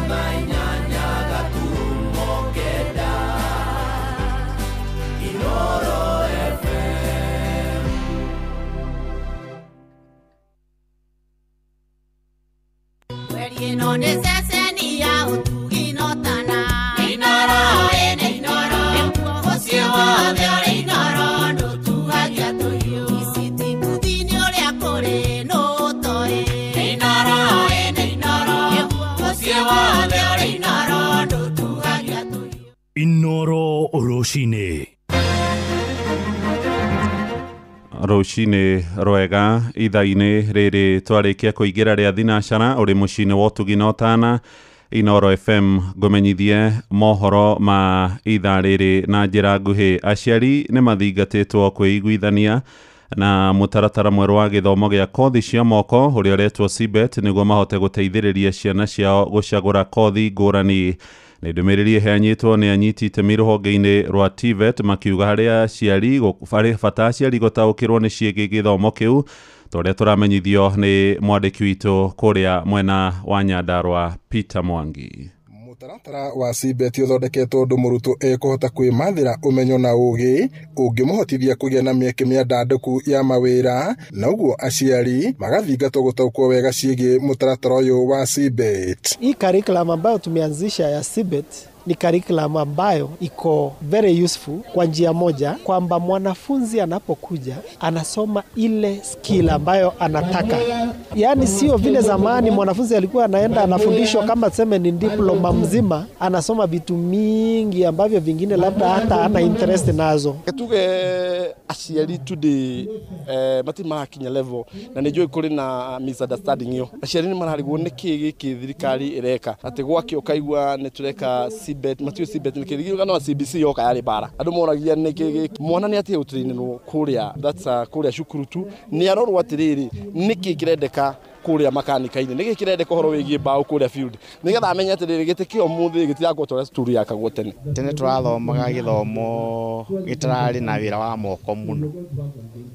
Magana inyanya gaturumo kenda. Inoro FM. Werieno necesenia utuginotana. Inoro ene inoro. Muciĩ wothe ũrĩ inoro ndũtuagia tũhiũ. Iciti kuthini ũrĩa kũrĩ nũtoĩ. Inoro ene inoro. Muciĩ wothe ũrĩ inoro ndũtuagia tũhiũ. Inoro rũcinĩ. Rũcinĩ rwega ithaa-inĩ rĩrĩ twarĩkia kũingĩra rĩa thinacara ũrĩ mũciĩ-inĩ wa ũtugi na ũtana Inoro FM ngũmenyithie mohoro ma ithaa rĩrĩ na njĩra nguhĩ. Aciari nĩ mathingatĩtwo kwĩiguithania na mũtaratara mwerũ wa gĩthomo gĩa kothi cia moko ũrĩa ũretwo CBET nĩguo mahote gũteithĩrĩria ciana ciao gũcagũra kothi ngũrani. Nĩ ndũmĩrĩri ĩheanĩtwo nĩ anyiti itemi rũhonge-inĩ rwa TVET makiuga harĩ aciari harĩ bata aciari gũtaũkĩrwo nĩ ciĩgiĩ gĩthomo kĩu ta ũrĩa tũramenyithio nĩ mwandĩki witũ kũrĩa mwena wa Nyandarua Peter Mwangi. Mũtaratara wa CBET ũthondeketwo ũndũ mũrutwo ekũhota kwĩmathĩra ũmenyo na ũgĩ ũngĩmũhotithia kũgĩa na mĩeke mĩandandũku ya mawĩra, na ũguo aciari magathingatwo gũtaũkwo wega ciĩgiĩ mũtaratara ũyũ wa CBET. Hii curriculum ambayo tumeanzisha ya CBET ni curriculum ambayo iko very useful kwa njia moja, kwamba mwanafunzi anapokuja anasoma ile skill ambayo anataka. Yaani sio vile zamani mwanafunzi alikuwa anaenda anafundishwa kama tuseme ni diploma mzima, anasoma vitu mingi ambavyo vingine labda hata hana interest nazo. Tuge aciari today mati marakinya level na nĩ njũĩ kũrĩ na misunderstanding ĩyo. Aciari nĩ mararigwo nĩ kĩ gĩkĩ thirikari ĩreka, atĩ gwake ũkaigua nĩ tũreka CBET, matiũ CBET nĩ kĩ kana CBC yoka yarĩ bara. Andũ moragia nĩ kĩ gĩkĩ mwana nĩ atige gũtrainĩrwo kũrĩa, that's kũrĩa cukuru tu nĩ arorwo atĩrĩrĩ nĩ kĩ kĩrendeka kũrĩa makanika-inĩ, nĩ kĩ kĩrendeka ũhoro wĩgiĩ mbaũ kũrĩa field, nĩgetha amenye atĩrĩrĩ gĩtĩ kĩa ũmũthĩ gĩtirakwo ta ũrĩa cukuru yakagwo tene. Tene tũrathomaga gĩthomo gĩtararĩ na wĩra wa moko mũno,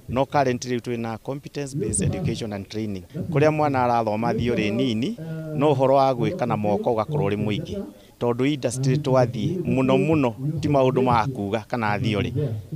no currently twĩna competence based education and training kũrĩa mwana arathoma theory nini no ũhoro wa gwĩka na moko ũgakorwo ũrĩ mũingĩ, tondũ industry twathiĩ mũno mũno ti maũndũ ma kuga kana theory,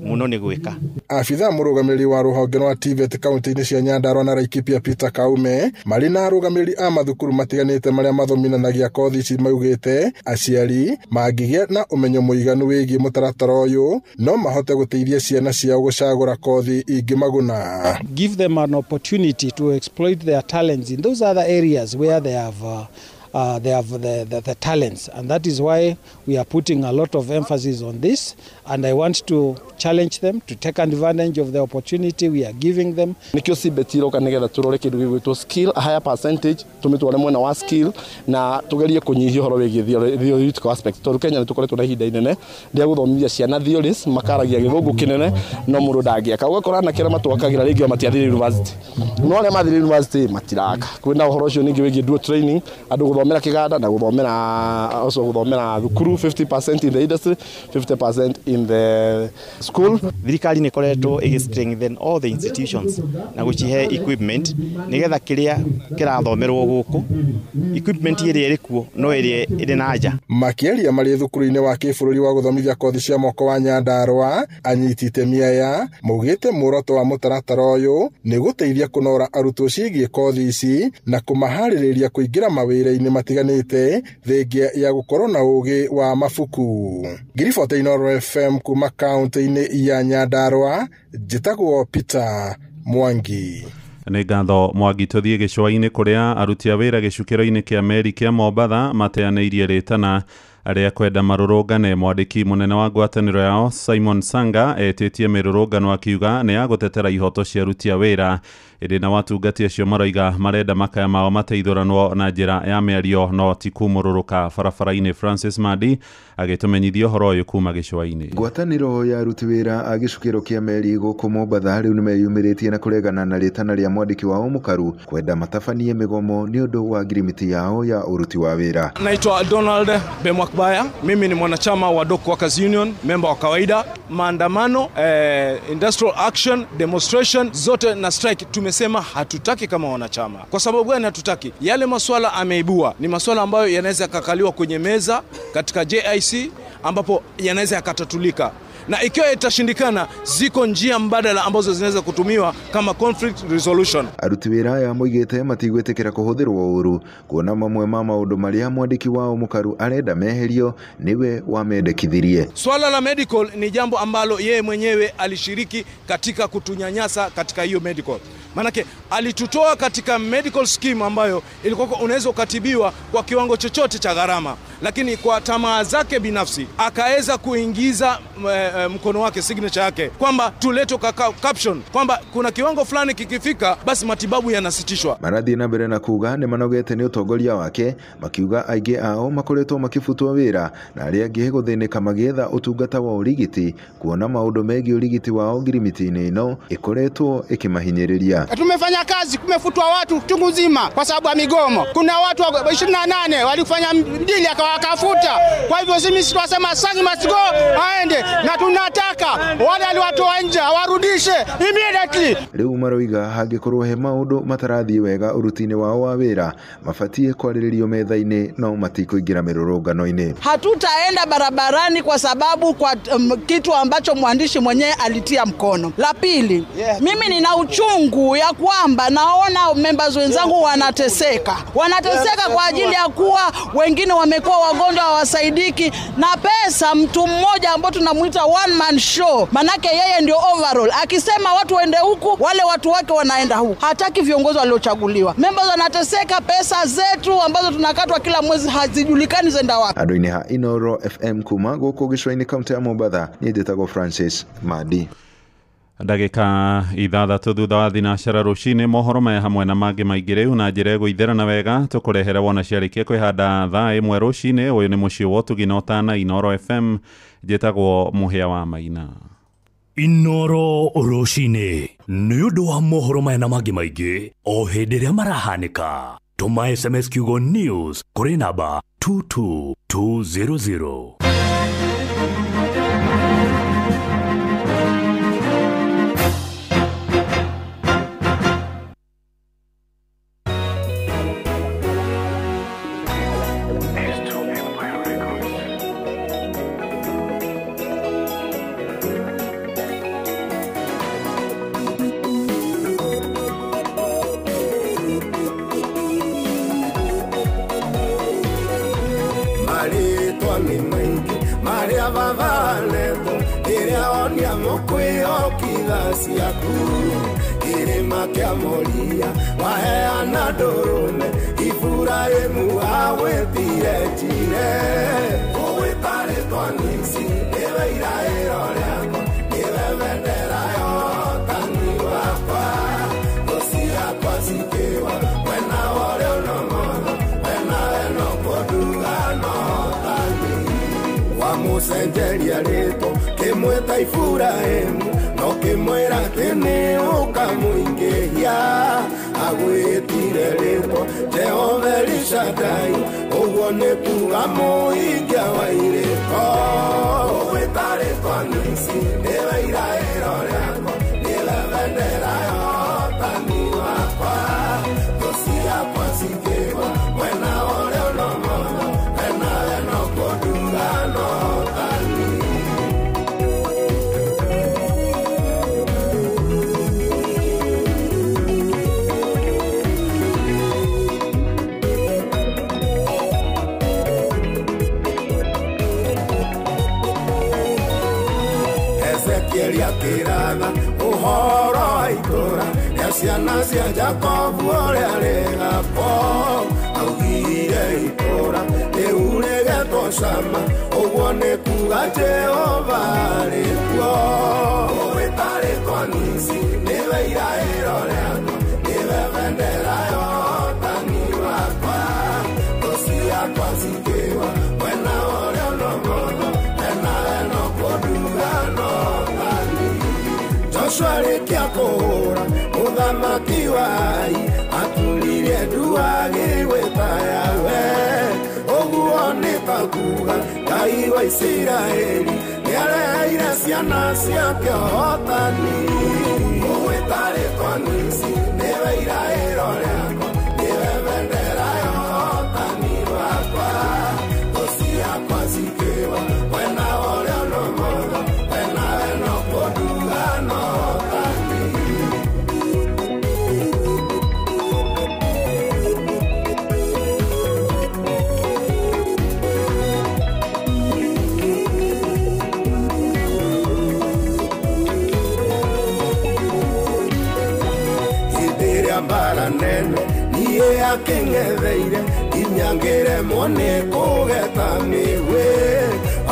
mũno nĩ gwĩka. Abithaa mũrũgamĩrĩri wa rũhonge rwa TVET kaunti-inĩ cia Nyandarua na Laikipia Peter Kaume marĩ na arũgamĩrĩri a mathukuru matiganĩte marĩa mathominanagia kothi ici maugĩte aciari mangĩgĩa na ũmenyo mũiganu wĩgiĩ mũtaratara ũyũ no mahote gũteithia ciana ciao gũcagũra kothi ingĩmaguna. Give them an opportunity to exploit their talents in those other areas where they have the talents, and that is why we are putting a lot of emphasis on this, and I want to challenge them to take advantage of the opportunity we are giving them. Nikio CBET iroka nigetha turore kindu gigwitwo skill, a higher percentage tumitware mwena wa skill na tugerie kunyihia uhoro wigie theoretical aspect, tondu Kenya nitukoretwo na ihinda inene ria guthomithia ciana theories, makaragia githungu kinene no mundu ndangiaka, ugakora anake aria matwakagira ringi matiathire university, no aria mathire university matiraka. Kwina uhoro ucio ningi wigie dual training, andu guthomera kiganda na guthomera also guthomera thukuru, 50% in the industry, 50% in the school. Thirikari nĩ ĩkoretwo ĩgĩ strengthen all the institutions na gũcihe equipment nĩgetha kĩrĩa kĩrathomerwo gũkũ equipment ĩrĩa ĩrĩ kuo no ĩrĩa ĩrĩ na nja. Makĩaria marĩ thukuru-inĩ wa kĩbũrũri wa gũthomithia kothi cia moko wa Nyandarua, anyiti itemi aya maugĩte muoroto wa mũtaratara ũyũ nĩ gũteithia kũnora arutwo ciĩgiĩ kothi ici na kũmaharĩrĩria kũingĩra mawĩra-inĩ matiganĩte thengia ya gũkorwo na ũgĩ wa mabuku. Ngiribota Inoro FM kuma kaunti-inĩ ya Nyandarua, njĩtagwo Peter Mwangi. Nĩ ngatho Mwangi. Tũthiĩ gĩcũa-inĩ kũrĩa aruti a wĩra gĩcukĩro-inĩ kĩa meri kĩa Mombatha mateanĩirie rĩtana arĩa kwenda marũrũngane. Mwandĩki mũnene wa ngwatanĩro yao Simon Sanga etĩtie mĩrũrũngano akiuga nĩ ya gũtetera ihoto cia aruti a wĩra, ĩndĩ na watungati acio maroiga marenda makaya mao mateithũranwo na njĩra ya mĩario no ti kumũrũrũka barabara-inĩ. Francis Madi agĩtũmenyithia ũhoro ũyũ kuma gĩcũa-inĩ. Ngwatanĩro ya aruti wĩra a gĩcukĩro kĩa meri gũkũ Mombatha rĩu nĩmeyumĩrĩtie na kũregana na rĩtana rĩa mwandĩki wao mũkaru kwenda matabanie mĩgomo nĩ ũndũ wa ngirimiti yao ya ũruti wa wĩra. Naitwa Donald Bemwakbaya, mimi ni mwanachama wa Dock Workers Union, memba wa kawaida. Maandamano, industrial action, demonstration zote na strike tume Tumesema hatutaki kama wanachama. Kwa sababu gani hatutaki? Yale masuala ameibua ni masuala ambayo yanaweza yakakaliwa kwenye meza katika JIC, ambapo yanaweza yakatatulika. Na ikiwa itashindikana, ziko njia mbadala ambazo zinaweza kutumiwa kama conflict resolution. Aruti wĩra aya moigĩte matigwĩtĩkĩra kũhũthĩrwo ũru kuona mamwe ma maũndũ marĩa mwandĩki wao Mũkaru arenda meherio niwe wamendekithirie. Swala la medical ni jambo ambalo yeye mwenyewe alishiriki katika kutunyanyasa katika hiyo medical. Manake alitutoa katika medical scheme ambayo ilikuwa unaweza ukatibiwa kwa kiwango chochote cha gharama, lakini kwa tamaa zake binafsi akaweza kuingiza mkono wake, signature yake, kwamba tulete caption kwamba kuna kiwango fulani kikifika basi matibabu yanasitishwa. Marathiĩ na mbere na kuga nĩ manogete nĩ ũtongoria wake, makiuga aingĩ ao makoretwo makĩbutwo wĩra na arĩa angĩ gũthĩnĩka magĩetha ũtungata wa ũrigiti, kuona maũndũ megiĩ ũrigiti wao ngirimiti-inĩ ĩno ĩkoretwo ĩkĩmahinyĩrĩria. Tumefanya kazi, kumefutwa watu chungu nzima kwa sababu ya migomo. Kuna watu 28 walifanya dili akawakafuta. Kwa hivyo sisi tunasema Sangi must go, aende, na tunataka wale aliwatoa nje warudishe immediately. Rĩu maroiga hangĩkorwo he maũndũ matarathiĩ wega ũruti-inĩ wao wa wĩra mabatiĩ kwarĩrĩrio metha-inĩ no matikũingĩra mĩrũrũngano-inĩ. Hatutaenda barabarani kwa sababu kwa kitu ambacho mwandishi mwenyewe alitia mkono. La pili, mimi nina uchungu ya kwamba naona members wenzangu wanateseka. Wanateseka kwa ajili ya kuwa wengine wamekuwa wagonjwa hawasaidiki, na pesa mtu mmoja ambao tunamuita one man show, manake yeye ndio overall. Akisema watu waende huku, wale watu wake wanaenda huku. Hataki viongozi waliochaguliwa. Members wanateseka, pesa zetu ambazo tunakatwa kila mwezi hazijulikani zenda wapi. Andũ-inĩ ha Inooro FM kuma gũkũ gĩcũa-inĩ kaunti ya Mombatha, niĩ njĩtagwo Francis Madi. Ndagĩka 6 thutha wa thinacara rũcinĩ, mohoro maya hamwe na mangĩ maingĩ rĩu na njĩra ĩgũithĩrana wega tũkũrehere wona ciarĩkia kwĩhanda thaa 1 rũcinĩ. Ũyũ nĩ mũciĩ wa ũtugi na ũtana, Inooro FM, njĩtagwo Mũhĩa wa Maina. Inooro rũcinĩ nĩ ũndũ wa mohoro maya na mangĩ maingĩ o hĩndĩ ĩrĩa marahanĩka. Tũma SMS kiugo news kũrĩ namba 22200. Kirima kĩa Moria waheana ndũrũme Iburahĩmu awĩtire njire ũgwĩta rĩtwa Nisi nĩwe iraĩro rĩakwa nĩwe bendera ya ũhotani wakwa thũ ciakwa cikĩwa mwena wa ũrĩo na ũmotho mwena weno kũnduga na ũhotani wamũcenjeria rĩtwa kĩmwĩta Iburahĩmu no kĩmwĩra atĩ nĩ ũkamũingĩhia agwĩtire rĩtwa Jehova Elishadai ũguo nĩ kuga mũhingia wa irĩko ũgwĩta rĩtwa Nisi nĩwe iraĩro rĩakwa nĩwe bendera ya ũhotani wakwa thũ ciakwa cikĩgwa mwena wa ũrĩo na ũmotho mwena weno kũnduga na ũhotani. Ezekieli akĩratha ũhoro wa itũũra rĩa ciana cia Jakobu ũrĩa rĩgakwo augire itũũra rĩu rĩgetwo Shama ũguo nĩ kuga Jehova arĩ kuo ũgwĩta rĩtwa Nisi nĩwe iraĩro rĩakwa nĩwe bendera ya ũhotani wakwa thũ ciakwa cikĩgwa mwena wa ũrĩo na ũmotho mwena weno kũnduga na ũhotani. Joshua arĩkia kũhũra mũthamaki wa Ai aturirie ndu agĩgwĩta Yahweh ũguo nĩ ta kuga Ngai wa Isiraeli nĩareheire ciana ciake ũhotani ũgwĩta rĩtwa Nisi. mbara nene niĩ akĩng'etheire nginya ngĩremwo nĩ kũgeta mĩgwĩ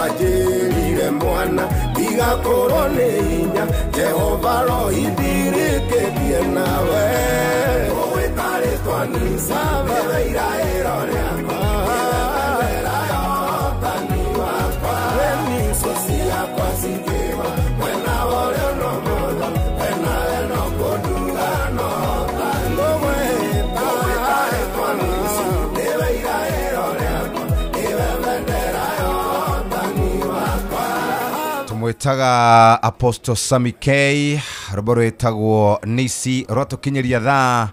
anjĩrire mwana tigakorwo nĩ hinya Jehova rohindirĩkĩtie nawe ũgwĩta rĩtwa Nisa nĩwe iraĩro rĩakwa nĩwe bendera ya ũhotani wakwa thũ ciakwa cingĩwa mwena wa ũrĩo no mũtho mwena we no kũnduga no ngũgwĩta rĩtwa Nisa nĩwe iraĩro rĩakwa nĩwe bendera ya ũhotani wakwa. Tumwĩtaga Apostle Sammy K, rwĩmbo rwĩtagwo Nisi rwatũkinyĩria thaa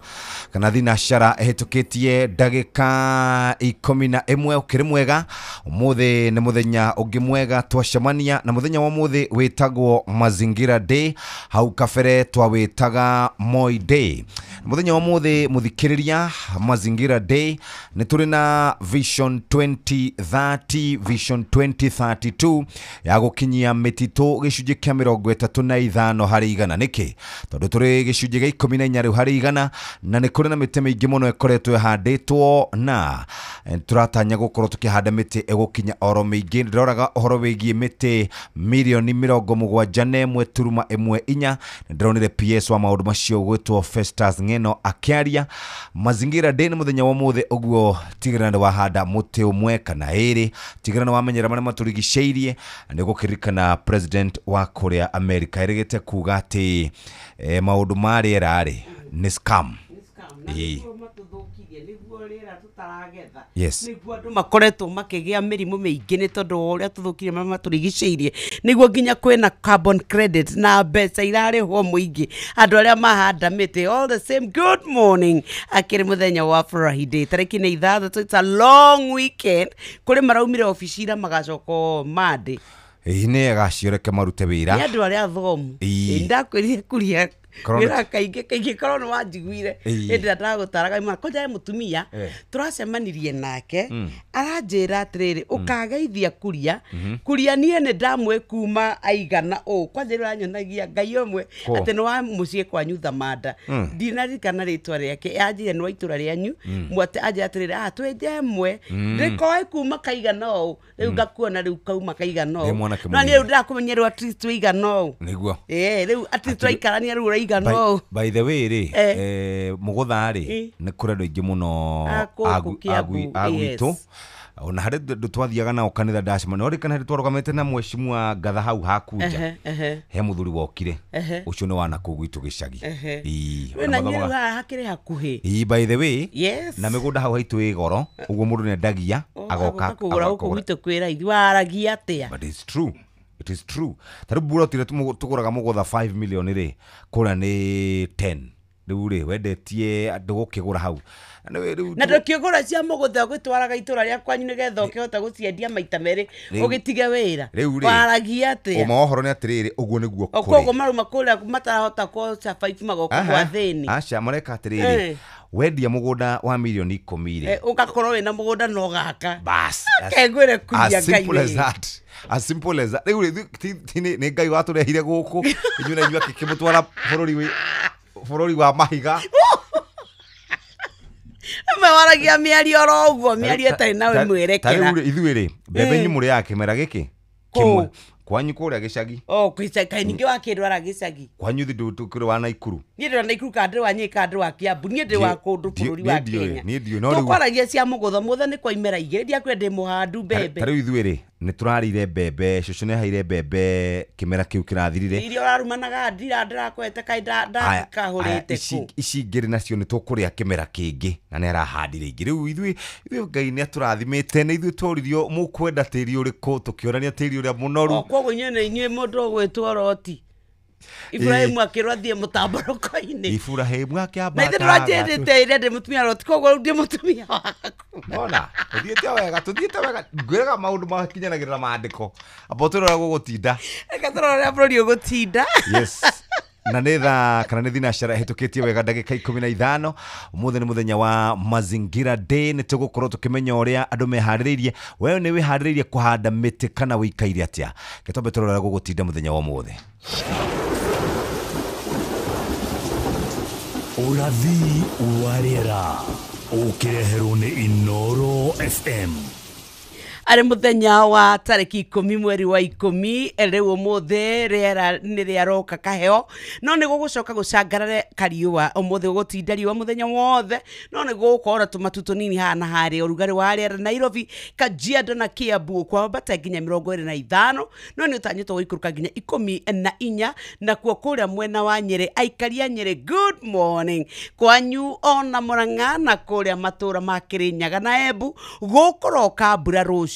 kana thinacara ĩhĩtũkĩtie ndagĩka 11. Ũkĩrĩ mwega, ũmũthĩ nĩ mũthenya ũngĩ mwega twacemania, na mũthenya wa ũmũthĩ wĩtagwo Mazingira Day, hau kabere twawĩtaga Moi Day. Mũthenya wa ũmũthĩ mũthikĩrĩria, Mazingira Day nĩ tũrĩ na Vision 2030, Vision 2032 ya gũkinyia mĩtitũ gĩcunjĩ kĩa 35 harĩ igana. Nĩkĩ? Tondũ tũrĩ gĩcunjĩ gĩa 14 rĩu harĩ igana, na nĩ kũrĩ na mĩtĩ mĩingĩ mũno ĩkoretwo ĩhandĩtwo, na tũratanya gũkorwo tũkĩhanda mĩtĩ ĩgũkinya oro mĩingĩ. Ndĩroraga ũhoro wĩgiĩ mĩtĩ mirioni 71.14. Ndĩronire PS wa maũndũ macio gwĩtwo Festus Ng'eno akĩaria. Mazingira Day nĩ mũthenya wa ũmũthĩ, ũguo tigĩrĩra nĩ wahanda mũtĩ ũmwe kana ĩrĩ, tigĩrĩra nĩ wamenyera marĩa matũrigicĩirie. Nĩ gũkĩririkana president wa kũrĩa America erĩgĩte kuga atĩ maũndũ ma rĩera rĩ nĩ scam. Yes. Nĩguo andũ makoretwo makĩgĩa mĩrimũ mĩingĩ nĩ tondũ wa ũrĩa tũthũkirie marĩa matũrigicĩirie, nĩguo nginya kwĩna carbon credit na mbeca irarĩhwo mũingĩ andũ arĩa mahanda mĩtĩ. All the same, good morning. Akĩrĩ mũthenya wa Friday tarĩki nĩ 6. It's a long weekend. Kũrĩ maraumire obici ira magacoka Monday. Ĩĩ nĩ acio reke marute wĩra. Nĩ andũ arĩa athomu. Ndakwĩrire kuria wĩra kaingĩ kaingĩ korwo nĩ wanjiguire hĩndĩ ĩrĩa ndagũtaraga imwana kwanja he mũtumia tũracemanirie nake aranjĩra atĩrĩrĩ, ũkageithia kuria kuria niĩ nĩ ndamwĩ kuma aigana ũũ kwanja rĩu aranyonagia Ngai ũmwe atĩ nĩ wa mũciĩ kwanyu Thamanda, ndinaririkana rĩtwa rĩake, anjĩre nĩ wa itũra rĩanyu mwate, anjĩra atĩrĩrĩ twenje ĩmwe ndĩkoĩ kuma kaigana ũũ rĩu ngakuona rĩu kauma kaigana ũũ no niĩ rĩu ndĩrakũmenya rĩu at least tũigana ũũ nĩguo rĩu at least twaikarania rĩu ũraigana. By the way rĩ, mũgũtha rĩ nĩ kũrĩ andũ aingĩ mũno agwitũ, ona harĩ andũ twathiaga nao kanitha ndacemania, no rĩ twarũgamĩte na mheshimiwa Ngatha hau hakunja, he mũthuri wokire ũcio nĩ wa nakũu gwitũ gĩcagi. Wĩna nyĩrĩ haha hakĩrĩ hakuhĩ. Ĩĩ, by the way, na mĩgũnda hau haitũ ĩ goro, ũguo mũndũ nĩendagia agoka kũgũra gũkũ gwitũ kwĩ raithi. Waragia atĩa? But it's true. It is true. Ta rĩu mburoti ĩrĩa tũgũraga mũgũtha 5 million rĩ, kũrĩa nĩ 10. Rĩu rĩ, wendetie andũ gũkĩgũra hau. Na ndũkĩgũra cia mũgũtha ũgĩtwaraga itũra rĩa kwanyu nĩgetha ũkĩhota gũciendia maita merĩ ũgĩtige wĩra. Waragia atĩa? Ũma wa ũhoro nĩ atĩrĩrĩ, ũguo nĩguo kũrĩ. Koguo marauma kũrĩa matarahota kũ survive magoka kwa thĩni. Aca, mareka atĩrĩrĩ, wendia mũgũnda wa mirioni 10 rĩ, ũgakorwo wĩna mũgũnda na ũgaka. Bas. Kengwĩre kuria Ngai. As simple as that. As simple as that. Rĩu rĩ, nĩ Ngai watũrehire gũkũ, inyuĩ na inyuĩ akĩmũtwara bũrũri wa mahiga. Mewaragia mĩario oro ũguo, mĩario ĩtarĩ na mwĩrekera. Ta rĩu ithuĩ rĩ, mbembe inyuĩ mũrĩaga kĩmera gĩkĩ kĩmwe kwanyu kũrĩa gĩcagi. Oh, kaĩ ningĩ wakĩndwara gĩcagi. Kwanyu thĩ ndũkĩrĩ wa Naikuru. Niĩ ndĩ wa Naikuru kana ndĩ wa Nyĩrĩ kana ndĩ wa Kiambu, niĩ ndĩ wa kũndũ bũrũri wa Kenya. Niĩ ndiũĩ, no rĩu tũkwaragia cia mũgũtha, mũgũtha nĩ kwa imera igĩrĩ, ndiakwĩra ndĩ mũhandu mbembe. Ta rĩu ithuĩ rĩ, nĩ tũrarĩire mbembe, cũcũ nĩaheire mbembe kĩmera kĩu kĩrathirire. Iria ũrarumanaga ndira ndĩrakwete kaĩ ndakahũrĩte kũ. Ici ingĩ nacio nĩ tũkũrĩa kĩmera kĩngĩ na nĩ arahandire ingĩ. Rĩu ithuĩ Ngai nĩ atũrathimĩte, nĩ ithuĩ tworirio mũkwenda tĩri ũrĩkũ, tũkĩonania tĩri ũrĩa mũnoru. Koguo inyuĩ nĩ inyuĩ mũndũ ũgwĩtwo Loti. Ibrahimu akĩrwo athiĩ mũtambũrũko-inĩ. Ibrahimu akĩambata. Na ithe ndũranjĩrĩte ĩrĩa ndĩ mũtumia Loti, koguo rĩu ndĩ mũtumia waku. Nona, tũthiĩte wega, tũthiĩte wega. Ngwĩraga maũndũ makinyanagĩrĩra maandĩko. Amba ũtũrore gũgũtinda. Reke tũrore ũrĩa bũrũri ũgũtinda. Yes. Na nĩ thaa kana nĩ thinacara ĩhĩtũkĩtie wega ndagĩka 15. Ũmũthĩ nĩ mũthenya wa Mazingira Day, nĩ tũgũkorwo tũkĩmenya ũrĩa andũ meharĩrĩirie. We nĩ wĩharĩrĩirie kũhanda mĩtĩ kana wĩikaire atĩa? Reke twambe tũrore ũrĩa gũgũtinda mũthenya wa ũmũthĩ. Ũrathi wa rĩera ũkĩreherwo nĩ Inoro FM. Arĩ mũthenya wa tarĩki 10 mweri wa 10 rĩu ũmũthĩ rĩera nĩ rĩaroka kaheo no nĩ gũgũcoka gũcangarare kariũa ũmũthĩ gũgũtinda riũa mũthenya wothe no nĩ gũgũkorwo na tũmatu tũnini haha na harĩa ũrugarĩ wa rĩera Nairobi, Kajiado na Kiambu kwambata nginya 25 no nĩ ũtanyĩtwo gũikũrũka nginya 14 nakuo kũrĩa mwena wa Nyĩrĩ aikari a Nyĩrĩ good morning kwanyu ona Murang'a na kũrĩa matũra ma Kĩrĩnyaga na Embu gũkũroka mbura rũcinĩ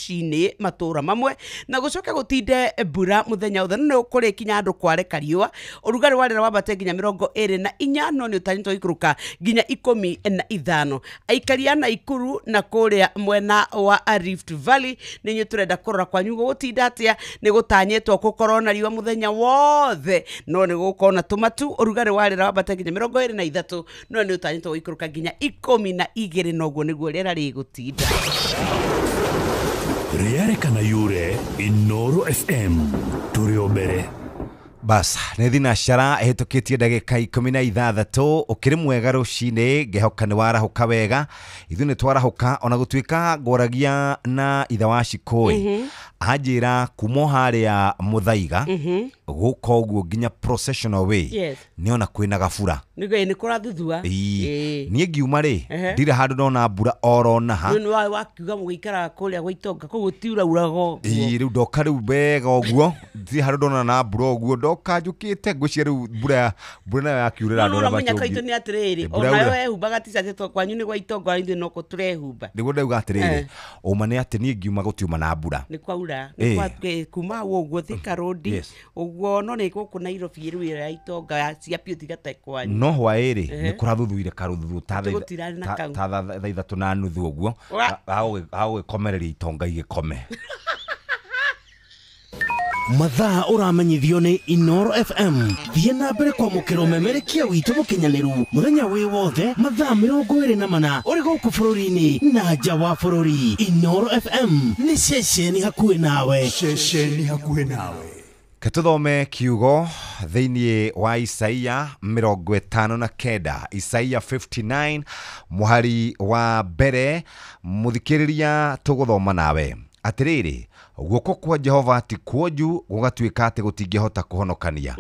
matũra mamwe na gũcoka gũtinde mbura mũthenya wothe no kũrĩ kinya andũ kware kariũa ũrugarĩ wa rĩera wambate nginya 24 no nĩ ũtanyĩtwo gũikũrũka nginya 15 aikari a Naikuru na kũrĩa mwena wa Rift Valley nĩ inyuĩ tũrenda kũrora kwanyu gũgũtinda atĩa nĩ gũtanyĩtwo gũkorwo na riũa mũthenya wothe no nĩ gũgũkorwo na tũmatu ũrugarĩ wa rĩera wambate nginya 23 no nĩ ũtanyĩtwo gũikũrũka nginya 12 noguo nĩguo rĩera rĩgũtinda. Rĩarekana yure Inoro FM tũrĩ o mbere. Bas, nĩ thinacara ĩhĩtũkĩtie ndagĩka 16 ũkĩrĩ mwega rũcinĩ ngehoka nĩ warahũka wega ithuĩ nĩ twarahũka ona gũtuĩka ngwaragia na ithe wa Shikũĩ anjĩra kuma harĩa Mũthaiga gũka ũguo nginya processional way nĩona kwĩna gabura nĩ kũrathuthua niĩ ngiuma rĩ ndirĩ handũ ndona mbura oro naha nĩ wakiuga mũgĩikaraga kũrĩa gwa Itonga kũu gũtiurauraga ũguo rĩu ndoka rĩu wega ũguo ndirĩ handũ ndona na mbura ũguo ndoka njũkĩte ngwĩciria rĩu mbura nayo yakiurĩra andũ arĩa no mũnyaka itũ nĩ atĩrĩrĩ onayo wehumbaga t-shirt kwanyu nĩ gwa Itonga ithuĩ no kũ tũrehumba nĩguo ndauga atĩrĩrĩ ũma nĩ atĩ niĩ ngiuma gũtiuma na mbura nĩ kwaura nĩ kuma hau ũguo Thika Road ũguo no nĩ gũkũ Nairobi rĩu ĩrĩa ya Itonga cia biũ tiga ta kwanyu no hwaĩ-rĩ nĩ kũrathuthuire karũthuthu ta thaa 3:30 ũguo hagũgĩkomereria itonga igĩkome. Mathaa ũramenyithio nĩ Inoro FM. Thiĩ na mbere kwamũkĩra ũmemerekia witũ mũkinyanĩru mũthenya wĩ wothe mathaa 24 ũrĩ gũkũ bũrũri-inĩ na nja wa bũrũri. Inoro FM nĩ ceceni hakuhĩ nawe. Ceceni hakuhĩ nawe. Ketuthome kiugo thĩinĩ wa Isaia 59 Isaia 59 mũhari wa mbere mũthikĩrĩria tũgũthoma nawe atĩrĩrĩ guoko kwa Jehova ti kuonju gũgatuĩka atĩ gũtingĩhota kũhonokania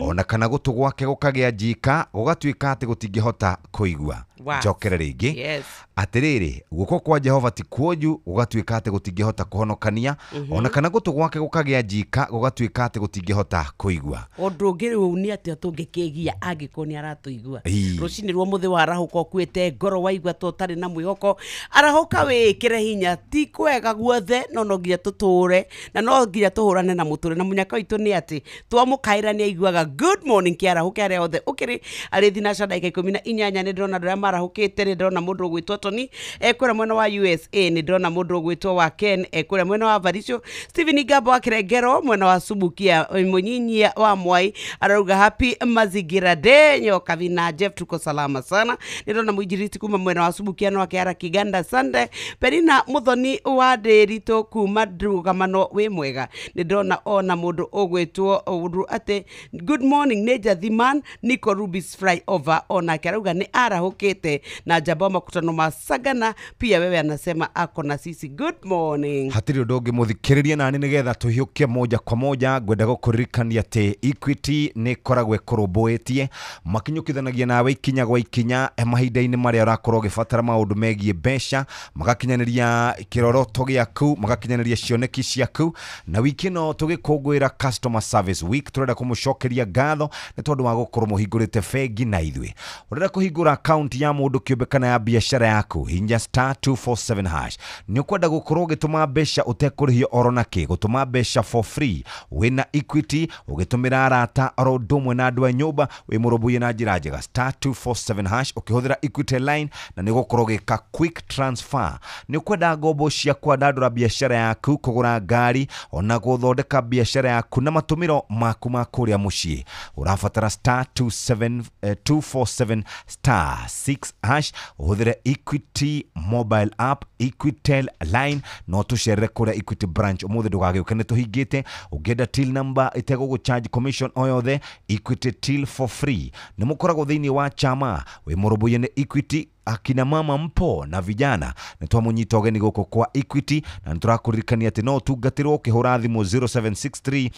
ona kana gũtũ gwake gũkagĩa njika gũgatuĩka atĩ gũtingĩhota kũigua. Njokere rĩngĩ atĩrĩrĩ guoko kwa Jehova ti kuonju gũgatuĩka atĩ gũtingĩhota kũhonokania ona kana gũtũ gwake gũkagĩa njika gũgatuĩka atĩ gũtingĩhota kũigua. Ũndũ ũngĩ rĩu nĩ atĩa tũngĩkĩgia angĩkorwo nĩ aratũigua rũcinĩ rwa mũthĩ warahũka ũkuĩte ngoro waigua ta ũtarĩ na mwĩhoko arahũka wĩkĩre hinya ti kwega guothe no no nginya tũtũre na no nginya tũhũrane na mũtũre na mũnyaka witũ nĩ atĩ twamũkaĩra nĩ aiguaga good morning kĩarahũke arĩa othe ũkĩrĩ arĩ thinaca ndagĩka 18 nĩ ndĩrona andũ arĩa marahũkĩte nĩ ndĩrona mũndũ ũgwĩtwo Tony ekũrĩa mwena wa USA nĩ ndĩrona mũndũ ũgwĩtwo wa Ken ekũrĩa mwena wa Varisho Stephen Ngabo wa Kĩrengero mwena wa Subukia mũnyinyia wa Mwai arauga happy mazingira day nyoka vina Jeff tuko salama sana nĩ ndĩrona mũinjilisti kuma mwena wa Subukia no akĩara Kiganda Sunday Perina Muthoni wa Ndĩritũ kuma ndrugamano wĩ mwega nĩ ndĩrona ona mũndũ ũgwĩtwo ũndũ atĩ good morning nĩ Jathiman Nico Rubis flyover onake arauga nĩ arahũkĩte na njamba makutano ma Sagana pia wewe anasema ako na sisi good morning. Hatirĩ ũndũ ũngĩ mũthikĩrĩria nani nĩgetha tũhiũkie moja kwa moja ngwenda gũkũririkania atĩ Equity nĩ ĩkoragwo ĩkũrũmbũĩtie makinyũkithanagia nawe ikinya gwa ikinya mahinda-inĩ marĩa ũrakorwo ũgĩbatara maũndũ megiĩ mbeca magakinyanĩria kĩroroto gĩaku magakinyanĩria cioneki ciaku na wiki ĩno tũgĩkũngũĩra customer service week tũrenda kũmũcokeria ngatho nĩ tondũ wa gũkorwo mũhingũrĩte bengi na ithuĩ ũrenda kũhingũra account ya mũndũ kĩũmbe kana ya biacara yaku hinya *247# nĩ ũkwenda gũkorwo ũgĩtũma mbeca ũtekũrĩhio oro nakĩ gũtũma mbeca for free wĩna Equity ũgĩtũmĩra arata oro ũndũ ũmwe na andũ a nyũmba wĩ mũrũmbũiye na njĩra njega *247# ũkĩhũthĩra Equity line na nĩ ũgũkorwo ũgĩka quick transfer nĩ ũkwenda ngombo cia kwandandũra biacara yaku kũgũra kũgũra ngari, ona gũthondeka biacara yaku na matũmĩro maku ma kũrĩa mũciĩ. Ũrabatara star 247 star 6 hash, ũhũthĩre Equity mobile app, Equitel line, no tũcerere kũrĩa Equity branch ũmũthĩ ndũgagĩũke nĩ tũhingĩte. Ũngĩenda till number ĩtegũgũcharge commission o yothe, Equity till for free. Nĩ mũkoragwo thĩinĩ wa chama wĩ mũrũmbũiye nĩ Equity, akina mama mpo na vijana nĩ twamũnyita ũgeni gũkũ kwa Equity, na nĩ tũrakũririkania atĩ no ũtungatĩrwo ũkĩhũra thimũ 0763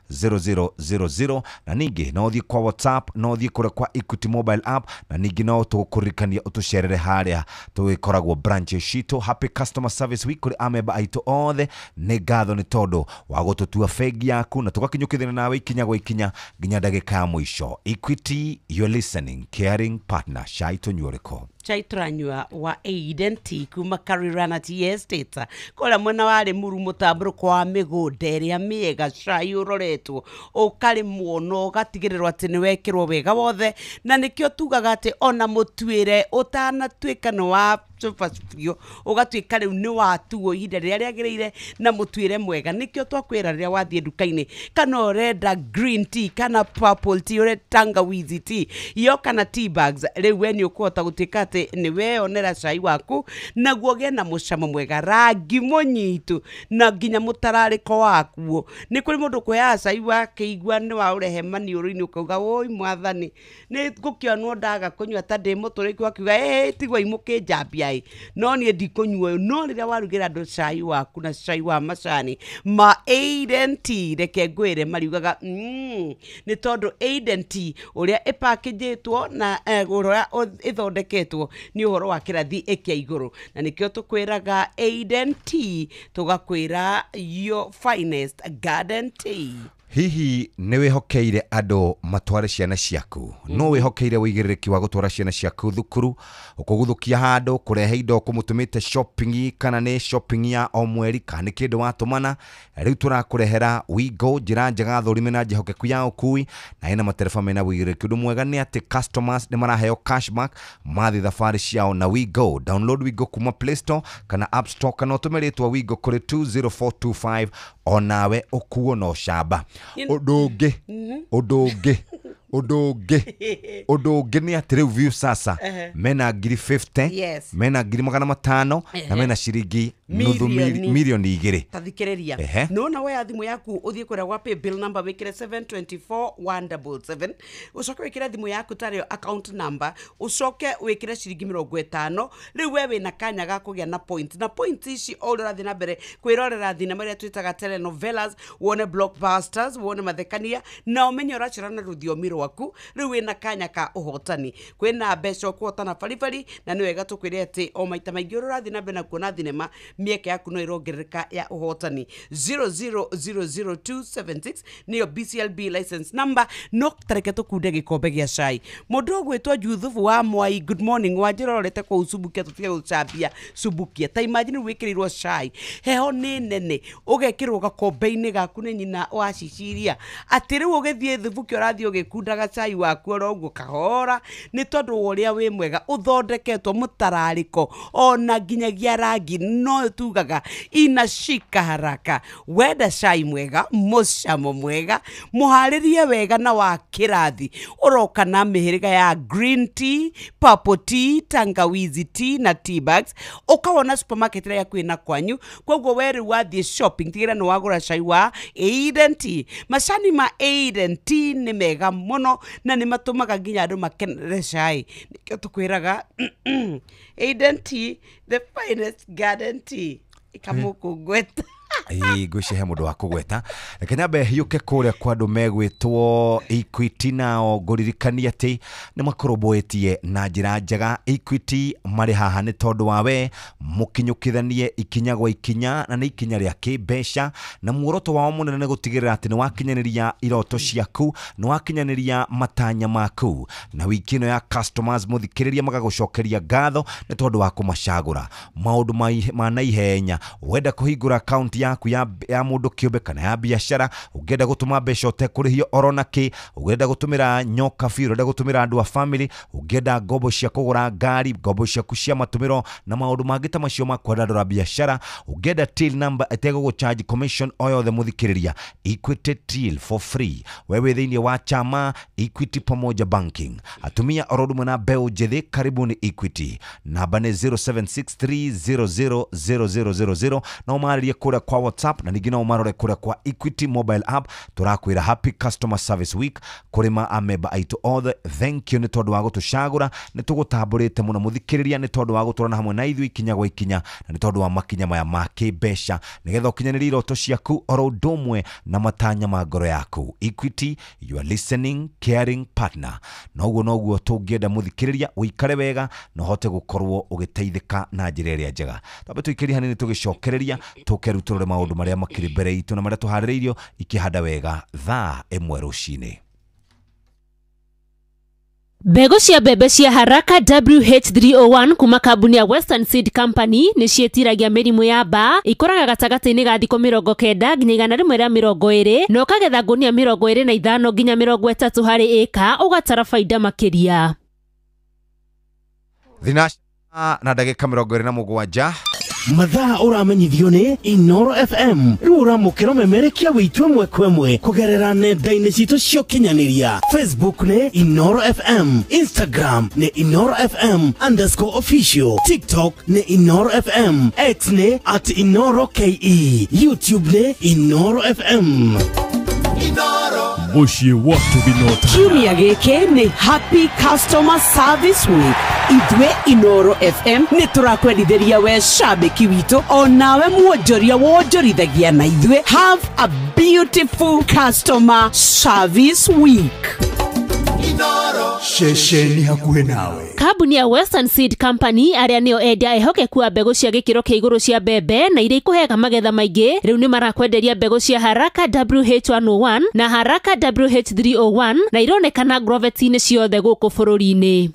000000, na ningĩ no ũthiĩ kwa WhatsApp, no ũthiĩ kũrĩa kwa Equity mobile app, na ningĩ no tũgũkũririkania ũtũcerere harĩa tũgĩkoragwo branch citũ. Happy Customer Service Week kũrĩ amemba aitũ othe, nĩ ngatho nĩ tondũ wa gũtũtua bengi yaku na tũgakinyũkithania nawe ikinya gwa ikinya nginya ndagĩka ya mũico. Equity, you're listening, caring partner. Cai tũnyue ũrĩkũ? Chai tũranyua wa Aiden Tea kuma Karirana Tea Estate kũrĩa mwena wa Rĩmuru, mũtambũrũko wa mĩgũnda ĩrĩa mĩega, cai ũroretwo ũkarĩmwo na ũgatigĩrĩrwo atĩ nĩ wekĩrwo wega wothe, na nĩkĩo tugaga atĩ ona mũtuĩre ũtanatuĩka nĩ wa biũ ũgatuĩka rĩu nĩ watuo ihinda rĩrĩa rĩagĩrĩire na mũtuĩre mwega. Nĩkĩo twakwĩra rĩrĩa wathiĩ nduka-inĩ kana ũrenda green tea kana purple tea, ũrenda tangawizi tea iyo kana tea bags, rĩu we nĩ ũkũhota gũtuĩka atĩ nĩ weyonera cai waku naguo ũgĩe na mũcamo mwega, rangi mũnyitu na nginya mũtararĩko wakuo. Nĩ kũrĩ mũndũ ũkũheaga cai wakĩigua nĩ waũrehe maniũrũ-inĩ ũkauga woi mwathani nĩ ngũkĩonwo ndaga kũnyua ta ndĩ mũtũrĩku, akiuga ĩ tigwo imũkĩnjambia ĩ no niĩ ndikũnyua ũyũ. No rĩrĩa warugĩra andũ cai waku na cai wa macani ma Aiden Tea, reke ngwĩre mariugaga nĩ tondũ Aiden Tea ũrĩa ĩpakĩnjĩtwo na ũrĩa ĩthondeketwo nĩ ũhoro wa kĩrathi kĩa igũrũ, na nĩkĩo tũkwĩraga Aiden Tea, tũgakwĩra your finest garden tea. Hihi nĩ wĩhokeire andũ matware ciana ciaku? No wĩhokeire wĩigĩrĩrĩki wa gũtwara ciana ciaku thukuru, ũkũguthũkia handũ, kũrehe indo ũkũmũtũmĩte shopping, kana nĩ shopping ya o mweri, kana nĩ kĩndũ watũmana. Rĩu tũrakũrehera Wigo, njĩra njega thũrime na njĩhokeku ya ũkui, na ĩna matereba mena wĩigĩrĩrĩki. Ũndũ mwega nĩ atĩ customers nĩ maraheo cashback mathiĩ thabarĩ ciao na Wigo. Download Wigo kuma Play Store kana App Store, kana ũtũme rĩtwa Wigo kũrĩ 20425, onawe ũkuo na ũcamba. Ũndũ ũngĩ nĩ atĩ rĩu view sasa mena ngiri 50, mena ngiri 500, na mena ciringi nuthu milioni 2. Tathikĩrĩria, nona woya thimũ yaku ũthiĩ kũrĩa gwa pay bill number wĩkĩre 724177, ũcoke wĩkĩre thimũ yaku tarĩo account number, ũcoke wĩkĩre ciringi 50. Rĩu we wĩna kanya ga kũgĩa na point, na point ici o ũrĩa ũrathiĩ na mbere kwĩrorera thinema ĩrĩa twĩtaga telenovelas, wone blockbusters, wone mathekania, na ũmenye ũracora na rũthiomi rwaku. Rĩu wĩna kanya ka ũhotani, kwĩna mbeca ũkũhotana baribari, na nĩ wega tũkwĩre atĩ o maita maingĩ ũrĩa ũrathiĩ na mbere na kuona thinema, mĩeke yaku no ĩrongerereka ya ũhotani. 0000276 nĩyo BCLB license number. No tareke tũkunde gĩkombe gĩa cai. Mũndũ ũgwĩtwo Juthubu wa Mwai, good morning, wanjĩra ũrorete kũu Subukia, tũtige gũcambia Subukia. Ta imagine wĩkĩrĩirwo cai, heho nĩ nene, ũgekĩrwo gakombe-inĩ gaku nĩ nyina wa Ciciria, atĩ rĩu ũgĩthiĩ Thubukia ũrathiĩ ũgĩkundaga cai waku oro ũguo kahora, nĩ tondũ wa ũrĩa wĩ mwega ũthondeketwo mũtararĩko ona nginyagia rangi no tugaga inashika haraka. Wenda cai mwega, mũcamo mwega, mũharĩrie wega na wa kĩrathi, ũroka na mĩhĩrĩga ya green tea, purple tea, tangawizi tea na tea bags, ũkawona supermarket ĩrĩa kwĩna kwanyu. Koguo we rĩu wathiĩ shopping tigĩrĩra nĩ wagũra cai wa Aiden Tea. Macani ma Aiden Tea nĩ mega mũno na nĩ matũmaga nginya andũ makenere cai. Nĩkĩo tũkwĩraga Aiden Tea, the finest garden tea. Ikamũkũngweta. Ngwĩciria he mũndũ wa kũgweta. Reke nyambe hiũke kũrĩa kwa andũ megwĩtwo Equity, nao ngũririkania atĩ nĩ makũrũmbũĩtie na njĩra njega. Equity marĩ haha nĩ tondũ wa we mũkinyũkithanie ikinya gwa ikinya, na nĩ ikinya rĩa kĩmbeca, na muoroto wao mũnene nĩ gũtigĩrĩra atĩ nĩ wakinyanĩria iroto ciaku, nĩ wakinyanĩria matanya maku. Na wiki ĩno ya customers mũthikĩrĩria magagũcokeria ngatho nĩ tondũ wa kũmacagũra. Maũndũ ma naihenya, wenda kũhingũra account yaku yaku ya mũndũ kĩũmbe kana ya biashara, ũngĩenda gũtũma mbeca ũtekũrĩhio oro na kĩ, ũngĩenda gũtũmĩra nyoka biũ, ũrenda gũtũmĩra andũ a family, ũngĩenda ngombo cia kũgũra ngari, ngombo ciaku cia matũmĩro na maũndũ mangĩ ta macio ma kwandandũra biashara, ũngĩenda till number ĩtegũgũcharge commission o yothe mũthikĩrĩria, Equity till for free. Wewe thĩinĩ wa chama Equity Pamoja Banking, atumia oro ũndũ ũmwe na mbeũ njĩthĩ, karibuni Equity. Namba nĩ 0763000000 no ũmarĩrie kũrĩa kwa WhatsApp na ningĩ no ũmarore kũrĩa kwa Equity mobile app. Tũrakwĩra happy customer service week kũrĩ ma amemba aitũ othe. Thank you nĩ tondũ wa gũtũcagũra, nĩ tũgũtambũrĩte mũno mũthikĩrĩria, nĩ tondũ wa gũtũrana hamwe na ithuĩ ikinya gwa ikinya, na nĩ tondũ wa makinya maya ma kĩmbeca nĩgetha ũkinyanĩrie iroto ciaku oro ũndũ ũmwe na matanya ma ngoro yaku. Equity, your listening caring partner. Noguo noguo tũngĩenda mũthikĩrĩria ũikare wega na ũhote gũkorwo ũgĩteithĩka na njĩra ĩrĩa njega. Twambe tũikĩrie hanini tũgĩcokereria tũke rĩu tũrore maũndũ marĩa makĩrĩ mbere itũ na marĩa tũharĩrĩirio ikĩhanda wega thaa 1 rũcinĩ. Mbegũ cia mbembe cia Haraka WH301 kuma kambuni ya Western Seed Company nĩ ciĩtiragia mĩrimũ ya mbaa, ikũraga gatagatĩ-inĩ ga thikũ 90 nginya 120 na ũkagetha ngũnia 25 nginya 30 harĩ ĩka, ũgatara baida makĩria. Thinacara na ndagĩka 27. Mathaa ũramenyithio nĩ Inoro FM. Rĩu ũramũkĩra memerekia witũ ĩmwe kwa ĩmwe kũgerera nenda-inĩ citũ cia ũkinyanĩria. Facebook nĩ Inoro FM, Instagram nĩ Inoro FM _official, TikTok nĩ Inoro FM, X nĩ @InoroKE, YouTube nĩ Inoro FM. Mũciĩ wa Tũginota. Kiumia gĩkĩ nĩ Happy Customer Service Week. Ithuĩ Inoro FM nĩ tũrakwendithĩria we shabiki witũ onawe mwonjoria wonjorithagia na ithuĩ. Have a beautiful customer service week. Ceceni hakuhĩ nawe. Kambuni ya Western Seed Company arĩa nĩo endia ehokeku a mbegũ cia gĩkĩro kĩa igũrũ cia mbembe na iria ikũheaga magetha maingĩ, rĩu nĩ marakwenderia mbegũ cia Haraka WH101 na Haraka WH301 na ironekana groveti-inĩ ciothe gũkũ bũrũri-inĩ.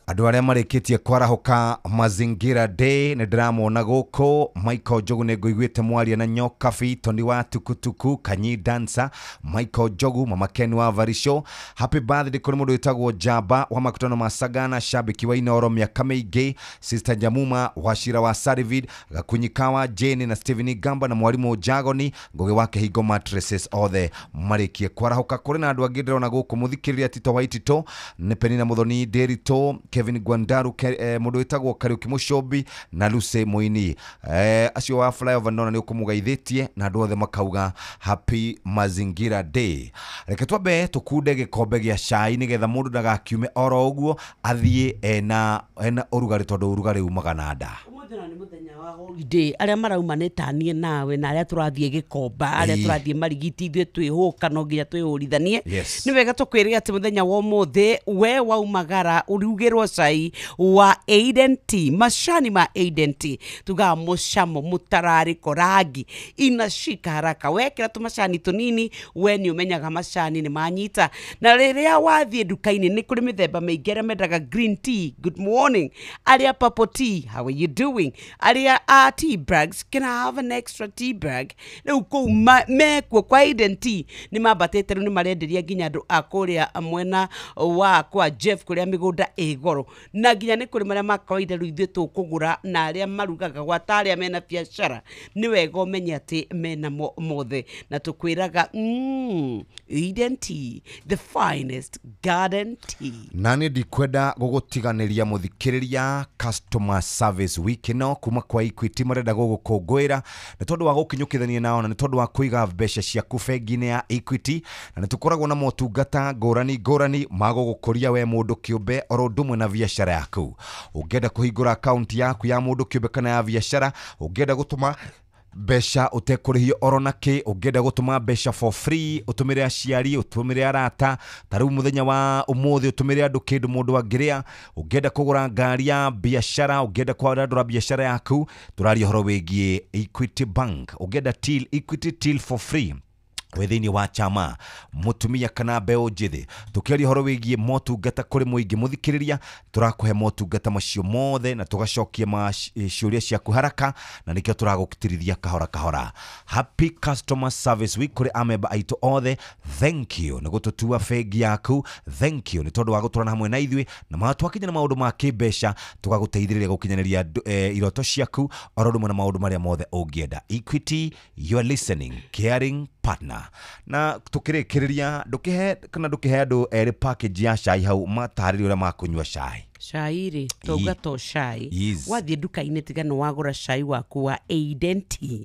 Andũ arĩa marĩkĩtie kwarahũka Mazingira Day nĩ ndĩramona gũkũ. Michael Njogu nĩ ngũiguĩte mwaria na Nyokabi, Tony wa Tukutuku, Kanyi Dancer, Michael Njogu, Mama Ken wa Varisho. Happy birthday kũrĩ mũndũ wĩtagwo Njamba wa makutano ma Sagana, shabiki wa Inoro mĩaka mĩingĩ, Sister Njamuma wa Shira wa Sarivid, Gakunyikawa Jane na Steven Gamba na mwarimũ Jagoni Ngũgĩ wa Kĩhingo Mattresses, othe marĩkie kwarahũka. Kũrĩ na andũ angĩ ndĩrona gũkũ mũthikĩrĩria, Tito wa Itito, nĩ Penina Muthoni Ndĩritũ, Kevin Gwandaru, mũndũ wĩtagwo Kariuki Mũcombi na Lucy Mũini. Acio wa flyover ndona nĩ ũkũmũgeithĩtie na andũ othe makauga happy Mazingira Day. Reke twambe tũkunde gĩkombe gĩa cai nĩgetha mũndũ ndagakiume oro ũguo athiĩ ena ũrugarĩ tondũ ũrugarĩ umaga na nda. Ũmũthĩ na nĩ mũthenya wa holiday, arĩa marauma nĩ tanie nawe na arĩa tũrathiĩ Gĩkomba, arĩa tũrathiĩ Marigiti, ithuĩ twĩhũka no nginya twĩhũrithanie. Nĩ wega tũkwĩre atĩ mũthenya wa ũmũthĩ we waumagara ũrugĩrwo cai wa Aiden Tea, macani ma Aiden Tea, tugaga mũcamo mũtararĩko rangi inashika haraka. Wekĩra tũmacani tũnini we nĩ ũmenyaga macani nĩ manyita. Na rĩrĩa wathiĩ nduka-inĩ nĩ kũrĩ mĩthemba mĩingĩ, arĩa mendaga green tea, good morning, arĩa purple tea, how are you doing, arĩa a tea bags, can I have an extra tea bag? Rĩu kũu mekuo kwa Aiden Tea nĩ mambatĩte, rĩu nĩ marenderia nginya andũ a kũrĩa mwena wa kwa Jeff kũrĩa mĩgũnda ĩ goro, na nginya nĩ kũrĩ marĩa ma kawaida rĩu ithuĩ tũkũgũra na arĩa marugaga gwata arĩa mena biacara nĩ wega ũmenye atĩ menamo mothe, na tũkwĩraga Eden Tea, the finest garden tea. Na nĩ ndikwenda gũgũtiganĩria mũthikĩrĩria customer service week ĩno kuma kwa Equity marenda gũgũkũngũĩra nĩ tondũ wa gũkinyũkithania nao na nĩ tondũ wa kũiga mbeca ciaku bengi-inĩ ya Equity, na nĩ tũkoragwo na motungata ngũrani ngũrani ma gũgũkũria we mũndũ kĩũmbe oro ũndũ ũmwe na biacara yaku. Ũngĩenda kũhingũra akaunti yaku ya mũndũ kĩũmbe kana ya biacara, ũngĩenda gũtũma mbeca ũtekũrĩhio oro na kĩ, ũngĩenda gũtũma mbeca for free, ũtũmĩre aciari, ũtũmĩre arata, ta rĩu mũthenya wa ũmũthĩ ũtũmĩre andũ kĩndũ mũndũ angĩrĩa, ũngĩenda kũgũra ngari ya biacara, ũngĩenda kwandandũra biacara yaku, tũraria ũhoro wĩgiĩ Equity Bank. Ũngĩenda till Equity till for free, Wĩ thĩinĩ wa chama mũtumia kana mbeũ njĩthĩ, tũkĩaria ũhoro wĩgiĩ motungata kũrĩ mũingĩ mũthikĩrĩria, tũrakũhe motungata macio mothe na tũgacokia ciũria ciaku haraka, na nĩkĩo tũragũtirithia kahora kahora. Happy Customer Service Week kũrĩ amemba aitũ othe. Thank you nĩ gũtũtua bengi yaku, thank you nĩ tondũ wa gũtũrana hamwe na ithuĩ, na matwakinya na maũndũ ma kĩmbeca tũgagũteithĩrĩria gũkinyanĩria iroto ciaku oro ũndũ ũmwe na maũndũ marĩa mothe ũngĩenda. Equity, you are listening, caring partner. Na tukĩrĩkĩrĩria ndũkĩhe kana ndũkĩhe andũ erĩ package ya cai hau matarĩrie ũrĩa makũnyua cai. Cai rĩ, tauga to cai. Wathiĩ nduka-inĩ tiga nĩ wagũra cai waku wa Aiden Tea.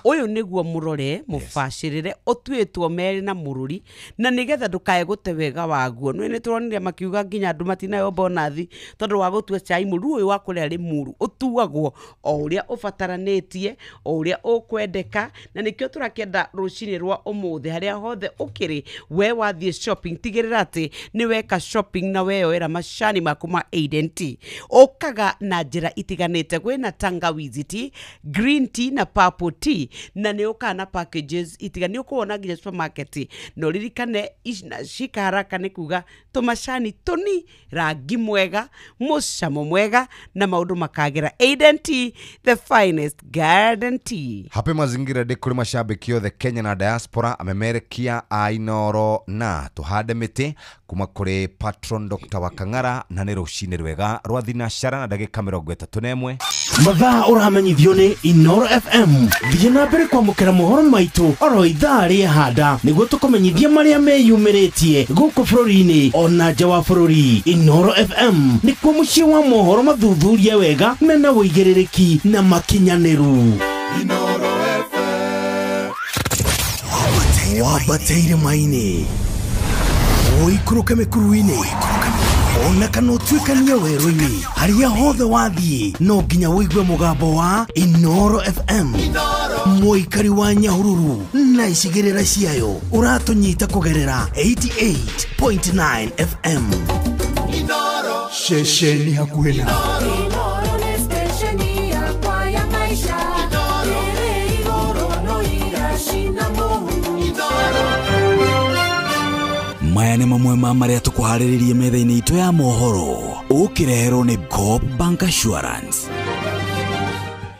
Ũyũ nĩguo mũrore mũbacĩrĩre ũtuĩtwo merĩ na mũrũri, na nĩgetha ndũkae gũte wega waguo. Nĩ nĩtũronire makiuga nginya andũ matinayo bonathi tondũ wa gũtua cai mũru ũyũ wa kũrĩa Rĩmuru ũtuagwo o ũrĩa ũbataranĩtie, o ũrĩa ũkwendeka, na nĩkĩo tũrakĩenda rũcinĩ rwa ũmũthĩ harĩa hothe ũkĩrĩ we wathiĩ shopping tigĩrĩra atĩ nĩ weka shopping na weyoera macani maku ma Aiden Tea. Ũkaga na njĩra itiganĩte, kwĩna tangawizi tea, green tea na purple tea, na nĩ ũkaga na packages itiganĩte, nĩ ũkũwona nginya supermarket. Na ũririkane shika haraka nĩ kuga tũmacani tũni rangi mwega, mũcamo mwega, na maũndũ makagĩra. Aiden Tea, the finest garden tea. Happy Mazingira Day kũrĩ mashabiki othe Kenya na diaspora, amemerekia a Inooro na tũhande mĩtĩ kuma kũrĩ patron Dr. Wakang'ara, na nĩ rũcinĩ rwega rwa thinacara na ndagĩka 31. Mathaa ũramenyithio nĩ Inooro FM. Thiĩ na mbere kwamũkĩra mohoro maitũ oro ithaa rĩa handa nĩguo tũkũmenyithie marĩa meyumĩrĩtie gũkũ bũrũri-inĩ ona nja wa bũrũri. Inooro FM nĩkuo mũciĩ wa mohoro mathuthurie wega mena ũigĩrĩrĩki na makinyanĩru. Inooro FM. Wambateire maini ũikũrũke mĩkuru-inĩ ona kana ũtuĩkanie werũ-inĩ, harĩa hothe wathiĩ no nginya ũigue mũgambo wa Inooro FM. Mũikari wa Nyahururu na icigĩrĩra ciayo ũratũnyita kũgerera 88.9 FM. Ceceni hakuhĩ nawe. Maya nĩ mamwe ma marĩa tũkũharĩrĩrie metha-inĩ itũ ya mohoro ũkĩreherwo nĩ Coop Bank Assurance.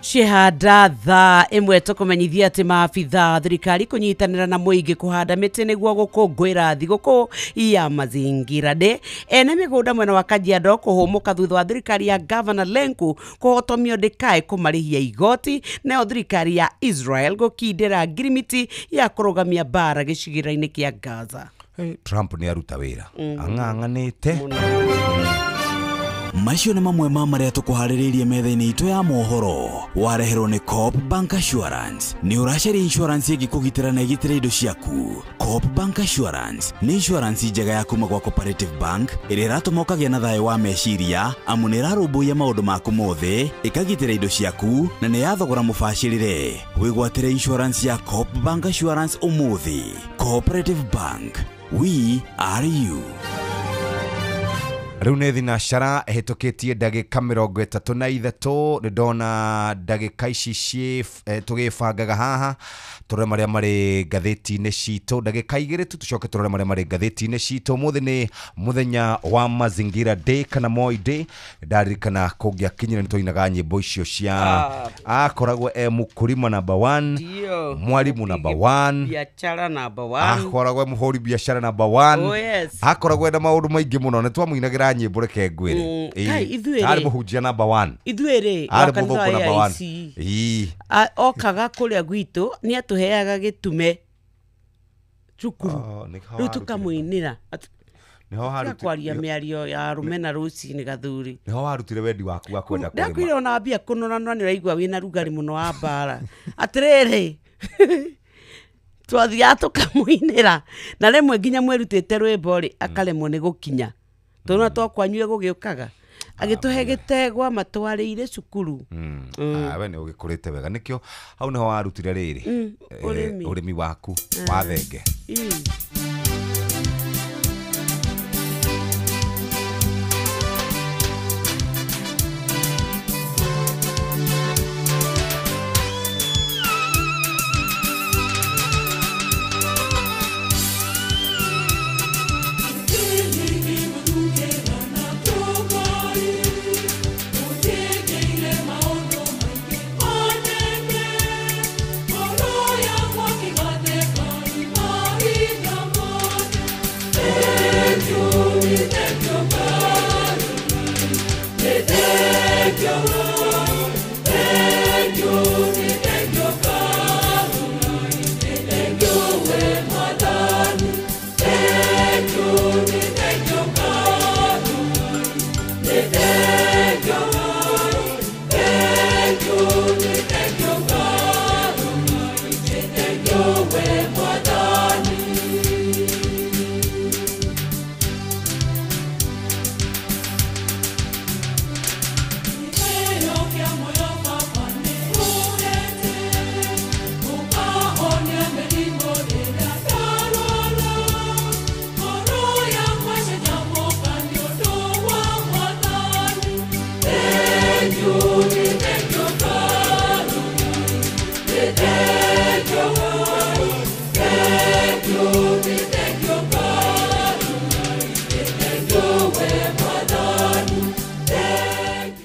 Cihanda thaa ĩmwe tũkũmenyithia atĩ maabitha thirikari kũnyitanĩra na mũingĩ kũhanda mĩtĩ nĩguo gũkũngũĩra thigũkũ ya Mazingira Day. Ene mĩgũnda mwena wa Kajiado kũhũmũka thutha wa thirikari ya Governor Lenku kũhotomio ndĩkae kũmarĩhia igoti, nayo thirikari ya Israel gũkindĩra ngirimiti ya kũrũgamia mbara gĩcigĩrĩra-inĩ kĩa Gaza. Trump nĩ aruta wĩra ang'ang'anĩte. Macio nĩ mamwe ma marĩa tũkũharĩrĩirie metha-inĩ itũ ya mohoro wareherwo nĩ Coop Bank Assurance. Nĩ ũracaria insurance ĩngĩkũgitĩra na ĩgitĩre indo ciaku? Coop Bank Assurance nĩ insurance njega ya kuma gwa Cooperative Bank ĩrĩa ĩratũma ũkagĩa na thayũ wa meciria, amu nĩ ĩrarũmbũiya maũndũ maku mothe, ĩkagitĩra indo ciaku na nĩ ya thogora mũbacĩrĩre. Wĩgwatĩre insurance ya Coop Bank Assurance ũmũthĩ. Cooperative Bank, we are you. Rĩu nĩ thinacara ĩhĩtũkĩtie ndagĩka 33 nĩ ndona ndagĩka ici tũgĩbangaga haha tũrore marĩa marĩ ngathĩti-inĩ citũ ndagĩka 2 tu tũcoke tũrore marĩa marĩ ngathĩti-inĩ citũ. Ũmũthĩ nĩ mũthenya wa Mazingira Day kana Moi Day. Ndaririkana kũngĩakinyire nĩ twainaga nyĩmbo icio cia akoragwo e mũkũrima number 1, mwarimu number 1, biacara number 1, akoragwo e mũhũri biacara number 1, akoragwo na maũndũ maingĩ mũno nĩ twamũinagĩra nyĩmbo reke ngwĩre. Arĩ mũhunjia number 1, ithuĩ rĩ arĩ mũthũngũ number 1. Okaga kũrĩa gwitũ nĩ atũheaga gĩtume cukuru rĩu tũkamũinĩra kwaria mĩario ya rũmena rũcinĩ gathuri. Nĩho warutire wendi waku wa kwenda kũrĩma. Ndakwĩra ona ambia kũnora nĩ ũraigua wĩna rugarĩ mũno wa mbara. Atĩrĩrĩ twathiaga tũkamũinĩra na rĩmwe nginya mwerutĩte rwĩmbo rĩ akaremwo nĩ gũkinya tondũ twakwanyue gũgĩũkaga agĩtũhe gĩtegwa matwarĩire cukuru. We nĩ ũgĩkũrĩte wega nĩkĩo hau nĩho warutire rĩrĩ ũrĩmi waku wa thenge.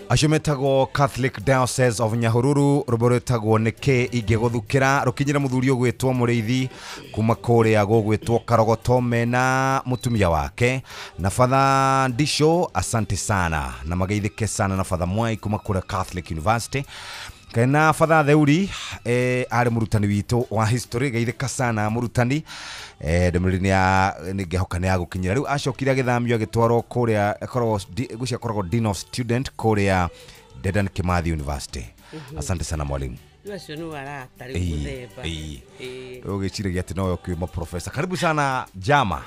Acio metagwo Catholic Diocese of Nyahururu rwĩmbo rwĩtagwo nĩkĩ ingĩgũthukĩra rũkinyĩre mũthuri ũgwĩtwo Mũrĩithi kuma kũrĩa gũgwĩtwo Karogoto mena mũtumia wake na Father Ndisho, asante sana na mageithĩke sana na Father Mwai kuma kũrĩa Catholic University kana Father Theuri arĩ mũrutani witũ wa history, geithĩka sana mũrutani. Ndũmĩrĩri nĩ ngĩhoka nĩ yagũkinyĩra. Rĩu acokire agĩthamio agĩtwarwo kũrĩa ngwĩciria akoragwo Dean of Student kũrĩa Dedan Kimathi University. Asante sana mwalimu. Acio nĩ arata rĩu mũthemba. Ũgĩciragia atĩ nowe ũkiuma professor. Karibu sana Jama.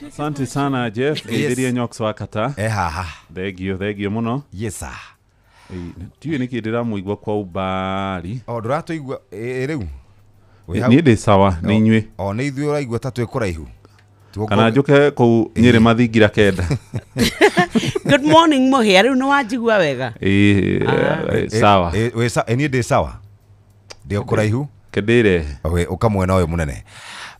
Asante sana Jeff. Geithĩrie Nyox wa kata. Haha. Thengio mũno. Yes sir. Ndiũĩ nĩkĩ ndĩramũigua kwa umbali. O ndũratũigua rĩu? Niĩ ndĩ sawa nĩ inyuĩ. O nĩ ithuĩ ũraigua ta twĩ kũraihu. Kana njũke kũu Nyĩrĩ mathingira 9. Good morning Mũhĩa, rĩu nĩ wanjigua wega? Sawa. Niĩ ndĩ sawa. Ndĩ o kũraihu. Kendĩre. Ũka mwena ũyũ mũnene.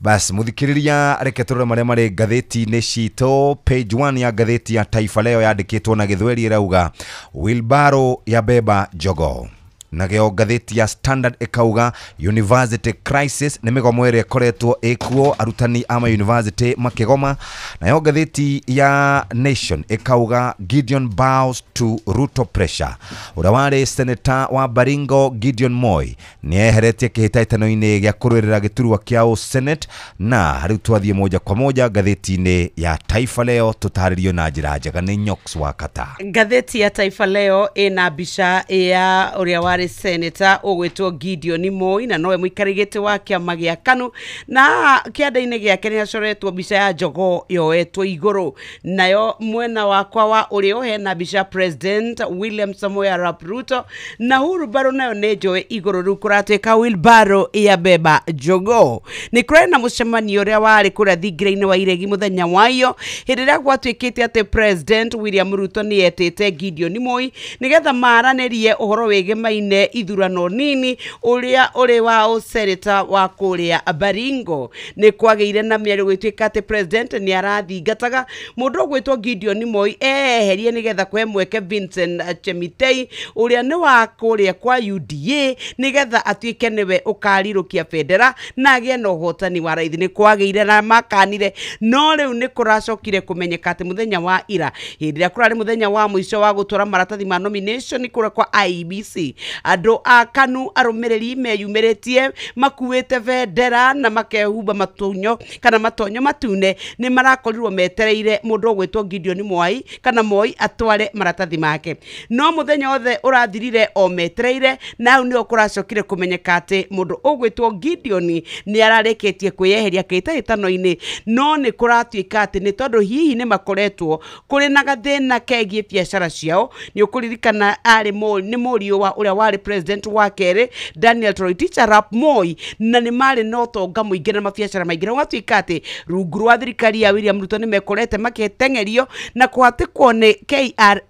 Bas muthikiriria reke turore maria mari ngathĩti-inĩ citũ. Page 1 ya ngathĩti ya Taifa Leo yandĩkĩtwo na Gĩthweri ĩrauga Wilbaro ya beba jogoo. Nageo ngathĩti ya Standard ĩkauga University crisis nĩ mĩgomo ĩrĩa ĩkoretwo ĩkuo arutani a ma university makĩgoma. Nayo ngathĩti ya Nation ĩkauga Gideon bows to Ruto pressure. Ũrĩa warĩ senator wa Baringo Gideon Moi nĩ eheretie kĩhĩtahĩtano-inĩ gĩa kũrũĩrĩra gĩturwa kĩa Senate. Na rĩu twathiĩ moja kwa moja ngathĩti-inĩ ya Taifa Leo tũtarĩrio na njĩra njega nĩ Nyox wa Kata. Ngathĩti ya Taifa Leo ĩna mbica ya ũrĩa warĩ senator ũgwĩtwo Gideon Moi na nowe mũikarĩri gĩtĩ wa kĩama gĩa KANU, na kĩanda-inĩ gĩake nĩ hacoretwo mbica ya jogoo yoetwo igũrũ. Nayo mwena wakwa wa ũrĩo hena mbica President William Samoei Arap Ruto na hurubaro nayo nĩ njoe igũrũ. Rĩu kũratuĩka wilbaro ya beba jogoo. Nĩ kũrarĩ na mũcemanio ũrĩa warĩ kũrĩa thingira-inĩ wa Iregi mũthenya wa iyo hĩndĩ ĩrĩa gwatuĩkĩte atĩ President William Ruto nĩ etĩte Gideon Moi nĩgetha maranĩrie ũhoro wĩgĩmaine ithurano nini ũrĩa ũrĩ wa ũseneta wa kũrĩa Baringo. Nĩ kwagĩire na mĩario gwĩtuĩka atĩ president nĩ arathingataga mũndũ ũgwĩtwo Gideon Moi eherie nĩgetha kũhe mweke Vincent Chemitei ũrĩa nĩ wa kũrĩa kwa UDA nĩgetha atuĩke nĩwe ũkarirũkia bendera na agĩe na ũhotani wa raithi. Nĩ kwagĩire na makanire, no rĩu nĩ kũracokire kũmenyeka atĩ mũthenya wa ira hĩndĩ ĩrĩa kũrarĩ mũthenya wa mũico wa gũtwara maratathi ma nomination kũrĩa kwa IEBC, andũ a KANU arũmĩrĩri meyumĩrĩtie makuĩte bendera na makehumba matonyo kana matonyo matune nĩ marakorirwo metereire mũndũ ũgwĩtwo Gideon Moi kana Moi atware maratathi make. No mũthenya wothe ũrathirire o metereire, na hau nĩho kũracokire kũmenyeka atĩ mũndũ ũgwĩtwo Gideon nĩ ararĩkĩtie kwĩyeheria kĩhĩtahĩtano-inĩ. No nĩ kũratuĩka atĩ nĩ tondũ hihi nĩ makoretwo kũrĩ na gathĩna kegiĩ biacara ciao. Nĩ ũkũririkana arĩ nĩ mũriũ wa ũrĩa warĩ president wa kerĩ Daniel Toroitich arap Moi, na nĩ marĩ na ũtonga mũingĩ na mabiacara maingĩ, na gwatuĩka atĩ rungu rwa thirikari ya William Ruto nĩ mekorete makĩteng'erio na kũhatĩkwo nĩ KRA,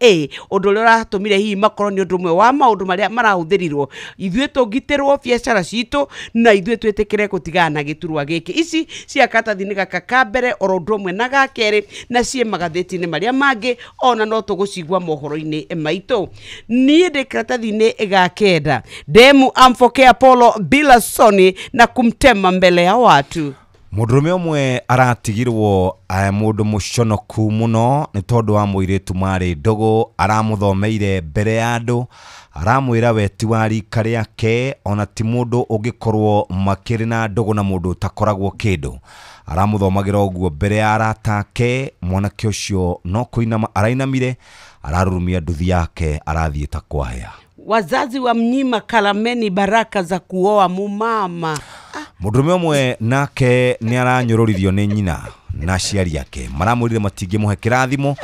ũndũ ũrĩa ũratũmire hihi makorwo nĩ ũndũ ũmwe wa maũndũ marĩa marahũthĩrirwo. Ithuĩ tũngitĩrwo biacara citũ na ithuĩ twĩtĩkĩre gũtigana na gĩturwa gĩkĩ. Ici cia karatathi-inĩ gaka ka mbere oro ũndũ ũmwe na ga kerĩ, na ciĩ magathĩti-inĩ marĩa mangĩ ona no tũgũcigua mohoro-inĩ maitũ. Niĩ ndĩ karatathi-inĩ ga kenda, demu amfokea Polo bila soni na kumtema mbele ya watu. Mũndũrũme ũmwe aratigirwo mũndũ mũconoku mũno nĩ tondũ wa mũirĩtu marĩ ndũgũ, aramũthomeire mbere ya andũ, aramwĩra we ti wa rika rĩake, ona ti mũndũ ũngĩkorwo makĩrĩ na ndũgũ na mũndũ ũtakoragwo kĩndũ. Aramũthomagĩra ũguo mbere ya arata ake. Mwanake ũcio no kũinama arainamire, ararurumia nduthi yake, arathiĩ ta kwahĩa. Wazazi wa mnyima Kalameni baraka za kuoa mumama. Mũndũrũme ũmwe nake nĩ aranyũrũririo nĩ nyina na aciari ake, maramwĩrire matingĩmũhe kĩrathimo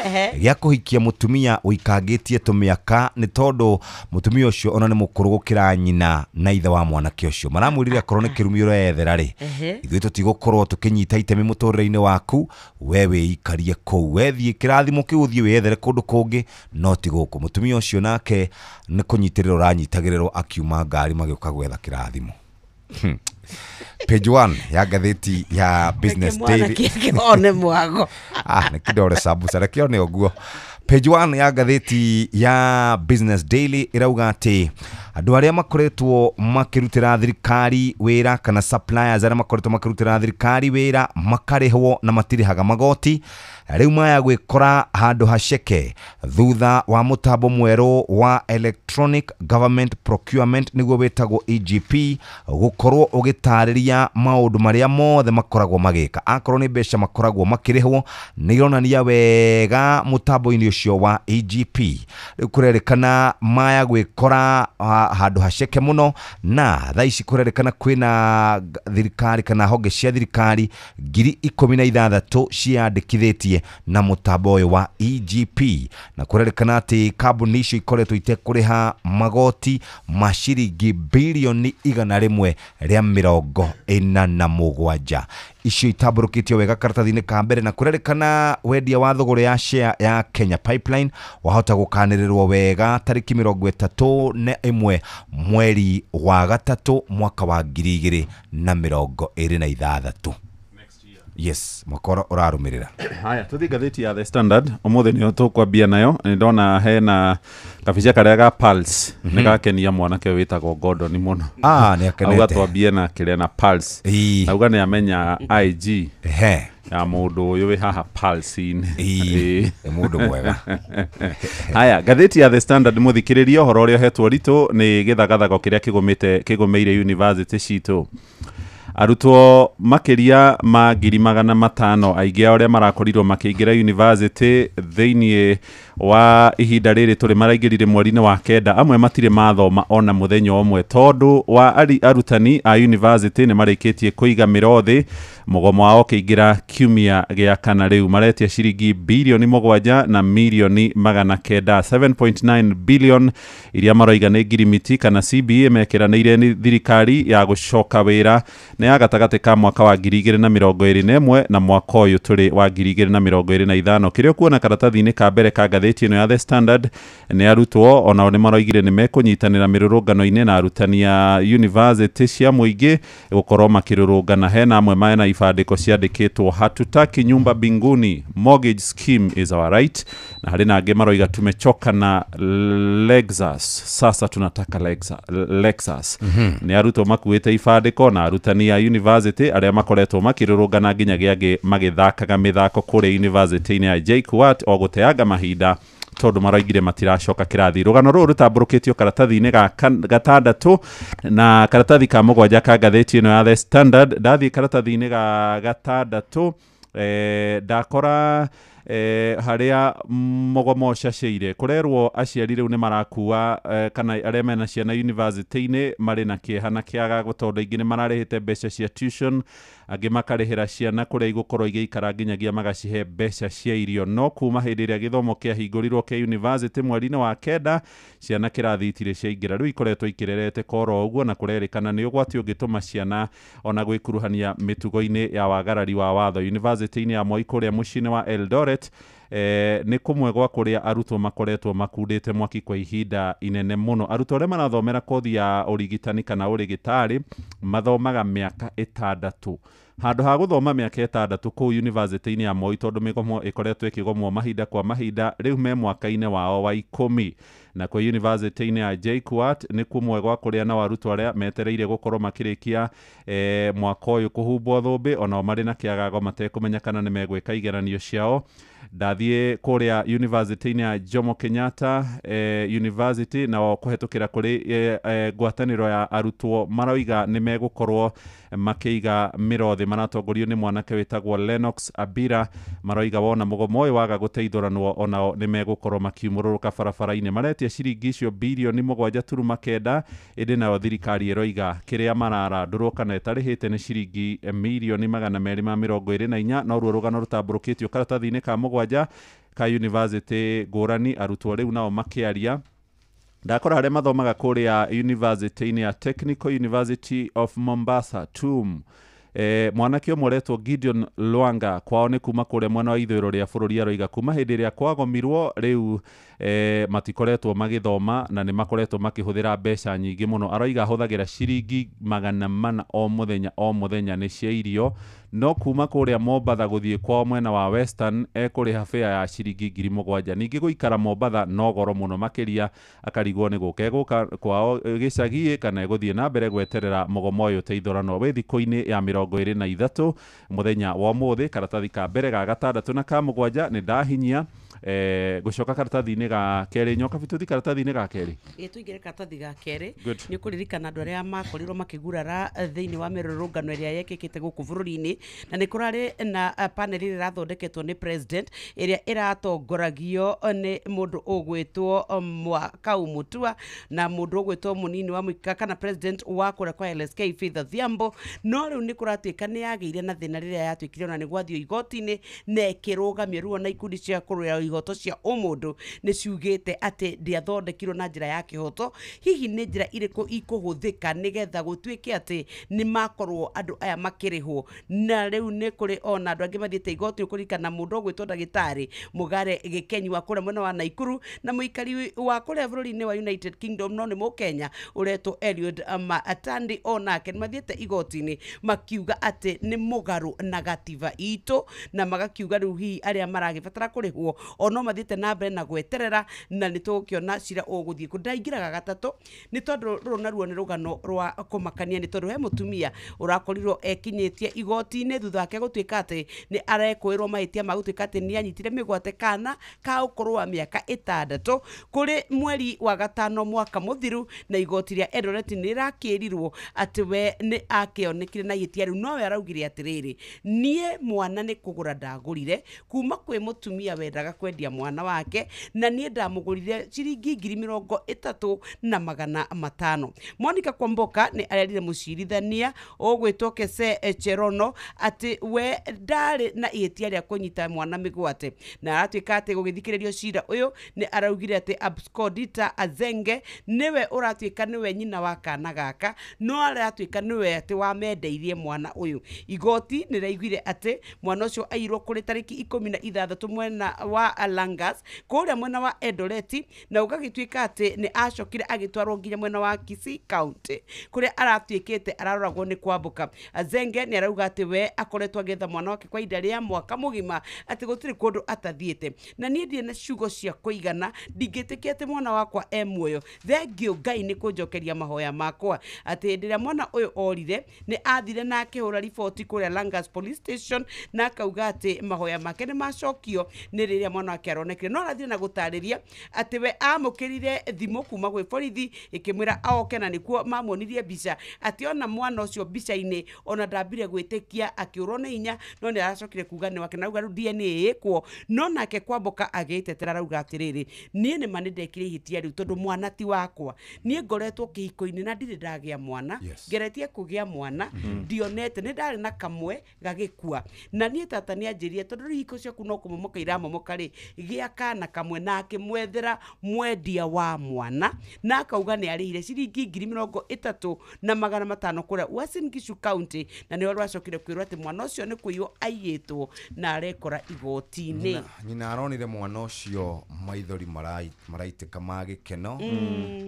gĩa kũhikia mũtumia ũikangĩtie tũmĩaka nĩ tondũ mũtumia ũcio ona nĩ mũkũrũ gũkĩra nyina na ithe wa mwanake ũcio. Maramwĩrire akorwo nĩ kĩrumi ũreyethera rĩ, ithuĩ tũtigũkorwo tũkĩnyita itemi mũtũrĩre-inĩ waku, we wĩikarie kũu, wethiĩ kĩrathimo kĩu ũthiĩ wĩyethere kũndũ kũngĩ no ti gũkũ. Mũtumia ũcio nake nĩ kũnyitĩrĩrwo ũranyitagĩrĩrwo akiuma ngari magĩũka gwetha kĩrathimo. Page 1 ya ngathĩti ya Business Daily. Kĩone mwago. Ah, nĩ kĩndore sambuca, reke one ũguo. Page 1 ya ngathĩti ya Business Daily ĩrauga atĩ andũ arĩa makoretwo makĩrutĩra thirikari wĩra kana suppliers arĩa makoretwo makĩrutĩra thirikari wĩra makarĩhwo na matirĩhaga magoti rĩu maya gwĩkora handũ haceke thutha wa mũtambo mwerũ wa Electronic Government Procurement nĩguo wĩtagwo EGP gũkorwo ũgĩtarĩria maũndũ marĩa mothe makoragwo magĩka. Akorwo nĩ mbeca makoragwo makĩrĩhwo nĩ ironania wega mũtambo-inĩ ũcio wa EGP. Rĩu kũrerĩkana maya gwĩkora handũ haceke mũno, na thaa ici kũrerĩkana kwĩna thirikari kana honge cia thirikari 16,000 ciandĩkithĩtie na mũtambo ũyũ wa EGP, na kũrerĩkana atĩ kambuni icio ikoretwo itekũrĩha magoti ma ciringi bilioni 147. Icio itambũrũkĩtio wega karatathi-inĩ ka mbere, na kũrerĩkana wendia wa thogora ya share ya Kenya Pipeline wahota gũkanĩrĩrwo wega tarĩki 31 mweri wa gatatũ mwaka wa 2026. Yes, mwaka ũrarũmĩrĩra. Haya, tũthiĩ ngathĩti ya The Standard ũmũthĩ nĩyo tũkwambia nayo. Nĩ ndona hena kabica karĩa ga Pulse nĩ gakenia mwanake wĩtagwo Gordon mũno. Ah, nĩ akenete. Auga twambie na kĩrĩa na Pulse. Auga nĩ amenya IG ya mũndũ ũyũ wĩ haha Pulse-inĩ. Nĩ mũndũ mwega. Haya, ngathĩti ya The Standard mũthikĩrĩria ũhoro ũrĩa ũhetwo ritũ nĩ gĩthagathago kĩrĩa kĩgũmĩire university citũ. Arutwo makĩria ma 500,000 aingĩ ao arĩa marakorirwo makĩingĩra university thĩinĩ wa ihinda rĩrĩ tũrĩ maraingĩrire mweri-inĩ wa 9, amwe matirĩ mathoma ona mũthenya ũmwe tondũ wa arutani a university nĩ marĩkĩtie kũiga mĩro thĩ. Mũgomo wao ũkĩingĩra kiumia gĩa kana rĩu maretia ciringi bilioni 7 na milioni 900, 7.9 billion iria maroiga nĩ ngirimiti kana CBA mekĩranĩire nĩ thirikari ya gũcoka wĩra nĩ ya gatagatĩ ka mwaka wa 2021 na mwaka ũyũ tũrĩ wa 2025. Kĩrĩa ũkuona karatathi-inĩ ka mbere ka ngathĩti ĩno ya The Standard nĩ arutwo onao nĩ maroigire nĩ mekũnyitanĩra mĩrũrũngano-inĩ na arutani a university cia mũingĩ gũkorwo makĩrũrũngana. Hena amwe mena ibandĩko ciandĩkĩtwo hatutaki nyumba mbinguni, mortgage scheme is our right, na harĩ na angĩ maroiga tumechoka na Lexus, sasa tunataka Lexus. Nĩ arutwo makuĩte ibandĩko na arutani a university arĩa makoretwo makĩrũrũngana nginyagia angĩ magĩthakaga mĩthako kũrĩa university-inĩ ya JKUAT o gũteanga mahinda tondũ maroigire matiracoka kĩrathi. Rũgano rũrũ rũtambũrũkĩtio karatathi-inĩ ga 6 na karatathi ka 7 ka ngathĩti ĩno ya The Standard. Ndathiĩ karatathi-inĩ ga 6 ndakora harĩa mũgomo ũcacĩire kũrerwo aciari rĩu nĩ marakua kana arĩa mena ciana university-inĩ marĩ na kĩeha na kĩagago tondũ aingĩ nĩ mararĩhĩte mbeca cia tuition, angĩ makarĩhĩra ciana kũrĩa igũkorwo igĩikara nginyagia magacihe mbeca cia irio. No kuma hĩndĩ ĩrĩa gĩthomo kĩahingũrirwo kĩa university mweri-inĩ wa 9 ciana kĩrathi itirĩ ciaingĩra, rĩu ikoretwo ikĩrerete koro ũguo, na kũrerĩkana nĩ ũgwati ũngĩtũma ciana ona gwĩkuruhania mĩtugo-inĩ ya wagarari wa watho. University-inĩ ya Moi kũrĩa mũciĩ-inĩ wa Eldoret nĩ kũmwe gwa kũrĩa arutwo makoretwo makundĩte mwaki kwa ihinda inene mũno. Arutwo arĩa marathomera kothi ya ũrigitani kana ũrĩgĩtarĩ mathomaga mĩaka 6 handũ ha gũthoma mĩaka 6 kũu university-inĩ ya Moi tondũ mĩgomo ĩkoretwo ĩkĩgomwo mahinda kwa mahinda, rĩu me mwaka-inĩ wao wa 10. Na kwa university-inĩ ya JKUAT nĩ kũmwe gwa kũrĩa nao arutwo arĩa metereire gũkorwo makĩrĩkia mwaka ũyũ kũhumbwo thũmbĩ onao marĩ na kĩagago matekũmenya kana nĩ megwĩka igeranio ciao. Ndathiĩ kũrĩa university-inĩ ya Jomo Kenyatta University nao kũhetũkĩra kũrĩ ngwatanĩro ya arutwo maroiga nĩ megũkorwo makĩiga mĩro thĩ, maratongorio nĩ mwanake wĩtagwo Lennox Abira. Maroiga wona mũgomo ũyũ waga gũteithũranwo onao nĩ megũkorwo makiumũrũrũka barabara-inĩ. Maretia ciringi icio bilioni 7.9, ĩndĩ nayo thirikari ĩroiga kĩrĩa mararandũrwo kana ĩtarĩhĩte nĩ ciringi milioni 224. No ruo rũgano rũtambũrũkĩtio karatathi-inĩ ka 7 ka university ngũrani. Arutwo rĩu nao makĩaria ndakora arĩa mathomaga kũrĩa university-inĩ ya Technical University of Mombasa TUM. Mwanake ũmwe ũretwo Gideon Lwanga kwao nĩ kuma kũrĩa mwena wa ithũĩro rĩa bũrũri aroiga kuma hĩndĩ ĩrĩa kwagomirwo rĩu Matikoretwo magithoma na nĩ makoretwo makĩhũthĩra mbeca nyingĩ mũno. Aroiga ahũthagĩra ciringi 400 o mũthenya nĩ cia irio, no kuma kũrĩa Mombatha gũthiĩ kwao mwena wa Western ekũrĩha fare ya ciringi 7,000. Ningĩ gũikara Mombatha no goro mũno makĩria, akarigwo nĩ gũka egũka kwao gĩcagi kana egũthiĩ na mbere gweterera mũgomo ũyũ ũteithũranwo. Wĩ thikũ-inĩ ya 23 mũthenya wa ũmũthĩ, karatathi ka mbere ga gatandatũ na ka mũgwanja nĩ ndahinyia. Gũcoka karatathi-inĩ ga kerĩ, nyoka bituthi karatathi-inĩ ga kerĩ. Ĩ tũingĩre karatathi ga kerĩ. Nĩ ũkũririkana andũ arĩa makorirwo makĩgurara thĩinĩ wa mĩrũrũngano ĩrĩa yekĩkĩte gũkũ bũrũri-inĩ, na nĩ kũrarĩ na panel ĩrĩa ĩrathondeketwo nĩ president ĩrĩa ĩratongoragio nĩ mũndũ ũgwĩtwo Mwakau Mutua na mũndũ ũgwĩtwo mũnini wa mũika kana president wa kũrĩa kwa LSK Faith Odhiambo. No rĩu nĩ kũratuĩka nĩ yagĩire na thĩna rĩrĩa yatuĩkire ona nĩ gwathiĩ igoti-inĩ na ĩkĩrũgamio rĩu ona ikundi cia kũrũĩra ihoto cia ũmũndũ nĩ ciugĩte atĩ ndĩathondekirwo na njĩra ya kĩhoto. Hihi nĩ njĩra irĩkũ ikũhũthĩka nĩgetha gũtuĩke atĩ nĩ makorwo andũ aya makĩrĩhwo? Na rĩu nĩ kũrĩ ona andũ angĩ mathiĩte igoti, ũkũririkana mũndũ ũgwĩtwo ndagĩtarĩ Mũgare Gĩkenyi wa kũrĩa mwena wa Naikuru na mũikari wa kũrĩa bũrũri-inĩ wa United Kingdom no nĩ mũkenya ũretwo Eliud Matandi, onake nĩ mathiĩte igoti-inĩ makiuga atĩ nĩ mũgarũ na gatiba itũ, na magakiuga rĩu hihi arĩa maragĩbatara kũrĩhwo ono mathiĩte na mbere na gweterera, na nĩ tũgũkĩona cira ũgũthiĩ kũ. Ndaingĩraga gatatũ nĩ tondũ rũrũ naruo nĩ rũgano rwa kũmakania, nĩ tondũ he mũtumia ũrakorirwo ekinyĩtie igoti-inĩ thutha wake gũtuĩka atĩ nĩ arekũĩrwo mahĩtia ma gũtuĩka atĩ nĩ anyitire mĩgwate kana ka ũkũrũ wa mĩaka 6 kũrĩ mweri wa 5 mwaka mũthiru, na igoti rĩa Eldoret nĩ rĩrakĩrirwo atĩ we nĩ akĩonekire na ihĩtia rĩu, nowe araugire atĩrĩrĩ, niĩ mwana nĩ kũgũra ndagũrire kuma kwĩ mũtumia wendaga kwendia mwana wake, na niĩ ndamũgũrire ciringi 30,500. Monica Kwamboka nĩ arerire mũcirithania ũgwĩtwo Kese Cherono atĩ we ndarĩ na ihĩtia rĩa kũnyita mwana mĩgwate, na aratuĩka atĩ gũgĩthikĩrĩrio cira ũyũ nĩ araugire atĩ Abscodita Azenge nĩwe ũratuĩka nĩwe nyina wa kana gaka, no aratuĩka nĩwe atĩ wamendeirie mwana ũyũ. Igoti nĩ rĩaiguire atĩ mwana ũcio airwo kũrĩ tarĩki 16 mwena wa Langas kũrĩa mwena wa Eldoret, na ũgagĩtuĩka atĩ nĩ acokire agĩtwarwo nginya mwena wa Kisii County kũrĩa aratuĩkĩte araroragwo nĩ Kwamboka. Azenge nĩ arauga atĩ we akoretwo agĩetha mwana wake kwa ihinda rĩa mwaka mũgima, atĩ gũtirĩ kũndũ atathiĩte, na niĩ ndirĩ na ciugo cia kũigana, ndingĩtĩkia atĩ mwana wakwa e muoyo. Thengiũ Ngai nĩ kũnjokeria mahoya makwa. Atĩ hĩndĩ ĩrĩa mwana ũyũ orire nĩ athire na akĩhũra riboti kũrĩa Langas Police Station, na akauga atĩ mahoya make nĩ macokio nĩ rĩrĩa mwana wake aronekire. No arathire na gũtarĩria atĩ we amũkĩrire thimũ kuma gwĩ borithi ĩkĩmwĩra aoke, na nĩkuo mamuonirie mbica atĩ ona mwana ũcio mbica-inĩ ona ndambire gwĩtĩkia, akĩũrwo nĩ hinya, no nĩ aracokire kuga nĩ wake, na auga rĩu DNA ĩkwo. No nake Kwamboka agĩtetera arauga atĩrĩrĩ, niĩ nĩ ma nĩ ndekire ihĩtia rĩu tondũ mwana ti wakwa, niĩ ngoretwo kĩhiko-inĩ na ndirĩ ndagĩa mwana, ngeretie kũgĩa mwana ndionete, nĩ ndarĩ na kamwe gagĩkua, na niĩ tata nĩ anjĩrire tondũ rĩu ihiko ciaku no kũmomoka iramomoka rĩ, gĩa kana kamwe, na akĩmwethera mwendia wa mwana, na akauga nĩ arĩhire ciringi 30,500 kũrĩa Uasin Gishu County, na nĩho rwacokire kwĩrwo atĩ mwana ũcio nĩ kũiywo aiyĩtwo na arekora igoti-inĩ. Nyina aronire mwana ũcio maithori maraitĩka ma gĩkeno.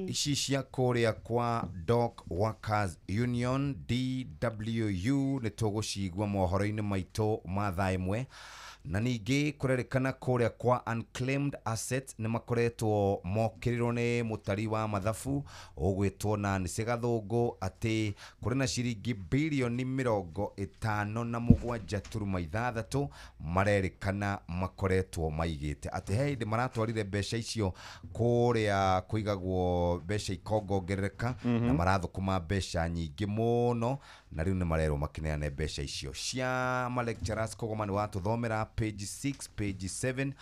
Ici cia kũrĩa kwa Dock Workers Union DWU nĩ tũgũcigua mohoro-inĩ maitũ ma thaa 1. Na ningĩ kũrerĩkana kũrĩa kwa unclaimed assets nĩ makoretwo mokĩrĩrwo nĩ mũtari wa mathabu ũgwĩtwo Nancy Gathũngũ atĩ kũrĩ na ciringi bilioni 57.6 marerĩkana makoretwo maigĩte, atĩ he hĩndĩ maratwarire mbeca icio kũrĩa kũigagwo mbeca ikongongerereka, na marathũkũma mbeca nyingĩ mũno, na rĩu nĩ marerwo makĩneane mbeca icio cia ma lecturers kũgoma nĩ watũthomera page 6 page 7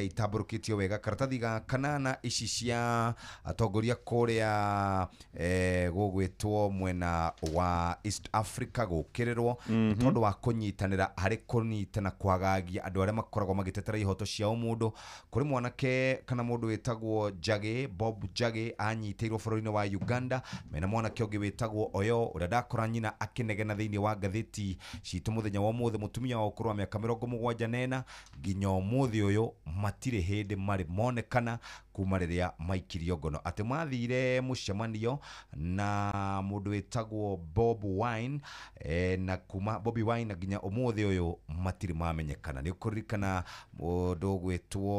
itambũrũkĩtio wega. Karatathi ga kanana ici cia atongoria kũrĩa gũgwĩtwo mwena wa East Africa gũkĩrĩrwo tondũ wa kũnyitanĩra harĩ kũnyitana kwagagia andũ arĩa makoragwo magĩtetera ihoto cia ũmũndũ. Kũrĩ mwanake kana mũndũ wĩtagwo Njagĩ, Bob Njagĩ, anyitĩirwo bũrũri-inĩ wa Uganda mena mwanake ũngĩ wĩtagwo Oyo ũrĩa ndakora nyina akĩnegena thĩinĩ wa ngathĩti citũ mũthenya wa ũmũthĩ. Mũtumia wa ũkũrũ wa mĩaka 74 nginya ũmũthĩ ũyũ matirĩ hĩndĩ marĩ monekana kuma rĩrĩa maikirio ngono. Atĩ mathire mũcemanio na mũndũ wĩtagwo Bob Wine, na kuma Bobi Wine na nginya ũmũthĩ ũyũ matirĩ mamenyekana. Nĩ ũkũririkana mũndũ ũgwĩtwo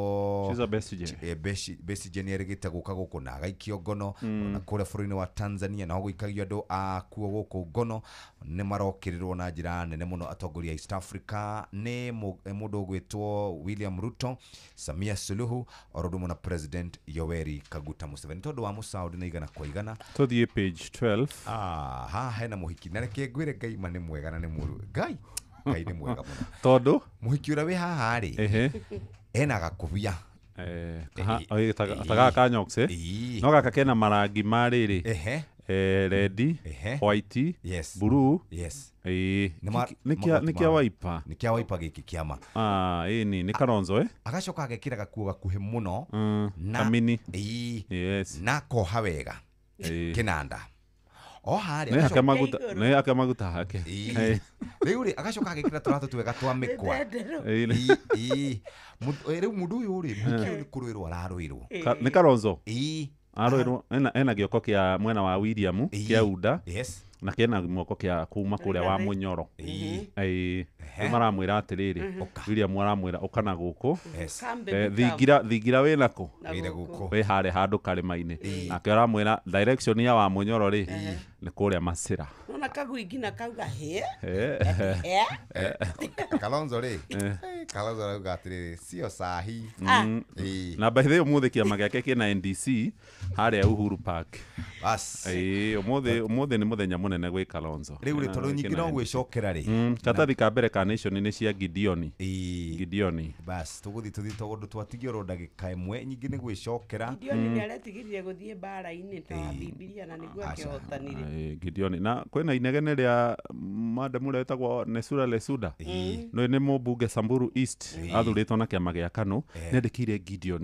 Besigye nĩ erĩgĩte gũka gũkũ na agaikio ngono, ona kũrĩa bũrũri-inĩ wa Tanzania naho gũikagio andũ akuo gũkũ ngono. Nĩ marokĩrĩrwo na njĩra nene mũno atongoria a East Africa nĩ mũndũ ũgwĩtwo William Ruto, Samia Suluhu oro ũndũ ũmwe na President Yoweri Kaguta Museveni. Tondũ wa mũsaudi na 100 kwa 100. Tũthiĩ page 12. Haha hena mũhiki na reke ngwĩre Ngai ma nĩ mwega na nĩ mũru. Ngai nĩ mwega mũno. Tondũ mũhiki ũrĩa wĩ haha rĩ ena gakũbia ta gaka ka nyox, no gaka kena marangi ma rĩrĩ, red, white, blue. Yes. Nĩ kĩa Wiper. Nĩ kĩa Wiper gĩkĩ kĩama. Ĩni nĩ Kalonzo Agacoka agekĩra gakuo gakuhĩ mũno na mini. Yes. Na koha wega. Kĩnanda. O harĩa nĩ hake maguta hake. Rĩu rĩ agacoka agekĩra tũratũ twega twa mĩkwa. Rĩu mũndũ ũyũ rĩ mũhiki ũyũ nĩ kũrũĩrwo ararũĩrwo. Nĩ Kalonzo. Arũĩrwo ena gĩoko kĩa mwena wa William kĩa Uda. Yes. Na kena moko kĩa kuma kũrĩa wa Mũnyoro. Rĩu maramwĩra atĩrĩrĩ, William aramwĩra ũka na gũkũ. Thingira wĩ nakũ? Wĩ harĩa handũ karĩma-inĩ. Nake aramwĩra direction ya wa Mũnyoro rĩ nĩ kũrĩa Macĩra. Nona kagui nginya kauga he. Kalonzo rĩ. Kalonzo arauga atĩrĩrĩ sio sahi. Na by the way ũmũthĩ kĩama gĩake kĩna NDC harĩa Uhuru Park. Bas. Ũmũthĩ nĩ mũthenya mũnene gwĩ Kalonzo. Rĩu rĩ tondũ nyingĩ no gwĩcokera rĩ. Katathi ka mbere ka Nation nĩ cia Gideoni. Gideoni. Bas tũgũthiĩ tũthiĩ tondũ twatigio oro ndagĩka ĩmwe nyingĩ nĩ gwĩcokera. Gideoni nĩ aretigĩrire gũthiĩ mbara-inĩ ta wa Bibilia na nĩguo akĩhotanire. Gideoni na kwĩna inegene rĩa madam ũrĩa wĩtagwo Nesura Lesuda. No nĩ mũmbunge Samburu East athurĩtwo na kĩama gĩa KANU. Nĩandĩkĩire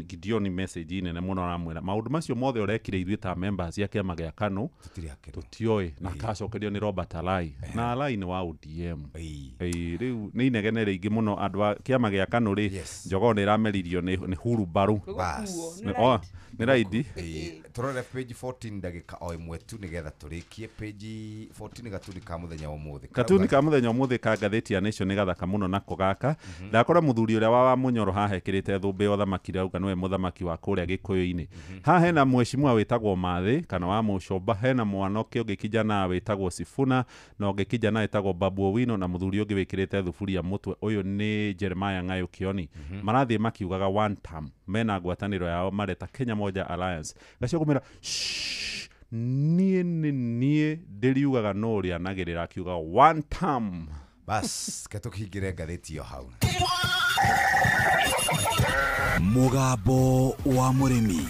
Gideoni message nene mũno aramwĩra maũndũ macio mothe ũrekire ithuĩ ta members ya kĩama gĩa KANU tũtioĩ, na akacokerio nĩ Robert Alai na Alai nĩ wa ODM. Rĩu nĩ inegene rĩingĩ mũno andũ a kĩama gĩa KANU rĩ njogoo nĩ ĩrameririo nĩ hurubaru. Nĩ raidi. Tũrore page 14 ndagĩka o ĩmwe tu nĩgetha tũrĩkie page 14 gatuni ka mũthenya wa ũmũthĩ. Gatuni ka mũthenya ũmũthĩ ka ngathĩti ya Nation nĩ gathaka mũno nako gaka. Ndakora mũthuri ũrĩa wa Mũnyoro haha ekĩrĩte thũmbĩ ya ũthamaki rauga nĩwe mũthamaki wa kũrĩa Gĩkũyũ-inĩ. Haha hena mheshimiwa wĩtagwo Mathĩ kana wa Mũcomba, hena mwanake ũngĩ kijana wĩtagwo Sifuna na ũngĩ kijana wĩtagwo Babu Owino na mũthuri ũngĩ wĩkĩrĩte thuburia mũtwe ũyũ nĩ Jeremiah Ng'ayo Kioni. Marathiĩ makiugaga one term mena ngwatanĩro yao mareta Kenya Moja Alliance. Gacio kũmera niĩ nĩ niĩ ndĩriugaga no ũrĩa anagĩrĩra akiuga one term. Bas ke tũkĩingĩre ngathĩti ĩyo hau. Mũgambo wa mũrĩmi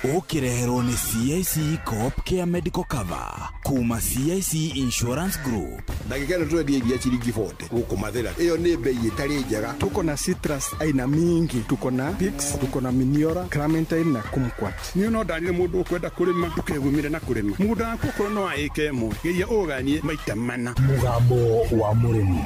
ũkĩreherwo nĩ CIC Co-op Care Medical Cover kuma CIC Insurance Group. Ndagĩka ĩno tũrendia iria ciringi 40 gũkũ Mathĩra. Ĩyo nĩ bei ĩtarĩ njega. Tuko na citrus aina mingi, tuko na Pix, tuko na Miniora, Clementine na Kumquat. Niĩ no ndarire mũndũ ũkwenda kũrĩma ndũkegumire na kũrĩma. Mũgũnda waku okorwo no wa ĩka ĩmwe geria ũganie maita mana. Mũgambo wa mũrĩmi.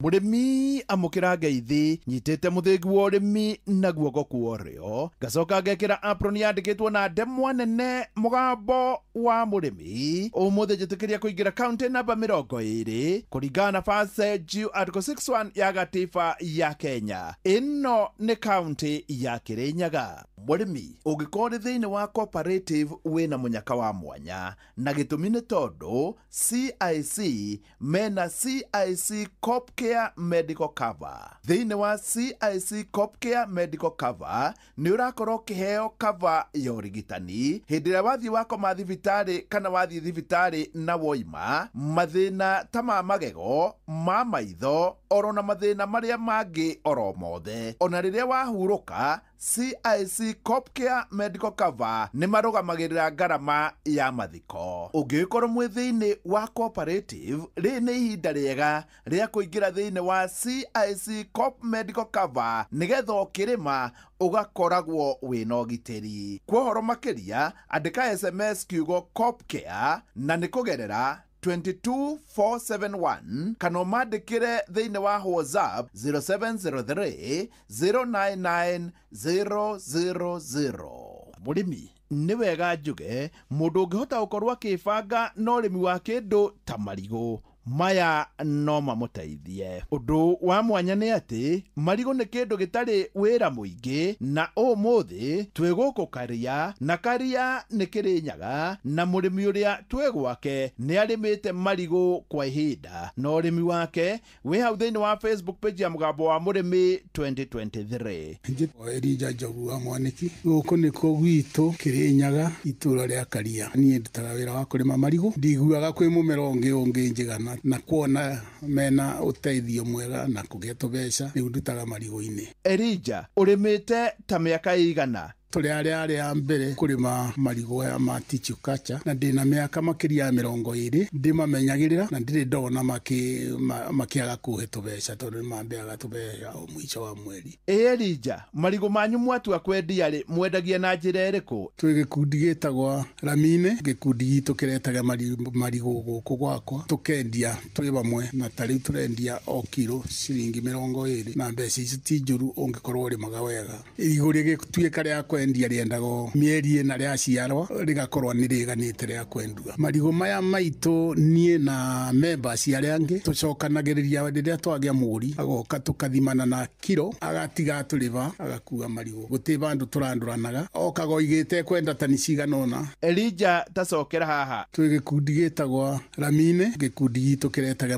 Mũrĩmi amũkĩra ngeithi nyitĩte mũthĩgi wa ũrĩmi na guoko kwa ũrĩo ngacoka ngekĩra apron yandĩkĩtwo na ndemwa nene mũgambo wa mũrĩmi. Ũmũthĩ njĩtĩkĩria kũingĩra kaunti namba 20 kũringana na Verse G Article 61 ya gatiba ya Kenya. Ĩno nĩ kaunti ya Kĩrĩnyaga. Mũrĩmi ũngĩkorwo ũrĩ thĩinĩ wa cooperative wĩna mũnyaka wa mwanya na gĩtũmi nĩ tondũ CIC mena CIC Co-op Care Medical Cover. Thĩinĩ wa CIC Co-op Care Medical Cover nĩ ũrakorwo ũkĩheo cover ya ũrigitani hĩndĩ ĩrĩa wathiĩ wakoma thibitarĩ kana wathiĩ thibitarĩ na woima mathĩna ta ma magego, ma maitho oro na mathĩna marĩa mangĩ oro mothe. Ona rĩrĩa wahurũka CIC Co-op Care Medical Cover nĩ marũgamagĩrĩra ngarama ya mathiko. Ũngĩgĩkorwo mwĩ thĩinĩ wa cooperative rĩrĩ nĩ ihinda rĩega rĩa kũingĩra thĩinĩ wa CIC Co-op Medical Cover nĩgetha ũkĩrĩma ũgakoragwo wĩna ũgitĩri. Kwa ũhoro makĩria andĩka SMS kiugo Co-op Care na nĩ kũgerera 22471 kana ũmandĩkĩre thĩinĩ wa WhatsApp 0703 099 000. Mũrĩmi nĩ wega njuge mũndũ ũngĩhota gũkorwo akĩbanga na ũrĩmi wa kĩndũ ta marigũ maya no mamũteithie. Ũndũ wa mwanya nĩ atĩ marigũ nĩ kĩndũ gĩtarĩ wĩra mũingĩ, na ũmũthĩ twĩ gũkũ Karia, na Karia nĩ Kĩrĩnyaga, na mũrĩmi ũrĩa twĩ gwake nĩ arĩmĩte marigũ kwa ihinda, na ũrĩmi wake wĩ hau thĩinĩ wa Facebook page ya Mũgambo wa Mũrĩmi 2023. Njĩtagwo Elijah Njogu wa Mwaniki, gũkũ nĩkuo gwitũ Kĩrĩnyaga, itũra rĩa Karia. Niĩ ndutaga wĩra wa kũrĩma marigũ, ndiguaga kwĩ mũmera ũngĩ ũngĩnjigana na kuona mena ũteithio mwega na kũgĩa tũbeca, rĩu ndutaga marigũ-inĩ. Elijah, ũrĩmĩte ta mĩaka ĩigana? Tũrĩ arĩa arĩa a mbere kũrĩma marigũ aya ma tissue culture, na ndĩna mĩaka makĩria ya 20 ndĩmamenyagĩrĩra, na ndirĩ ndona makĩaga kũhe tũbeca tondũ nĩmambeaga tũbeca o mũico wa mweri. Ĩ Elijah, marigũ manyu mwatua kwendia rĩ, mwendagia na njĩra ĩrĩkũ? Twĩ gĩkundi gĩtagwo Ramine, gĩkundi gitũ kĩretaga marigũ gũkũ gwakwa, tũkendia twĩ hamwe, na ta rĩu tũrendia o kiro ciringi 20, na mbeca icio ti njũru ũngĩkorwo ũrĩmaga wega. Irigũ rĩgĩtuĩka rĩa kwendia rĩendagwo mĩeri ĩna rĩaciarwo rĩgakorwo nĩ rĩganĩte rĩa kwendua. Marigũ maya maitũ niĩ na members arĩa angĩ tũcokanagĩrĩria rĩrĩa twagĩa mũgũri, agoka tũkathimana na kiro, agatiga atũrĩba agakua marigũ, gũtirĩ vandũ tũrandũranaga, okaga oigĩte kwenda tani cigana ũna. Elijah, tacokera haha. Twĩ gĩkundi gĩtagwo Ramine, gĩkundi gitũ kĩretaga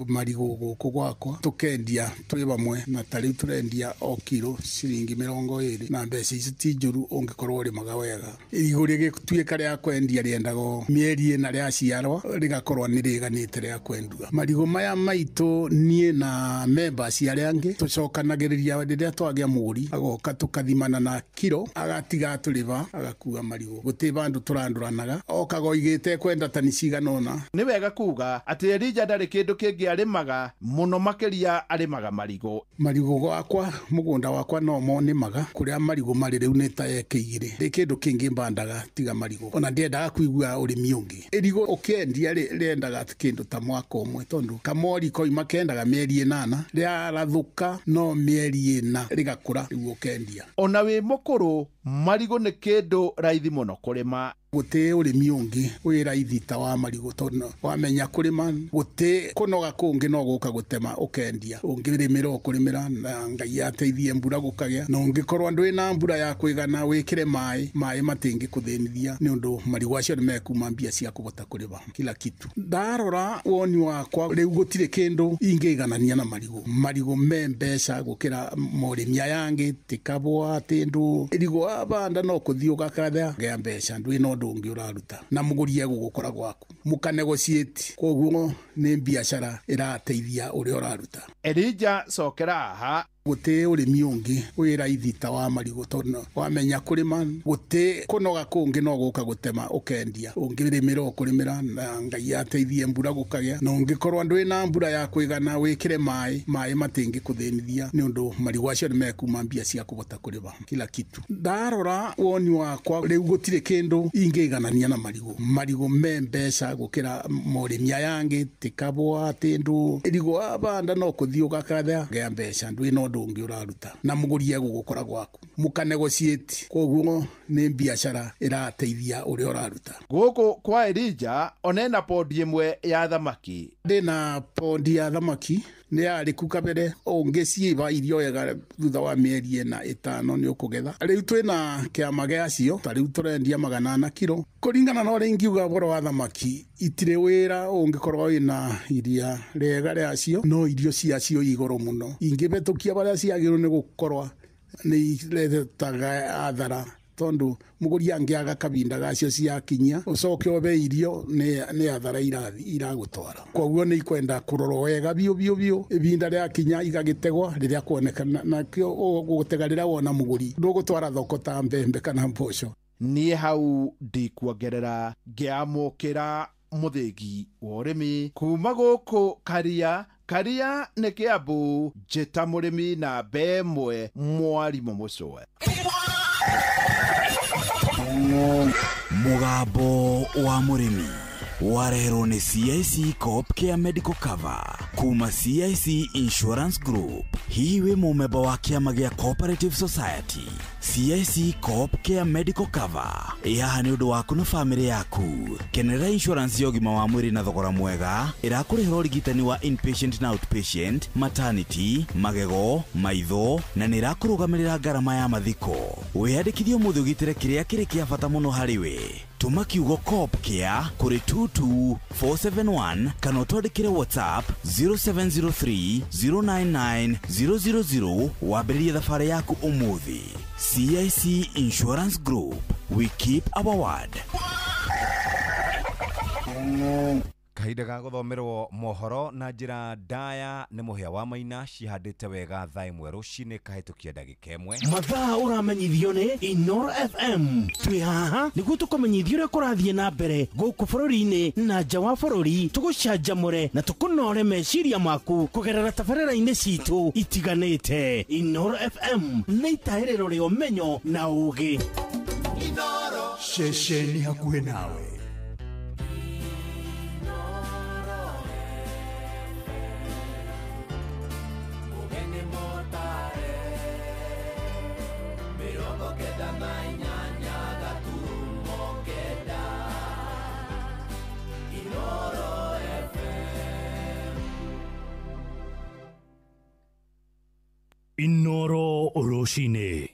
marigũ gũkũ gwakwa, tũkendia twĩ hamwe, na ta rĩu tũrendia o kiro ciringi 20, na mbeca icio ti njũru ũngĩkorwo ũrĩmaga wega. Irigũ rĩgĩtuĩka rĩa kwendia rĩendagwo mĩeri ĩna rĩaciarwo rĩgakorwo nĩ rĩganĩte rĩa kwendua. Marigũ maya maitũ niĩ na members arĩa angĩ tũcokanagĩrĩria rĩrĩa twagĩa mũgũri, agoka tũkathimana na kiro, agatiga atũrĩba agakua marigũ, gũtirĩ vandũ tũrandũranaga, okaga oigĩte kwenda tani cigana ũna. Nĩ wega kuga atĩ Elijah ndarĩ kĩndũ kĩngĩ arĩmaga mũno, makĩria arĩmaga marigũ. Marigũ gwakwa mũgũnda wakwa no mo nĩmaga, kũrĩa marigũ marĩ rĩu nĩ ta eka igĩrĩ, ndĩ kĩndũ kĩngĩ mbandaga tiga marigũ, ona ndiendaga kũigua ũrĩmi ũngĩ. Irigũ ũkĩendia rĩendaga kĩndũ ta mwaka ũmwe, tondũ kamori koima kendaga mĩeri 8, rĩarathũka no mĩeri 4 rĩgakũra rĩu ũkendia. Ona wĩ mũkũrũ, marigũ nĩ kĩndũ raithi mũno kũrĩma. Gũtĩ ũrĩmi ũngĩ wĩ raithi ta wa marigũ, tondũ wamenya kũrĩma gũtĩ kũnoga kũngĩ, no gũka gũtema ũkendia, ũngĩrĩmĩra ũkũrĩmĩra na Ngai ateithie mbura gũkagĩa, na ũngĩkorwo ndwĩ na mbura ya kũigana wĩkĩre maĩ, maĩ matingĩkũthĩnithia nĩ ũndũ marigũ acio nĩmekuma mbia cia kũhota kũrĩma kila kitu. Ndarora woni wakwa rĩu gũtirĩ kĩndũ ingĩiganania na marigũ. Marigũ me mbeca gũkĩra morĩmi aya angĩ, ti kabũa ti ndũ. Irigũ wabanda no kũthiĩ ũgakatha gĩa mbeca, ndwĩ na ũndũ ũngĩ ũraruta, na mũgũri egũgũkora gwaku mũkanegotiate, koguo nĩ biacara ĩrateithia ũrĩa ũraruta. Elijah, cokera haha. Gũtĩ ũrĩmi ũngĩ wĩ raithi ta wa marigũ, tondũ wamenya kũrĩma gũtĩ kũnoga kũngĩ, no gũka gũtema ũkendia, ũngĩrĩmĩra ũkũrĩmĩra na Ngai ateithie mbura gũkagĩa, na ũngĩkorwo ndwĩ na mbura ya kũigana wĩkĩre maĩ, maĩ matingĩkũthĩnithia nĩ ũndũ marigũ acio nĩmekuma mbia cia kũhota kũrĩma kila kitu. Ndarora woni wakwa rĩu gũtirĩ kĩndũ ingĩiganania na marigũ. Marigũ me mbeca gũkĩra morĩmi aya angĩ, ti kabũa ti ndũ. Irigũ wabanda no kũthiĩ ũgakatha gĩa mbeca, ndwĩ na ũndũ ũngĩ ũraruta, na mũgũri egũgũkora gwaku mũkanegotiate, koguo nĩ biacara ĩrateithia ũrĩa ũraruta. Gũkũ kwa Elijah onena pondi ĩmwe ya thamaki. Ndĩna pondi ya thamaki, nĩ yarĩku kabere, ũngĩciĩba irio wega thutha wa mĩeri 4 5 nĩ ũkũgetha. Rĩu twĩna kĩama gĩacio, ta rĩu tũrendia 400 kiro. Kũringana na ũrĩa ingiuga ũhoro wa thamaki, itirĩ wĩra ũngĩkorwo wĩna iria rĩega rĩacio, no irio ciacio igũrũ mũno, ingĩhetũkia barĩa ciagĩrĩirwo nĩ gũkorwo nĩ iretaga athara, tondũ mũgũri angĩaga kabinda gacio ciakinyia ũcoke ũbe irio nĩ athara iragũtwara. Koguo nĩ ikwenda kũrorwo wega biũ biũ biũ, ibinda rĩakinya igagĩtegwa rĩrĩa kuonekana, nakĩo ũgũtega rĩrĩa wona mũgũri, ndũgũtwara thoko ta mbembe kana mboco. Niĩ hau ndikuongerera, ngĩamũkĩra mũthĩgi wa ũrĩmi kuma gũkũ Karia. Karia nĩ Kĩambu, njĩta mũrĩmi na 1 mwarimũ mũcũe. Mũgambo wa Mũrĩmi Wareherwo nĩ CIC Coop Care Medical Cover kuma CIC Insurance Group. Hihi wĩ mũmemba wa kĩama gĩa Cooperative Society? CIC Coop Care Medical Cover ĩ haha nĩ ũndũ waku na bamĩrĩ yaku. Kenera insurance ya ũgima wa mwĩrĩ na thogora mwega ĩrakũrĩhĩra ũrigitani wa inpatient na outpatient, maternity, magego, maitho na nĩ ĩrakũrũgamĩrĩra ngarama ya mathiko. Wĩyandĩkithie ũmũthĩ ũgitĩre kĩrĩa kĩrĩ kĩa bata mũno harĩ we. Tũma kiugo Coop Care kũrĩ 22471 kana ũtwandĩkĩre WhatsApp 0703 099 000 wambĩrĩrie thabarĩ yaku ũmũthĩ. CIC Insurance Group, we keep our word. Kahinda ga gũthomerwo mohoro na njĩra ndaya nĩ mũhĩa wa maina cihandĩte wega thaa ĩmwe rũcinĩ kahĩtũkia ndagĩka ĩmwe. Mathaa ũramenyithio nĩ Inoro FM. Twĩ haha nĩguo tũkũmenyithie ũrĩa kũrathiĩ na mbere gũkũ bũrũri-inĩ na nja wa bũrũri, tũgũcanjamũre na tũkũnore meciria maku kũgerera tabarĩra-inĩ citũ itiganĩte. Inoro FM nĩ itahĩrĩro rĩa ũmenyo na ũũgĩ. Inoro ceceni hakuhĩ nawe. Inoro rũcinĩ.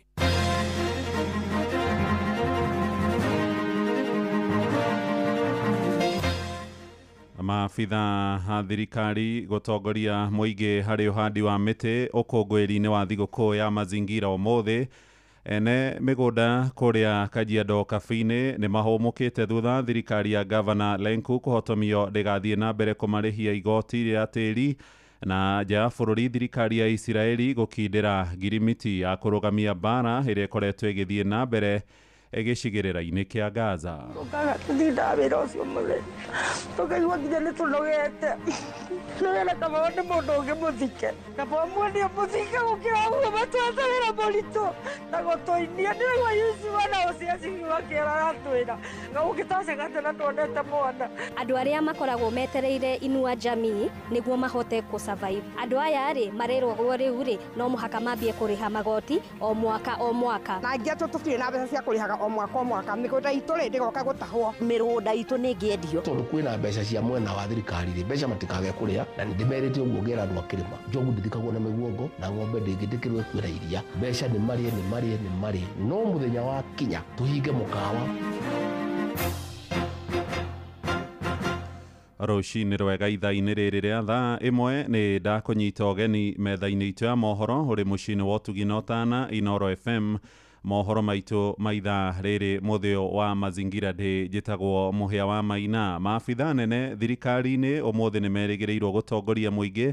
Maabitha a thirikari gũtongoria mũingĩ harĩ ũhandi wa mĩtĩ ũkũngũĩri-inĩ wa thigũkũ ya mazingira ũmũthĩ. Ene mĩgũnda kũrĩa Kajiado Cafe-inĩ nĩ mahũmũkĩte thutha thirikari ya Gavana Lenku kũhotomio ndĩgathiĩ na mbere kũmarĩhia igoti rĩa tĩri. Na nja ya bũrũri, thirikari ya Isiraeli gũkindĩra ngirimiti ya kũrũgamia mbara ĩrĩa ĩkoretwo ĩgĩthiĩ na mbere gĩcigĩrĩra-inĩ kĩa Gaza. Tũkaga tũthindaga wĩra ũcio mũthenya tũkaigua nginya nĩ tũnogete, nĩwena kaba nĩ mũndũ ũngĩ mũthike, kaba muonie mũthike gũkĩra ũguo matwete wĩra mũritũ na gũtũinia. Nĩguo Yusufu na ũciacigi makĩra aratwĩra gũgĩtaceka na tuonete mwana. Andũ arĩa makoragwo metereire Inua Jamii nĩguo mahote kũ survive. Andũ aya rĩ marerwo rĩu rĩ no mũhaka mambie kũrĩha magoti o mwaka o mwaka. Na angĩ atũ tũtirĩ na mbeca cia kũrĩhaga o mwaka o mwaka, mĩgũnda itũ rĩ ndĩgoka gũtahwo, mĩgũnda itũ nĩ ĩngĩendio tondũ kwĩna mbeca cia mwena wa thirikari rĩ, mbeca matikage kũrĩa. Na nĩ ndĩmerĩte ũguo ngera andũ akĩrĩma njogu ndĩthikagwo na mĩguongo na ng'ombe ndĩngĩtĩkĩrwo ĩkuĩra iria. Mbeca nĩ marĩe nĩ marĩe nĩ marĩe, no mũthenya wa kinya tũhinge mũkawa. Rũcinĩ rwega ithaa-inĩ rĩrĩ rĩa thaa ĩmwe nĩ ndakũnyita ũgeni metha-inĩ itũ ya mohoro ũrĩ mũciĩ-inĩ wa ũtugi na ũtana Inoro FM. Mohoro maitũ ma ithaa rĩrĩ mũthĩo wa mazingira ndĩ njĩtagwo mũhĩa wa maina. Maabitha nene thirikari-inĩ ũmũthĩ nĩ merĩgĩrĩirwo gũtongoria mũingĩ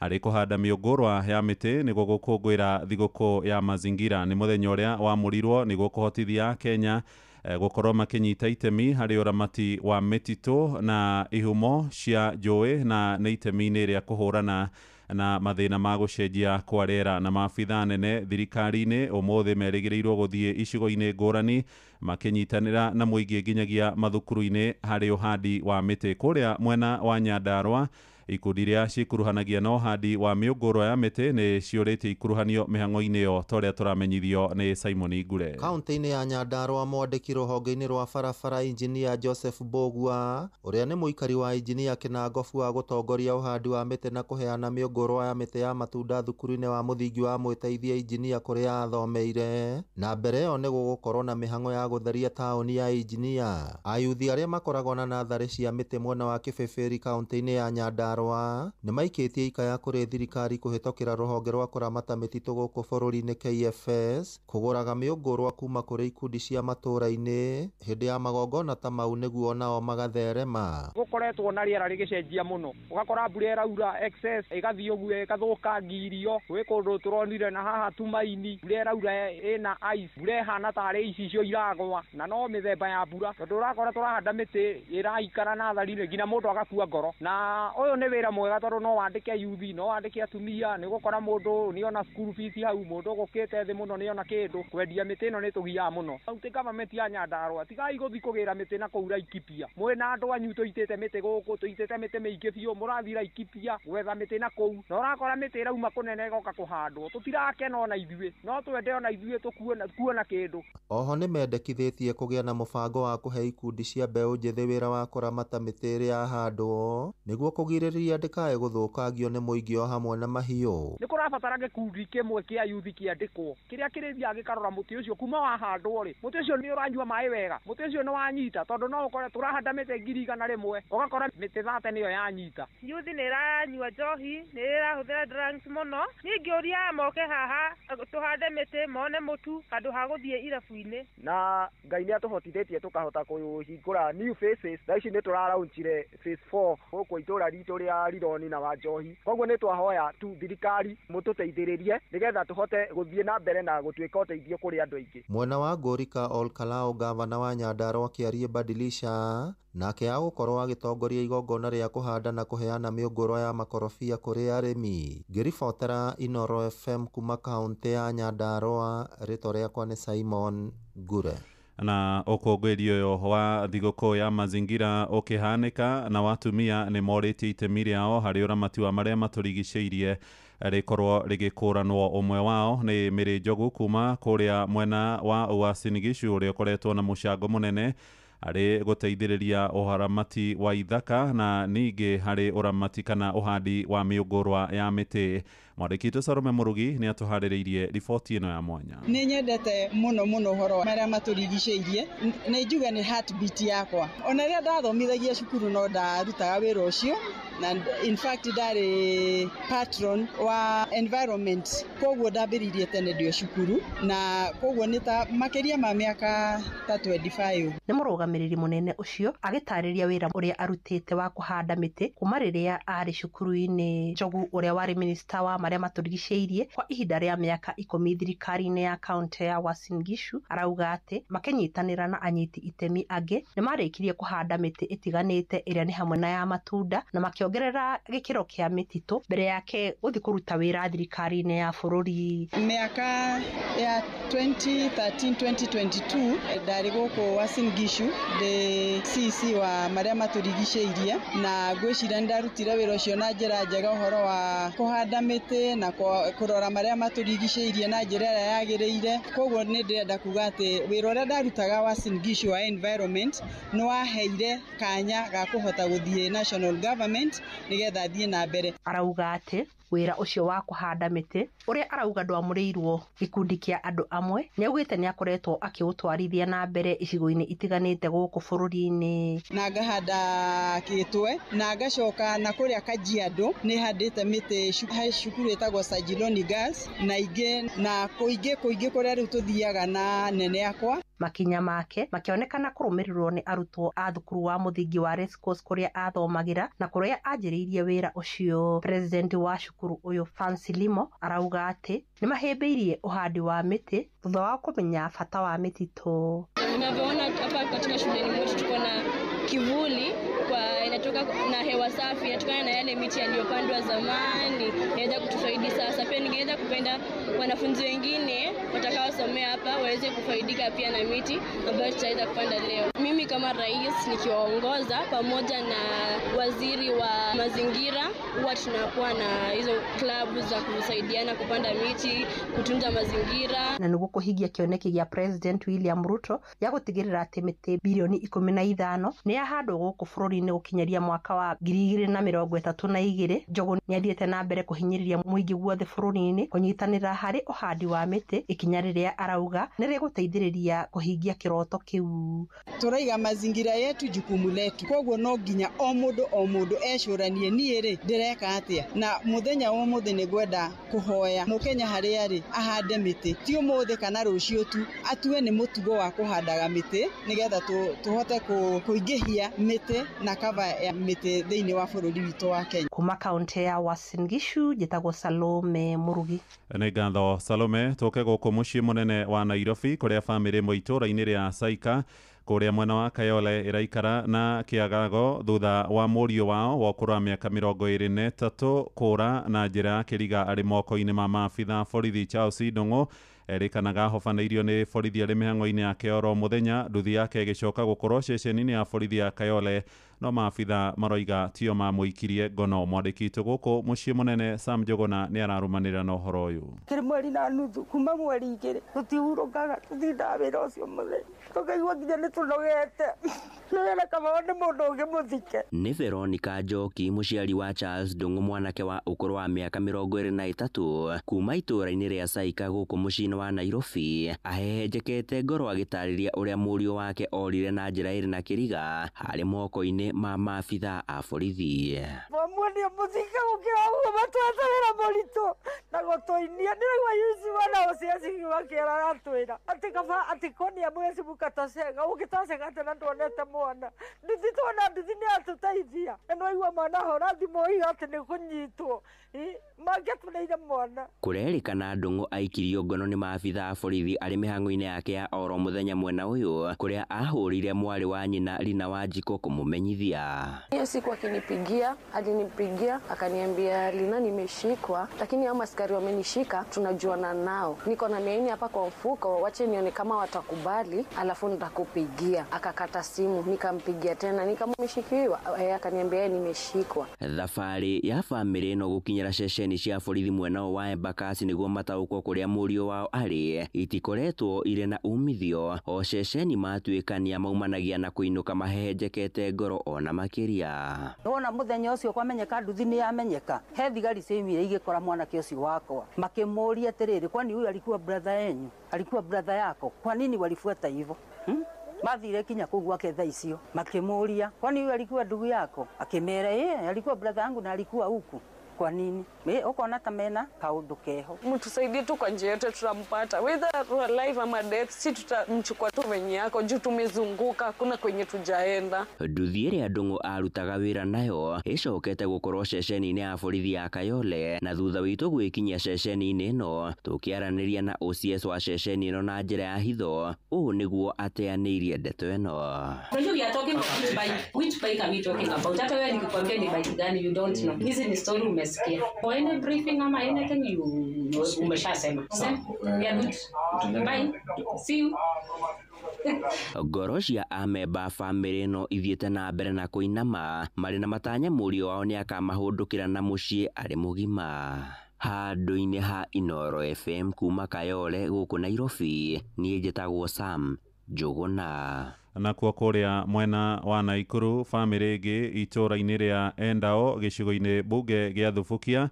harĩ kũhanda mĩũngũrwa ya mĩtĩ nĩguo gũkũngũĩra thigũkũ ya mazingira. Nĩ mũthenya ũrĩa wamũrirwo nĩguo kũhotithia Kenya gũkorwo makĩnyita itemi harĩ ũramati wa mĩtitũ na ihumo cia njũĩ, na nĩ itemi-inĩ rĩa kũhũrana na mathĩna ma gũcenjia kwa rĩera. Na maabitha nene thirikari-inĩ ũmũthĩ merĩgĩrĩirwo gũthiĩ icigo-inĩ ngũrani makĩnyitanĩra na mũingĩ nginyagia mathukuru-inĩ harĩ ũhandi wa mĩtĩ. Kũrĩa mwena wa Nyandarũa, ikundi iria cikuruhanagia na ũhandi wa mĩũngũrwa ya mĩtĩ nĩ ciũrĩtie ikuruhanio mĩhang'o-inĩ ĩyo ta ũrĩa tũramenyithio nĩ Simon Ngure. Kaunti-inĩ ya Nyandarũa, mwandĩki rũhonge-inĩ rwa barabara injinia Joseph Mbũgua ũrĩa nĩ mũikari wa injinia Kĩnangobu wa gũtongoria ũhandi wa mĩtĩ na kũheana mĩũngũrwa ya mĩtĩ ya matunda thukuru-inĩ wa mũthingi wa Mwĩteithia injinia kũrĩa athomeire. Na mbere ĩyo nĩ gũgũkorwo na mĩhang'o ya gũtheria taũni ya injinia. Ayuthi arĩa makoragwo na natharĩ cia mĩtĩ mwena wa Kĩbĩbĩri kaunti-inĩ ya Nyandarũa nĩ maikĩtie ikaya kũrĩ thirikari kũhĩtũkĩra rũhonge rwa kũramata mĩtitũ gũkũ bũrũri-inĩ KFS kũgũraga mĩũngũrwa kuma kũrĩ ikundi cia matũũra-inĩ hĩndĩ ya magongona ta mau nĩguo nao magatherema. Gũkoretwo na rĩera rĩgĩcenjia mũno, ũgakora mbura ĩraura excess ĩgathiĩ ũguo ĩgathũkangia irio. Gwĩ kũndũ tũronire na haha Tumaini mbura ĩraura ĩna ice, mbura ĩhana tarĩ icicio iragwa, na no mĩthemba ya mbura tondũ ũrakora tũrahanda mĩtĩ ĩraikara natharĩ-inĩ nginya mũndũ agakua ngoro. Na ũyũ nĩ Nĩ wĩra mwega tondũ no wandĩke yuthi, no wandĩke atumia, nĩ ũgũkora mũndũ nĩona school fees hau, mũndũ ũgũkĩte thĩ mũno nĩona kĩndũ. Kwendia mĩtĩ ĩno nĩ tũgiaga mũno. County government ya Nyandarua tigai gũthiĩ kũgĩra mĩtĩ na kũu Laikipia. Mwĩna andũ anyu tũitĩte mĩtĩ gũkũ, tũitĩte mĩtĩ mĩingĩ biũ, mũrathiĩ Laikipia gwetha mĩtĩ na kũu, na ũrakora mĩtĩ ĩrauma kũnene ĩgoka kũhandwo. Tũtirakena ona ithuĩ, no twende ona ithuĩ tũkuona kĩndũ. Oho nĩmendekithĩtie kũgĩa na mũbango wa kũhe ikundi cia mbeũ njĩthĩ wĩra wa kũramata mĩtĩ ĩrĩa yahandwo nĩguo kũgirĩrĩria ndĩkae gũthũkangio nĩ mũingĩ o hamwe na mahiũ. Nĩ kũrabatara gĩkundi kĩmwe kĩa yuthi kĩandĩkwo kĩrĩa kĩrĩthiaga gĩkarora mũtĩ ũcio kuma wahandwo rĩ, mũtĩ ũcio nĩ ũranyua maĩ wega, mũtĩ ũcio nĩ wanyita, tondũ no ũkore tũrahanda mĩtĩ 100,000 ũgakora mĩtĩ 30 nĩyo yanyita. Yuthi nĩ ĩranyua njohi, nĩ ĩrahũthĩra drugs mũno. Niĩ ngĩũria moke haha tũhande mĩtĩ mone mũtu handũ ha gũthiĩ irabu-inĩ. Na Ngai nĩ atũhotithĩtie tũkahota kũhingũra new faces. Thaa ici nĩ tũraraunchire phase 4 gũkũ itũra ritũ rĩa Rironi na Wanjohi. Koguo nĩ twahoya tu thirikari mũtũteithĩrĩrie nĩgetha tũhote gũthiĩ na mbere na gũtuĩka ũteithio kũrĩ andũ aingĩ. Mwena wa Ngũrika Olkalou, gavana wa Nyandarua Kĩarie Badilisha nake agũkorwo agĩtongoria igongona rĩa kũhanda na kũheana mĩũngũrwa ya makorobia kũrĩ arĩmi. Ngĩribotera Inoro FM kuma kaũntĩ ya Nyandarua, rĩtwa rĩakwa nĩ Simon Ngure. Na ũkũngũĩri ũyũ wa thigũkũ ya mazingira ũkĩhanĩka na watumia nĩ morĩtie itemi rĩao harĩ ũramati wa marĩa matũrigicĩirie rĩkorwo rĩgĩkũranwo. Ũmwe wao nĩ Mĩrĩ Njogu kuma kũrĩa mwena wa Uasin Gishu ũrĩa ũkoretwo na mũcango mũnene harĩ gũteithĩrĩria ũramati wa ithaka na ningĩ harĩ ũramati kana ũhandi wa mĩũngũrwa ya mĩtĩ. Mwandĩki witũ Salome Mũrugi nĩ atũharĩrĩirie riboti ĩno ya mwanya. Nĩ nyendete mũno mũno ũhoro wa marĩa matũrigicĩirie, na njuge nĩ heartbeat yakwa. Ona rĩrĩa ndathomithagia cukuru no ndarutaga wĩra ũcio, na in fact ndarĩ patron wa environment, koguo ndambĩrĩirie tene ndĩ o cukuru, na koguo nĩ ta makĩria ma mĩaka ta 25. Nĩ mũrũgamĩrĩri mũnene ũcio agĩtarĩria wĩra ũrĩa arutĩte wa kũhanda mĩtĩ kuma rĩrĩa arĩ cukuru-inĩ. Njogu ũrĩa warĩ minista wa marĩa matũrigicĩirie kwa ihinda rĩa mĩaka 10 thirikari-inĩ ya kaũntĩ ya Uasin Gishu arauga atĩ makĩnyitanĩra na anyiti itemi angĩ nĩ marĩkirie kũhanda mĩtĩ ĩtiganĩte ĩrĩa nĩ hamwe na ya matunda na makĩongerera gĩkĩro kĩa mĩtitũ mbere yake gũthiĩ kũruta wĩra thirikari-inĩ ya bũrũri. Mĩaka ya 2013-2022 ndarĩ gũkũ Uasin Gishu ndĩ CC wa marĩa matũrigicĩirie, na ngwĩciria nĩndarutire wĩra ũcio na njĩra njega, ũhoro wa kũhanda mĩtĩ na kũrora marĩa matũrigicĩirie na njĩra ĩrĩa yagĩrĩire. Koguo nĩ ndĩrenda kuga atĩ wĩra ũrĩa ndarutaga Uasin Gishu wa environment nĩ waheire kanya ga kũhota gũthiĩ national government nĩgetha thiĩ na mbere. Arauga atĩ wĩra ũcio wa kũhanda mĩtĩ ũrĩa arauga ndwamũrĩirwo gĩkundi kĩa andũ amwe nĩ augĩte nĩ akoretwo akĩũtwarithia na mbere icigo-inĩ itiganĩte gũkũ bũrũri-inĩ. Na ngahanda Gĩtwe na ngacoka na kũrĩa Kajiado nĩ handĩte mĩtĩ he cukuru ĩtagwo Sajiloni Girls na ingĩ na kũingĩ kũingĩ kũrĩa rĩu tũthiaga na nene akwa. Makinya make makĩonekana kũrũmĩrĩrwo nĩ arutwo a thukuru wa mũthingi wa Race Course kũrĩa athomagĩra na kũrĩa anjĩrĩirie wĩra ũcio. President wa cukuru ũyũ Fancy Limo arauga atĩ nĩ mahĩmbĩirie ũhandi wa mĩtĩ thutha wa kũmenya bata wa mĩtitũ. Unavyoona hapa katika shuleni mwetu tuko na kivuli kwa inatoka na hewa safi inatokana na yale miti yaliyopandwa zamani, inaweza kutufaidi sasa. Pia ningeweza kupenda wanafunzi wengine watakaosomea hapa waweze kufaidika pia na miti ambayo tutaweza kupanda leo. Mimi kama rais nikiwaongoza pamoja na waziri wa mazingira, huwa tunakuwa na hizo klabu za kusaidiana kupanda miti, kutunza mazingira. Na nĩguo kũhingia kĩoneki gĩa President William Ruto ya gũtigĩrĩra atĩ mĩtĩ bilioni 15 nĩ yahandwo gũkũ bũrũri-inĩ gũkinyĩria mwaka wa 2032. Njogu nĩ athiĩte na mbere kũhinyĩrĩria mũingĩ guothe bũrũri-inĩ kũnyitanĩra harĩ ũhandi wa mĩtĩ, ikinya rĩrĩa arauga nĩ rĩgũteithĩrĩria kũhingia kĩroto kĩu. Tũraiga mazingira yetu jukumu letu, koguo no nginya o mũndũ ecũranie niĩ rĩ ndĩreka atĩa, na mũthenya wa ũmũthĩ nĩ ngwenda kũhoya mũkenya harĩa arĩ ahande mĩtĩ, ti ũmũthĩ kana rũciũ tu, atue nĩ mũtugo wa kũhandaga mĩtĩ nĩgetha tũhote kũingĩhia mĩtĩ na kava ya mĩtĩ thĩinĩ wa bũrũri witũ wa Kenya. Kuma kaunti ya Uasin Gishu njĩtagwo Salome Mũrugi. Nĩ ngatho Salome. Tũke gũkũ mũciĩ mũnene wa Nairobi kũrĩa bamĩrĩ ĩmwe itũũra-inĩ rĩa Saika Kũrĩa mwena wa Kayole ĩraikara na kĩagago thutha wa mũriũ wao wa ũkũrũ wa mĩaka 23 kũra na njĩra ya kĩriga arĩ moko-inĩ ma maabitha borithi. Charles Ndung'u erĩkanaga ahobanĩirio nĩ borithi arĩ mĩhang'o-inĩ yake oro mũthenya, nduthi yake ĩgĩcoka gũkorwo ceceni-inĩ ya borithi ya Kayole, no maabitha maroiga tio mamũikirie ngono. Mwandĩki witũ gũkũ mũciĩ mũnene Sam Njuguna nĩ ararũmanĩrĩra na ũhoro ũyũ. Kĩrĩ mweri na nuthu kuma mweri 2 tũtihurũkaga, tũtindaga wĩra ũcio mũthenya, tũkaigua nginya nĩ tũnogete, nĩwona kaba nĩ mũndũ ũngĩmũthike. Nĩ Veronica Njoki, mũciari wa Charles Ndung'u, mwanake wa ũkũrũ wa mĩaka 23 kuma itũũra-inĩ rĩa Saika gũkũ mũciĩ-inĩ wa Nairobi, ahehenjekete ngoro agĩtarĩria ũrĩa mũriũ wake orire na njĩra ĩrĩ na kĩriga harĩ moko-inĩ ma maabitha a borithi. Muonie mũthike gũkĩra ũguo matwete wĩra mũritũ na gũtũinia. Ndĩraigua yuci wana ũciacigi makĩra aratwĩra atĩ kaba atĩ konia mwezi mũkatocega ũgĩtocega atĩ na nduonete mwana nduthi, tuona nduthi nĩ atũteithia na nĩwaigua mwana hora thimũ oiga atĩ nĩ kũnyitwo mangĩatũneire mwana. Kũrerĩkana Ndung'u aikirio ngono nĩ maabitha a borithi arĩ mĩhang'o-inĩ yake ya oro mũthenya mwena ũyũ, kũrĩa ahũrire mwarĩ wa nyina Lina Wanjikũ kũmũmenyithia. Hiyo siku akinipigia, alinipigia akaniambia, Lina, nimeshikwa, lakini hao askari wamenishika, tunajuana nao, niko na 400 hapa kwa mfuko, wache nione kama watakubali alafu nitakupigia. Akakata simu, nikampigia tena nikamwambia akaniambia nimeshikwa. Thabarĩ ya bamĩrĩ ĩno gũkinyĩra ceceni cia borithi mwena wa Embakasi nĩguo mataũkwo kũrĩa mũriũ wao arĩ itikoretwo irĩ na umithio, o ceceni matuĩkania maumanagia na kũinũka mahehenjekete ngoro ona makĩria. Wona mũthenya ũcio kwamenyeka nduthi nĩ yamenyeka, he thigari ciaumire igĩkora mwanake ũcio wakwa makĩmũria atĩrĩrĩ, kwani huyu alikuwa brother yenyu, alikuwa brother yako, kwa nini walifuata hivyo? Mathire kinya kũu gwake thaa icio makĩmũria, kwani huyu alikuwa ndugu yako? Akĩmera ĩ, alikuwa brother yangu na alikuwa huku. Kwa nini? Uko ta mena kaundu keho. Mtusaidie tu kwa njia yote tutampata, whether alive ama dead, si tutamchukua tu venye yako juu tumezunguka, hakuna kwenye tujaenda. Nduthi ĩrĩa Ndung'u arutaga wĩra nayo ĩcokete gũkorwo ceceni-inĩ ya borithi ya Kayole, na thutha witũ gwĩkinyia ceceni-inĩ ĩno tũkĩaranĩria na OCS wa ceceni ĩno na njĩra ya hitho, ũũ nĩguo ateanĩirie ndeto ĩno. Unajua we are talking about which bike, which bike are we talking about? Hata wewe nikikwambia ni bike gani you don't know. Hizi ni story umesikia. For any briefing ama anything you umeshasema. We are good. Bye. See you. Ngoro cia amemba bamĩrĩ ĩno ithiĩte na mbere na kũinama marĩ na matanya mũriũ wao nĩ akamahũndũkĩra na mũciĩ arĩ mũgima. Handũ-inĩ ha Inooro FM kuma Kayole gũkũ Nairobi, niĩ njĩtagwo Sam Njuguna. Nakuo kũrĩa mwena wa Naikuru, bamĩrĩ ĩngĩ itũũra-inĩ rĩa Endao gĩcigo-inĩ mbunge gĩa Thubukia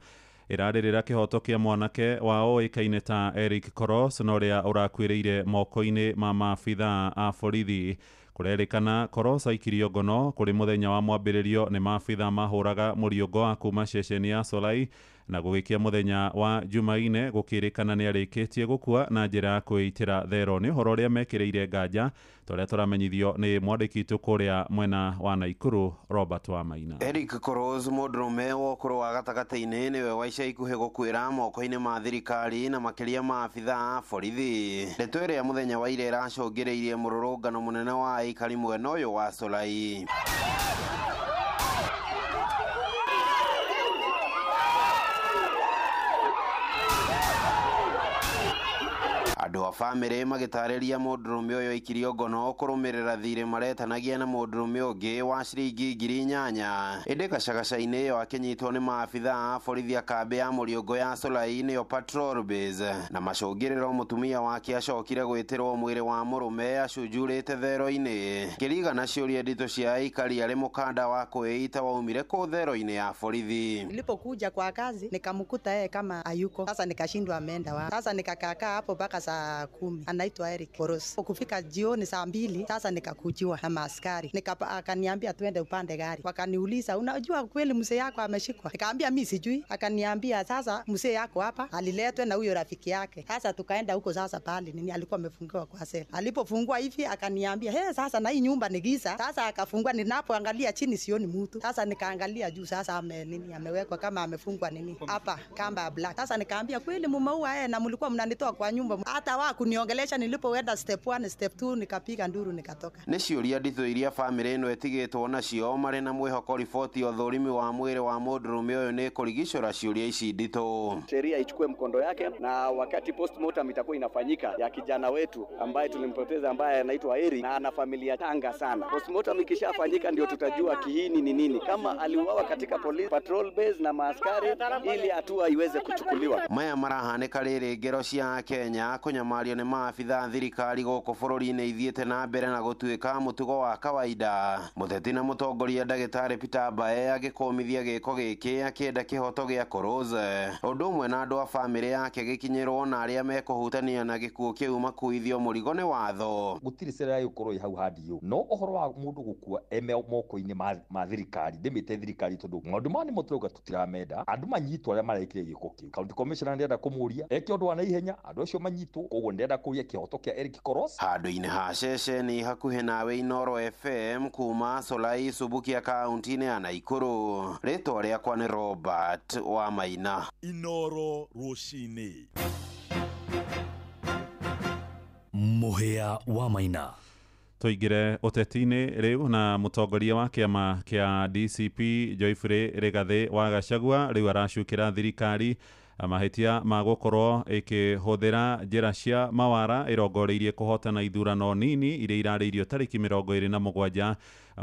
ĩrarĩrĩra kĩhoto kĩa mwanake wao ũĩkaine ta Eric Koros na ũrĩa ũrakuĩrĩire moko-inĩ ma maabitha a borithi. Kũrerĩkana Koros aikirio ngono kũrĩ mũthenya wa mwambĩrĩrio nĩ maabitha mahũraga mũriũngo wa kuma ceceni ya Solai, na gũgĩkia mũthenya wa Jumaine gũkĩrĩkana nĩ arĩkĩtie gũkua na njĩra ya kwĩitĩra thero. Nĩ ũhoro ũrĩa mekĩrĩire nganja ta ũrĩa tũramenyithio nĩ mwandĩki witũ kũrĩa mwena wa Naikuru Robert Wamaina. Eric Koros, mũndũrũme wa ũkũrũ wa gatagatĩ-inĩ, nĩwe wa ica ikuhĩ gũkuĩra moko-inĩ ma thirikari na makĩria maabitha a borithi. Ndeto ĩrĩa mũthenya wa ira ĩracũngĩrĩirie mũrũrũngano mũnene wa aikari mwena ũyũ wa Solai. Andũ a bamĩrĩ magĩtarĩria mũndũrũme ũyũ aikirio ngono kũrũmĩrĩra thirĩ maretanagia na mũndũrũme ũngĩ wa ciringi 8,000. Ĩndĩ gacagaca-inĩ ĩyo akĩnyitwo nĩ maabitha a borithi a kambĩ ya mũriũngo ya Solai nĩyo patrol base, na macũngĩrĩro mũtumia wake acokire gwĩtĩrwo mwĩrĩ wa mũrũme acunjurĩte thero-inĩ. Kĩriga na ciũria nditũ cia aikari arĩ mũkanda wa kwĩita waumire kũ thero-inĩ ya borithi. Nilipokuja kwa kazi nikamkuta yeye kama hayuko. Sasa nikashindwa ameenda wapi. Sasa nikakaa hapo mpaka saa 10. Anaitwa Eric Koros. Kufika jioni saa 2 sasa nikakujiwa na maaskari. Akaniambia tuende upande gari. Wakaniuliza, unajua kweli mzee yako ameshikwa? Nikaambia mimi sijui. Akaniambia sasa mzee yako hapa aliletwe na huyo rafiki yake. Sasa tukaenda huko sasa pale nini alikuwa amefungiwa kwa sela. Alipofungua hivi akaniambia, "He, sasa na hii nyumba ni giza." Sasa akafungua, ninapoangalia chini sioni mtu. Sasa nikaangalia juu, sasa ame nini amewekwa kama amefungwa nini hapa kamba ya black. Sasa nikaambia kweli mumeua yeye na mlikuwa mnanitoa kwa nyumba. Hata Hawakuniongelesha nilipoenda step 1 step 2 nikapiga nduru nikatoka. Nĩ ciũria nditũ iria bamĩrĩ ĩno ĩtigĩtwo nacio marĩ na mwĩhoko riboti ya ũthũrimi wa mwĩrĩ wa mũndũrũme ũyũ nĩ kũrigicũra ciũria ici nditũ. Sheria ichukue mkondo yake, na wakati postmortem itakuwa inafanyika ya kijana wetu ambaye tulimpoteza ambaye anaitwa Eric na ana familia tanga sana. Postmortem ikishafanyika ndio tutajua kiini ni nini, kama aliuawa katika police patrol base na maaskari, ili hatua iweze kuchukuliwa. Maya marahanĩka rĩrĩ ngero cia Kenya kũnyamario nĩ maabitha thirikari gũkũ bũrũri-inĩ ithiĩte na mbere na gũtuĩka mũtugo wa kawaida. Mũteti na mũtongoria ndagĩtarĩ Peter Mbae agĩkũmithia gĩko gĩkĩ akĩenda kĩhoto gĩa Koros ũndũ ũmwe na andũ a bamĩrĩ yake gĩkinyĩrwo na arĩa mekũhutania na gĩkuũ kĩu makuithio mũrigo nĩ watho. Gũtirĩ cera gũkorwo ĩ hau handiũ no ũhoro wa mũndũ gũkua eme moko-inĩ ma thirikari ndĩmĩte thirikari tondũ maũndũ maya nĩmo tũrauga tũtiramenda andũ manyitwo arĩa marekire gĩko kĩu. County commissioner ndĩrenda kũmũria eke ũndũ wa naihenya andũ acio manyitwo, koguo ndĩrenda kũria kĩhoto kĩa Eric Koros. Handũ-inĩ ha ceceni hakuhĩ nawe Inooro FM kuma Solai Subukia kaunti-inĩ ya Naikuru, rĩtwa rĩakwa nĩ Robert wa Maina. Inooro rũcinĩ Mũhĩa wa Maina. Tũingĩre ũteti-inĩ rĩu na mũtongoria wa kĩama kĩa DCP Geoffrey Rigathĩ wa Gachagua rĩu aracukĩra thirikari mahĩtia ma gũkorwo ĩkĩhũthĩra njĩra cia mawara ĩrongoreirie kũhotana ithurano nini iria irarĩirio tarĩki 27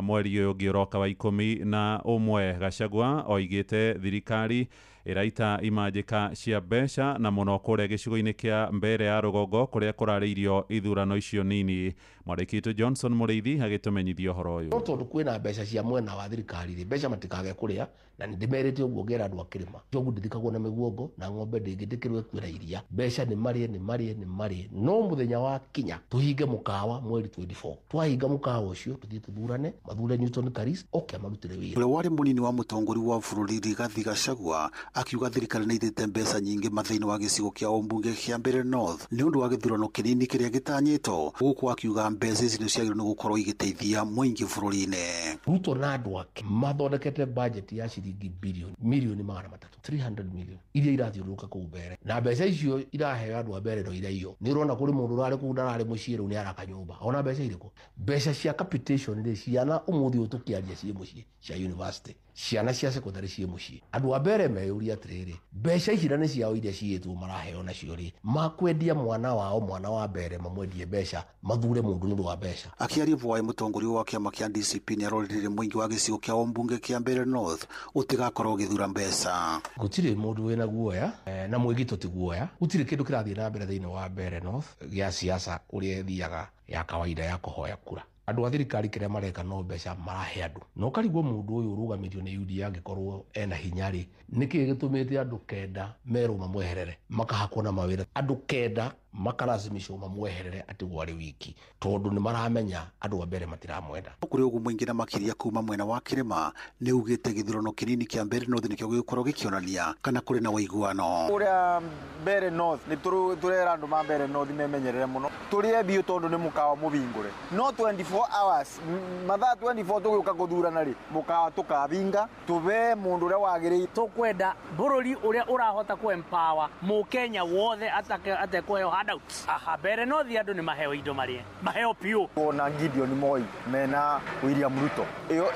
mweri ũyũ ũngĩ ũroka wa 11. Gachagua oigĩte thirikari ĩraita imanjĩka cia mbeca na mũno kũrĩa gĩcigo-inĩ kĩa Mbere ya rũgongo kũrĩa kũrarĩirio ithurano icio nini. Mwandĩki witũ Johnson Mũrĩithi agĩtũmenyithia ũhoro ũyũ. No tondũ kwĩna mbeca cia mwena wa thirikari rĩ, mbeca matikage kũrĩa, na nĩndĩmerĩte ũguo ngera andũ a kĩrĩma. Njogu ndĩthikagwo na mĩguongo na ng'ombe ndĩngĩtĩkĩrwo ĩkuĩra iria. Mbeca nĩ marĩe nĩ marĩe nĩ marĩe, no mũthenya wa kinya tũhinge mũkawa mweri 24. Twahinga mũkawa ũcio tũthiĩ tũthurane, mathure Newton Karis oke amarutĩre wĩra. Ũrĩa warĩ mũnini wa mũtongoria wa bũrũri Rigathi Gachagua akiuga thirikari nĩ ĩitĩte mbeca nyingĩ thĩinĩ wa gĩcigo kĩa ũmbunge kĩa Mbeere North nĩ ũndũ wa gĩthurano kĩnini kĩrĩa gĩtanyĩtwo, gũkũ akiuga mbeca ici nĩ ciagĩrĩirwo nĩ gũkorwo igĩteithia mũingĩ bũrũri-inĩ. Ruto na andũ ake mathondekete budget ya ciringi bilioni milioni 300 300 million iria irathiũrũrũka kũu Mbeere, na mbeca icio iraheo andũ a Mbeere no iraiyo. Nĩ ũrona kũrĩ mũndũ ũrarĩ kũu ndararĩ mũciĩ rĩu nĩ araka nyũmba, ona mbeca irĩkũ? Mbeca cia capitation rĩ, ciana ũmũthĩ ũyũ tũkĩaria ciĩ mũciĩ cia university, ciana cia secondary ciĩ mũciĩ. Andũ a Mbeere meyũria atĩrĩrĩ, mbeca ici na nĩ ciao iria ciĩtwo maraheo nacio rĩ, makwendia mwana wao mwana wa Mbeere mamwendie mbeca mathure mũndũ nĩ ũndũ wa mbeca. Akĩaria bwaĩ mũtongoria wa kĩama kĩa DCP nĩ arorire mũingĩ wa gĩcigo kĩa ũmbunge kĩa Mbeere North ũtigakorwo ũgĩthura mbeca. Gũtirĩ mũndũ wĩna guoya na mũingĩ tũti guoya, gũtirĩ kĩndũ kĩrathiĩ na mbere thĩinĩ wa Mbeere North gĩa siasa ũrĩa ĩthiaga ya kawaida ya kũhoya kura. Andũ a thirikari kĩrĩa mareka no mbeca marahe andũ, na ũkarigwo mũndũ ũyũ ũrũgamĩtio nĩ UDA angĩkorwo ena hinya rĩ, nĩkĩĩ gĩtũmĩte andũ kenda merwo mamweherere makahakwo na mawĩra, andũ kenda makalazimishwo mamweherere atĩ gwarĩ wiki, tondũ nĩ maramenya andũ a Mbeere matiramwenda. Kũrĩ ũguo mũingĩ na makĩria kuma mwena wa kĩrĩma nĩ ugĩte gĩthurano kĩnini kĩa Mbeere North nĩkĩo gĩgũkorwo gĩkĩonania kana kũrĩ na ũiguano. Kũrĩa Mbeere North nĩ tũrera andũ ma Mbeere North memenyerere mũno, tũrĩe biũ tondũ nĩ mũkawa mũhingũre, no 24 hours mathaa 24 tũgĩũka gũthurana rĩ, mũkawa tũkabinga tũbe mũndũ ũrĩa wagĩrĩire. Tũkwenda bũrũri ũrĩa ũrahota kũ empower mũkenya wothe atekũheo handouts. Aha, Mbeere North andũ nĩ maheo indo marĩe, maheo piũ. Ona Gideon Moi mena William Ruto ĩyo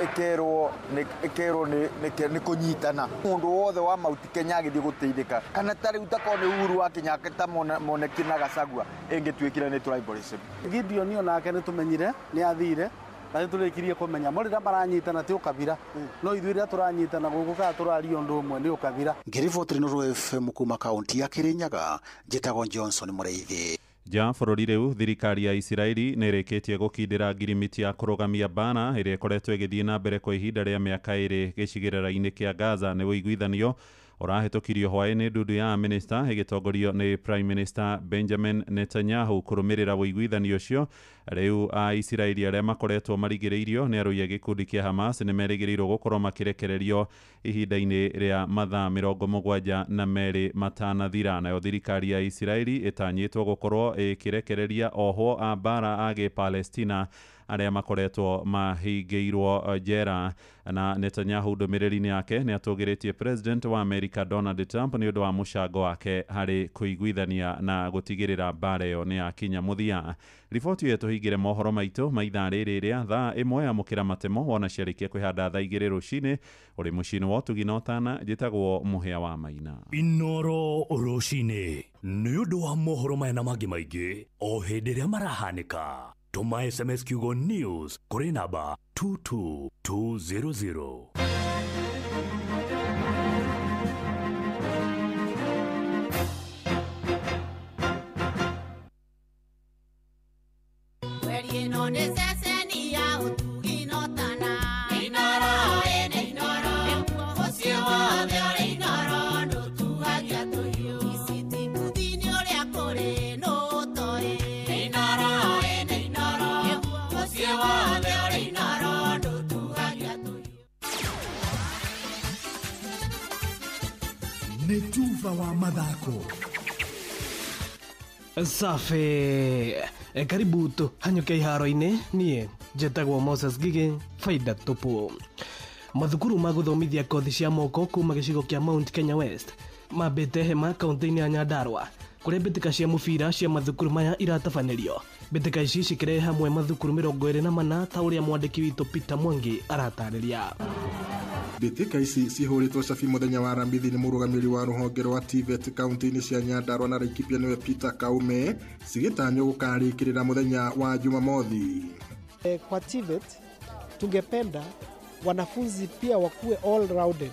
ĩkerwo nĩ kũnyitana, mũndũ wothe wa Mount Kenya agĩthiĩ gũteithĩka, kana ta rĩu takorwo nĩ Uhuru wa Kenyatta moneki na Gachagua ĩngĩtuĩkire nĩ tribalism. Gideon onake nĩ tũmenyire nĩ athire na nĩ tũrĩkirie kũmenya mo rĩrĩa maranyitana ti ũkabira, no ithuĩ rĩrĩa tũranyitana gũkũ kana tũraria ũndũ ũmwe nĩ ũkabira. Ngĩriboti Inooro FM kuma kaunti ya Kirinyaga, njĩtagwo Johnson Mũrĩithi. Nja bũrũri rĩu thirikari ya Isiraeli nĩ ĩrĩkĩtie gũkindĩra ngirimiti ya kũrũgamia mbara ĩrĩa ĩkoretwo ĩgĩthiĩ na mbere kwa ihinda rĩa mĩaka 2 gĩcigĩrĩra-inĩ kĩa Gaza. Nĩ ũiguithanio ũrahĩtũkirio hwaĩ-inĩ ndundu ya minista ĩgĩtongorio nĩ Prime Minister Benjamin Netanyahu. Kũrũmĩrĩra ũiguithanio ũcio rĩu Aisiraeli arĩa makoretwo marigĩrĩirio nĩ arũi a gĩkundi kĩa Hamas nĩ merĩgĩrĩirwo gũkorwo makĩrekererio ihinda-inĩ rĩa mathaa 72 matanathira. Nayo thirikari ya Isiraeli ĩtanyĩtwo gũkorwo ĩkĩrekereria ohwo a mbara a Gĩpalestina arĩa makoretwo mahingĩirwo njera. Na Netanyahu ndũmĩrĩri-inĩ yake nĩ atũgĩrĩtie President wa America Donald Trump nĩ ũndũ wa mũcango wake harĩ kũiguithania na gũtigĩrĩra mbara ĩyo nĩ yakinya mũthia. Riboti ĩyo tũhingĩre mohoro maitũ ma ithaa rĩrĩ rĩa thaa 1 ya mũkĩra matemo wona ciarĩkia kwĩhanda thaa 2 rũcinĩ. Ũrĩ mũciĩ-inĩ wa ũtugi na ũtana, njĩtagwo Mũhĩa wa Maina. Inoro rũcinĩ nĩ ũndũ wa mohoro maya na mangĩ maingĩ o hĩndĩ ĩrĩa marahanĩka. Tũma SMS kiugo news kũrĩ namba 22200. Nĩ tuba wa mathako. Safi. Karibu tu hanyuke iharo-inĩ. Niĩ njĩtagwo Moses Gigi, faida tupu. Mathukuru ma gũthomithia kothi cia moko kuma gĩcigo kĩa Mount Kenya West mambĩte hema kaunti-inĩ ya Nyandarua kũrĩa mbĩtĩka cia mũbira cia mathukuru maya iratabanĩrio. Mbĩtĩka ici cikĩrehe hamwe mathukuru 24 ta ũrĩa mwandĩki witũ Peter Mwangi aratarĩria. Mbĩtĩka ici cihũrĩtwo cabi mũthenya wa Aramithi nĩ mũrũgamĩrĩri wa rũhonge rwa TVET kaunti-inĩ cia Nyandarua na Laikipia nĩwe Peter Kaume, cigĩtanywo gũkarĩkĩrĩra mũthenya wa Jumamothi. Kwa TVET tungependa wanafunzi pia wakuwe all rounded.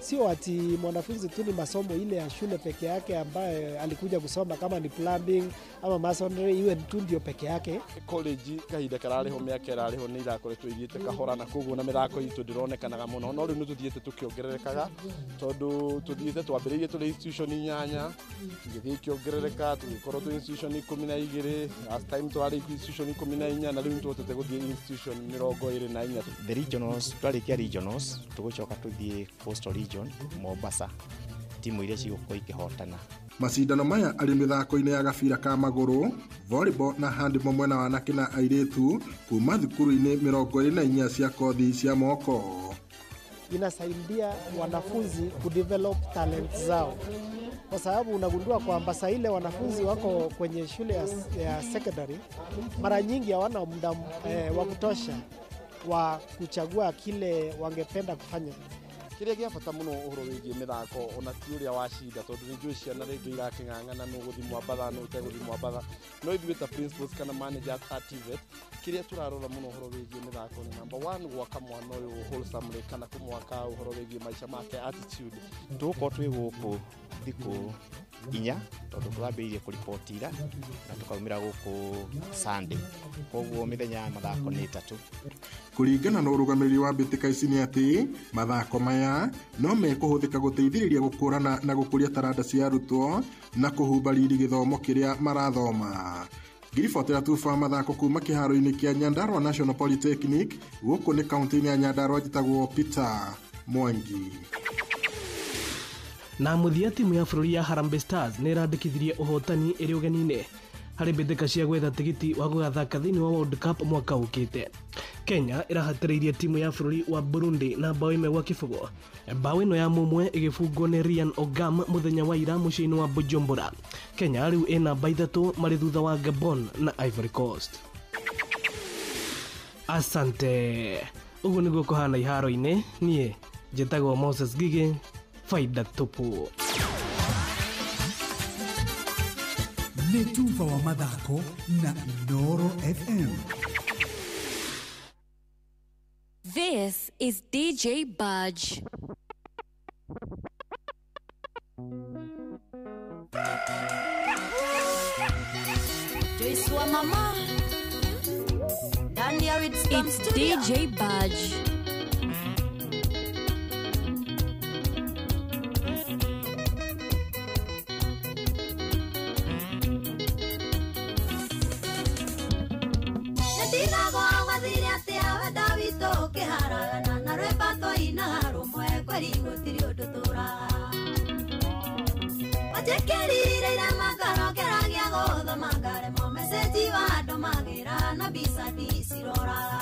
Sio ati mwanafunzi tu ni masomo ile ya shule peke yake ambaye alikuja kusoma kama ni plumbing ama masonry iwe tu ndio peke yake. College kahinda karariho miaka irariho ni irakoretwo ithiĩte kahora na koguo na mĩthako itũ ndĩronekanaga mũno, no rĩu nĩ tũthiĩte tũkĩongererekaga tondũ tũthiĩte twambĩrĩirie tũrĩ institution 8 tũgĩthiĩ ikĩongerereka tũgĩkorwo twĩ institution 12, last time twarĩ institution 14 na rĩu nĩ tũhotete gũthiĩ institution 24. The regionals twarĩkia regionals tũgũcoka tũthiĩ coastal region Mombasa, timu iria cigũkorwo ikĩhotana. Macindano maya arĩ mĩthako-inĩ ya gabira ka magũrũ, volleyball na handball mwena wa anake na airĩtu kuma thukuru-inĩ 24 cia kothi cia moko. Inasaidia wanafunzi kudevelop talent zao, kwa sababu unagundua kwamba saa ile wanafunzi wako kwenye shule ya secondary mara nyingi hawana muda wa kutosha wa kuchagua kile wangependa kufanya. Kĩrĩa gĩa bata mũno ũhoro wĩgiĩ mĩthako ona ti ũrĩa wacinda tondũ nĩ njũĩ ciana rĩngĩ irakĩng'ang'ana nũ gũthiĩ Mwambatha nũ ũtegũthiĩ Mwambatha, no ithuĩ ta principals kana managers a TVET kĩrĩa tũrarora mũno ũhoro wĩgiĩ mĩthako nĩ number 1 gwaka mwana ũyũ wholesomely kana kũmwaka ũhoro wĩgiĩ maica make attitude. Tũgũkorwo twĩ gũkũ thikũ 4 tondũ tũrambĩrĩirie kũriboti ira na tũkaumĩra gũkũ Sunday, koguo mĩthenya ya mathako nĩ 3. Kũringana na ũrũgamĩrĩri wa mbĩtĩka ici nĩ atĩ mathako maya no mekũhũthĩka gũteithĩrĩria gũkũrana na gũkũria taranda cia arutwo na kũhumba riri gĩthomo kĩrĩa marathoma. Ngiribotera tuba mathako kuma kĩharo-inĩ kĩa Nyandarua National Polytechnic gũkũ nĩ kaunti-inĩ ya Nyandarua, njĩtagwo Peter Mwangi. Na mũthia timu ya bũrũri ya Harambee Stars nĩ ĩrandĩkithirie ũhotani ĩrĩ ũgeni-inĩ harĩ mbĩtĩka cia gwetha tigiti wa gũgathaka thĩinĩ wa World Cup mwaka ũkĩte. Kenya ĩrahatĩrĩirie timu ya bũrũri wa Burundi na bao 1-0. Bao ĩno ya mũmwe ĩgĩbungwo nĩ Ryan Ogam mũthenya wa ira mũciĩ-inĩ wa Bujumbura. Kenya rĩu ĩ namba 3 marĩ thutha wa Gabon na Ivory Coast. Asante. Ũguo nĩguo kũhana iharo-inĩ. Niĩ njĩtagwo Moses Gigi, faida tupu. Nĩ tuba wa mathako na Inoro FM. This is DJ Budge. Joyce wa mama. It's DJ Budge. Wajekerire ira makarokeragia gũthoma ngaremwo message Tiwa ndũmagĩra na mbica ndiciroraga.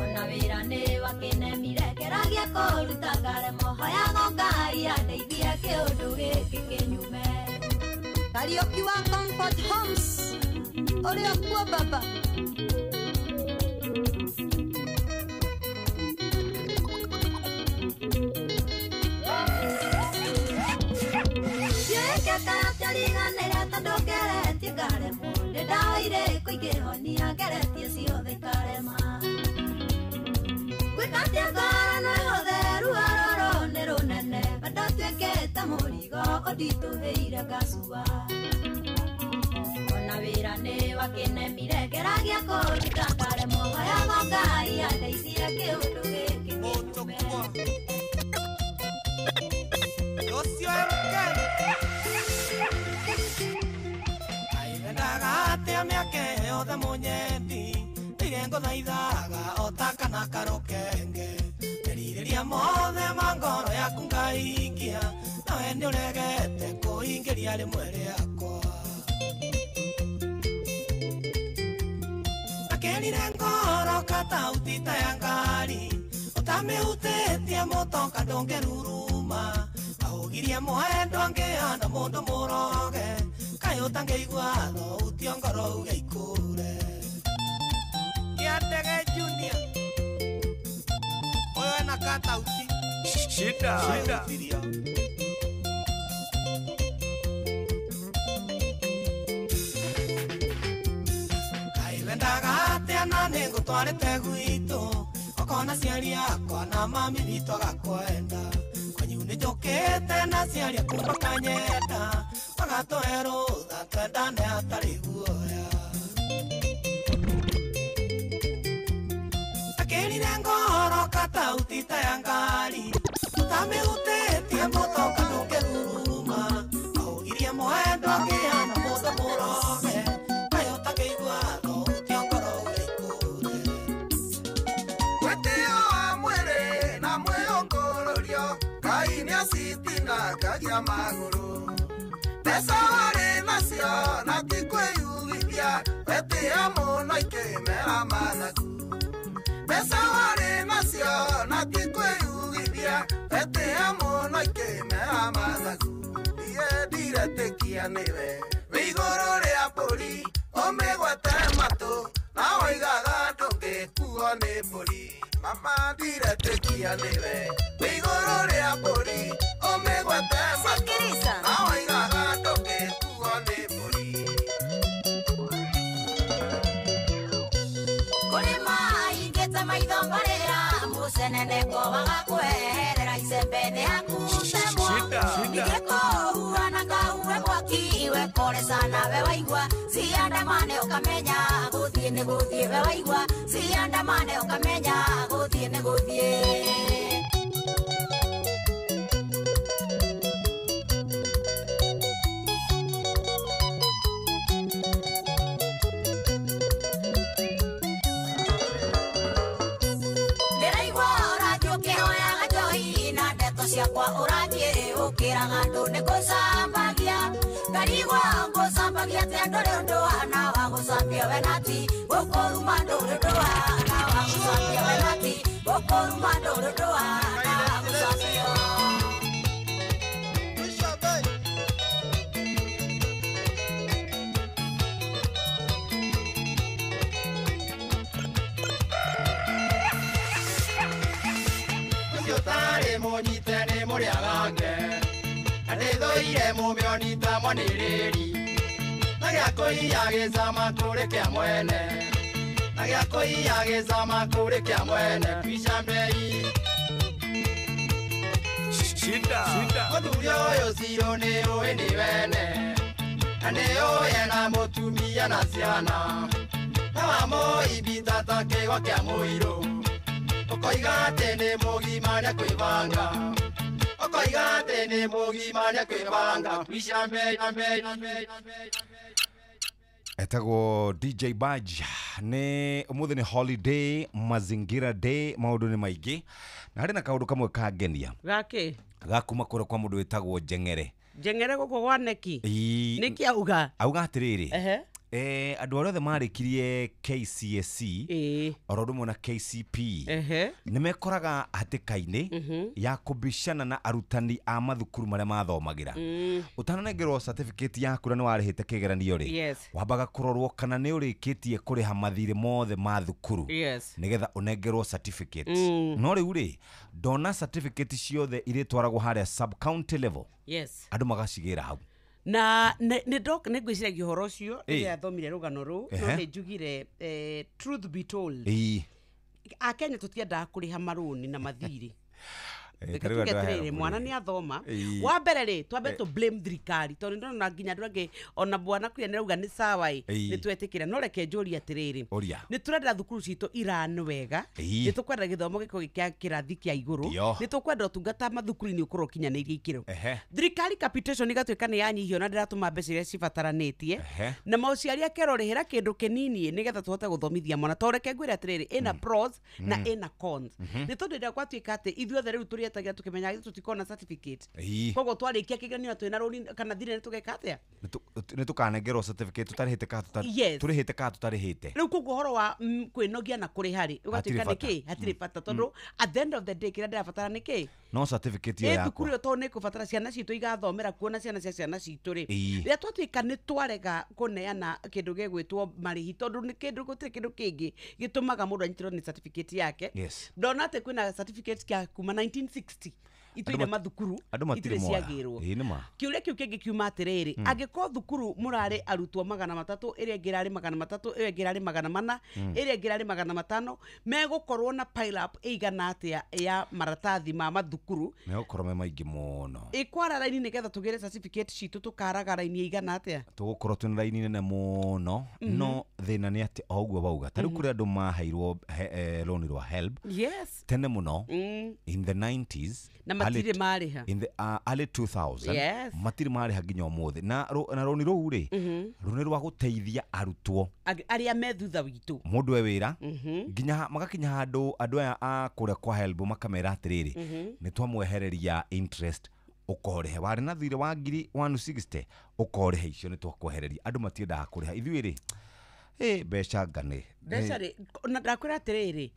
Ona wĩra nĩ wakĩnemire ngeragia kũruta ngaremwo, hoyaga Ngai andeithie kĩũndũ gĩkĩ kĩnyume. Kariũki wa Comfort Homes ũrĩa kuo baba. Ndiũĩ tondũ ngeretie ngaremwo, nĩ ndawa irĩkũ ingĩhonia ngeretie ciothe ikarema. Gwĩka atĩa ngoro no ĩhothe, ruo rũrũ nĩ rũnene, bado tuĩkĩte mũrigo ũnditũhĩire ngacua. Ona wĩra nĩ wakĩnemire ngeragia kũruta ngaremwo, hoyaga Ngai andeithie kĩũndũ gĩkĩ kĩnyume. Atia mĩaka yothe mũnyendi ndirĩ ngũthaithaga o ta kana karũkenge merirĩria mothe ma ngoro yaku ngahingia nawe nĩũregete kũhingĩria rĩmwe rĩakwa. Akĩrire ngoro katauti ta ya ngari ũtamĩhutĩtie mũtoka ndũngĩruruma ahũgirie mwendwa ngĩhana mũndũ mũroge kaĩ ũtangĩigua thauti ngoro uge ikũre. Kĩatege Junior ũyũ ena katauti Shida. Shida. Kaĩ wendaga atĩa na nĩngũtwarĩte gwitũ ũkona ciari akwa na mami witũ agakwenda kwanyu nĩnjũkĩte na ciari aku makanyenda magatũhe rũtha twendane hatarĩ guoya. Akĩrire ngoro katauti ta ya ngari ũtamĩhutĩtie mũtoka ndũngĩruruma ahũgirie mwendwa akĩhana mũndũ mũroge kaĩ ũtangĩigua thauti ngoro uge ikũre. Wetio wa mwĩrĩ na mwĩyũngũrũrio Ngai nĩacitinangagia magũrũ mbeca warĩ nacio na ti kwĩyugithia wetĩa mũno ikĩmera mathagu mbeca warĩ nacio na ti kwĩyugithia wetĩa mũno ikĩmera mathagu niĩ ndiretĩkia nĩwe wĩ igũrũ rĩa mbũri ũmĩgwate matũ na woigaga ndũngĩkuo nĩ mbũri mama ndiretĩkia nĩwe wĩ igũrũ rĩa mbũri ũmĩgwate matũ na woigaga ndũngĩkuo nĩ mbũri. Kũrĩ maingĩte maitho marĩra mũceneneko wagakweherera icembe nĩ hakutemwo ningĩkũhua na ngahuhe mwaki we pole sana we waigua ciandamane ũkamenya gũthiĩ nĩ gũthiĩ we waigua ciandamane ũkamenya gũthiĩ nĩ gũthiĩ. Ndĩraigua ũrathiĩ ũkĩhoyaga njohi na ndeto ciakwa ũrathiĩ ũkĩraga andũ nĩ gũcambagia ngarigwa ngũcambagia atĩa ndũrĩ ũndũ wana wa gũcambia we nati gũkũruma ndũrĩ ũndũ wana wa gũcambia we nati gũkũruma ndũrĩ ũndũ wana wa gũcambio. Ũcio ũtarĩ mũnyite nĩ mũrĩagange na nĩthũire mũmĩoni ta mwanĩrĩri na gĩa kũiya gĩcama kũrĩ kĩa mwene na gĩa kũiya gĩcama kũrĩ kĩa mwene kwica mbei. Shida. Mũthuri ũyũ cirũ nĩ ũĩ nĩ wene na nĩ ũĩ ena mũtumia na ciana na wamũimbita ta kĩgwa kĩa mũirũ ũkoiga atĩ nĩ mũgima nĩakwĩbanga ũkoiga atĩ nĩ mũgima nĩakwĩbanga kwica mbei. Etagwo DJ Badge nĩ ũmũthĩ nĩ holiday mazingira day maũndũ nĩ maingĩ na harĩ na kaũndũ kamwe kangenia gakĩ gakuma kũrĩa kwa mũndũ wĩtagwo Njeng'ere Njeng'ere gũkũ gwa neki Ii, nĩkĩ auga auga atĩrĩrĩ Ehe. Andũ arĩa othe marĩkirie KCSE oro ũndũ ũmwe na KCPE nĩ mekoraga hatĩka-inĩ ya kũbicana na arutani a mathukuru marĩa mathomagĩra. Ũtananengerwo certificate yaku na nĩ warĩhĩte kĩgeranio rĩ, wambaga kũrorwo kana nĩ ũrĩkĩtie kũrĩha mathirĩ mothe ma thukuru nĩgetha ũnengerwo certificate. No rĩu rĩ, ndona certificate ciothe irĩtwaragwo harĩa sub county level, andũ magacigĩra hau. Na nĩ ngwĩciragia ũhoro ũcio rĩrĩa thomire rũgano rũu, no nĩ njugire, truth be told, Akenya tũtiendaga kũrĩha marũni na mathirĩ. Reke Ta rĩu tuge andũ aya atĩrĩrĩ, mwana nĩ athoma. Ĩĩ. Wa mbere rĩ, twambe tũ blame thirikari, tondũ nĩndona nginya andũ angĩ ona bwana kuria nĩrauga nĩ sawa ĩ, nĩ twetĩkĩra. No reke njũrie atĩrĩrĩ, Ũria. nĩ tũrenda thukuru citũ iran wega, nĩ tũkwenda gĩthomo gĩkorwo gĩ kĩa kĩrathi kĩa igũrũ, nĩ tũkwenda ũtungata mathukuru-inĩ ũkorwo ũkinyanĩirie ikĩro. Thirikari capitation ĩgatuĩka nĩ yanyihio na ndĩratũma mbeca iria cibataranĩtie, na mũciari akerwo rĩhĩra kĩndũ kĩnini nĩgetha tũhote gũthomithia mwana. Tondũ reke ngwĩre atĩrĩrĩ, ĩna pros na ĩna cons. Nĩ tondũ hĩndĩ ĩrĩa gwatuĩka atĩ ithuothe rĩu tũrĩetagĩra tũkĩmenyaga ithuĩ tũtikorwo na certificate, koguo twarĩkia kĩgeranio na twĩna rũni kana thirĩ nĩ tũgeka atĩa? Nĩ tũkanengerwo certificate tũtarĩhĩte kana tũrĩhĩte kana tũtarĩhĩte. Rĩu koguo ũhoro wa kwĩnogia na kũrĩha rĩ, ũgatuĩka Hatirĩ nĩ bata. kĩ hatirĩ bata, tondũ at the end of the day kĩrĩa ndĩrabatara nĩ kĩ? No certificate ĩyo Ĩ thukuru yakwa. ĩyo, tondũ nĩ ĩkũbatara ciana citũ igathomera kuo na ciana cia ciana citũ rĩ, rĩrĩa twatuĩka nĩ twarega kũneana kĩndũ gĩgwĩtwo marĩhi, tondũ nĩ kĩndũ gũtirĩ kĩndũ kĩngĩ gĩtũmaga mũndũ anyitĩrwo nĩ certificate yake. Ndona atĩ kwĩna certificate kĩa kuma 1960 itũire mathukuru Andũ matirĩ itirĩ moya. ciagĩrwo. Ĩĩ nĩ ma. Kĩũria kĩu kĩngĩ kiuma atĩrĩrĩ, angĩkorwo thukuru mũrarĩ arutwo 300, ĩrĩa ĩngĩ ĩrarĩ 300, ĩyo ĩngĩ ĩrarĩ 400, ĩrĩa ĩngĩ ĩrarĩ 500, megũkorwo na pile up ĩigana atĩa ya maratathi ma mathukuru? Megũkorwo me maingĩ mũno. Ĩkwara raini nĩgetha tũgĩre certificate citũ, tũkaraga raini ĩigana atĩa? Tũgũkorwo twĩna raini nene mũno. No thĩna nĩ atĩ o ũguo wauga, ta rĩu kũrĩ andũ maheirwo rũni rwa HELB tene mũno, in the 90s, Na matirĩ marĩha. in the early 2000. Matirĩ marĩha nginya ũmũthĩ, na na rũni rũu rĩ, rũni rwa gũteithia arutwo Arĩa me thutha witũ. Mũndũ e wĩra nginya magakinya handũ andũ aya a kũrĩa kwa HELB makamera atĩrĩrĩ, nĩ twamwehereria interest, ũkorĩhe warĩ na thirĩ wa ngiri 160, ũkorĩhe icio nĩ twakwehereria. Andũ matiendaga kũrĩha. Ithuĩ rĩ, mbeca ngane. Mbeca rĩ, na ndakwĩra atĩrĩrĩ,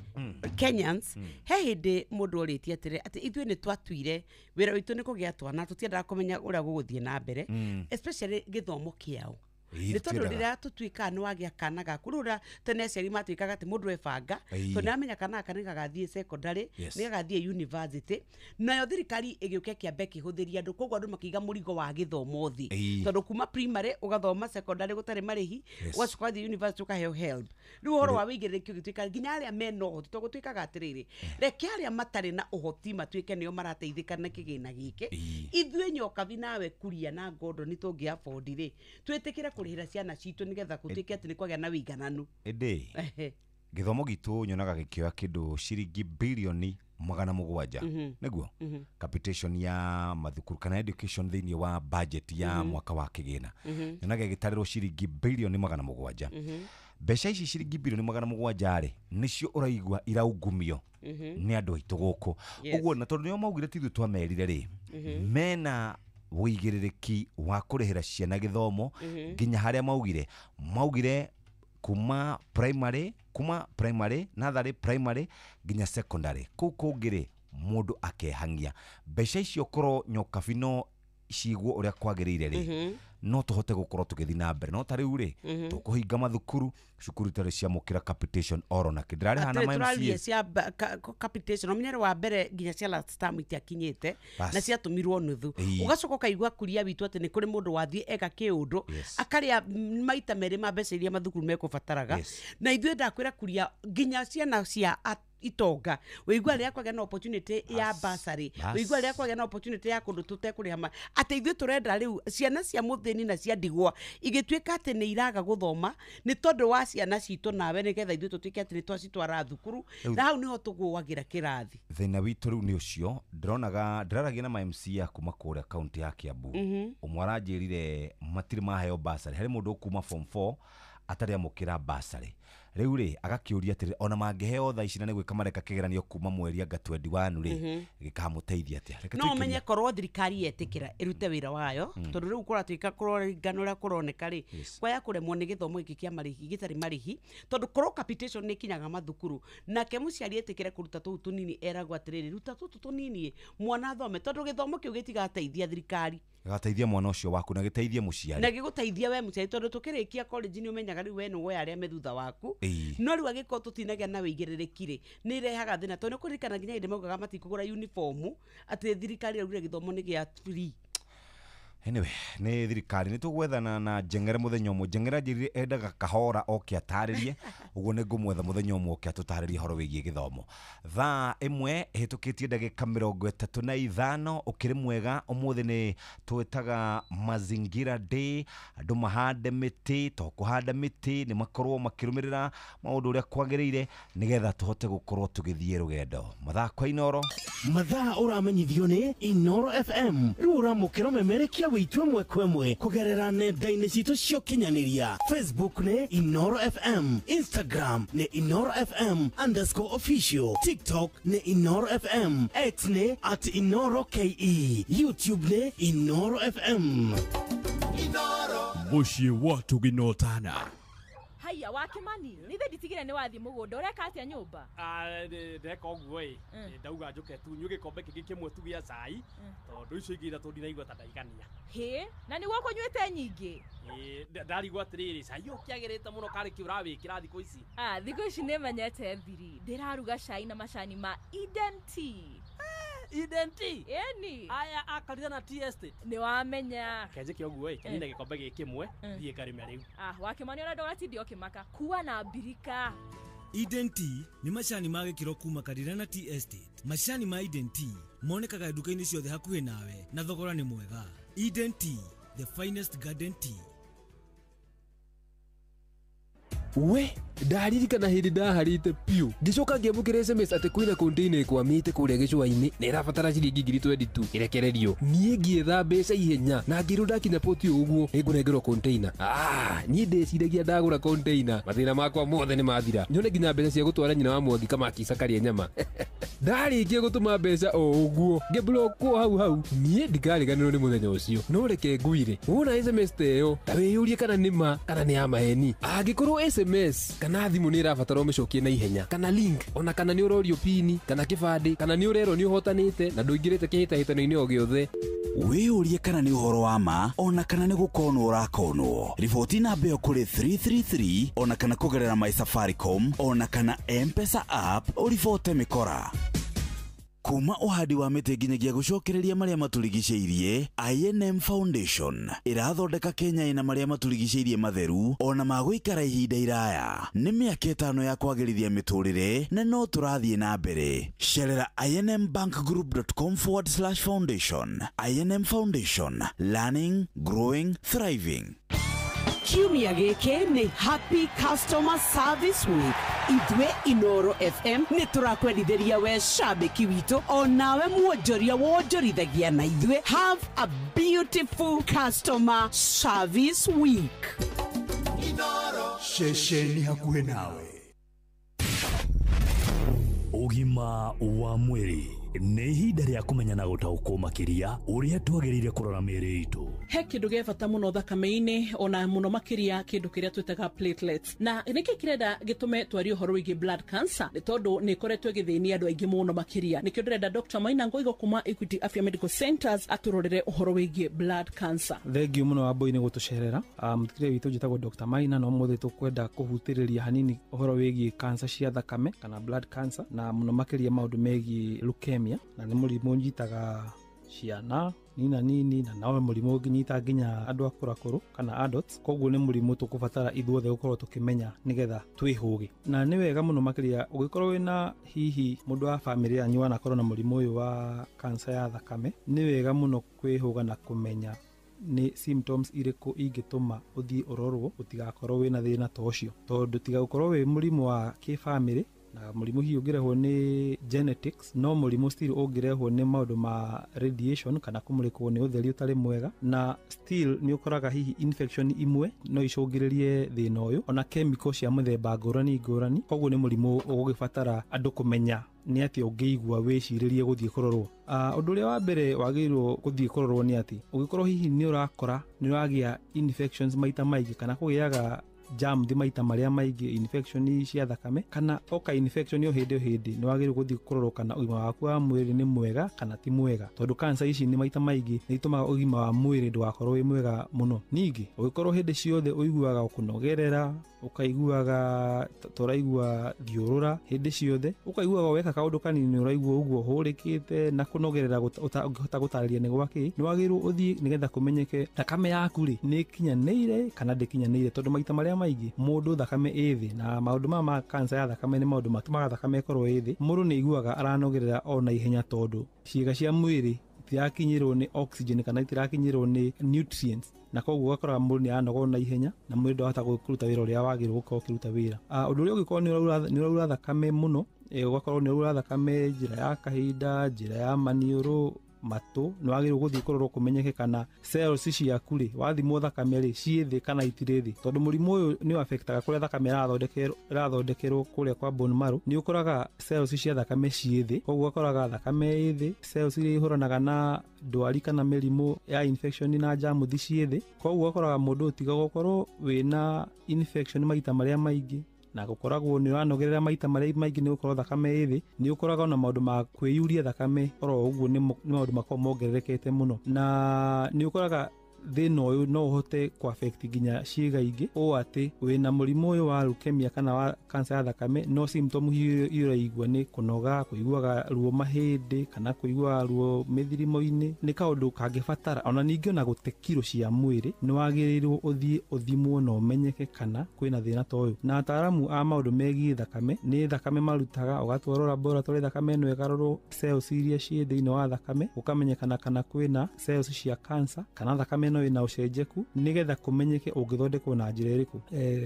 Kenyans, he hĩndĩ mũndũ orĩtie atĩrĩ, atĩ ithuĩ nĩ twatuire wĩra witũ nĩ kũgĩa twana, tũtiendaga kũmenya ũrĩa gũgũthiĩ na mbere, especially gĩthomo kĩao. Nĩ tondũ tũtiendaga. Rĩrĩa tũtuĩkaga nĩ wagĩa kana gaku, rĩu ũrĩa tene aciari matuĩkaga atĩ mũndũ ebanga, tondũ nĩamenya kana gaka nĩ gagathiĩ secondary, nĩ gagathiĩ university, nayo thirikari ĩgĩũka ĩkĩamba ĩkĩhũthĩria andũ, koguo andũ makĩiga mũrigo wa gĩthomo thĩ, tondũ kuma primary ũgathoma secondary gũtarĩ marĩhi, ũgacoka ũgathiĩ university ũkaheo HELB. Rĩu ũhoro wa wĩigĩrĩrĩki ũgĩtuĩka nginya arĩa mena ũhoti, tondũ gũtuĩkaga atĩrĩrĩ, reke arĩa matarĩ na ũhoti matuĩke nĩo marateithĩka na kĩgĩna gĩkĩ. Ithuĩ nyokabi nawe kuria na ngondo nĩ tũngĩ afford rĩ, twĩtĩkĩre kũrĩhĩra ciana citũ nĩgetha gũtuĩke atĩ nĩ kwagĩa na wĩigananu. Ĩndĩ gĩthomo gitũ nyonaga gĩkĩoya kĩndũ ciringi birioni 700, nĩguo capitation ya mathukuru kana education thĩinĩ wa budget ya mwaka wa kĩgĩna, nyonaga ĩgĩtarĩrwo ciringi birioni 700. Mbeca ici ciringi birioni 700 rĩ, nĩcio ũraigua iraungumio nĩ andũ aitũ gũkũ. Ũguo na tondũ nĩo maugire ti ithuĩ twamerire rĩ, mena wĩigĩrĩrĩki wa kũrĩhĩra ciana gĩthomo nginya harĩa maugire kuma primary natharĩ, primary nginya secondary. Kũu kũngĩ rĩ, mũndũ akehang'ia mbeca icio korwo nyokabi no cigwo ũrĩa kwagĩrĩire rĩ, no tũhote gũkorwo tũgĩthiĩ na mbere. No ta rĩu rĩ, tũkũhinga mathukuru, cukuru itarĩ ciamũkĩra capitation oro nakĩ ndĩrarĩha na Atĩrĩ, ma tũraria MCA. Cia capitation, ũmenyere wa mbere nginya cia last term itiakinyĩte, Bas. na ciatũmirwo nuthu. Ũgacoka ũkaigua kuria witũ atĩ nĩ kũrĩ mũndũ wathiĩ eka kĩũndũ, akarĩa maita merĩ ma mbeca iria mathukuru mekũbataraga. Na ithuĩ ndakwĩra kuria nginya ciana cia itonga, wĩigua rĩrĩa kwagĩa na opportunity ya bursary, Bas. wĩigua rĩrĩa kwagĩa na opportunity ya kũndũ tũtekũrĩha atĩ ithuĩ tũrenda rĩu ciana cia mũthĩni na cia ndigwa igĩtuĩka atĩ nĩ iraga gũthoma nĩ tondũ wa ciana citũ nawe, nĩgetha ithuĩ tũtuĩke atĩ nĩ twacitwara thukuru. Na hau nĩho tũgũagĩra kĩrathi. Thĩna witũ rĩu nĩ ũcio ndĩronaga ndĩraragia na ma MCA kuma kũrĩa kaunti ya Kiambu. Ũmwe aranjĩrire matirĩ maheo bursary, harĩ mũndũ ũkuma form 4 atarĩ amũkĩra bursary. Rĩu rĩ agakĩũria atĩrĩ ona mangĩheo thaa ici na nĩ gwĩka mareka kĩgeranio kuma mweri anga 21 rĩ, gĩkamũteithia atĩa? Reke no tũikĩrie. Ũmenye korwo thirikari yetĩkĩra ĩrute wĩra wayo, tondũ rĩu kũratuĩka kũroringana ũrĩa kũroneka rĩ, kwaya kũremwo nĩ gĩthomo gĩkĩ kĩa marĩhi gĩtarĩ marĩhi, tondũ korwo capitation nĩ ĩkinyaga mathukuru nake mũciari etĩkĩre kũruta tũu tũnini, eragwo atĩrĩrĩ, ruta tũtũ tũnini mwana athome, tondũ gĩthomo kĩu gĩtigateithia thirikari. Gĩgateithia mwana ũcio waku na gĩteithie mũciari. Na gĩgũteithia we mũciari, tondũ tũkĩrĩkia college nĩ ũmenyaga rĩu we nĩ woya arĩa me thutha waku. No rĩu angĩkorwo tũtinagĩa na wĩigĩrĩrĩki rĩ, nĩ irehaga thĩna, tondũ nĩ kũririkana nginya hĩndĩ maugaga matikũgũra uniform, atĩ thirikari ĩraugire gĩthomo nĩ gĩa free. Anyway, nĩ thirikari nĩ tũgwethana na Njeng'ere mũthenya ũmwe. Njeng'ere anjĩrire endaga kahora oke atarĩrie, ũguo nĩ ngũmwetha mũthenya ũmwe oke atũtarĩrie ũhoro wĩgiĩ gĩthomo. Thaa 1 ĩhĩtũkĩtie ndagĩka 35. Ũkĩrĩ mwega, ũmũthĩ nĩ twĩtaga Mazingira Day, andũ mahande mĩtĩ, to kũhanda mĩtĩ nĩ makorwo makĩrũmĩrĩra maũndũ ũrĩa kwagĩrĩire nĩgetha tũhote gũkorwo tũgĩthiĩ rũgendo. Mathaa kwa Inoro. Mathaa ũramenyithio nĩ Inoro FM. Rĩu ũramũkĩra ũmemerekia witũ ĩmwe kwa ĩmwe kũgerera nenda-inĩ citũ cia ũkinyanĩria. Facebook nĩ Inoro FM, Instagram nĩ Inoro FM _official, TikTok nĩ Inoro FM, X nĩ @InoroKE, YouTube nĩ Inoro FM. Mũciĩ wa Tũginotana. Haiya wa Kimani, nithe nditigire nĩ wathiĩ mũgũnda, ũreka atĩa nyũmba? Ndeka ũguo ĩ, ndauga njũke tu nyue gĩkombe kĩngĩ kĩmwe tu gĩa cai, tondũ icio ingĩ ithatũ ndinaigua ta ndaigania. Hĩ, na nĩguo kũnyuĩte nyingĩ? Ndarigwo atĩrĩrĩ, cai ũyũ ũkĩagĩrĩte mũno karĩ kĩ ũrawĩkĩra thikũ ici? Thikũ ici nĩmenyete thiri, ndĩraruga cai na macani ma Eden Tea. Eden Tea? Ĩni. Aya akarire na tea estate. Nĩ wamenya. Kenjĩke ũguo ĩ, kenine gĩkombe gĩkĩ kĩmwe, thiĩ ngarĩme rĩu. Wa Kimani ona ndũgatinde ũkĩmaka, kua na mbirika. Eden Tea nĩ macani ma gĩkĩro kuma Karirana Tea Estate. Macani ma Eden Tea monekaga nduka-inĩ ciothe hakuhĩ nawe na thogora nĩ mwega. Eden Tea, the finest garden tea. We ndaririkana hĩndĩ ndaharĩte piũ ngĩcoka ngĩamũkĩra SMS atĩ kwĩna container ĩkwamĩte kũrĩa gĩcũa-inĩ na ĩrabatara ciringi 22,000 ĩrekererio. Niĩ ngĩetha mbeca ihenya na ngĩrwo ndakinya poti ũguo nĩngũnengerwo container. Niĩ ndeciragia ndagũra container mathĩna makwa mothe nĩ mathira, nyone nginya mbeca cia gũtwara nyina wa Mwangi Kamakisa karĩe nyama. Ndarĩkia gũtũma mbeca o ũguo ngĩblockwo hau hau. Niĩ ndikariganĩrwo nĩ mũthenya ũcio, no reke ngwire, wona SMS ta ĩyo ta wĩyũrie kana nĩ ma kana nĩ ya maheni. Angĩkorwo SMS kana thimũ nĩ ĩrabatara ũmĩcokie na ihenya, kana link, ona kana nĩ ũrorio pini kana kĩbandĩ, kana nĩ ũrerwo nĩ ũhotanĩte na ndũingĩrĩte kĩhĩtahĩtano-inĩ o gĩothe, wĩyũrie kana nĩ ũhoro wa ma ona kana nĩ gũkonwo ũrakonwo. Riboti namba ĩyo kũrĩ 333 ona kana kũgerera My Safaricom ona kana M-Pesa app ũribote mĩkora. Kuma ũhandi wa mĩtĩ nginyagia gũcokereria marĩa matũrigicĩirie, INM Foundation ĩrathondeka Kenya ĩna marĩa matũrigicĩirie matheru ona ma gũikara ihinda iraya. Nĩ mĩaka 5 ya kwagĩrithia mĩtũrĩre na no tũrathiĩ na mbere. Cerera inmbankgroup.com/foundation. INM Foundation, learning, growing, thriving. Kiumia gĩkĩ nĩ Happy Customer Service Week. Ithuĩ Inoro FM nĩ tũrakwendithĩria we shabiki witũ onawe mwonjoria wonjorithagia na ithuĩ. Have a beautiful customer service week. Ceceni hakuhĩ nawe. Ũgima wa mwĩrĩ nĩ ihinda rĩa kũmenya na gũtaũkwo makĩria ũrĩa twagĩrĩire kũrora mĩĩrĩ itũ. He kĩndũ gĩa bata mũno thakame-inĩ ona mũno makĩria kĩndũ kĩrĩa twĩtaga platelets. Na nĩkĩ kĩrenda gĩtũme twarie ũhoro wĩgiĩ blood cancer? Nĩ tondũ nĩ ĩkoretwo ĩgĩthĩnia andũ aingĩ mũno makĩria. Nĩkĩo ndĩrenda Dr. Maina Ngoigo kuma Equity Afya Medical Centers atũrorere ũhoro wĩgiĩ blood cancer. Thengiũ mũno Wambui nĩ gũtũcerera. Mũthikĩrĩria witũ njĩtagwo Dr. Maina na ũmũthĩ tũkwenda kũhutĩrĩria hanini ũhoro wĩgiĩ cancer cia thakame kana blood cancer, na mũno makĩria maũndũ megiĩ leukemia, na nĩ mũrimũ ũnyitaga ciana nina nini na nawe mũrimũ ũngĩnyita nginya andũ akũrakũrũ kana adults. Koguo nĩ mũrimũ tũkũbatara ithuothe gũkorwo tũkĩmenya nĩgetha twĩhũge. Na nĩ wega mũno makĩria ũngĩkorwo wĩna hihi mũndũ wa bamĩrĩ yanyu wanakorwo na mũrimũ ũyũ wa cancer ya thakame, nĩ wega mũno kwĩhũga na kũmenya nĩ symptoms irĩkũ ingĩtũma ũthiĩ ũrorwo ũtigakorwo wĩna thĩna ta ũcio, tondũ tiga gũkorwo wĩ mũrimũ wa kĩbamĩrĩ Na mũrimũ hihi ũngĩrehwo nĩ genetics, no mũrimũ still ũngĩrehwo nĩ maũndũ ma radiation kana kũmũrĩkwo nĩ ũtheri ũtarĩ mwega, na still nĩ ũkoraga hihi infection imwe no icũngĩrĩrie thĩna ũyũ, ona chemical cia mũthemba ngũrani ngũrani. Koguo nĩ mũrimũ ũgũgĩbatara andũ kũmenya nĩ atĩ ũngĩigua wĩcirĩrie gũthiĩ kũrorwo. Ũndũ ũrĩa wa mbere wagĩrĩirwo gũthiĩ kũrorwo nĩ atĩ ũngĩkorwo hihi nĩ ũrakora nĩ ũragĩa infections maita maingĩ kana kũgĩaga jam thi maita marĩa maingĩ, infection cia thakame kana oka infection o hĩndĩ o hĩndĩ, nĩ wagĩrĩirwo gũthiĩ kũrorwo kana ũgima waku wa mwĩrĩ nĩ mwega kana ti mwega, tondũ cancer ici nĩ maita maingĩ nĩ itũmaga ũgima wa mwĩrĩ ndũgakorwo wĩ mwega mũno. Ningĩ ũngĩkorwo hĩndĩ ciothe ũiguaga kũnogerera, ũkaiguaga tũraigua thiũrũra hĩndĩ ciothe, ũkaiguaga weka kaũndũ kanini ũraigua ũguo hũrĩkĩte na kũnogerera ũngĩhota gũtarĩria nĩ gwakĩ, nĩ wagĩrĩirwo ũthiĩ nĩgetha kũmenyeke thakame yaku rĩ nĩ ĩkinyanĩire kana ndĩkinyanĩire, tondũ maita marĩa maingĩ mũndũ thakame ĩ thĩ, na maũndũ maya ma cancer ya thakame nĩ maũndũ matũmaga thakame ĩkorwo ĩ thĩ, mũndũ nĩ aiguaga aranogerera o na ihenya tondũ ciĩga cia mwĩrĩ itirakinyĩrwo nĩ oxygen kana itirakinyĩrwo nĩ nutrients, na koguo ũgakora mũndũ nĩ aranogora na ihenya na mwĩrĩ ndwahota kũruta wĩra ũrĩa wagĩrĩirwo gũkorwo ũkĩruta wĩra. Ũndũ ũrĩa ũngĩkorwo nĩ ũraura thakame mũno, ũgakorwo nĩ ũraura thakame njĩra ya kahinda, njĩra ya maniũrũ, matũ, nĩ wagĩrĩirwo gũthiĩ kũrorwo kũmenyeke kana cells ciaku rĩ wathimwo thakame rĩ ciĩ thĩ kana itirĩ thĩ, tondũ mũrimũ ũyũ nĩ affectaga kũrĩa thakame ĩrathondekerwo kũrĩa kwa bone marrow, nĩ ũkoraga cells cia thakame ciĩ thĩ, koguo ũgakoraga thakame ĩ thĩ, cells iria ihũranaga na ndwari kana mĩrimũ ya infection na jamuthi ciĩ thĩ, koguo ũgakoraga mũndũ tiga gũkorwo wĩna infection maita marĩa maingĩ na gũkoragwo nĩ ũranogerera maita marĩa maingĩ nĩ gũkorwo thakame ĩ thĩ, nĩ ũkoraga ona maũndũ ma kwĩyuria thakame oro ũguo nĩ maũndũ makoragwo mongererekete mũno, na nĩ ũkoraga thĩna ũyũ no ũhote kũ affect nginya ciĩga ingĩ, ũũ atĩ wĩna mũrimũ ũyũ wa leukemia kana wa cancer ya thakame, no symptom hihi ũraigua nĩ kũnoga, kũiguaga ruo mahĩndĩ kana kũiguaga ruo mĩthirimo-inĩ, nĩ kaũndũ kangĩbatara ona ningĩ ona gũte kiro cia mwĩrĩ, nĩ wagĩrĩirwo ũthiĩ ũthimwo na ũmenyeke kana kwĩna thĩna ta ũyũ. Na ataaramu a maũndũ megiĩ thakame nĩ thakame marutaga, ũgatwarwo laboratory thakame ĩno ĩkarorwo cells iria ciĩ thĩinĩ wa thakame, ũkamenyekana kana kwĩna cells cia cancer kana thakame ĩno ĩna ũcenjeku, nĩgetha kũmenyeke ũngĩthondekwo na njĩra ĩrĩkũ.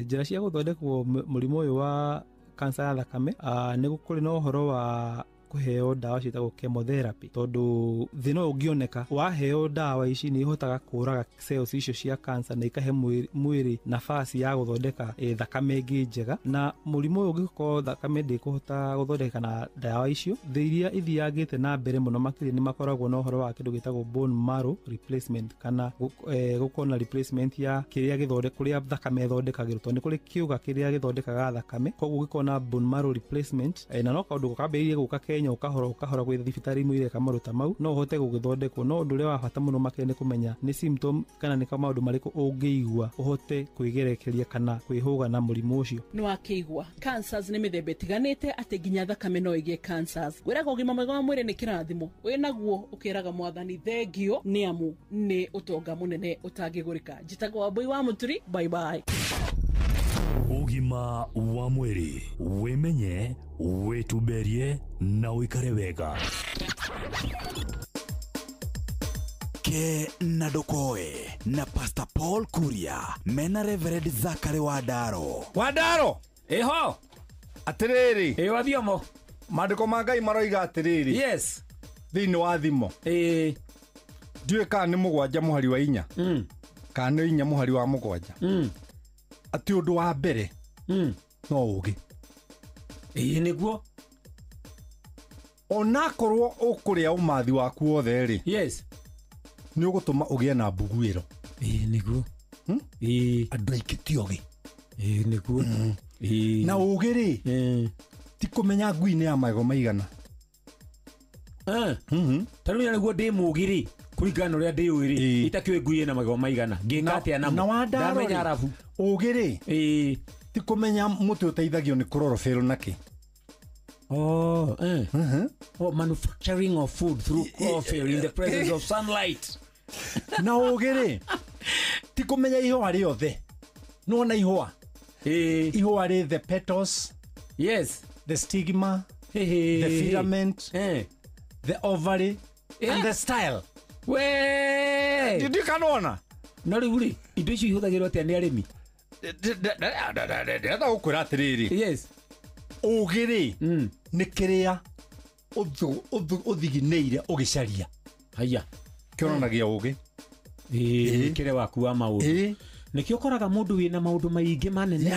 Njĩra cia gũthondekwo mũrimũ ũyũ wa cancer ya thakame, nĩ kũrĩ na ũhoro wa kũheo ndawa ciĩtagwo chemotherapy, tondũ thĩna ũyũ ũngĩoneka waheo ndawa ici nĩ ihotaga kũraga cells icio cia cancer na ikahe mwĩrĩ nafasi ya gũthondeka thakame ĩngĩ njega. Na mũrimũ ũyũ ũngĩkorwo thakame ndĩkũhota gũthondeka na ndawa icio, thĩ iria ithiangĩte na mbere mũno makĩria nĩ makoragwo na ũhoro wa kĩndũ gĩtagwo bone marrow replacement, kana gũkorwo na replacement ya kĩrĩa gĩthondeka kũrĩa thakame ĩthondekagĩrwo, tondũ nĩ kũrĩ kĩũga kĩrĩa gĩthondekaga thakame, koguo ũngĩkorwo na bone marrow replacement, na no kaũndũ kambĩrĩirie gũka Kenya ũkahora ũkahora gwĩ thibitarĩ imwe ireka maũndũ ta mau, no ũhote gũgĩthondekwo. No ũndũ ũrĩa wa bata mũno makĩria nĩ kũmenya nĩ symptom kana nĩ maũndũ marĩkũ ũngĩigua ũhote kwĩgerekeria kana kwĩhũga na mũrimũ ũcio. Nĩ wakĩigua cancers nĩ mĩthemba ĩtiganĩte, atĩ nginya thakame no ĩgĩe cancers. Wĩraga ũgima mwega wa mwĩrĩ nĩ kĩrathimo, wĩnaguo ũkĩraga mwathani thengio nĩ amu nĩ ũtonga mũnene ũtangĩgũrĩka. Njĩtagwo Wambui wa Mũturi, bye bye. Ũgima wa mwĩrĩ, wĩmenye, wĩtumberie na ũikare wega. Ke na Ndokoe na Pastor Paul Kuria mena Reverend Zachary Wandaro. Wandaro Eho atiriri ĩ wathiomo maandĩko ma Ngai maroiga atiriri. Yes, thĩinĩ wa thimo ĩ ndiũĩ kana nĩ 7 mũhari wa 4 kana nĩ 4 mũhari wa 7 atĩ ũndũ wa mbere no ũgĩ. Ĩĩ nĩguo, onakorwo ũkũrĩa ũmathi waku wothe rĩ, yes, nĩ ũgũtũma ũgĩe na mbuguĩro. Ĩĩ nĩguo. Ĩĩ andũ aingĩ ti ogĩ. Ĩĩ nĩguo. Ĩĩ na ũgĩ rĩ, ti kũmenya ngui nĩ ya magego maigana. Ta rĩu nĩguo ndĩ mũũgĩ rĩ, kũringana na ũrĩa ndĩũĩ rĩ, itakĩũĩ ngui ĩna magego maigana, ngĩka atĩa namo ndamenya arabu. Ũgĩ rĩ, ti kũmenya mũtĩ ũteithagio nĩ kũrorobĩrwo nakĩ. Oh, Oh, manufacturing of food through chlorophyll in the presence of sunlight. Na ũgĩ rĩ, ti kũmenya ihũa rĩothe. Nĩwona ihũa? Ihũa rĩ the petals, yes, the stigma, the filament, the ovary, and the style. We Ndikanona. No rĩu rĩ, indo icio ihũthagĩrwo atĩa nĩ arĩmi? Ndĩrenda gũkwĩra atĩrĩrĩ. Yes. Ũgĩ rĩ nĩ kĩrĩa ũthiginĩire ũgĩcaria. Haya. Kĩonanagia ũgĩ. Ĩĩ waku wa maũndũ. Nĩkĩo ũkoraga mũndũ wĩna maũndũ maingĩ manene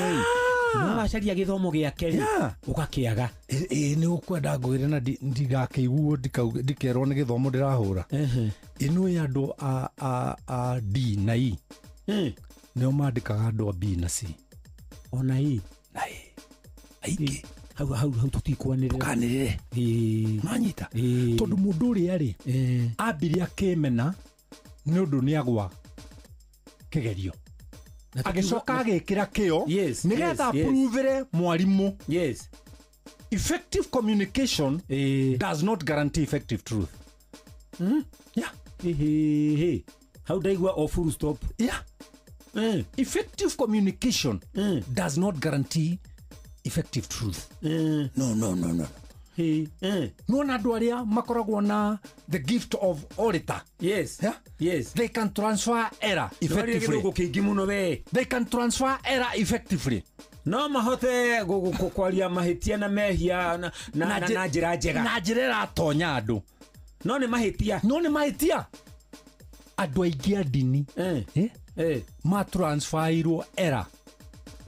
no wacaria gĩthomo gĩake rĩ ũgakĩaga. Ĩĩ nĩ ũkwenda ngwĩre na ndigakĩiguo ndikerwo nĩ gĩthomo ndĩrahũra. Ĩno ĩ andũ a D na E nĩo mandĩkaga andũ a B na C. Ona E na E aingĩ. Hau hau hau tũtikwanĩrĩra. Tũkanĩrĩre. Nĩwanyita? Tondũ mũndũ ũrĩa rĩ ambire akĩmena nĩ ũndũ nĩ agwa kĩgerio. Agĩcoka agĩkĩra kĩo nĩgetha approve mwarimũ. Yes. Effective communication does not guarantee effective truth. Yeah. Hau ndaigua o full stop. Yeah. Effective communication does not guarantee effective truth. No, no, no, no. Nona andũ arĩa makoragwo na the gift of orator. Yes. Yeah? Yes. They can transfer error effectively. They can transfer error effectively. No mahote kwaria mahĩtia na mehia na njĩra njega. Na njĩra ĩratonya andũ. No nĩ mahĩtia. No nĩ mahĩtia. Andũ aingĩ a ndini ma transferirwo error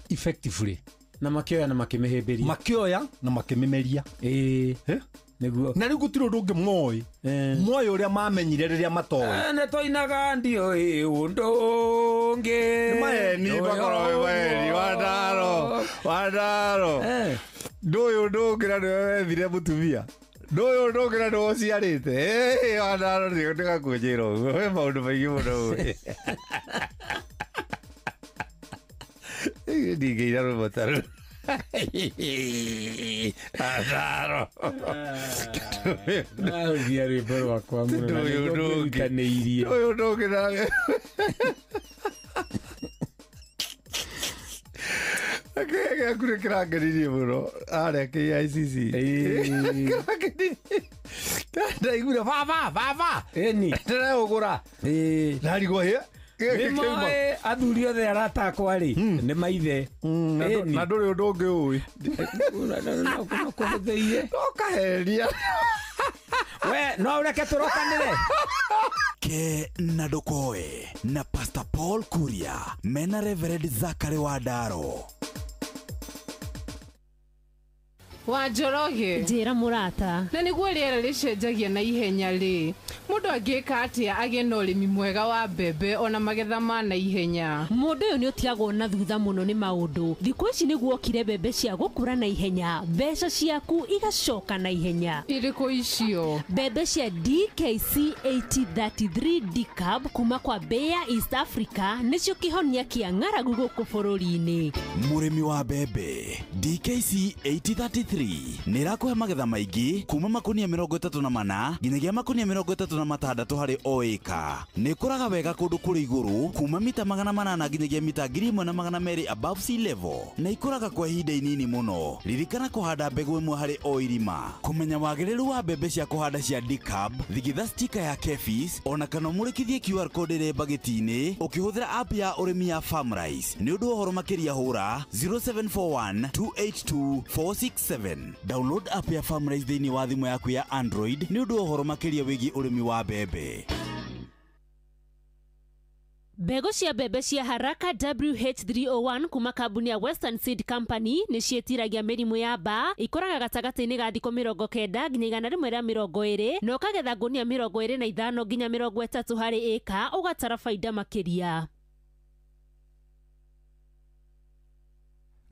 effectively. Na makĩoya na makĩmĩhĩmbĩria. Makĩoya na makĩmĩmeria. Nĩguo. Na rĩu gũtirĩ ũndũ ũngĩ moĩ. Moĩ ũrĩa mamenyire rĩrĩa matoĩ. Nĩ twainaga ndiũĩ ũndũ ũngĩ. Nĩ maheni makorwo maheni wandaro. Wandaro. Ndũĩ ũndũ ũngĩ na nĩwe wethire mũtumia. Ndũĩ ũndũ ũngĩ na nĩwe ũciarĩte. Wandaro nĩgakũnjĩra ũguo. Wĩ maũndũ maingĩ mũno ũĩ. Ndingĩira rwĩmbo ta rũu. Wandaro. Ndahũthia rwĩmbo rwakwa mũno na Ndũĩ ũndũ ũngĩ. nĩngwĩrutanĩirie. Ndũĩ ũndũ ũngĩ na Kĩrĩa gĩaku nĩ kĩrangenirie mũno harĩa KICC. Kĩrangenirie. Ndaiguire baba baba. Ndĩreũgũra. Ndarigwo hĩ. Nĩmoĩ athuri othe arata akwa rĩ nĩ maithe. Na ndũrĩ ũndũ ũngĩ ũĩ. Kũhũthĩire. No kaheria. We no ũreke tũrokanĩre. Ke na ndũkoe na Pastor Paul Kuria mena Reverend Zachary Wandaro. Wa Njoroge njĩra mũrata. Na nĩguo rĩera rĩcenjagia na ihenya rĩ, mũndũ angĩka atĩa agĩe na ũrĩmi mwega wa mbembe ona magetha ma na ihenya? Mũndũ ũyũ nĩ ũtigagwo na thutha mũno nĩ maũndũ. Thikũ ici nĩguo okire mbembe cia gũkũra na ihenya, mbeca ciaku igacoka na ihenya. Irĩkũ icio? Mbembe cia DKC 8033 DCAB kuma kwa Bayer East Africa nĩcio kĩhonia kĩa ng'aragu gũkũ bũrũri-inĩ. Mũrĩmi wa mbembe DKC 8033 nĩ ĩrakũhe magetha maingĩ kuma makunia 34 nginyagia makunia 36 harĩ o ĩka. Nĩ ĩkũraga wega kũndũ kũrĩ igũrũ kuma mita 800 nginyagia mita 1200 above sea level na ikũraga kwa ihinda inini mũno. Ririkana kũhanda mbegũ ĩmwe harĩ o irima. Kũmenya wagĩrĩru wa mbembe cia kũhanda cia DCAB, thigitha stika ya KEPHIS ona kana ũmũrĩkithie QR code ĩrĩ mbagĩti-inĩ ũkĩhũthĩra app ya ũrĩmi ya Farmrice. Nĩ ũndũ wa ũhoro makĩria hũra 0741 282 467. Download app ya Farmrice thĩinĩ wa thimũ yaku ya Android nĩ ũndũ wa ũhoro makĩria wĩgiĩ ũrĩmi wa mbembe. Mbegũ cia mbembe cia Haraka WH301 kuma kambuni ya Western Seed Company nĩ ciĩtiragia mĩrimũ ya mbaa, ikũraga gatagatĩ-inĩ ga thikũ 90 nginya 120 na ũkagetha ngũnia 25 nginya 30 harĩ ĩka, ũgatara baida makĩria.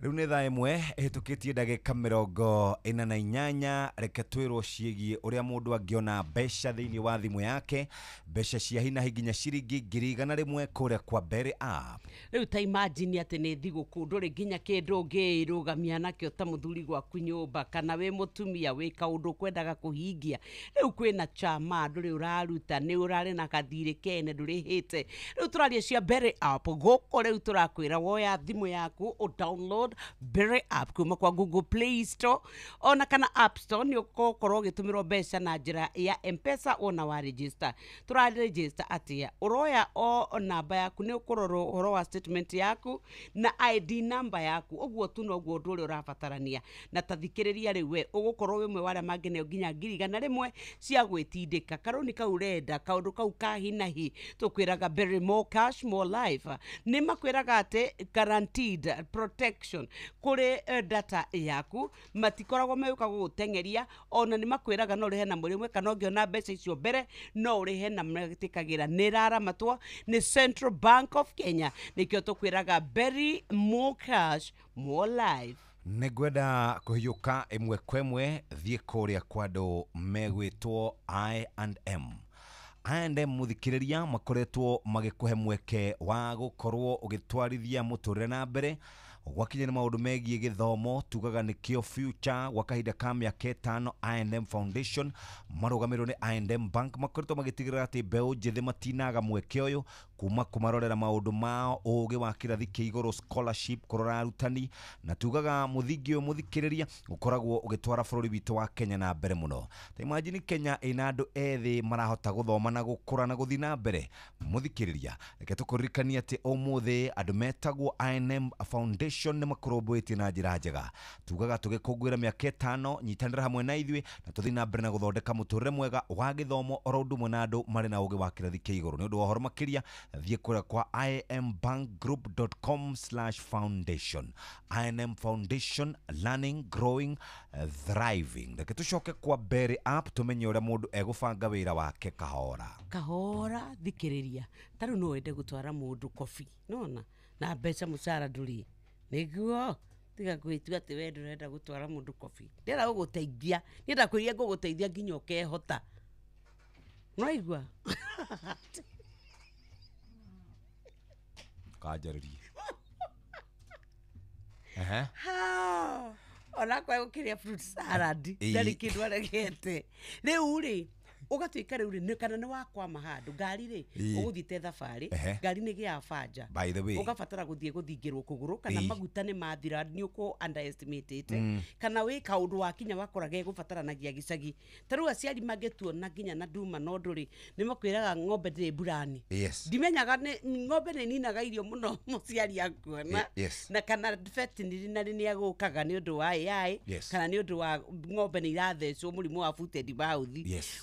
Rĩu nĩ thaa 1 ĩhĩtũkĩtie ndagĩka 48. Reke twĩrwo ciĩgiĩ ũrĩa mũndũ angĩona mbeca thĩinĩ wa thimũ yake, mbeca cia hi na hi nginya ciringi 100,000 kũrĩa kwa Berry app. Rĩu ta imagine atĩ nĩ thigũkũ ndũrĩ nginya kĩndũ ũngĩrũgamia nakĩo ta mũthuri gwaku nyũmba kana wĩ mũtumia wĩ kaũndũ ũkwendaga kũhingia. Rĩu kwĩna chama ndũrĩ ũraruta, nĩ ũrarĩ na gathirĩ kene ndũrĩhĩte. Rĩu tũraria cia Berry app gũkũ. Rĩu tũrakwĩra woya thimũ yaku ũ download Download Berry app kuma kwa Google Play Store ona kana App Store, nĩ ũgũkorwo ũgĩtũmĩrwo mbeca na njĩra ya M-Pesa ona wa register. Tũra register atĩa? Ũroya o namba yaku, nĩ ũkũrora ũhoro wa statement yaku na ID number yaku, ũguo tu noguo ũndũ ũrĩa ũrabatarania. Na ta thikĩrĩria rĩu, we ũgũkorwo wĩ ũmwe wa arĩa mangĩneo nginya 100,000 cia gwĩtindĩka karũni kau ũrenda, kaũndũ kau ka hinahi. Tũkwĩraga Berry, more cash, more life. Nĩ makwĩraga atĩ guaranteed protection kũrĩ data yaku, matikoragwo megũka gũgũteng'eria. Ona nĩ makwĩraga no ũrĩhe na mweri ũmwe, kana ũngĩona mbeca icio mbere no ũrĩhe, na metĩkagĩra nĩ ĩraramatwo nĩ Central Bank of Kenya. Nĩkĩo tũkwĩraga Berry, more cash, more life. Nĩ ngwenda kũhiũka ĩmwe kwa ĩmwe thiĩ kũrĩa kwa andũ megwĩtwo I&M. I&M, mũthikĩrĩria, makoretwo magĩkũhe mweke wa gũkorwo ũgĩtwarithia mũtũrĩre na mbere gwakinya nĩ maũndũ megiĩ gĩthomo, tugaga nĩkĩo future. Gwa kahinda ka mĩaka 5, I&M Foundation marũgamĩrĩirwo nĩ I&M Bank makoretwo magĩtigĩrĩra atĩ mbeũ njĩthĩ matinaga mweke ũyũ, kuma kũmarorera maũndũ mao ũgĩ wa kĩrathi kĩa igũrũ, scholarship, kũrora arutani, na tugaga mũthingi ũyũ, mũthikĩrĩria, ũkoragwo ũgĩtwara bũrũri witũ wa Kenya na mbere mũno. Ta imagine Kenya ĩna andũ ethĩ marahota gũthoma na gũkũra na gũthiĩ na mbere. Mũthikĩrĩria, reke tũkũririkanie atĩ ũmũthĩ andũ metagwo I&M Foundation nĩ makũrũmbũĩtie na njĩra njega. Tugaga tũgĩkũngũĩra mĩaka 5, nyitanĩra hamwe na ithuĩ na tũthiĩ na mbere na gũthondeka mũtũrĩre mwega wa gĩthomo oro ũndũ ũmwe na andũ marĩ na ũgĩ wa kĩrathi kĩa igũrũ. Nĩ ũndũ wa ũhoro makĩria, thiĩ kũrĩa kwa imbankgroup.com/foundation. I&M Foundation, learning, growing, thriving. Reke tũcoke kwa Berry app tũmenye ũrĩa mũndũ egũbanga wĩra wake kahora kahora. Thikĩrĩria, ta rĩu no wende gũtwara mũndũ kobi nona na mbeca mũcara ndũrĩ, nĩguo tiga gwĩtua atĩ we ndũrenda gũtwara mũndũ kobi. Ndĩrenda gũgũteithia, nĩenda kwĩria ngũgũteithia nginya ũkehota, nĩwaigua? Kanjarĩrie. Ehe. Onakwa gũkĩrĩa fruit salad ndarĩ kĩndũ aregete. Rĩu rĩ, ũgatuĩka rĩu rĩ, kana nĩ wakwama handũ ngari rĩ, ũgũthiĩte thabarĩ, ngari nĩ ĩgĩaga banja, By the way, ũgabatara gũthiĩ gũthingĩrwo kũgũrũ, kana maguta nĩ mathira, nĩ ũkũ underestimatĩte, kana wĩ kaũndũ wakinya wakora gegũbataranagia gĩcagi. Ta rĩu aciari mangĩtuona nginya na nduma na ũndũ rĩ, nĩ makwĩraga ng'ombe ndĩrĩ mburani. Ndimenyaga nĩ ng'ombe nĩ ninaga irio mũno mũciari akuona, na kana veterinary nĩ agũkaga nĩ ũndũ wa AI, kana nĩ ũndũ wa ng'ombe nĩ irathecwo mũrimũ wa foot and mouth.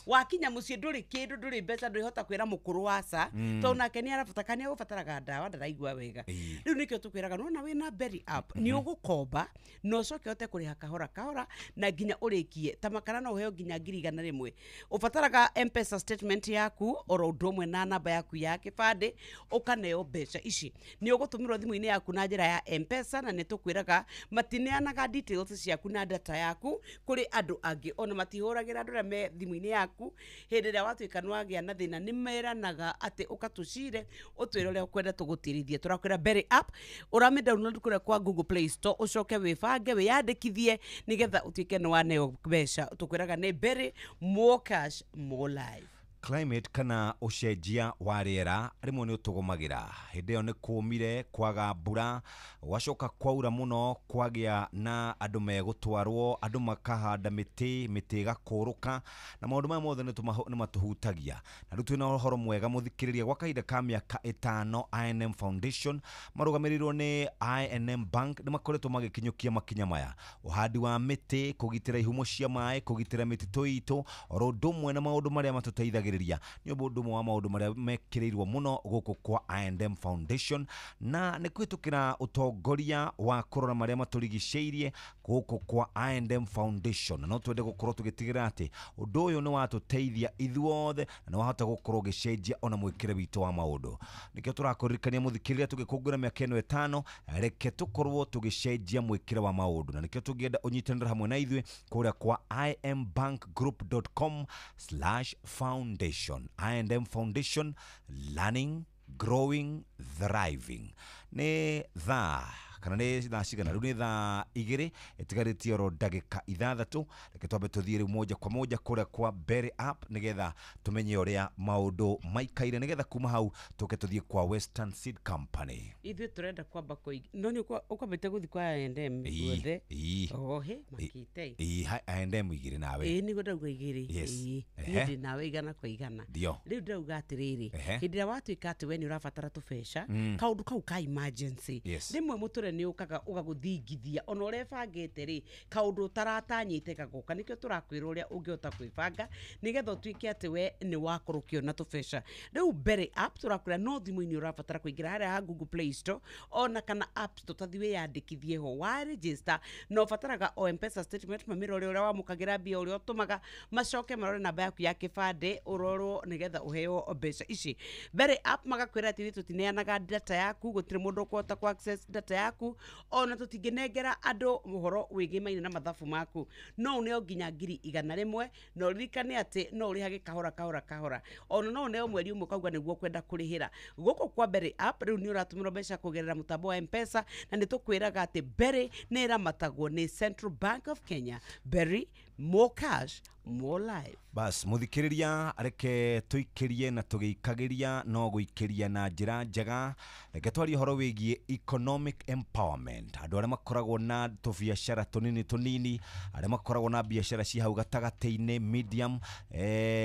Wakinya mũciĩ ndũrĩ kĩndũ, ndũrĩ mbeca, ndũrĩhota kwĩra mũkũrũ aca, tondũ nake nĩ arabata kana nĩ agũbataraga ndawa, ndaraigua wega. Rĩu nĩkĩo tũkwĩraga nona wĩna Berry app nĩ ũgũkomba na ũcoke ũhote kũrĩha kahora kahora na nginya ũrĩkie. Ta makara no ũheo nginya 100,000. Ũbataraga M-Pesa statement yaku oro ũndũ ũmwe na namba yaku ya kĩbandĩ, ũkaneo mbeca ici. Nĩ ũgũtũmĩrwo thimũ-inĩ yaku na njĩra ya M-Pesa, na nĩ tũkwĩraga matineanaga details ciaku na data yaku kũrĩ andũ angĩ, ona matihũragĩra andũ arĩa me thimũ-inĩ yaku. Hĩndĩ ĩrĩa watuĩka nĩ wagĩa na thĩna, nĩ meranaga atĩ ũkatũcire ũtwĩre ũrĩa ũkwenda tũgũtirithie. Tũrakwĩra Berry app ũramĩ download kũrĩa kwa Google Play Store, ũcoke wĩbange wĩyandĩkithie nĩgetha ũtuĩke nĩ waneo mbeca. Tũkwĩraga nĩ Berry, more cash, more life. Climate kana ũcenjia wa rĩera rĩmwe nĩ ũtũgũmagĩra. Hĩndĩ ĩyo nĩ kũmire, kwaga mbura, gwacoka kwaura mũno, kwagĩa na andũ megũtwarwo, andũ makahanda mĩtĩ, mĩtĩ ĩgakũrũka, na maũndũ maya mothe nĩ matũhutagia. Na rĩu twĩna ũhoro mwega, mũthikĩrĩria. Gwa kahinda ka mĩaka 5, I&M Foundation marũgamĩrĩirwo nĩ I&M Bank nĩ makoretwo magĩkinyũkia makinya maya: ũhandi wa mĩtĩ, kũgitĩra ihumo cia maĩ, kũgitĩra mĩtitũ itũ, oro ũndũ ũmwe na maũndũ marĩa matũteithagĩrĩria. Nĩ ũndũ ũmwe wa maũndũ marĩa mekĩrĩirwo mũno gũkũ kwa I&M Foundation, na nĩ kũhĩtũkĩra ũtongoria wa kũrora marĩa matũrigicĩirie gũkũ kwa I&M Foundation. Na no twende gũkorwo tũgĩtigĩrĩra atĩ ũndũ ũyũ nĩ watũteithia ithuothe na nĩ wahota gũkorwo ũgĩcenjia ona mwĩkĩre witũ wa maũndũ. Nĩkĩo tũrakũririkania, mũthikĩrĩria, tũgĩkũngũĩra mĩaka ĩno 5, reke tũkorwo tũgĩcenjia mwĩkĩre wa maũndũ, na nĩkĩo tũngĩenda ũnyitanĩre hamwe na ithuĩ kũrĩa kwa imbankgroup.com/foundation. I&M Foundation, learning, growing, thriving. Nĩ thaa Kana nĩ thaa cigana? Rĩu nĩ thaa 2 ĩtigarĩtie oro ndagĩka 6. Reke twambe tũthiĩ rĩu moja kwa moja kũrĩa kwa Berry App nĩgetha tũmenye ũrĩa maũndũ maikaire, nĩgetha kuma hau tũke tũthiĩ kwa Western Seed Company. Ithuĩ tũrenda kwamba kũiga no nĩ ũkwambĩte gũthiĩ kwa I&M guothe. Ohe makite. Ĩĩ, I&M igĩrĩ nawe. Ĩĩ nĩguo ndauga igĩrĩ. Ĩĩ niĩ ndĩ nawe igana kwa igana. Rĩu ndauga atĩrĩrĩ, hĩndĩ ĩrĩa watuĩka atĩ we nĩ ũrabatara tũbeca, kaũndũ kau ka emergency rĩmwe mũtũre nĩ ũkaga ũgagũthingithia ona ũrĩa ĩbangĩte rĩ, kaũndũ ũtaratanyĩte gagoka. Nĩkĩo tũrakwĩra ũrĩa ũngĩhota kwĩbanga nĩgetha ũtuĩke atĩ we nĩ wakorwo ũkĩona tũbeca. Rĩu Berry App tũrakwĩra no thimũ-inĩ ũrabatara kũingĩra harĩa ha Google Play Store ona kana App Store, tathi wĩyandĩkithie ho wa register, na ũbataraga o M-Pesa statement, mamĩrore ũrĩa wamũkagĩra mbia, ũrĩa ũtũmaga, macoke marore namba yaku ya kĩbandĩ ũrorwo nĩgetha ũheo mbeca ici. Berry App magakwĩra atĩ ithuĩ tũtineanaga data yaku, gũtirĩ mũndũ ũkũhota ku access data yaku, ona tũtingĩnengera andũ ũhoro wĩgĩmaine na mathabu maku. No ũneo nginya 100,000, na ũririkane atĩ no ũrĩhage kahora kahora kahora, ona no ũneo mweri ũmwe ũkauga nĩguo ũkwenda kũrĩhĩra. Gũkũ kwa Berry App rĩu nĩ ũratũmĩrwo mbeca kũgerera mũtambo wa M-Pesa, na nĩ tũkwĩraga atĩ Berry nĩ ĩramatagwo nĩ Central Bank of Kenya. Berry, more cash, more life. Bas muthikiriria, reke tuikirie na tugikagiria no guikiria na njira njega. Reke twarie horo wigie economic empowerment, andu aria makoragwo na tubiacara tunini tunini, aria makoragwo na biacara ci hau gatagati-ini, medium,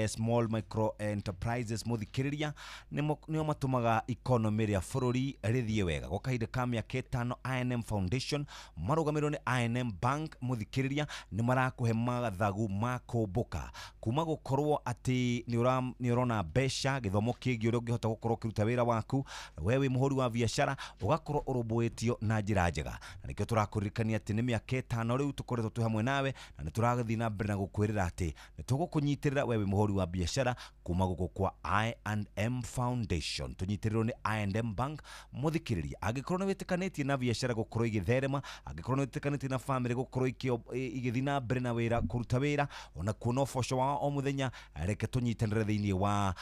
small micro enterprises. Muthikiriria nio matumaga economy ria bururi rithie wega. Gwa kahinda ka miaka 5 I&M Foundation marugamirwo ni I&M Bank. Muthikiriria ni marakuhe mathagu ma kũmbũka kuma gukorwo ati ni urona mbeca githomo kingi uria ungihota gukorwo ukiruta wira waku we wi muhuri wa biacara ugakorwo urumbuitio na njira njega. Na nikio turakuririkania ati ni miaka 5 riu tukoretwo twi hamwe nawe, na ni turathii na mbere na gukwirira ati ni tugukunyitirira we wi muhuri wa biacara kuma guku kwa I&M Foundation. Tunyitirirwo ni I&M Bank. Muthikiriria, angikorwo ni witikanetie na biacara gukorwo igitherema, angikorwo ni witikanetie na family gukorwo igithii na mbere na wira kuruta wira ona kuona uboco wao o muthenya, reke tunyitanire thiini wa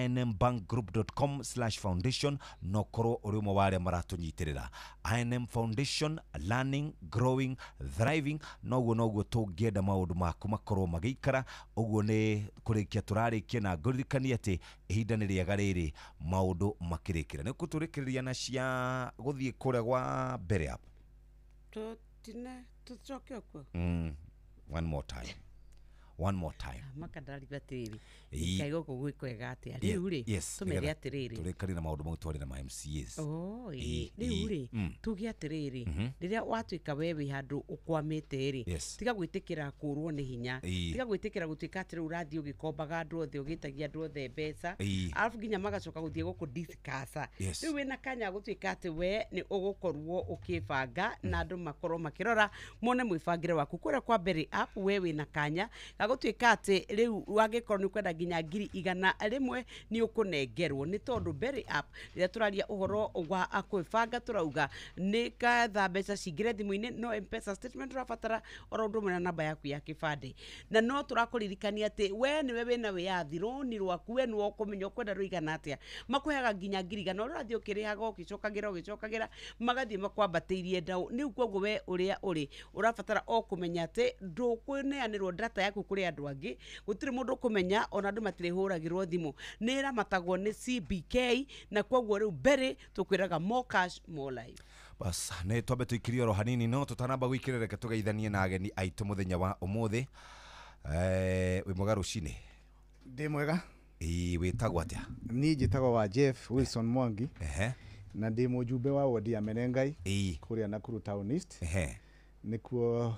inmbankgroup.com/foundation no korwo uri umwe wa aria maratunyitirira. I&M Foundation, learning, growing, thriving. Noguo noguo tungienda maundu maku makorwo magiikara uguo ni kurikia turarikia, na nguririkania ati ihinda ni riega riri maundu makirikira. Ni kuturikiriria na cia guthie kuria gwa Berry App tutine tucoke okuo. One more time. One more time. Makandari atĩrĩrĩ, ngai gũkũ gwĩ kwega atĩa rĩu rĩ, tũmere atĩrĩrĩ, tũrĩkari na maũndũ mau twarĩ na ma MCAs. Rĩu rĩ tuge atĩrĩrĩ, rĩrĩa watuĩka we wĩ handũ ũkwamĩte rĩ, tiga gwĩtĩkĩra kũrwo nĩ hinya, tiga gwĩtĩkĩra gũtuĩka atĩ rĩu ũrathiĩ ũgĩkombaga andũ othe, ũgĩtagia andũ othe mbeca, arabu nginya magacoka gũthiĩ gũkũ discuss. Rĩu wĩna kanya gũtuĩka atĩ we nĩ ũgũkorwo ũkĩbanga na andũ makorwo makĩrora mone mwĩbangĩre waku. Kũrĩa kwa Berry App we wĩna kanya gũtuĩka atĩ rĩu wangĩkorwo nĩ ũkwenda nginya 100,000 nĩ ũkũnengerwo, nĩ tondũ Berry App rĩrĩa tũraria ũhoro wa kwĩbanga tũrauga nĩ ketha mbeca cingĩre thimũ-inĩ, no M-Pesa statement ũrabatara oro ũndũ ũmwe na namba yaku ya kĩbandĩ. Na no tũrakũririkania atĩ we nĩwe wĩna wĩyathi, rũni rwaku we nĩwe ũkũmenya ũkwenda rũigana atĩa. Makũheaga nginya 100,000, ũrĩa ũrathiĩ ũkĩrĩhaga ũgĩcokagĩra ũgĩcokagĩra, magathiĩ makwambatĩirie ndaũ. Rĩu koguo we ũrĩa ũrĩ ũrabatara o kũmenya atĩ ndũkũneanĩrwo data yaku kũrĩ andũ angĩ, gũtirĩ mũndũ ũkũmenya, ona andũ matirĩhũragĩrwo thimũ, nĩ ĩramatagwo nĩ CBK, na koguo rĩu Berry tũkwĩraga more cash more life. Bas nĩ twambe tũikirie oro hanini, no tũtanamba gũikĩrĩra reke tũgeithanie na ageni aitũ mũthenya wa ũmũthĩ. Wĩ mwega rũcinĩ? Ndĩ mwega. Ĩĩ, wĩtagwo atĩa? Niĩ njĩtagwo wa Jeff Wilson Mwangi. Na ndĩ mũjumbe wa wodi ya Menengai kũrĩa Nakuru Town East. Nĩkuo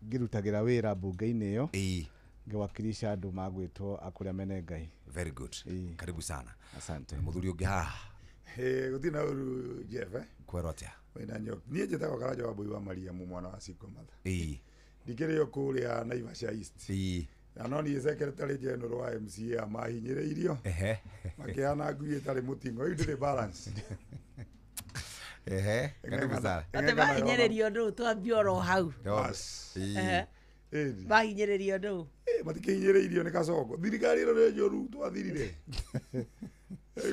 ngĩrutagĩra wĩra mbunge-inĩ ĩyo ngĩwakilisha andũ magwĩtwo a kũrĩa Menengai. Very good. Karibu sana. Asante. Mũthuri ũngĩ haha? Gũtirĩ na ũru Jeff, Kwerwo atĩa? Wĩna nyoka. Niĩ njĩtagwo Karanja wa Mbui wa Mariamu mwana wa Cinco Mother. Ndikĩrĩ o kũrĩa Naivasha East. Na no niĩ secretary general wa MCA mahinyĩrĩirio makĩhana ngui ĩtarĩ mũting'o, rĩu ndĩrĩ balance. Karibu sana. Atĩ mahinyĩrĩrio ndũ twambie oro hau. Mahinyĩrĩrio ndũ? Matikĩhinyĩrĩirio nĩ Kasongo. Thirikari ĩno nĩ njũru, twathirire.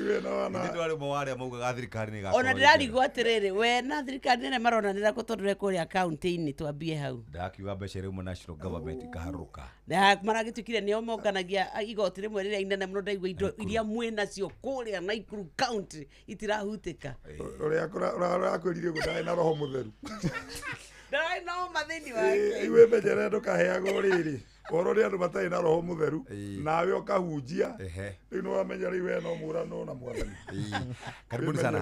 Rĩu nona Ithe ndwarĩ ũmwe wa arĩa maugaga thirikari nĩ Ona ndĩrarigwo atĩrĩrĩ, we na thirikari nene maronanĩra kũ tondũ kũrĩa kaunti-inĩ twambie hau. Ndakiuga mbeca iria uma national government ikaharũrũka. Na maragĩtuĩkire nĩo monganagia igoti rĩmwe rĩrĩa inene mũno, ndaigua indo iria mwĩ nacio kũrĩa Nakuru county itirahutĩka. Ũrĩa ũrakwĩrire ũguo ndarĩ na roho mũtheru. Ndarĩ na ũma thĩinĩ wake. Iwe menyere ndũkaheagwo rĩrĩ ũhoro ũrĩa andũ matarĩ na roho mũtheru nawe ũkahunjia rĩu nĩ wamenya rĩu we no mũrano na mwathani. Karibuni sana.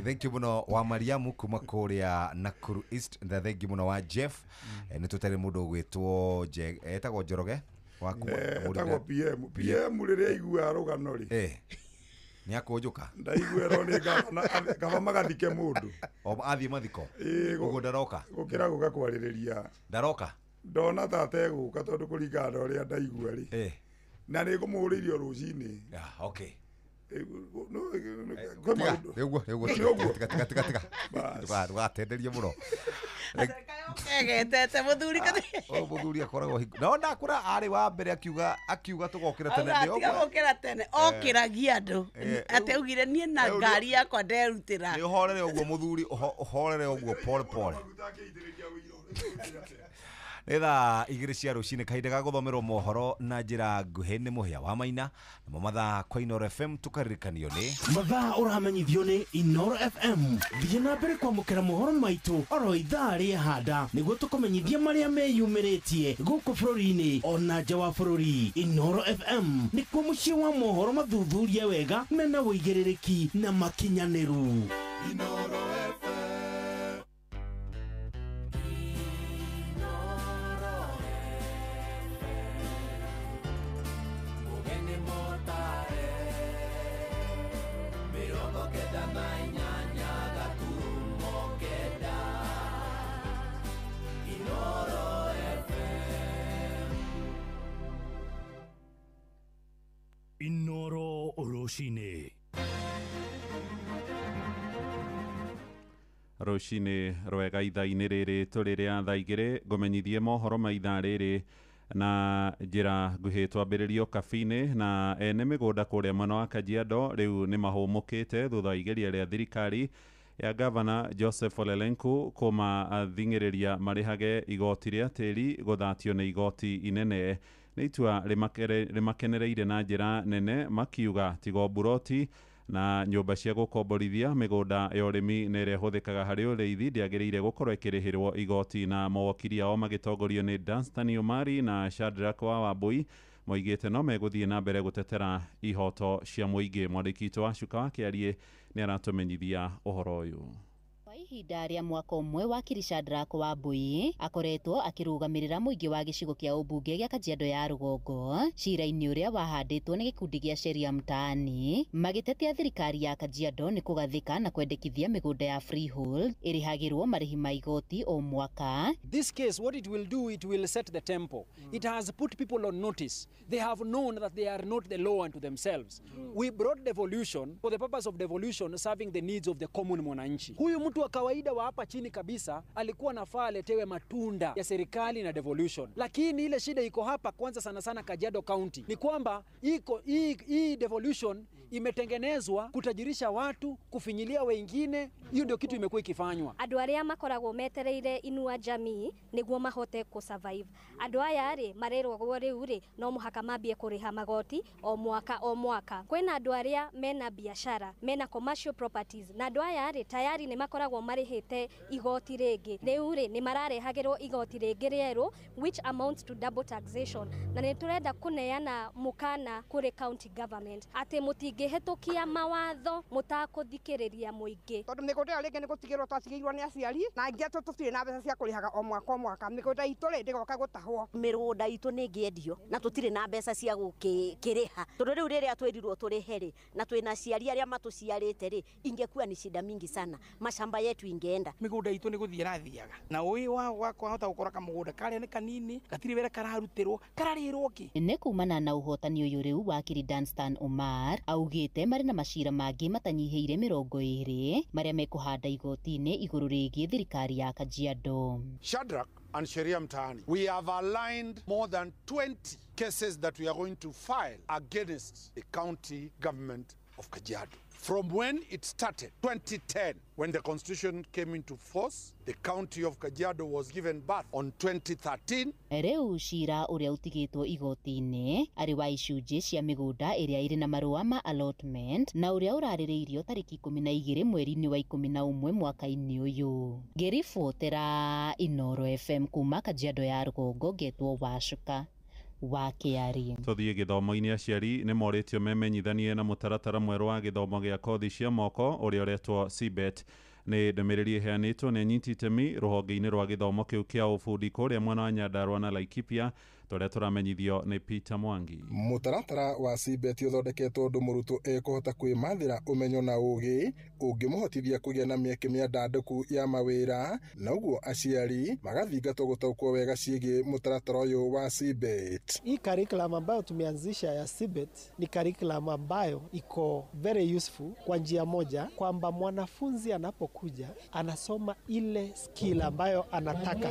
Thank you mũno wa Mariamu kuma kũrĩa Nakuru East, na thank you mũno wa Jeff. Nĩ tũtarĩ mũndũ ũgwĩtwo etagwo Njoroge wa kuma Etagwo PM. PM rĩrĩa aiguaga rũgano rĩ nĩ akũnjũka. Ndaiguerwo nĩ gavana, kaba magathike mũndũ. O athiĩ mathiko. Ũguo ndaroka. Gũkĩra gũka kwarĩrĩria. Ndaroka. Ndona ta ategũka tondũ kũringana na ũrĩa ndaigua rĩ. Na nĩ ngũmũhũrĩire o rũcinĩ. Okay. Nĩguo tiga tiga tiga. Ndũgatenderie mũno. Egetete mũthuri Ũyũ mũthuri akoragwo hingo. No ndakũra arĩ wa mbere akiuga tũgokĩra tene nĩ ũguo. Gũkĩra tene okĩragia andũ. Atĩ augire niĩ na ngari yakwa nderutĩra. Nĩ ũhorere ũguo mũthuri, ũhorere ũguo pole pole. Nĩ thaa 2 cia rũcinĩ, kahinda ga gũthomerwo mohoro na njĩra nguhĩ nĩ Mũhĩa wa Maina, namo mathaa kwa Inooro FM tũkaririkanio nĩ mathaa ũramenyithio nĩ Inooro FM. Thiĩ na mbere kwamũkĩra mohoro maitũ oro ithaa rĩa handa nĩguo tũkũmenyithie marĩa meyumĩrĩtie gũkũ bũrũri-inĩ ona nja wa bũrũri. Inooro FM nĩkuo mũciĩ wa mohoro mathuthurie wega mena ũigĩrĩrĩki na makinyanĩru. Inooro FM. Inooro rũcinĩ. Rũcinĩ rwega ithaa-inĩ rĩrĩ tũrĩ rĩa thaa 2 ngũmenyithie mohoro ma ithaa rĩrĩ na njĩra nguhĩ. Twambĩrĩrio Kabi-inĩ na ene mĩgũnda kũrĩa mwena wa Kajiado rĩu nĩ mahũmũkĩte thutha wa igeria rĩa thirikari ya gavana Joseph Olelenku kũmathing'ĩrĩria marĩhage igoti rĩa tĩri gũthatio nĩ igoti inene. Nĩ itua rĩmakenereire na njĩra nene, makiuga tigo mburoti na nyũmba cia gũkomborithia mĩgũnda ya ũrĩmi na ĩrĩa ĩhũthĩkaga harĩ ũrĩithi ndĩagĩrĩire gũkorwo ĩkĩrĩhĩrwo igoti. Na mawakiri ao magĩtongorio nĩ Danstan Omari na Shadrack wa Wambui moigĩte no megũthiĩ na mbere gũtetera ihoto cia mũingĩ. Mwandĩki witũ wa Cuka wa Kĩariĩ nĩ aratũmenyithia ũhoro ũyũ. Kwa ihinda rĩa mwaka ũmwe wakiri Shadrack Wambui akoretwo akĩrũgamĩrĩra mũingĩ wa gĩcigo kĩa ũmbunge gĩa Kajiado ya rũgongo cira-inĩ ũrĩa wahandĩtwo nĩ gĩkundi gĩa Sheria Mtaani magĩtetia thirikari ya Kajiado nĩ kũgathĩka na kwendekithia mĩgũnda ya freehold ĩrĩhagĩrwo marĩhi ma igoti o mwaka. This case, what it will do, it will set the tempo. It has put people on notice. They have known that they are not the law unto themselves. We brought devolution for the purpose of devolution serving the needs of the common mwananchi. Huyu mtu wa kawaida wa hapa chini kabisa alikuwa nafaa aletewe matunda ya serikali na devolution, lakini ile shida iko hapa kwanza sana sana Kajiado County ni kwamba iko hii devolution imetengenezwa kutajirisha watu, kufinyilia wengine. Hiyo ndio kitu imekuwa ikifanywa. Andũ arĩa makoragwo metereire Inua Jamii nĩguo mahote ku survive. Andũ aya rĩ marerwo rĩu rĩ no mũhaka mambie kũrĩha magoti o mwaka o mwaka. Kwĩna andũ arĩa mena biashara, mena commercial properties, na andũ aya rĩ tayari nĩ makoragwo marĩhĩte igoti rĩngĩ. Rĩu rĩ nĩ mararehagĩrwo igoti rĩngĩ rĩerũ which amounts to double taxation. Na nĩ tũrenda kũneana mũkana kũrĩ county government atĩ mũtingĩhĩtũkia mawatho mũtakũthikĩrĩria mũingĩ. Tondũ mĩgũnda ĩyo rĩngĩ nĩ gũtigĩrwo twatigĩirwo nĩ aciari na angĩ atũ tũtirĩ na mbeca cia kũrĩhaga o mwaka o mwaka. Mĩgũnda itũ rĩ ndĩgoka gũtahwo. Mĩgũnda itũ nĩ ĩngĩendio na tũtirĩ na mbeca cia gũkĩrĩha tondũ rĩu rĩrĩa twĩrirwo tũrĩhe rĩ na twĩna aciari arĩa matũciarĩte rĩ ingekuwa ni shida mingi sana, mashamba yetu ingeenda. Mĩgũnda itũ nĩ gũthiĩ ĩrathiaga na ũĩ wa kwahota gũkora kamũgũnda karĩa nĩ kanini gatirĩ wĩra kararutĩrwo kararĩrwo kĩ. Nĩ kumana na ũhotani ũyũ rĩu wakiri Danstan Omar augĩte marĩ na macira mangĩ matanyihĩire 20 marĩa mekũhanda igoti-inĩ igũrũ rĩgiĩ thirikari ya Kajiado. Shadrack and Sheria Mtaani, we have aligned more than 20 cases that we are going to file against the county government of Kajiado. From when it started, 2010, when the constitution came into force, the county of Kajiado was given birth on 2013. Rĩu cira ũrĩa ũtigĩtwo igoti-inĩ arĩ wa icunjĩ cia mĩgũnda ĩrĩa ĩrĩ na marũa ma allotment na ũrĩa ũrarĩrĩirio tarĩki 12 mweri-inĩ wa 11 mwaka-inĩ ũyũ. Ngĩribotera Inoro FM kuma Kajiado ya Rũgongo, ngetwo Wacuka wa Kĩari. Tũthiĩ gĩthomo-inĩ. Aciari nĩ morĩtio memenyithanie na mũtaratara mwerũ wa gĩthomo gĩa kothi cia moko ũrĩa ũretwo CBET. Nĩ ndũmĩrĩri ĩheanĩtwo nĩ anyiti itemi rũhonge-inĩ rwa gĩthomo kĩu kĩa ũbundi kũrĩa mwena wa Nyandarua na Laikipia, tũrĩa tũramenyithio nĩ Peter Mwangi. Mũtaratara wa CBET ũthondeketwo ũndũ mũrutwo ekũhota kwĩmathĩra ũmenyo na ũgĩ ũngĩmũhotithia kũgĩa na mĩeke mĩandandũku ya mawĩra, na ũguo aciari magathingatwo gũtaũkwo wega ciĩgiĩ mũtaratara ũyũ wa CBET. Hii curriculum ambayo tumeanzisha ya CBET ni curriculum ambayo iko very useful kwa njia moja, kwamba mwanafunzi anapokuja anasoma ile skill ambayo anataka.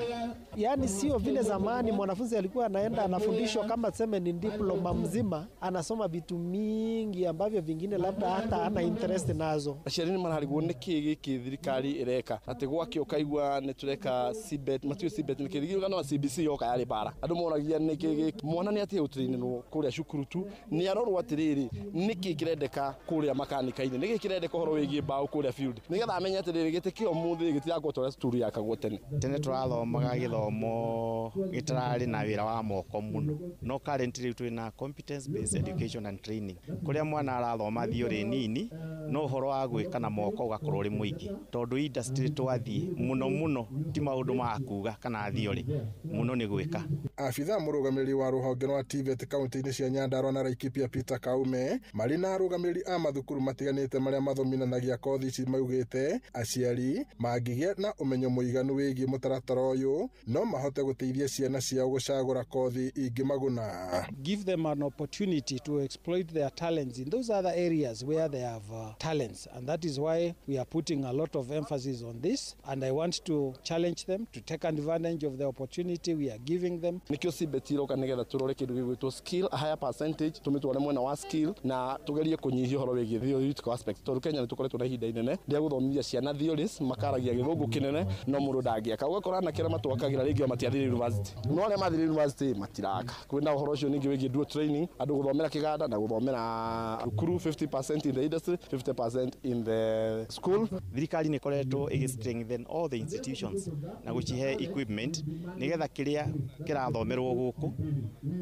Yaani sio vile zamani mwanafunzi alikuwa anaenda anafundishwa kama tuseme ni diploma mzima, anasoma vitu mingi ambavyo vingine labda hata ana interest nazo. Aciari nĩ mararigwo nĩ kĩ gĩkĩ thirikari ĩreka, atĩ gwakĩ ũkaigua nĩ tũreka CBET, matiũ CBET nĩ kĩ, kana CBC yoka yarĩ bara, andũ moragia nĩ kĩ gĩkĩ. Mwana nĩ atige gũtrainĩrwo kũrĩa cukuru tu, nĩ arorwo atĩrĩrĩ nĩkĩ kĩrendeka kũrĩa makanika-inĩ, nĩkĩ kĩrendeka ũhoro wĩgiĩ mbaũ kũrĩa field, nĩgetha amenye atĩrĩrĩ gĩtĩ kĩa ũmũthĩ gĩtirakwo ta ũrĩa cukuru yakagwo tene. Tene tũrathomaga gĩthomo gĩtararĩ na wĩra wa moko mũno, no currently rĩu twĩna competence based education and training kũrĩa mwana arathoma theory nini no ũhoro wa gwĩka na moko ũgakorwo ũrĩ mũingĩ, tondũ industry twathiĩ mũno mũno ti maũndũ ma kuga kana theory, mũno nĩ gwĩka. Abithaa mũrũgamĩrĩri wa rũhonge rwa TVET kaunti-inĩ cia Nyandarua na Laikipia Peter Kaume marĩ na arũgamĩrĩri a mathukuru matiganĩte marĩa mathominanagia kothi ici maugĩte aciari mangĩgĩa na ũmenyo mũiganu wĩgiĩ mũtaratara ũyũ no mahote gũteithia ciana ciao gũcagũra kothi ingĩmaguna. Give them an opportunity to exploit their talents in those other areas where they have talents, and that is why we are putting a lot of emphasis on this, and I want to challenge them to take advantage of the opportunity we are giving them. Nikio CBET iroka nigetha turore kindu gigwitwo skill, a higher percentage tumitware mwena wa skill na tugerie kunyihia uhoro wigie theoretical aspect, tondu Kenya nitukoretwo na ihinda inene ria guthomithia ciana theories, makaragia githungu kinene no mundu ndangiaka, ugakora anake aria matwakagira ringi matiathire university, no aria mathire university matiraka. Kwina uhoro ucio ningi wigie dual training, andu guthomera kiganda na guthomera thukuru, 50% in the industry, 50% in the school. Thirikari nĩ ĩkoretwo ĩgĩ strengthen all the institutions na gũcihe equipment nĩgetha kĩrĩa kĩrathomerwo gũkũ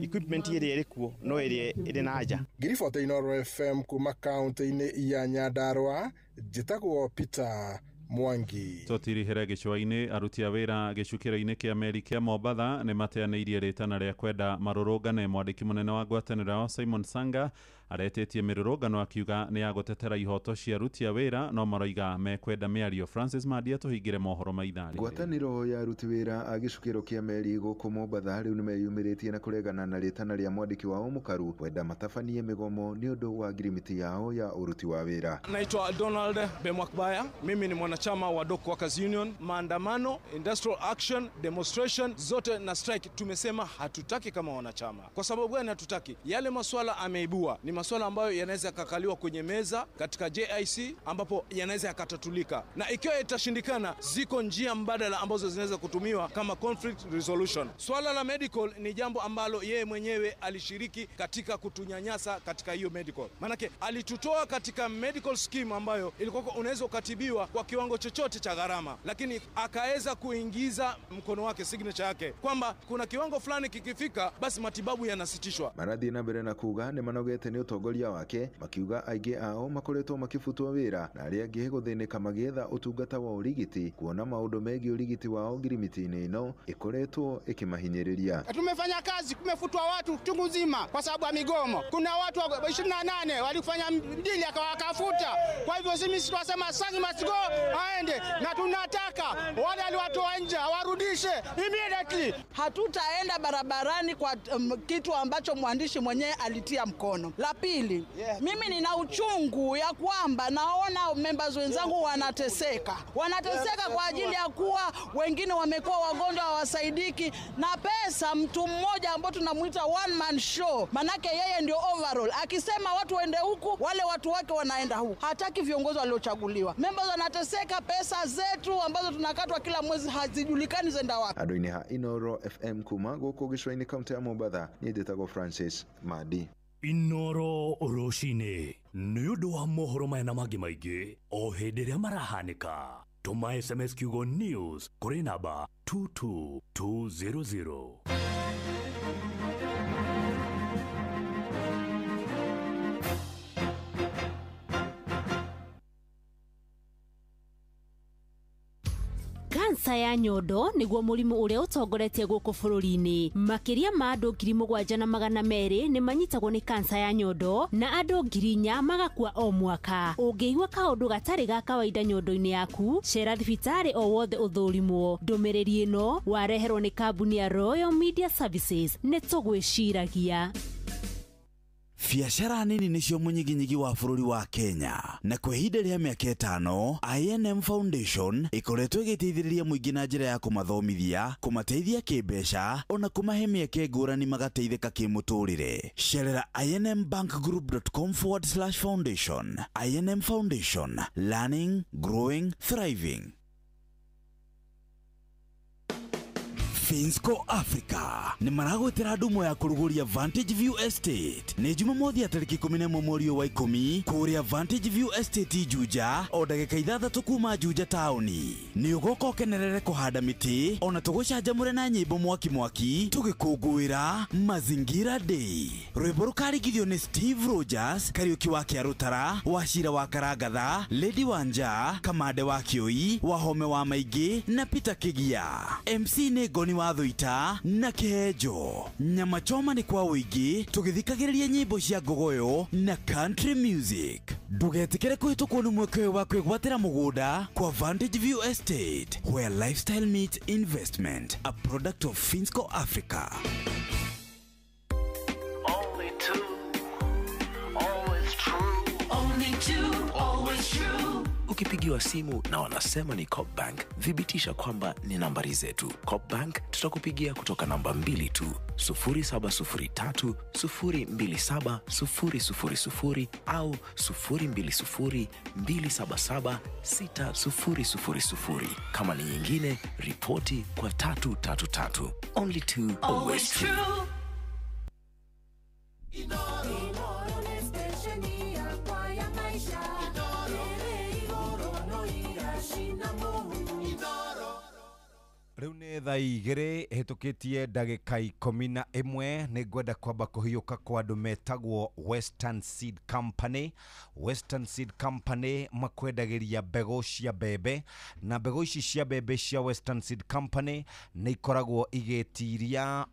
equipment ĩrĩa ĩrĩ kuo no ĩrĩa ĩrĩ na nja. Ngiribota Inoro FM kuma kaunti-inĩ ya Nyandarua, njĩtagwo Peter Mwangi. Tũtirihĩre gĩcũa-inĩ, aruti a wĩra gĩcukĩro-inĩ kĩa meri kĩa Mombatha nĩ mateanĩirie rĩtana rĩa kwenda marũrũngane. Mwandĩki mũnene wa ngwatanĩro yao Simon Sanga aretĩtie mĩrũrũngano akiuga nĩ ya gũtetera ihoto cia aruti a wĩra, no maroiga mekwenda mĩario. Francis Mandia tũhingĩre mohoro ma ithaa rĩrĩ. Ngwatanĩro ya aruti wĩra a gĩcukĩro kĩa meri gũkũ Mombatha rĩu nĩmeyumĩrĩtie na kũregana na rĩtana rĩa mwandĩki wao Mũkaru kwenda matabanie mĩgomo nĩ ũndũ wa ngirimiti yao ya ũruti wa wĩra. Naitwa Donald Bemwakbaya, mimi ni mwanachama wa Dock Workers Union. Maandamano, industrial action, demonstration zote na strike tumesema hatutaki kama wanachama. Kwa sababu gani hatutaki? Yale maswala ameibua ni maswala ambayo yanaweza yakakaliwa kwenye meza katika JIC, ambapo yanaweza yakatatulika, na ikiwa itashindikana, ziko njia mbadala ambazo zinaweza kutumiwa kama conflict resolution. Swala la medical ni jambo ambalo yeye mwenyewe alishiriki katika kutunyanyasa katika hiyo medical. Manake alitutoa katika medical scheme ambayo ilikuwa unaweza ukatibiwa kwa kiwango chochote cha gharama, lakini akaweza kuingiza mkono wake, signature yake, kwamba kuna kiwango fulani kikifika basi matibabu yanasitishwa. Marathiĩ na mbere na kuga nĩ manogete nĩ ũtongoria wake, makiuga aingĩ ao makoretwo makĩbutwo wĩra na arĩa angĩ gũthĩnĩka magĩetha ũtungata wa ũrigiti, kuona maũndũ megiĩ ũrigiti wao ngirimiti-inĩ ĩno ĩkoretwo ĩkĩmahinyĩrĩria. Tumefanya kazi, kumefutwa watu chungu nzima kwa sababu ya migomo. Kuna watu 28 walifanya dili akawakafuta. Kwa hivyo sisi tunasema Sangi must go, aende, na tunataka wale aliwatoa nje warudishe immediately. Hatutaenda barabarani kwa kitu ambacho mwandishi mwenyewe alitia mkono. La pili, mimi nina uchungu ya kwamba naona members wenzangu wanateseka. Wanateseka kwa ajili ya kuwa wengine wamekuwa wagonjwa hawasaidiki, na pesa mtu mmoja ambao tunamuita one man show, manake yeye ndio overall. Akisema watu waende huku, wale watu wake wanaenda huku. Hataki viongozi waliochaguliwa. Members wanateseka, pesa zetu ambazo tunakatwa kila mwezi hazijulikani zenda wapi. Andũ-inĩ ha Inoro FM kuma gũkũ gĩcũa-inĩ kaunti ya Mombatha, niĩ njĩtagwo Francis Madi. Inoro rũcinĩ nĩ ũndũ wa mohoro maya na mangĩ maingĩ o hĩndĩ ĩrĩa marahanĩka. Tũma SMS kiugo news kũrĩ namba 22200. Kansa ya nyondo niguo mũrimũ ũrĩa ũtongoretie gũkũ bũrũri-inĩ. Makĩria ma andũ 7,200 nĩ manyitagwo nĩ kansa ya nyondo na andũ 4,000 magakua o mwaka. Ũngĩigua kaũndũ gatarĩ ga kawaida nyondo-inĩ yaku, cera thibitarĩ o wothe ũthũrimwo. Ndũmĩrĩri ĩno wareherwo nĩ kambuni ya Royal Media Services. Nĩ tũgwĩciragia. Biacara nini nĩcio mũnyiginyigi wa bũrũri wa Kenya, na kwa ihinda rĩa mĩaka 5 INM Foundation ĩkoretwo ĩgĩteithĩrĩria mũingĩ na njĩra ya kũmathomithia, kũmateithia kĩmbeca ona kũmahe mĩeke ngũrani magateithĩka kĩmũtũrĩre. Cerera inmbankgroup.com/foundation. INM Foundation, learning, growing, thriving. Finsco Africa nĩ maragwĩtĩra ndumo ya kũrugũria Vantage View Estate. Nĩ Jumamothi ya tarĩki 11 mweri wa 10 kũrĩa Vantage View Estate Juja, o ndagĩka 6 kuma Juja taũni. Nĩ ũgoka ũkenerere kũhanda mĩtĩ ona tũgũcanjamũre na nyĩmbo mwaki mwaki tũgĩkũngũĩra Mazingira Day. Rwĩmbo rũkarigithio nĩ Steve Rogers, Kariũki wa Kĩarũtara, Wachira wa Karangatha, Lady Wanja, Kamande wa Kĩoi, Wahome wa Maingĩ na Peter Kĩgia. MC nĩ Ngoni wa Thuita na Kĩhenjo. Nyama choma nĩ kwa ũingĩ tũgĩthikagĩrĩria nyĩmbo cia ngogoyo na country music. Ndũgetĩkĩre kũhĩtũkwo nĩ mweke ũyũ wa kwĩgwatĩra mũgũnda kwa Vantage View Estate, where lifestyle meets investment, a product of Finsco Africa. Only two, always true. Only two, always true. Ukipigiwa simu na wanasema ni Coop Bank, thibitisha kwamba ni nambari zetu. Coop Bank tutakupigia kutoka namba 2 tu, 0703 027 000 au 020 277 6000. Kama ni nyingine, ripoti kwa 333. Only two, always true. Rĩu nĩ thaa 2 hĩtũkĩtie ndagĩka 11. Nĩ ngwenda kwamba kũhiũka kwa andũ metagwo Western Seed Company. Western Seed Company makwendagĩria mbegũ cia mbembe, na mbegũ ici cia mbembe cia Western Seed Company nĩ ikoragwo igĩtiria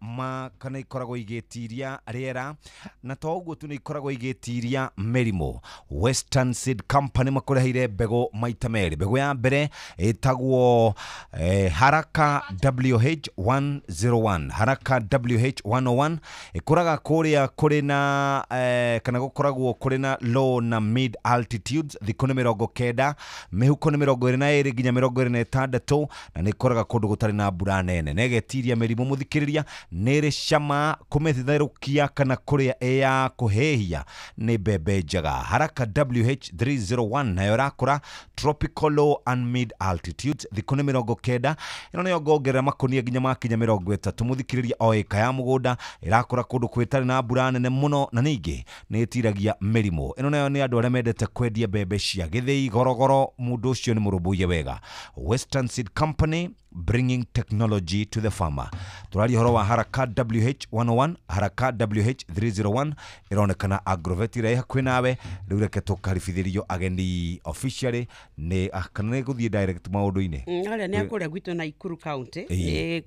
kana ikoragwo igĩtiria rĩera, na to ũguo tu nĩ ikoragwo igĩtiria mĩrimũ. Western Seed Company makũreheire mbegũ maita merĩ. Mbegũ ya mbere ĩtagwo Haraka WH101. Haraka WH101 ĩkũraga kũrĩa kũrĩ na kana gũkoragwo kũrĩ na low na mid altitudes, thikũ nĩ 90, mĩhuko nĩ 22 nginya 26, na nĩ ĩkoraga kũndũ gũtarĩ na mbura nene. Na ĩgetiria mĩrimũ mũthikĩrĩria, nĩ ĩrĩ cama kũmĩtherũkia kana kũrĩa ĩ ya kũhĩhia, nĩ mbembe njega. Haraka WH301 nayo ĩrakũra tropical low and mid altitudes, thikũ nĩ 90, ĩno nĩyo ngongerera makonia nginya makinya 30 mũthikĩrĩria. O ĩka ya mũgũnda ĩrakũra kũndũ kwĩtarĩ na mbura nene mũno, na ningĩ nĩ ĩtiragia mĩrimũ. Ĩno nayo nĩ andũ arĩa mendete kwendia mbembe cia gĩthĩi gorogoro, mũndũ ũcio nĩ mũrũmbũiye wega. Western Seed Company, bringing technology to the farmer. Tũraria ũhoro wa Haraka WH101, Haraka WH301 ĩronekana Agrovet ĩrĩa ĩ hakuhĩ nawe. Rĩu reke tũkaribithĩrio ageni officially nĩ kana nĩ gũthiĩ direct maũndũ-inĩ. Arĩa nĩ a kũrĩa gwitũ Nakuru County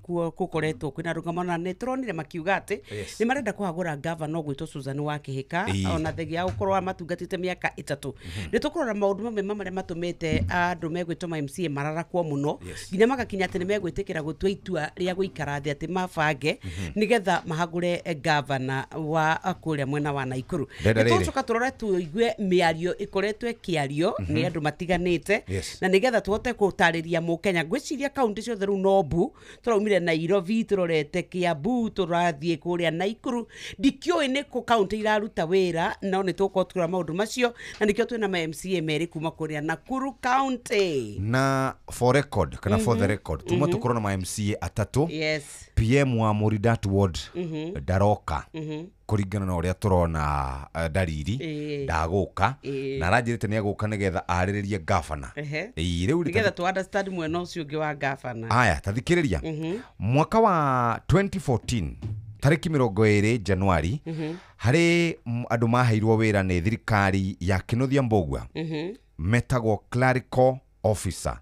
kuo gũkoretwo kwĩna rũgamo, na nĩ tũronire makiuga atĩ nĩ marenda kũhagũra gavana ũgwĩtwo Susan wa Kĩhĩka, ona thengia ya gũkorwo matungatĩte mĩaka 3. Nĩ tũkũrora maũndũ mamwe marĩa matũmĩte andũ megwĩtwo ma MCA mararakwo mũno nginya magakinya atĩ atĩ nĩ megwĩtĩkĩra gũtua itua rĩa gũikara thĩ atĩ mabange nĩgetha mahagũre gavana wa kũrĩa mwena wa Nakuru. Nĩtũcoka tũrore tũigue mĩario ĩkoretwo ĩkĩario nĩ andũ matiganĩte na nĩgetha tũhote gũtarĩria mũkenya. Ngwĩciria kaunti ciothe rĩu no mbu tũraumire Nairobi, tũrorete Kiambu, tũrathiĩ kũrĩa Nakuru. Ndikĩũĩ nĩ kũ kaunti iraruta wĩra, no nĩ tũgũkorwo tũkĩrora maũndũ macio na nĩkĩo twĩna ma MCA merĩ kuma kũrĩa Nakuru County. Na for record kana for the record tuma tukorwo na ma MCA atatũ. Yes. PM wa Muridat Ward ndaroka kũringana na ũrĩa tũrona dariri ndagũka na aranjĩrĩte nĩ agũka nĩgetha arĩrĩrie gavana. Rĩu nĩgetha tu understand mwena ũcio ũngĩ wa gavana. Aya, tathikĩrĩria. Mwaka wa 2014 tarĩki 20 Januari harĩ andũ maheirwo wĩra nĩ thirikari ya Kĩnuthia Mbũgua metagwo clerical officer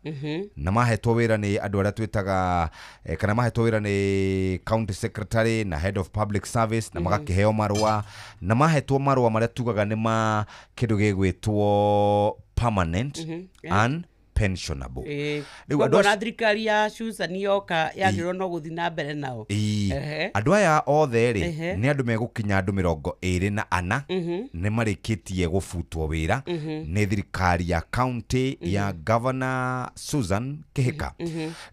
na mahetwo wĩra nĩ andũ arĩa twĩtaga kana mahetwo wĩra nĩ county secretary na head of public service na magakĩheo marũa na mahetwo marũa marĩa tugaga nĩ ma kĩndũ gĩgwĩtwo permanent and pensionable. Rĩu andũ na thirikari ya Susan yoka yagĩrĩirwo no gũthiĩ na mbere nao. Andũ aya othe rĩ nĩ andũ megũkinya andũ 24 nĩ marĩkĩtie gũbutwo wĩra nĩ thirikari ya county ya Governor Susan Kihika.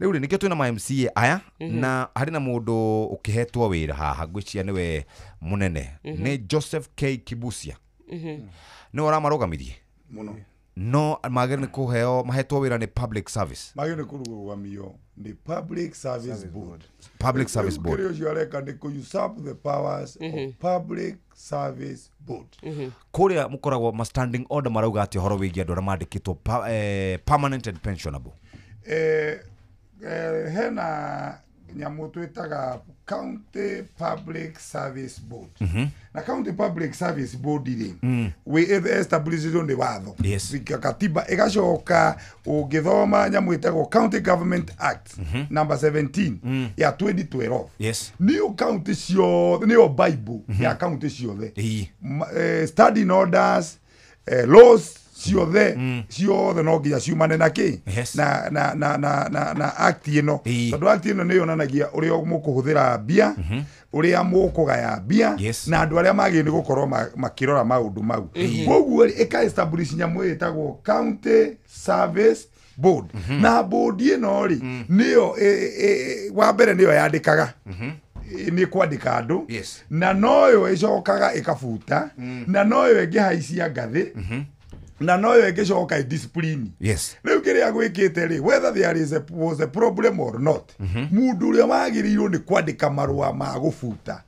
Rĩu rĩ nĩkĩo twĩna ma MCA aya na harĩ na mũndũ ũkĩhetwo wĩra haha ngwĩciria nĩwe mũnene nĩ Joseph K Kibusia. Nĩwe ũramarũgamirie mũno. No magĩrĩirwo nĩ kũheo mahetwo wĩra nĩ public service. Magĩrĩirwo nĩ kũrũgamio nĩ Public Service Board. Public Service Board. Kĩrĩa ũcio areka nĩ kũ usurp the powers of Public Service Board. Kũrĩa mũkoragwo ma standing order marauga atĩ ũhoro wĩgiĩ andũ arĩa mandĩkĩtwo permanent and pensionable. Hena nyamũ twĩtaga County Public Service Board. Na County Public Service Board rĩ we established nĩ watho. Yes. Katiba ĩgacoka ũngĩthoma nyamũ ĩtagwo County Government Act number 17 ya 2012. Yes. Nĩyo county ciothe, nĩyo Bible ya county ciothe. Standing orders, laws ciothe ciothe no nginya ciumane na kĩ na na na na na na act ĩno, tondũ act ĩno nĩ yonanagia ũrĩa mũkũhũthĩra mbia, ũrĩa mũkũgaya mbia na andũ arĩa magĩrĩirwo nĩ gũkorwo makĩrora maũndũ mau. Koguo ĩka establish nyamũ ĩtagwo County Service Board. Na board ĩno rĩ nĩyo wa mbere nĩyo yandĩkaga nĩ kwandĩka andũ na noyo ĩcokaga ĩkabuta na noyo ĩngĩhaicia ngathĩ na noyo ĩngĩcoka discipline. Yes. Rĩu kĩrĩa gwĩkĩte rĩ whether there is a, was a problem or not, mũndũ ũrĩa wagĩrĩirwo nĩ kwandĩka marũa ma gũbuta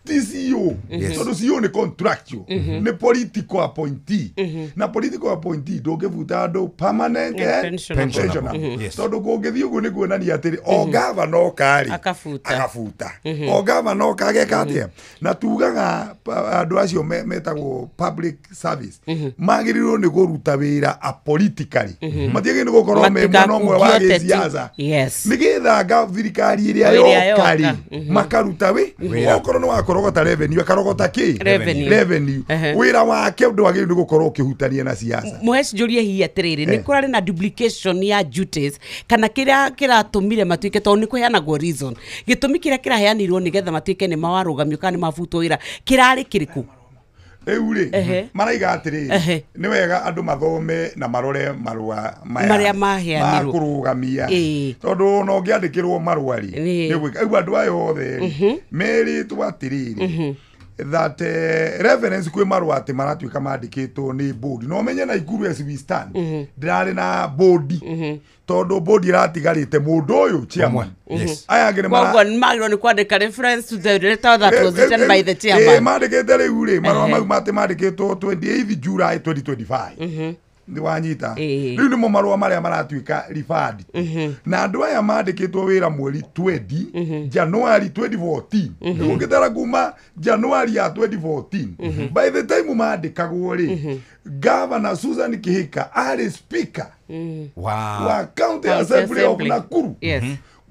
ti CEO. Tondũ CEO nĩ contractual, nĩ political appointee. Na political appointee ndũngĩbuta andũ permanent and pensionable. Tondũ kũngĩthiĩ ũguo nĩ kuonania atĩrĩ o gavana oka rĩ akabuta, o gavana oka ageka atĩa. Na tugaga andũ acio metagwo public service magĩrĩirwo nĩ kũruta wĩra apolitically, matiagĩrĩirwo nĩ gũkorwo me mwena ũmwe wa gĩsiasa nĩgetha thirikari ĩrĩa yoka rĩ makaruta wĩ okorwo nĩ wakorwo karogota revenue akarogota ki revenue wira wake ndwagĩrĩirwo nĩ gũkorwo ũkĩhutania na siasa. Mũheci njũrie hihi atĩrĩrĩ, nĩ kũrarĩ na duplication ya duties kana kĩrĩa kĩratũmire matuĩke, tondũ nĩ kũheanagwo reason, gĩtũmi kĩrĩa kĩraheanirwo nĩgetha matuĩke nĩ mawarũgamio kana nĩ mabutwo wĩra kĩrarĩ kĩrĩkũ? Rĩu rĩ maraiga atĩrĩrĩ, nĩ wega andũ mathome na marore marũa maya marĩa maheanirwo ma kũrũgamia, tondũ no ũngĩandĩkĩrwo marũa rĩ nĩ gwĩka. Rĩu andũ aya othe rĩ merĩtwo atĩrĩrĩ that reference kwĩ marũa atĩ maratuĩka mandĩkĩtwo nĩ board. No menye Nakuru as we stand ndĩrarĩ na board, tondũ board ĩratigarĩte mũndũ ũyũ chairman. Aya angĩ nĩ koguo nĩ magĩrĩirwo nĩ kwandĩka reference to the letter that was written by the chairman. Mandĩkĩte rĩu rĩ marũa mau matĩ mandĩkĩtwo 28 July 2025. Nĩ wanyita rĩu nĩmo marũa marĩa maratuĩka referred na andũ aya mandĩkĩtwo wĩra mweri 20 January 2014. Ũngĩtara kuma January ya 2014, by the time mandĩkagwo rĩ, Governor Susan Kihika arĩ speaker wa County Assembly of Nakuru.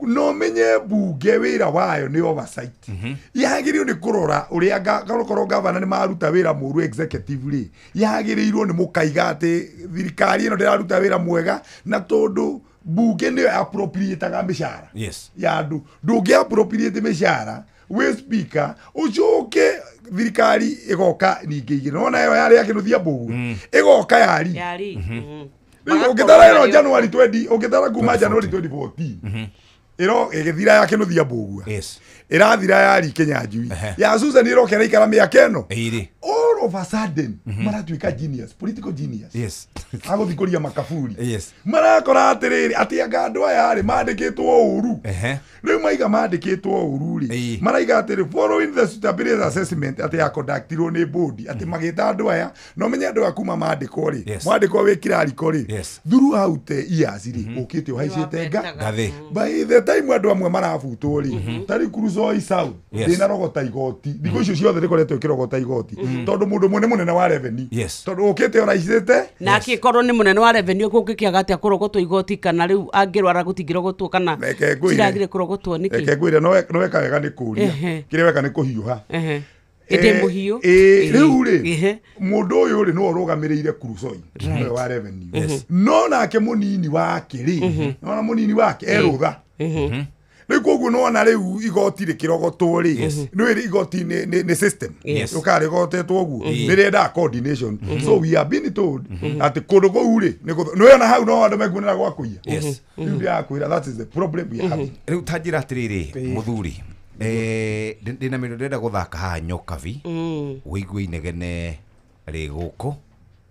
No menye bunge wĩra wayo nĩ oversight. Yagĩrĩirwo nĩ kũrora ũrĩa korwo governor nĩ maruta wĩra mũru executive rĩ, yagĩrĩirwo nĩ mũkaiga atĩ thirikari ĩno ndĩraruta wĩra mwega, na tondũ Bunge nĩyo appropriate-aga mĩcara. Yes. Ya andũ. Ndũngĩ appropriate mĩcara wĩ speaker ũcoke thirikari ĩgoka ningĩ igĩrĩ. Nĩwona ĩyo yarĩ ya Kĩnuthia Mbũgua ĩgoka yari. Yari. Rĩu ũngĩtara ĩno January 20 ũngĩtara kuma January 2014 ĩro ĩgĩthira ya Kĩnuthia Mbũgua. Yes. Ĩrathira ya Kinyanjui. Ya Susan ĩroka ĩraikara mĩaka ĩno. Ĩrĩ. All of a sudden maratuĩka genius, political genius. Yes. Agũthikũria makaburi. Yes. Marakora atĩrĩrĩ atĩ anga andũ aya rĩ mandĩkĩtwo ũru. Rĩu maiga mandĩkĩtwo ũru rĩ. Maraiga atĩrĩ following the suitability assessment atĩ ya conductirwo nĩ board atĩ magĩta andũ aya no menye andũ aya kuma mandĩkwo rĩ. Mwandĩkwo wĩ kirariko rĩ. Yes. Throughout the years rĩ ũkĩte ũhaicĩte ngathĩ. By the time andũ amwe marabutwo rĩ tarĩ Kuresoi South ndĩnarogota igoti. Thikũ icio ciothe ndĩkoretwo ĩkĩrogota igoti. Tondũ mũndũ mũnene mũnene wa revenue. Yes. Tondũ ũkĩte ũraicĩte na akĩkorwo nĩ mũnene wa revenue kũngĩkĩaga atĩa kũrogotwo igoti kana rĩu angĩrwara gũtingĩrogotwo kana ciragire kũrogotwo nĩkĩ? Reke ngwĩre no weka wega nĩ kũũria. Kĩrĩa weka nĩ kũhiũha. Ĩndĩ mũhiũ. Rĩu rĩ mũndũ ũyũ rĩ nĩwe ũrũgamĩrĩire Kuresoi nĩwe wa revenue. No nake mũnini wake rĩ nona mũnini wake erũtha. Rĩu koguo nĩwona rĩu igoti rĩkĩrogotwo rĩ nĩ igoti nĩ system ũkarĩgotetwo ũguo nĩ rĩendaga coordination. So we have been told atĩ kũndũ kũu rĩ nĩwona hau no andũ mekuonera gwa kũiya. Rĩu ndĩrakwĩra that is the problem we are having. Rĩu ta njĩra atĩrĩrĩ mũthuri ndĩna mĩndũ ndĩrenda gũthaka haha Nyokabi wĩigue inegene rĩ gũkũ.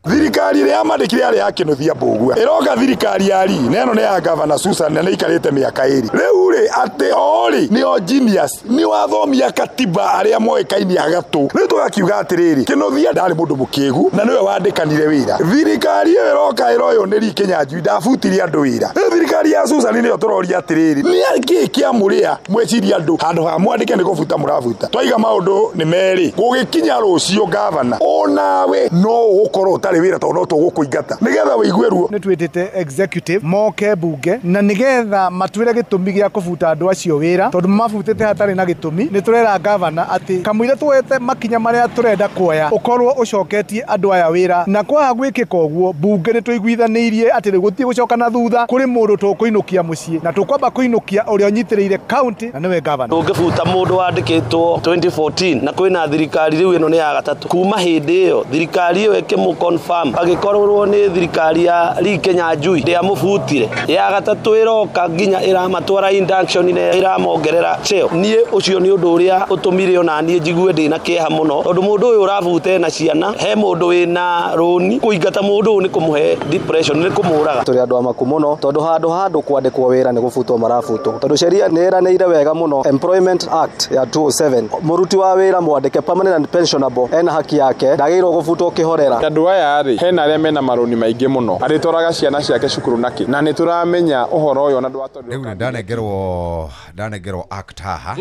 Thirikari ĩrĩa yamandĩkire yarĩ ya Kĩnuthia Mbũgua ĩroka thirikari ya ri na ĩno nĩ ya Governor Susan na nĩ ikarĩte mĩaka ĩrĩ. Rĩu rĩ atĩ o rĩ nĩo genius nĩo athomi a katiba arĩa moĩkaine a gatũ. Rĩu tũgakiuga atĩrĩrĩ Kĩnuthia ndarĩ mũndũ mũkĩgu na nĩwe wandĩkanire wĩra. Thirikari ĩyo ĩroka ĩroywo nĩ Lee Kinyanjui ndabutirie andũ wĩra. Rĩu thirikari ya Susan nĩyo tũroria atĩrĩrĩ nĩ kĩĩ kĩamũrĩa mweciria andũ handũ ha mwandĩke nĩ kũbuta mũrabuta. Twaiga maũndũ nĩ merĩ gũgĩkinya rũciũ governor onawe no ũgũkorwo ũtarĩ wĩra tondũ no tũgũkũingata nĩgetha wĩigue ruo. Nĩ twĩtĩte executive moke bunge na nĩgetha matwĩre gĩtũmi gĩa kũbuta andũ acio wĩra tondũ mabutĩte hatarĩ na gĩtũmi. Nĩ tũrera governor atĩ kamũira tuoete makinya marĩa tũrenda kuoya ũkorwo ũcoketie andũ aya wĩra na kwaga gwĩkĩka ũguo bunge nĩ tũiguithanĩirie atĩ rĩu gũtirĩ gũcoka na thutha kũrĩ mũndũ tũkũinũkia mũciĩ na tũkwamba kũinũkia ũrĩa ũnyitĩrĩire county na nĩwe governor. Tũngĩbuta mũndũ wandĩkĩtwo 2014 na kwĩna thirikari rĩu ĩno nĩ ya gatatũ kuma hĩndĩ ĩyo thirikari ĩyo ĩkĩmũ confirm agĩkorwo nĩ thirikari ya Lee Kinyanjui ndĩamũbutire ya gatatũ ĩroka nginya ĩramatwara induction na ĩramongerera cheo. Niĩ ũcio nĩ ũndũ ũrĩa ũtũmire ona niĩ njigue ndĩna kĩeha mũno tondũ mũndũ ũyũ ũrabute na ciana he mũndũ wĩna rũni kũingata mũndũ ũyũ nĩ kũmũhe depression nĩ kũmũraga. Tũrĩ andũ amaku mũno tondũ handũ handũ kwandĩkwo wĩra nĩ gũbutwo marabutwo tondũ sheria nĩ ĩranĩire wega mũno. Employment Act ya 2007 mũruti wa wĩra mwandĩke permanent and pensionable ena haki yake ndagĩrĩirwo gũbutwo kĩhorera. Andũ aya rĩ hena arĩa mena marũni maingĩ mũno arĩtwaraga ciana ciake cukuru nake na nĩ tũramenya ũhoro ũyũ na ndwatwarirwo. Rĩu ndanengerwo act haha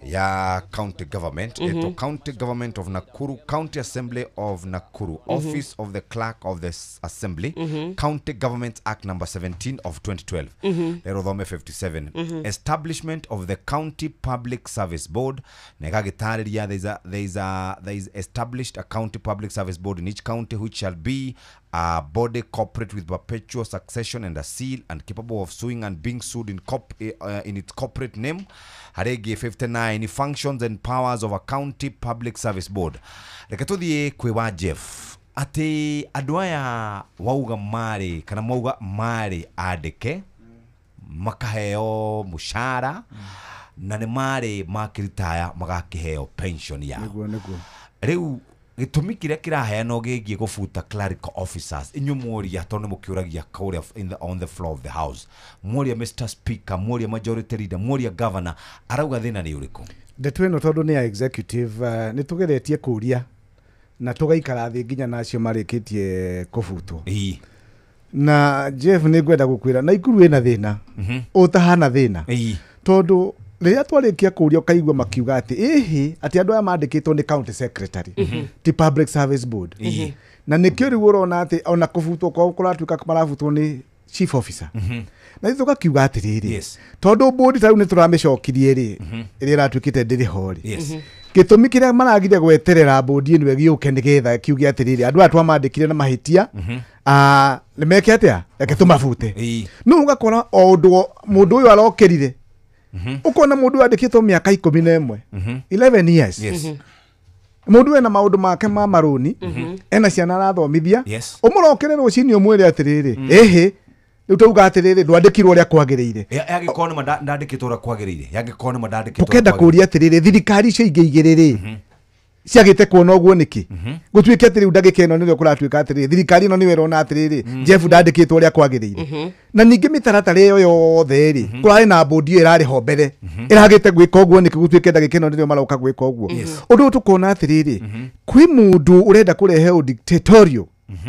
ya county government ito County Government of Nakuru, County Assembly of Nakuru, Office of the Clerk of the Assembly, County Government Act number 17 of 2012. Lero thome 57. Establishment of the County Public Service Board. Negagitariria there is established a County Public Service Board in each county which shall be a body corporate with perpetual succession and a seal and capable of suing and being sued in its corporate name. Harege 59 functions and powers of a County Public Service Board. Reke tuthie kwi wa Jeff ati andu aya wauga mari kana mauga mari andike makaheo mushara na ni mari makiritaya magakiheo pension yao. Niguo niguo. Riu gĩtũmi kĩrĩa kĩraheanwo gĩgiĩ gũbuta clerical officers inyuĩ mworia tondũ nĩ mũkĩũragia kũrĩa on the floor of the house, mworia Mr. Speaker, mworia majority leader, mworia governor, arauga thĩna nĩ ũrĩkũ? Ndeto ĩno tondũ nĩ ya executive nĩ tũgeretie kũria na tũgaikara thĩ nginya nacio marĩkĩtie kũbutwo. Na Jeff nĩ ngwenda gũkwĩra Nakuru ĩna thĩna ũtahana thĩna tondũ rĩrĩa twarĩkia kũria ũkaigua makiuga atĩ ĩhĩ atĩ andũ aya mandĩkĩtwo nĩ county secretary ti public service board na nĩkĩo rĩu ũrona atĩ ona kũbutwo kwao kũratuĩka marabutwo nĩ chief officer na ithuĩ tũgakiuga atĩrĩrĩ tondũ board ta rĩu nĩ tũramĩcokirie rĩ ĩrĩa ĩratuĩkĩte ndĩrĩ ho rĩ gĩtũmi kĩrĩa maragire gweterera board ĩno ĩgĩũke nĩgetha kiuge atĩrĩrĩ andũ aya twamandĩkire na mahĩtia Nĩ meke atĩa reke tũmabute no ũgakora o ũndũ mũndũ ũyũ arokĩrire ũkona mũndũ andĩkĩtwo mĩaka 11 11 years. Mũndũ ena maũndũ make ma marũni ena ciana arathomithia ũmũrokere rũcinĩ ũmwĩre atĩrĩrĩ ĩhĩ rĩu tauga atĩrĩrĩ ndwandĩkirwo ũrĩa kwagĩrĩire yangĩkorwo nĩ ndandĩkĩtwo ũrĩa kwagĩrĩire yangĩkorwo nĩ mandandĩkĩtwo tũkenda kũria atĩrĩrĩ thirikari icio ingĩ igĩrĩ rĩ ciagĩte kuona ũguo nĩkĩ gũtuĩke atĩ rĩu ndagĩka ĩno nĩrĩo kũratuĩka atĩrĩrĩ thirikari ĩno nĩyo ĩrona atĩrĩrĩ Jeff ndandĩkĩtwo ũrĩa kwagĩrĩire na ningĩ mĩtaratara ĩyo yothe rĩ kũrarĩ na bũndi ĩyo ĩrarĩ ho mbere ĩragĩte gwĩka ũguo nĩkĩ gũtuĩke ndagĩka ĩno nĩrĩo maroka gwĩka ũguo ũndũ ũyũ tũkona atĩrĩrĩ kwĩ mũndũ ũrenda kũrehe ũdictatorial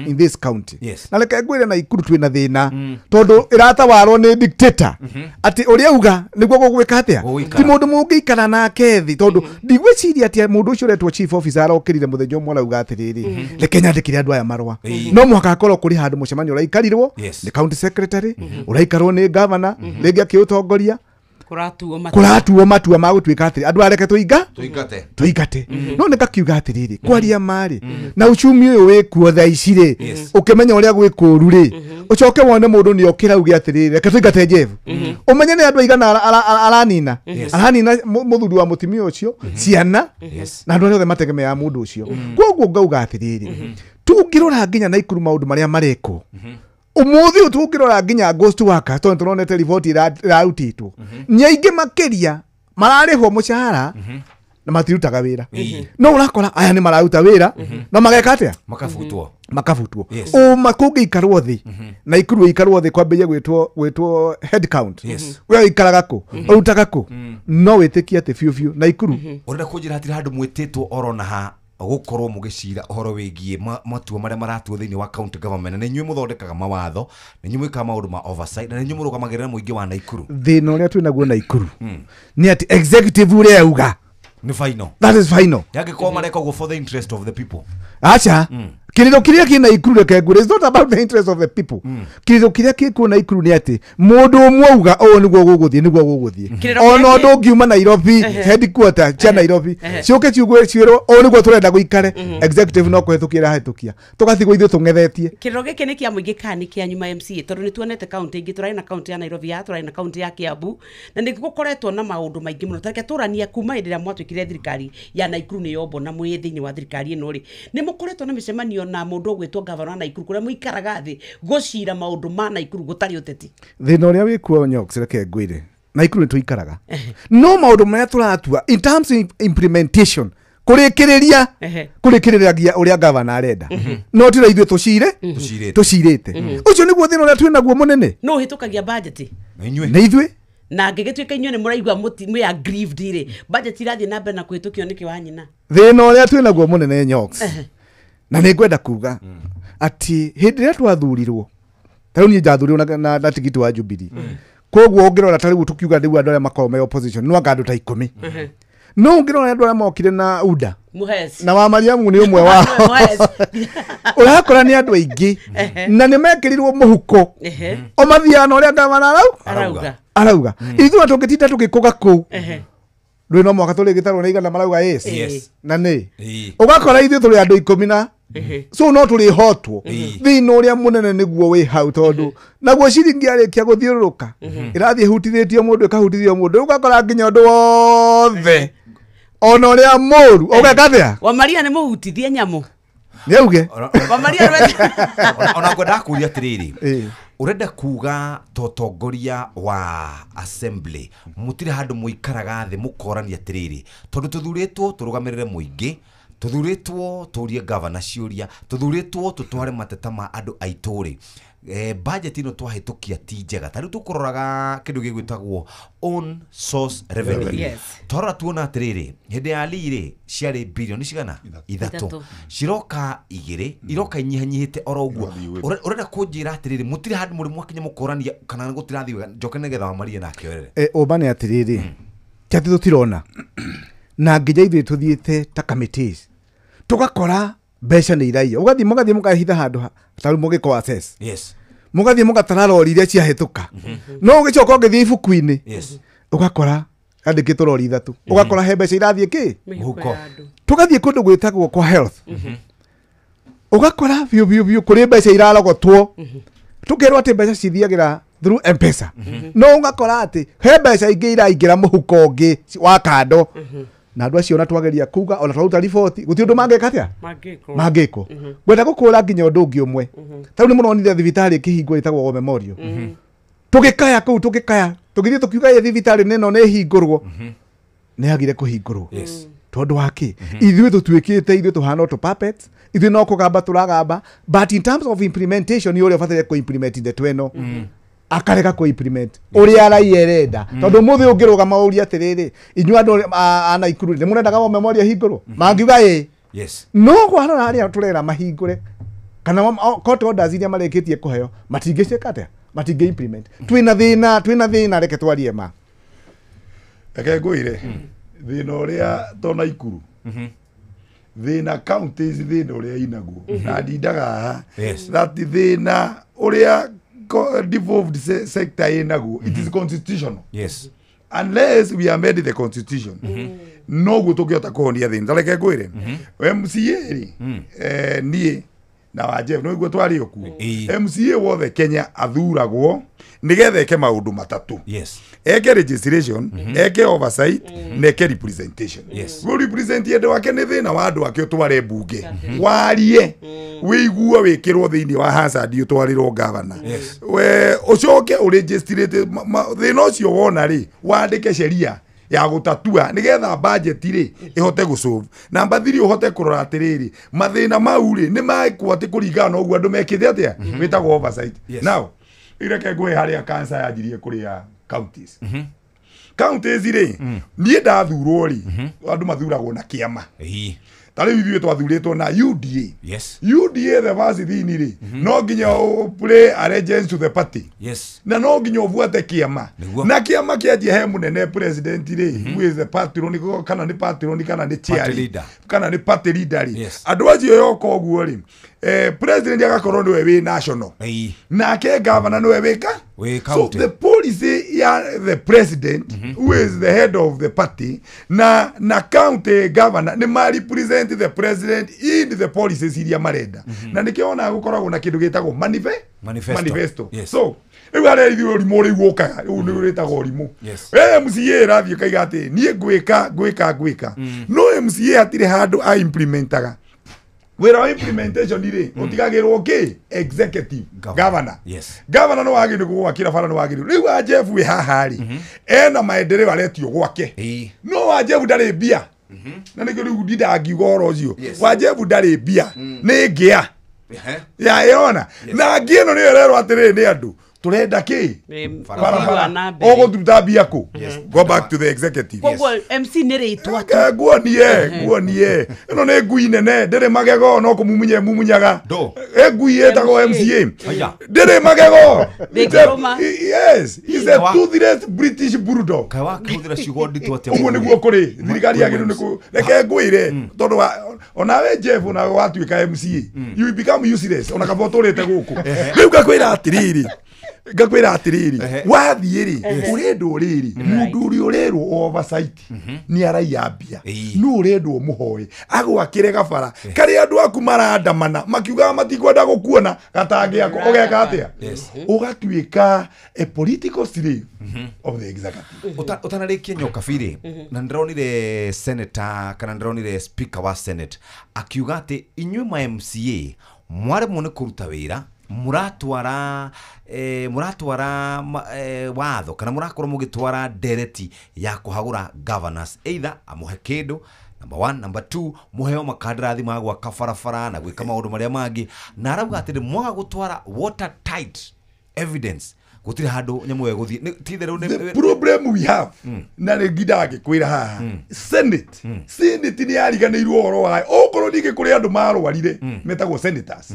in this county. Na reke ngwĩre Naikuru twĩna thĩna tondũ ĩratawarwo nĩ dictator atĩ ũrĩa auga nĩguo gũgwĩka atĩa ti mũndũ mũngĩikara nake thĩ tondũ ndigwĩciria atĩ mũndũ ũcio ũretwo chief officer arokĩrire mũthenya ũmwe arauga atĩrĩrĩ reke nyandĩkĩre andũ aya marũa no mũhaka akorwo kũrĩ handũ mũcemanio ũraikarirwo nĩ county secretary ũraikarwo nĩ governor rĩngĩ akĩũtongoria kũratuo matua ma gũtuĩka atĩrĩ andũ areke tũingate no nĩ ngakiuga atĩrĩrĩ kwaria marĩ na uchumi ũyũ wĩkuo thaa ici rĩ ũkĩmenya ũrĩa gwĩ kũũru rĩ ũcoke wone mũndũ nĩ okĩra auge atĩrĩrĩ reke tũingate Jeff ũmenye nĩ andũ aigana aranina aranina mũthuri wa mũtumia ũcio ciana na andũ arĩa othe mategemeaga mũndũ ũcio koguo ngauga atĩrĩrĩ tũngĩrora nginya Naikuru maũndũ marĩa marekwo umuthi tũngĩrora nginya ghost worker tondũ tũronete riboti ĩrarutĩtwo nyaingĩ makĩria mararĩhwo mũcahara na matirutaga wĩra no ũrakora aya nĩ mararuta wĩra no mageka atĩa makabutwo ũma kũngĩikarwo thĩ Naikuru ĩikarwo thĩ kwambĩrĩria gwĩtwo head count we ũikaraga kũ ũrutaga kũ no wĩtĩkie atĩ biũ biũ Naikuru ũrenda kũnjĩra hatirĩ handũ mwĩtĩtwo orona ha gukorwo mugicira uhoro wigie matua maria maratuo thiini wa county government na inyuĩ muthondekaga mawatho na inyuĩ mwikaga maundu ma oversight na inyuĩ murugamagĩrĩra mũingĩ wa Naikuru thĩna ũrĩa twĩ naguo Naikuru nĩ atĩ executive ũrĩa auga nĩ final, that is final yangĩkorwo mareka ũguo for the interest of the people acha kĩrĩro kĩrĩa kĩ Naikuru reke ngwĩre, it's not about the interest of the people. Kĩrĩro kĩrĩa kĩkuo Naikuru nĩ atĩ mũndũ ũmwe auga ũũ nĩguo gũgũthiĩ nĩguo gũgũthiĩ ona ũndũ ũngiuma Nairobi headquarter cia Nairobi ciũke ciugue ciĩrwo ũũ nĩguo tũrenda gũikare executive no kũhetũkia ĩrahĩtũkia tũgatigwo ithuĩ tũng'ethetie. Kĩrĩro gĩkĩ nĩ kĩa mũingĩ kana nĩ kĩa nyuma MCA tondũ nĩ tuonete kaunti ingĩ tũrarĩ na kaunti ya Nairobi ya tũrarĩ na kaunti ya Kiambu na nĩ gũkoretwo na maũndũ maingĩ mũno. Tareke tũranie kuma hĩndĩ ĩrĩa mwatuĩkire thirikari ya Naikuru nĩ yombo na mwĩ thĩinĩ wa thirikari ĩno rĩ nĩ mũkoretwo na mĩcemanio na mũndũ ũgwĩtwo gavana wa Naikuru kũrĩa mũikaraga thĩ gũcira maũndũ ma Naikuru gũtarĩ ũteti. Thĩna ũrĩa wĩkuo Nyox reke ngwĩre Naikuru nĩ tũikaraga no maũndũ marĩa tũratua in terms of implementation kũrĩkĩrĩria kũrĩkĩrĩragia ũrĩa gavana arenda no tira ithuĩ tũcire tũcirĩte ũcio nĩguo thĩna ũrĩa twĩ naguo mũnene. No ũhĩtũkagia budget nĩ ithuĩ na ngĩgĩtuĩka inyuĩ nĩ mũraigua mwĩ aggrieved rĩ budget irathiĩ na mbere na kũhĩtũkio nĩkĩ wa nyina. Thĩna ũrĩa twĩ naguo mũnene Nyox na nĩ ngwenda kuga atĩ hĩndĩ ĩrĩa twathurirwo ta rĩu niĩ ndathurirwo na tigiti wa Jubilee koguo ũngĩrora ta rĩu tũkiuga rĩu andũ arĩa makoragwo me opposition no anga andũ ta 10 no ũngĩrora andũ arĩa mokire na UDA na wa Mariamu nĩ ũmwe wao ũrakora nĩ andũ aingĩ na nĩ mekĩrirwo mũhuko o mathiaga na ũrĩa gavana arauga ithuĩ tũngĩtinda tũgĩkũga kũu rwĩ no mwaka tũrĩgĩtarwo nĩ igana marauga yes na nĩ ũgakora ithuĩ tũrĩ andũ 10 na so no tũrĩhotwo thĩna ũrĩa mũnene nĩguo wĩ hau tondũ naguo ciringi yarĩkia gũthiũrũrũka ĩrathiĩ ĩhutithĩtio mũndũ ĩkahutithio mũndũ ũgakora nginya ũndũ wothe ona ũrĩa mũru ũgeka atĩa. Wa Maria nĩ mũhutithie nyamũ nĩ auge wa Maria ona ngwendaga kũria atĩrĩrĩ urenda kuga totongoria wa assembly mutire handu muikaraga thi mukorania atiriri tondu tuthuritwo turugamirire muingi tuthuritwo turie governor ciuria tuthuritwo tutware mateta ma andu aitu ri budget ino twahitukia ti njega ta riu tukuroraga kindu gigwitagwo own source revenue. Yes. Torora tuona atiriri hindi ya Lee ciari bilioni cigana ithatu ciroka igiri iroka inyihanyihite oro uguo urenda kunjira atiriri mutiri handu muri mwakinya mukorania kana gutirathi wega njoke nigetha wa Maria nake orere ũma nĩ atiriri ti ati tutirona na nginya ithuĩ tuthiĩte ta committees tugakora mbeca nĩ iraiya ugathi mugathi mukahitha handu ta mũgĩko access. Yes. Mugathi mugatara rori iria ciahĩtũka no ũgĩcoka ũgĩthiĩ ibuku-inĩ ũgakora andĩkĩtwo rori ithatu ũgakora he mbeca irathiĩ kĩ mũhuko tũgathiĩ kũndũ gwĩtagwo kwa health. Ũgakora biũ biũ biũ kũrĩ mbeca irarogotwo. Tũkerwo atĩ mbeca cithiagĩra through M-Pesa. No ũgakora atĩ he mbeca ingĩ iraingĩra mũhuko ũngĩ wa kando. Na andũ acio ona twageria kuga ona twaruta riboti gũtirĩ ũndũ mangĩka atĩa mangĩkwo. Ngwenda gũkũra nginya ũndũ ũngĩ ũmwe. Ta rĩu nĩ mũronire thibitarĩ ĩkĩhingwo ĩtagwo War Memorial. Tũgĩkaya kũu tũgĩkaya tũgĩthiĩ tũkiuga ĩ thibitarĩ nĩno nĩ ĩhingũrwo. Nĩ yagire kũhingũrwo. Tondũ wa kĩ? Ithuĩ tũtuĩkĩte ithuĩ tũhana to puppets, ithuĩ no kũgamba tũragamba, but in terms of implementation ũrĩa ũbataire kũ-implement ndeto ĩno akarega kũ-implement ũrĩa raia ĩrenda. Tondũ ũmũthĩ ũngĩrũgama ũrie atĩrĩrĩ, inyuĩ andũ a Naikuru nĩ mũrendaga War Memorial ĩhingũrwo? Mangiuga ĩ. No kwarora arĩa tũrera mahingũre kana court orders iria marĩkĩtie kũheo matingĩciĩka atĩa? Matingĩ implement. Twĩna thĩna, twĩna thĩna, reke twarie ma. Reke ngwĩre thĩna ũrĩa to Naikuru thĩna counties thĩna ũrĩa inaguo na ndindaga haha that thĩna ũrĩa devolved sector inaguo it is constitutional. Unless we amend the constitution noguo tũngĩhota kũhonia thĩna. Ta reke ngwĩre MCA rĩ, niĩ na wa Jeff no iguo twarĩ okuo. MCA wothe Kenya athuragwo nigetha eke maũndũ matatũ. Eke registration, eke oversight, na eke representation. Gũ represent andũ ake nĩ thĩna wa andũ ake ũtware mbunge. Warie wĩigue wĩkĩrwo thĩinĩ wa Hansard ũtwarĩrwo governor. We ũcoke ũregistrate thĩna ũcio wona rĩ wandĩke sheria ya gũtatua nigetha budget rĩ ihote gũsolve. Namba 3 ũhote kũrora atĩrĩrĩ mathĩna mau rĩ nĩ mekwo atĩ kũringana na ũguo andũ mekĩte atĩa wĩtagwo oversight. Now ireke ngũhe harĩa cancer yanjirie kũrĩa counties. Counties rĩ niĩ ndathurwo rĩ andũ mathuragwo na kĩama. Ta rĩu ithuĩ twathurĩtwo na UDA. UDA the first thing rĩ no nginya play allegiance to the party. Na no nginya ũbuate kĩama. Na kĩama kĩanjia he mũnene president rĩ who is the patron kana nĩ patron kana nĩ chair kana nĩ party leader rĩ. Andũ acio yoka ũguo rĩ president agakorwo nĩwe wĩ national. Nake governor nĩwe wĩka. So the policy ya the president who is the head of the party na county governor nĩ ma represent the president in the policies iria marenda. Na nĩkĩo ona gũkoragwo na kĩndũ gĩtagwo manifesto. So rĩu harĩa ithuĩ ũrimũ rĩu ũkaga rĩu nĩ wĩtagwo ũrimũ. MCA ĩrathiĩ ĩkaiga atĩ niĩ ngwĩka ngwĩka ngwĩka. No MCA hatirĩ handũ a implementaga. Wĩra wa implementation rĩ ũtigagĩrwo kĩ executive governor. Governor no wagĩrĩirwo gũgwakĩra bara no wagĩrĩirwo. Rĩu wa Jeff wĩ haha rĩ ena maendeleo aretio gwake. No wa Jeff ndarĩ mbia. Na nĩkĩo rĩu ndindangiuga ũhoro ũcio. Wa Jeff ndarĩ mbia nĩ ngĩa. Ya ĩrona na ngĩ ĩno nĩyo ĩrerwo atĩrĩrĩ nĩ andũ turenda kĩ barabara ũgũtuta mbia kũ. Go back to the executive. Koguo MC nĩ rĩtwa tu. Nguonie ĩno nĩ ngui nene ndĩrĩ magego no kũmumunye mumunyaga. Ĩ ngui ĩtagwo MCA ndĩrĩ magego. Yes, is a toothless British bulldog. Kaĩ wakĩhũthĩra ciugo nditũ atĩa? Ũguo nĩguo kũrĩ thirikari yagĩrĩirwo nĩ kũ reke ngwĩre tondũ onawe Jeff onawe watuĩka MCA you become useless ona kaba ũtũrĩte gũkũ. Rĩu ngakwĩra atĩrĩrĩ ngakwĩra atĩrĩrĩ wathiĩ rĩ ũrendwo rĩrĩ mũndũ ũrĩa ũrerwo oversight nĩ araiya mbia no ũrendwo mũhoe agwakĩre gabara karĩa andũ aku marandamana makiugaga matikwenda gũkuona gatangĩako ũgeka atĩa ũgatuĩka a political slave of the executive. Ũtanarĩkia Nyokabi rĩ na ndĩronire senator kana ndĩronire speaker wa senate akiuga atĩ inyuĩ ma MCA mwaremwo nĩ kũruta wĩra muratwara muratwara watho kana murakorwo mugitwara ndereti ya kuhagura governors either amuhe kindu number 1 number 2 muheo makandarathi ma gwaka barabara na gwika maundu maria mangi na arauga atĩ mwaga gutwara watertight evidence gutire handu nyamu eguthie ti theru. The problem we have na nĩ ngindaga ngĩkwĩra haha senate nĩ yariganĩirwo ũhoro wayo okorwo ningĩ kũrĩ andũ marwarire metagwo senators.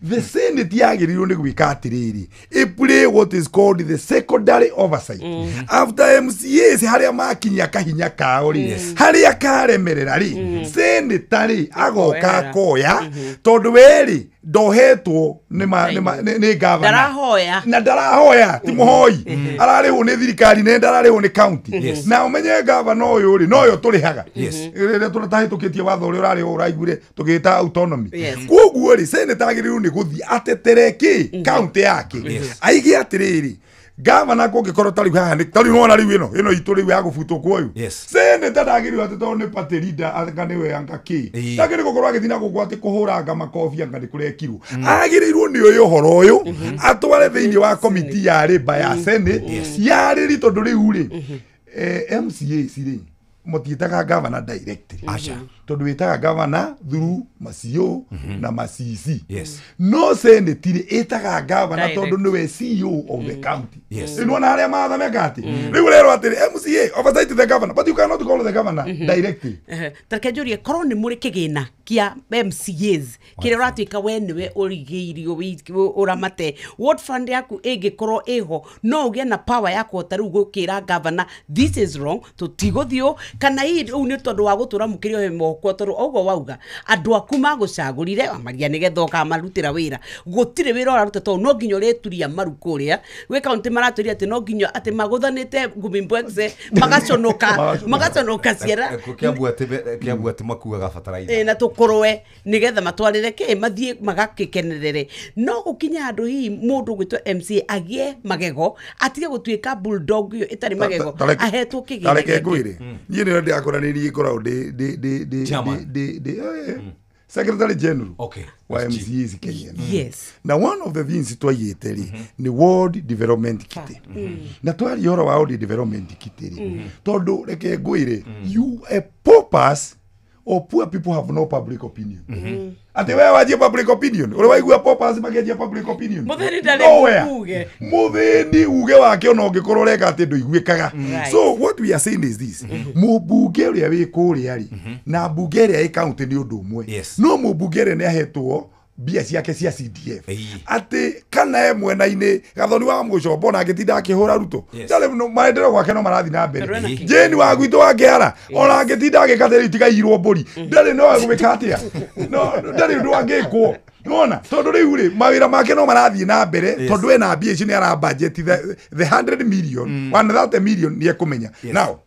The senate yagĩrĩirwo nĩ gwĩka atĩrĩrĩ ĩ play what is called the secondary oversight after MCAs harĩa makinyia kahinya kao rĩ harĩa karemerera rĩ senator rĩ agoka akoya tondũ we rĩ Ndohetwo nĩ governor. Ndarahoya. Na ndarahoya ti mũhoi. Ararĩhwo nĩ thirikari nĩ ndararĩhwo nĩ county. Na ũmenye governor ũyũ rĩ noyo tũrĩhaga. Rĩrĩa tũratahĩtũkĩtie watho ũrĩa ũrarĩ ũraiguire tũgĩta autonomy. Koguo rĩ senator agĩrĩirwo nĩ gũthiĩ atetere kĩ county yake. Aige atĩrĩrĩ gavana kũngĩkorwo tarĩu haha nĩ tarĩu nĩwona rĩu ĩno itũ rĩu ya gũbutwo kwa ũyũ. Senator ndagĩrĩirwo atĩ tondũ nĩ party leader anga nĩwe anga kĩ. Ndagĩrĩirwo gũkorwo agĩthiĩ na gũkũ atĩ kũhũranga makobi anga nĩ kũrekirwo. Agĩrĩirwo nĩ ũyũ ũhoro ũyũ atware thĩinĩ wa committee ya Labour ya Senate yarĩri tondũ rĩu rĩ MCAs rĩ mutiitaga governor directly. Acha. Tondu witaga governor through macio na ma-CC. No Senate rĩ itaga governor tondu niwe CEO of the county. Rĩu nĩwona harĩa mathameka atĩ rĩu ũrerwo atĩrĩ MCA oversight the governor but you cannot call the governor directly. Tareke njũrie korwo nĩ mũrĩ kĩgĩna kĩa MCAs kĩrĩa ũratuĩka we nĩwe ũrigĩirio ũramate ward fund yaku ĩngĩkorwo ĩho no ũgĩe na power ya kũhota rĩu gũkĩra governor this is wrong tũtigũthiĩ kana hihi rĩu nĩ tondũ wa gũtũra mũkĩrĩ ohe moko tondũ ũguo wauga andũ aku magũcagũrire maria nĩgetha ũkamarutĩra wĩra gũtirĩ wĩra ũraruta tondũ no nginya ũrĩturia maru kũrĩa gwĩ kaũntĩ maratwĩria atĩ no nginya atĩ magũthanĩte ngumimbwexe magaconoka ciara Kĩambu atĩ makuaga bataraitha na tũkũrwe nĩgetha matwarĩre kĩ mathiĩ magakĩkenerere no gũkinya handũ hihi mũndũ ũgwĩtwo MCA agĩe magego atige gũtuĩka bulldog ĩyo ĩtarĩ magego ahetwo kĩgĩna tareke ngwĩre niĩ nĩwe ndĩrakora nĩ niĩ ngoragwo ndĩ Secretary General wa MCAs Kenya. Na one of the things twaigĩte rĩ nĩ World Development Kitty. Na twaria ũhoro wa World Development Kitty rĩ tondũ reke ngwĩre you a paupers or poor people have no public opinion. Ati wewe wajie public opinion. Ule waigua paupers makĩanjia public opinion. Mũthĩni ndarĩ uge. Mũthĩni uge wake ona ũngĩkorwo ũreka atĩ ndũiguĩkaga. So what we are saying is this. Mũmbunge ũrĩa wĩ kũrĩa rĩ na mbunge ĩrĩa ĩ county nĩ ũndũ ũmwe. No mũmbunge ũrĩa nĩ ahetwo mbia ciake cia CDF. Atĩ kana e mwena-inĩ Gathoni wa Mũcombo na angĩtinda akĩhũra Ruto. Ndarĩ maendeleo gwake no marathiĩ na mbere. Jane wa gwitũ wa Kĩara ona angĩtinda agĩka atĩrĩ itigairwo mbũri. Ndarĩ no agwĩka atĩa. No ndarĩ ũndũ angĩkwo. Nĩwona tondũ rĩu rĩ mawĩra make no marathiĩ na mbere tondũ ena mbia ici nĩ ara budget the 100 million 130 million nĩ ekũmenya. Now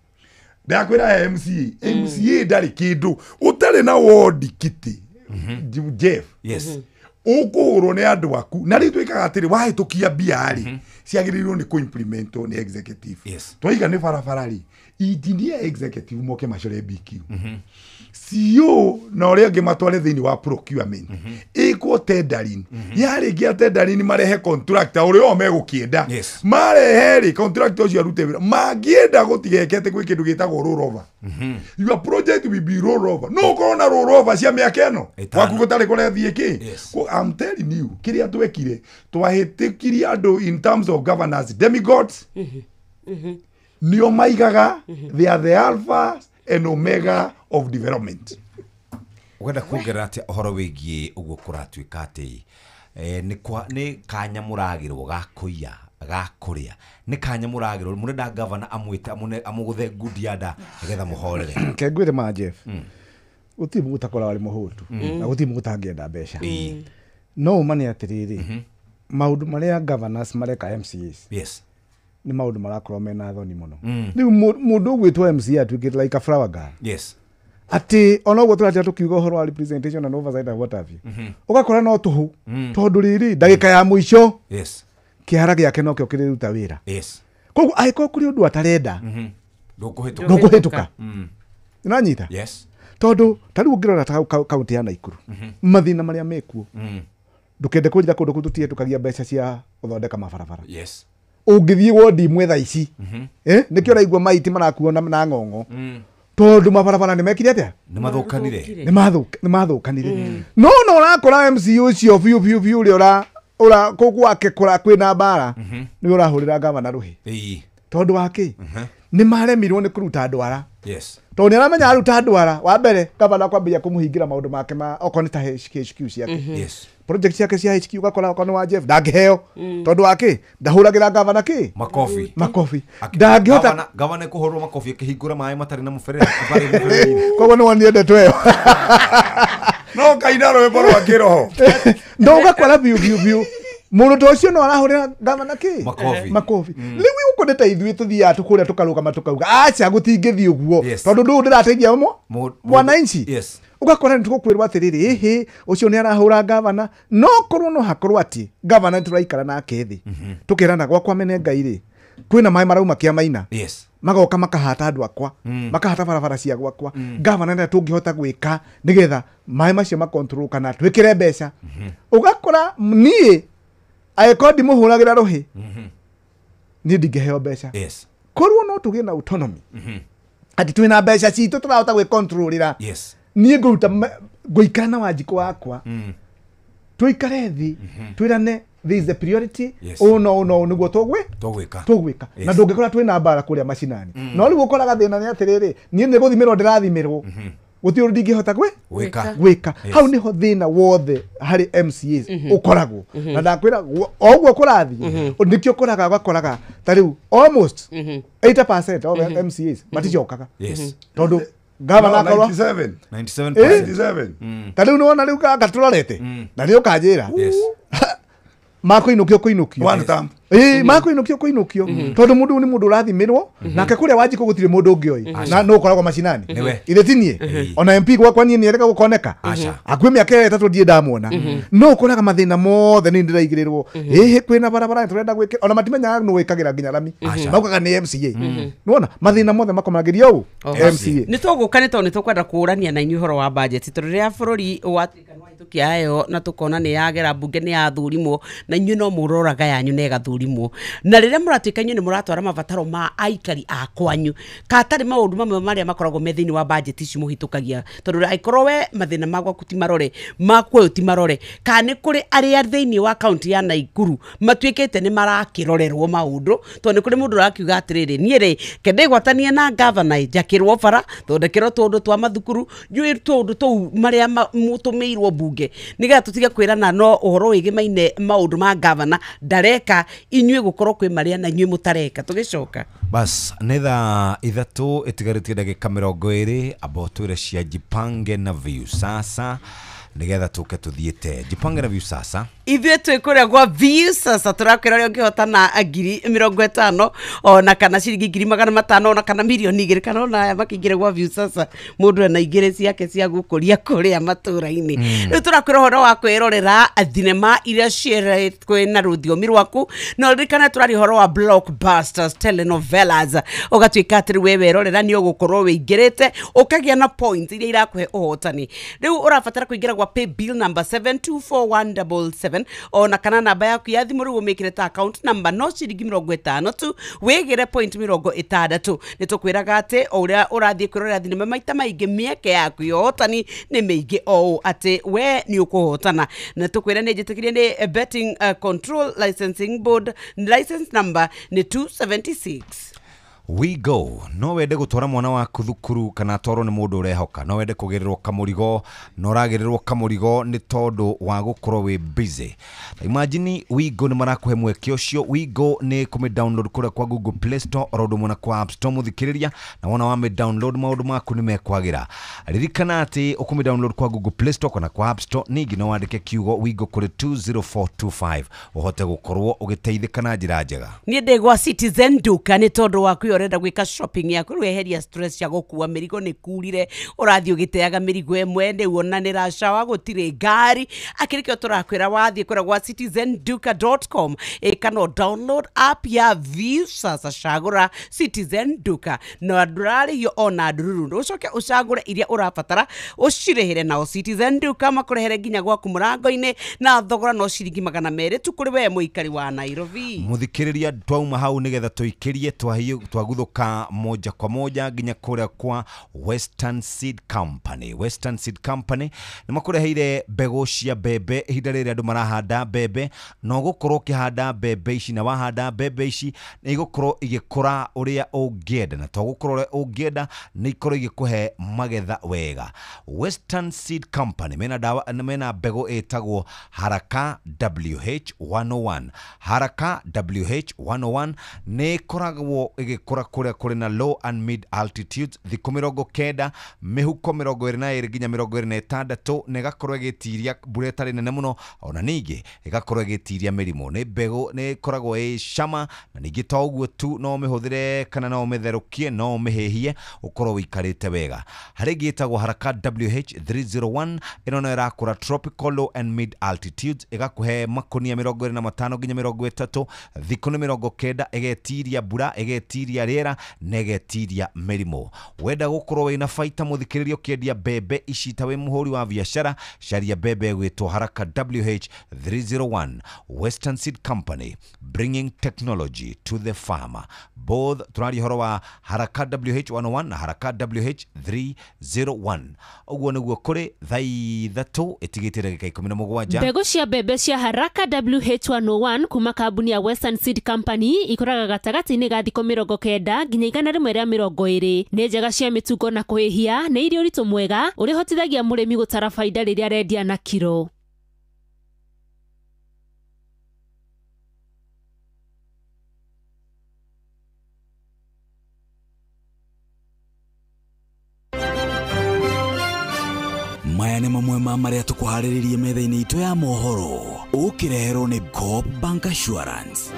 ndakwĩra MCA MCA ndarĩ kĩndũ ũtarĩ na ward kitty. Jeff. Ũkũhũrwo nĩ andũ aku na rĩu twĩkaga atĩrĩ wahĩtũkia mbia rĩ ciagĩrĩirwo nĩ kũ-implementwo nĩ executive. Twaiga nĩ barabara rĩ engineer executive moke macore BQ. CEO na ũrĩa angĩ matware thĩinĩ wa procurement ĩkwo tendering yarĩkia tendering marehe contractor ũrĩa o megũkĩenda marehe rĩ contractor ũcio arute wĩra mangĩenda gũtigeke atĩ kwĩ kĩndũ gĩtagwo rollover. Your project will be rollover. No ũkorwo na rollover cia mĩaka ĩno gwaku gũtarĩ kũrethiĩ kĩ. I'm telling you kĩrĩa twekire twahĩtũkirie andũ in terms of governance demigods nĩo maigaga they are the alpha and omega of development. Ũkwenda kuongerera atĩa ũhoro wĩgiĩ ũguo kũratuĩka atĩ nĩ kanya mũragĩrwo ga kũiya ga kũrĩa nĩ kanya mũragĩrwo mũrenda governor amwĩte amũgũthe ngundi nda nĩgetha mũhorere. Ke ngwĩre ma Jeff gũtirĩ mũndũ ũtakoragwo arĩ mũhũtu na gũtirĩ mũndũ ũtangĩenda mbeca. No ũma nĩ atĩrĩrĩ maũndũ marĩa governors mareka MCAs nĩ maũndũ marakorwo mena thoni mũno. Rĩu mũndũ ũgwĩtwo MCA atuĩkĩte like a flower girl. Atĩ ona ũguo tũratia tũkiuga ũhoro wa representation and oversight and what have you. Ũgakora no tũhũ tondũ rĩrĩ ndagĩka ya mũico kĩhara gĩake nokĩo kĩrĩruta wĩra. Koguo angĩkorwo kũrĩ ũndũ atarenda ndũkũhĩtũka. Nĩwanyita? Tondũ ta rĩu ũngĩrora ta kaũntĩ ya Naikuru mathĩna marĩa mekuo ndũkende kũnjĩra kũndũ kũu tũtihetũkagia mbeca cia gũthondeka mabarabara. Ũngĩthiĩ wodi imwe thaa ici nĩkĩo ũraigua maiti marakuo na ng'ong'o tondũ mabarabara nĩmekire atĩa nĩmathũkanire nĩmathũkanire no no ũrakora MC ũcio biũ biũ biũ ũrĩa ũra kũu gwake kwĩna mbara nĩwe ũrahũrĩra gavana rũhĩ tondũ wa kĩ nĩmaremirwo nĩ kũruta ndwara tondũ nĩ aramenya aruta ndwara wa mbere gavana kwambĩrĩria kũmũhingĩra maũndũ make ma okorwo nĩ ta HQ ciake project ciake cia HQ ũgakora okorwo nĩ wa Jeff ndangĩheo tondũ wa kĩ ndahũragĩra gavana kĩ makobi ndangĩhota gavana kũhũrwo makobi akĩhingũra maĩ matarĩ na mũberethi koguo nĩ wonire ndeto ĩyo No kaina rwĩmbo rwa kĩroho. No ũgakora biũ biũ biũ mũndũ ta ũcio no arahũrĩra gavana kĩ makobi. Rĩu gũkũ nĩ ta ithuĩ tũthiaga tũkũrĩa tũkarũgama tũkauga aca gũtingĩthiĩ ũguo tondũ ndũũ ndĩrateithia mwananchi. Ũgakora nĩ tũgũkwĩrwo atĩrĩrĩ ĩhĩ ũcio nĩ arahũra gavana no korwo no hakorwo atĩ gavana tũraikara nake thĩ tũkerana gwakwa mene Ngai rĩ kwĩna maĩ marauma kĩamaina magoka makahata andũ akwa makahata barabara cia gwakwa gavana nĩ tũngĩhota gwĩka nĩgetha maĩ macio makontrol kana twĩkĩre mbeca. Ũgakora niĩ angĩkorwo ndimũhũragĩra rũhĩ niĩ ndingĩheo mbeca. Korwo no tũgĩe na autonomy atĩ twĩna mbeca citũ tũrahota gwĩkontrolĩra niĩ ngũruta ngũikara na Wanjikũ wakwa tũikare thĩ twĩrane this is the priority. Oh no no nĩguo tũgwĩka na ndũngĩkora twĩna mbara kũrĩa macinani. No rĩu ũkoraga thĩna nĩ atĩrĩrĩ niĩ nĩ gũthimĩrwo ndĩrathimĩrwo gũtirĩ ũndũ ndingĩhota gwĩka. Hau nĩho thĩna wothe harĩ MCAs ũkoragwo na ndakwĩra o ũguo kũrathiĩ nĩkĩo ũkoraga ũgakoraga ta rĩu almost 80% of MCAs maticokaga tondũ gavana akorwo 97%. Ta rĩu nĩwona rĩu gaka tũrorete na nĩ ũkanjĩra makũinũkio kũinũkio makũinũkio kũinũkio tondũ mũndũ nĩ mũndũ ũrathimĩrwo nake kũrĩa Wanjikũ gũtirĩ mũndũ ũngĩ oĩ na no ũkoragwo macinani ithe ti niĩ ona MP gwakwa niĩ nĩerega gũkoneka akuĩ mĩaka ĩtatũ ndirĩ ndamuona no ũkoraga mathĩna mothe nĩ ndĩraigĩrĩrwo ĩhĩ kwĩna barabara tũrenda gwĩkĩra ona matimenyaga nũ wĩkagĩra nginya rami maugaga nĩ MCA nĩwona mathĩna mothe makomagĩrio ũũ MCA. Nĩ tũgũka nĩ tondũ nĩ tũkwenda kũũrania na inyuĩ ũhoro wa budget tondũ rĩrĩa bũrũri watuĩka nĩ wahĩtũkia ĩyo na tũkona nĩ yagera mbunge nĩ yathurimwo na inyuĩ no mũroraga yanyu na ĩgathurimwo na rĩrĩa mũratuĩka inyuĩ nĩ mũratwara mabataro ma aikari a kwanyu katarĩ maũndũ mamwe marĩa makoragwo me thĩinĩ wa budget ici mũhĩtũkagia tondũ angĩkorwo we mathĩna ma gwaku ti marore makuoyo ti marore kana nĩ kũrĩ arĩa thĩinĩ wa kaunti ya Naikuru matuĩkĩte nĩ marakĩrorerwo maũndũ tondũ nĩ kũrĩ mũndũ ũrakiuga atĩrĩrĩ niĩ rĩ kendegwatanie na gavana njakĩrwo bara thondekerwo tũũndũ twa mathukuru njũĩ tũũndũ tũu marĩa mũtũmĩirwo mbunge nĩgetha tũtige kwĩrana no ũhoro wĩgĩmaine maũndũ ma gavana ndareka inyuĩ gũkorwo kwĩ marĩa na inyuĩ mũtareka. Tũgĩcoka bas nĩ thaa 3 ĩtigarĩtie ndagĩka 20 amba ũtwĩre cia Jipange na Viusasa nĩgetha tũke tũthiĩte Jipange na Viusasa. Ithuĩ twĩ kũrĩa gwa Viusasa tũrakwĩra ũrĩa ũngĩhotana 50,000 ona kana ciringi 500,000 ona kana 2,000,000 kana ona aya makĩingĩre gwa Viusasa mũndũ ena igĩrĩ ciake cia gũkũria kũrĩa matũra-inĩ. Rĩu tũrakwĩra ũhoro wa kwĩrorera thinema iria ciĩretwo na rũthiomi rwaku na ũririkane tũraria ũhoro wa blockbusters telenovelas ũgatuĩka atĩ we werorera nĩ ũgũkorwo wĩingĩrĩte ũkagĩa na points iria irakũhe ũhotani. Rĩu ũrabatara kũingĩra gwa pay bill number 724177 ona kana namba yaku ya thimũ rĩu ũmĩkĩre ta account number no ciringi 50 tu wĩgĩre point 60. Nĩ tũkwĩraga atĩ o ũrĩa ũrathiĩ kwĩrorera thinema maita maingĩ mĩeke yaku ya ũhotani nĩ mĩingĩ o ũũ atĩ we nĩ ũkũhotana. Na tũkwĩra nĩ njĩtĩkĩrie nĩ Betting Control Licensing Board license number nĩ 276. We go no wende gutwara mwana waku thukuru kana atwarwo nĩ mũndũ ũrehoka no wende kũgĩrĩrwo kamũrigo no ũragĩrĩrwo kamũrigo nĩ tondũ wa gũkorwo wĩ busy. Imagine We Go nĩ marakũhe mweke ũcio. We Go nĩ kũmĩ download kũrĩa kwa Google Play Store oro ũndũ ũmwe na kwa App Store mũthikĩrĩria na wona wamĩ download maũndũ maku nĩ mekwagĩra. Ririkana atĩ ũkũmĩ download kwa Google Play Store kana kwa App Store ningĩ no wandĩke kiugo We Go kũrĩ 20425 ũhote gũkorwo ũgĩteithĩka na njĩra njega. Niĩ ndĩ gwa Citizen Duka nĩ tondũ waku ũrenda gwĩka shopping yaku rĩu eheria stress cia gũkua mĩrigo nĩ kurire ũrathiĩ ũgĩteaga mĩrigo ĩmwe rĩu ona nĩ racawa gũtirĩ ngari akĩrĩkĩo tũrakwĩra wathiĩ kũrĩa gwa citizenduka.com ĩka no download app ya Viusasa cagũra Citizen Duka na ndũrarĩhio ona ndururu ũcoke ũcagũre iria ũrabatara ũcirĩhĩre nao Citizen Duka makũrehere nginya gwaku mũrango-inĩ na thogora no ciringi 200 tu kũrĩ we mũikari wa Nairobi. Mũthikĩrĩria twauma hau nĩgetha tũikĩrie twaguthuka moja kwa moja nginya kũrĩa kwa Western Seed Company. Western Seed Company nĩ makũreheire mbegũ cia mbembe ihinda rĩrĩa andũ marahanda mbembe no gũkorwo ũkĩhanda mbembe ici na wahanda mbembe ici nĩ igũkorwo igĩkũra ũrĩa ũngĩenda na to gũkũra ũrĩa ũngĩenda nĩ ikorwo igĩkũhe magetha wega. Western Seed Company mena dawa mena mbegũ ĩtagwo Haraka WH101. Haraka WH101 nĩ ĩkoragwo ĩgĩkũra Ĩrakũra kũrĩa kũrĩ na low and mid altitudes, thikũ 90, mĩhuko 22 nginya 26, na ĩgakorwo ĩgĩtiria mbura ĩtarĩ nene mũno, ona ningĩ ĩgakorwo ĩgĩtiria mĩrimũ. Nĩ mbegũ nĩ ĩkoragwo ĩ cama, na ningĩ to ũguo tu, no ũmĩhũthĩre kana no ũmĩtherũkie, no ũmĩhĩhie ũkorwo ũikarĩte wega. Harĩ ĩngĩ ĩtagwo Haraka WH301, ĩno no ĩrakũra tropical low and mid altitudes, ĩgakũhe makonia 25 nginya 30, thikũ nĩ 90, ĩgetiria mbura, ĩgetiria rĩera na ĩgetiria mĩrimũ. Wenda gũkorwo wĩna baita mũthikĩrĩria ũkĩendia mbembe ici ta wĩ mũhũri wa biacara, caria mbembe ĩgwĩtwo Haraka WH301. Western Seed Company, bringing technology to the farmer. Both tũraria ũhoro wa Haraka WH101 na Haraka WH301. Ũguo nĩguo kũrĩ thaa 3 ĩtigĩte ndagĩka 17. Mbegũ cia mbembe cia Haraka WH101 kuma kambuni ya Western Seed Company ikũraga gatagatĩ-inĩ ga thikũ 90 nginya 120. Nĩ njega cia mĩtungo na kũhĩhia, nĩ irĩ ũritũ mwega ũrĩa ũhotithagia mũrĩmi gũtara baida rĩrĩa arendia na kiro. Maya nĩ mamwe ma marĩa tũkũharĩrĩrie metha-inĩ itũ ya mohoro, ũkĩreherwo nĩ Coop Bank Assurance.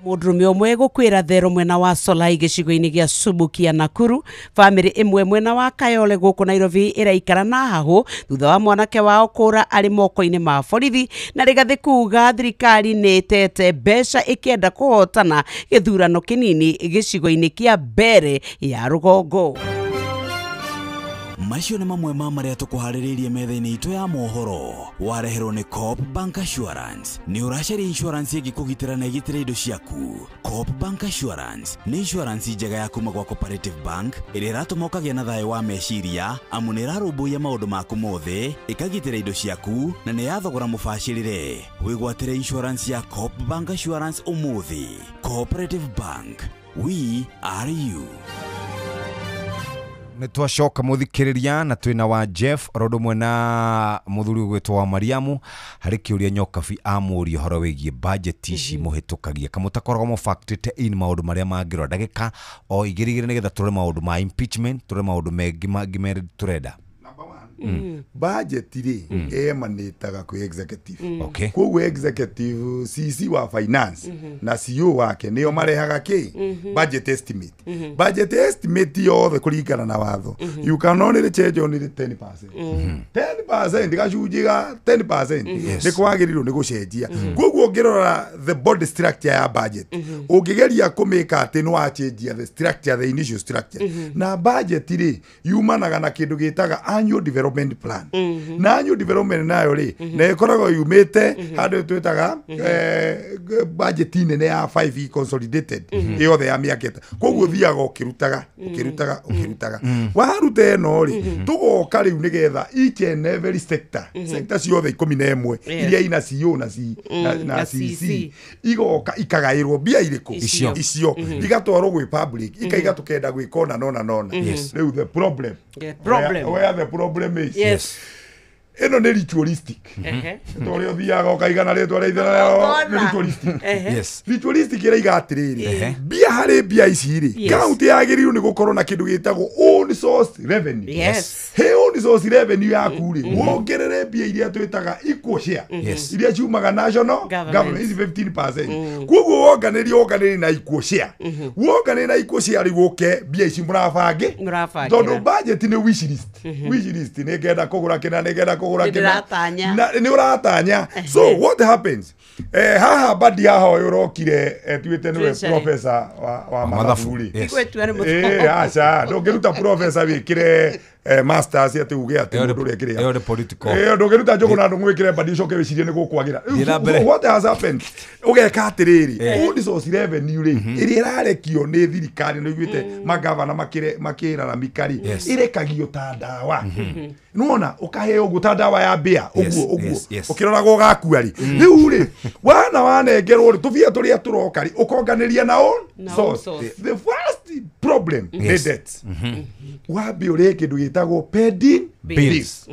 Mũndũrũme ũmwe gũkwĩra thero mwena wa Solai gĩcigo-inĩ gĩa Subukia Nakuru. Bamĩrĩ ĩmwe mwena wa Kayole gũkũ Nairobi ĩraikara na hahũ thutha wa mwanake wao kũra arĩ moko-inĩ ma borithi. Na Rigathĩ kuga thirikari nĩ ĩtete mbeca ĩkĩenda kũhotana gĩthurano kĩnini gĩcigo-inĩ kĩa Mbere ya Rũgongo. Macio nĩ mamwe ma marĩa tũkũharĩrĩirie metha-inĩ itũ ya mohoro, wareherwo nĩ Coop Bank Assurance. Nĩ ũracaria insurance ĩngĩkũgitĩra na ĩgitĩre indo ciaku? Coop Bank Assurance nĩ insurance njega ya kuma gwa Cooperative Bank ĩrĩa ĩratũma ũkagĩa na thayũ wa meciria, amu nĩ ĩrarũmbũiya maũndũ maku mothe, ĩkagitĩra indo ciaku na nĩ ya thogora mũbacĩrĩre. Wĩgwatĩre insurance ya Coop Bank Assurance ũmũthĩ. Cooperative Bank, we are you. Nĩ twacoka mũthikĩrĩria na twĩna wa Jeff oro ũndũ na mũthuri ũgwĩtwo wa Mariamu harĩ kĩũria Nyokabi amũria ũhoro wĩgiĩ budget ici mũhĩtũkagia kamũtakoragwo mũbactĩte in maũndũ marĩa mangĩrora ndagĩka o igĩrĩ igĩrĩ nĩgetha tũrore maũndũ ma impeachment, tũrore maũndũ mengĩ mangĩ merĩ tũrenda. Budget rĩ emanĩtaga kwĩ executive. Okay. Koguo executive CC wa finance na CEO wake nĩo marehaga kĩ budget estimate. Budget estimate yothe kũringana na watho you can only change only 10%. 10% gacunjĩ ga 10% nĩ kwagĩrĩirwo nĩ gũcenjia. Koguo ũngĩrora the body structure ya budget ũngĩgeria kũmĩka atĩ nĩ wachenjia the structure, the initial structure. Na budget rĩ yumanaga na kĩndũ gĩtaga annual development plan. Na annual development nayo rĩ na ĩkoragwo yumĩte handũ twĩtaga budget nene ya 5 consolidated yothe ya mĩaka ĩtatũ. Koguo thiaga ũkĩrutaga ũkĩrutaga ũkĩrutaga waruta ĩno rĩ tũgoka rĩu nĩgetha each and every sector sector ciothe 11 iria ina CEO na C na CC igoka ikagaĩrwo mbia irĩkũ icio igatwarwo gwĩ public ikaiga tũkenda gwĩka ona nona nona. Rĩu the problem where the problem is. Yes. Ĩno nĩ ritualistic. Tũrĩa ũthiaga ũkaigana rĩtwa rĩa ithe nĩ ritualistic. Yes. Ritualistic ĩraiga atĩrĩrĩ, mbia harĩ mbia ici rĩ, kaunti yagĩrĩirwo nĩ gũkorwo na kĩndũ gĩtagwo own source revenue. Yes. He own source revenue yaku rĩ, wongerere mbia iria twĩtaga equal share. Iria ciumaga national government ici 15%. Koguo wonganĩrie na equal share. Wonganĩrie na equal share rĩ gũke mbia ici mũrabange. Tondũ budget nĩ wish list. Wish list nĩ ngenda kũgũra kĩna, nĩ ngenda kũgũra kĩna. Nĩ ũratanya. So what happens? Haha badi haha ũyũ ũrokire tuĩte nĩwe professor wa mathabu rĩ. Aca ndũngĩruta professor wĩkĩre masters atĩ uge atĩ mũndũ ũrĩa kĩrĩa. Ĩyo nĩ political. Ndũngĩruta njũgũ na ndũmwĩkĩre badi ũcoke wĩcirie nĩ gũkwagĩra. What has happened? Ũgeka atĩrĩrĩ, own source revenue rĩ ĩrĩa ĩrarekio nĩ thirikari nĩ iguĩte magavana makĩraramika rĩ ĩrekagio ta ndawa. Nĩwona ũkaheo ũguo ta ndawa ya mbĩa ũguo ũguo ũkĩroragwo ũgakua rĩ. Rĩu rĩ wana wanengerwo rĩ tũbia tũrĩa tũroka rĩ ũkonganĩria na own source. The first problem nĩ debt. Wambe ũrĩhe kĩndũ gĩtagwo pending bills.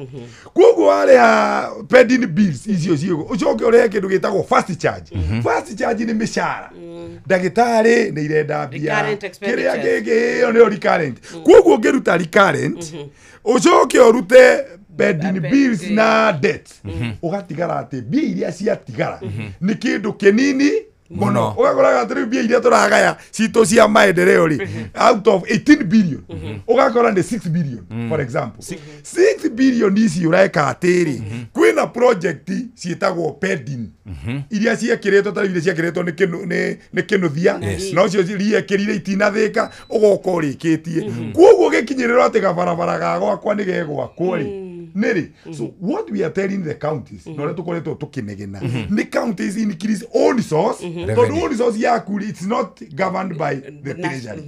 Koguo warĩha pending bills icio ciĩko ũcoke ũrĩhe kĩndũ gĩtagwo fast charge. Fast charge nĩ mĩcara. Ndagĩtarĩ nĩ irenda mbia. Kĩrĩa kĩngĩ ĩyo nĩyo recurrent. Koguo ũngĩruta recurrent ũcoke ũrute pending bills na debt. Ũgatigara atĩ mbia iria ciatigara nĩ kĩndũ kĩnini mũno. Ũgakoraga atĩ rĩu mbia iria tũragaya citũ cia maendeleo rĩ out of 18 billion ũgakora nĩ 6 billion for example. 6 billion ici ũreka atĩrĩ kwĩna project ciĩtagwo pending iria ciekĩrĩtwo ta iria ciekĩrĩtwo nĩ Kĩnuthia na ũcio riekĩrire itinathĩka ũgoka ũrĩkĩtie. Koguo gĩkinyĩrĩrwo atĩ gabarabara ga gwakwa nĩ gegwakwo rĩ nĩrĩ. So what we are telling the counties na ũrĩa tũkoretwo tũkĩnegena nĩ counties increase own source tondũ own source yaku it's not governed by the treasury.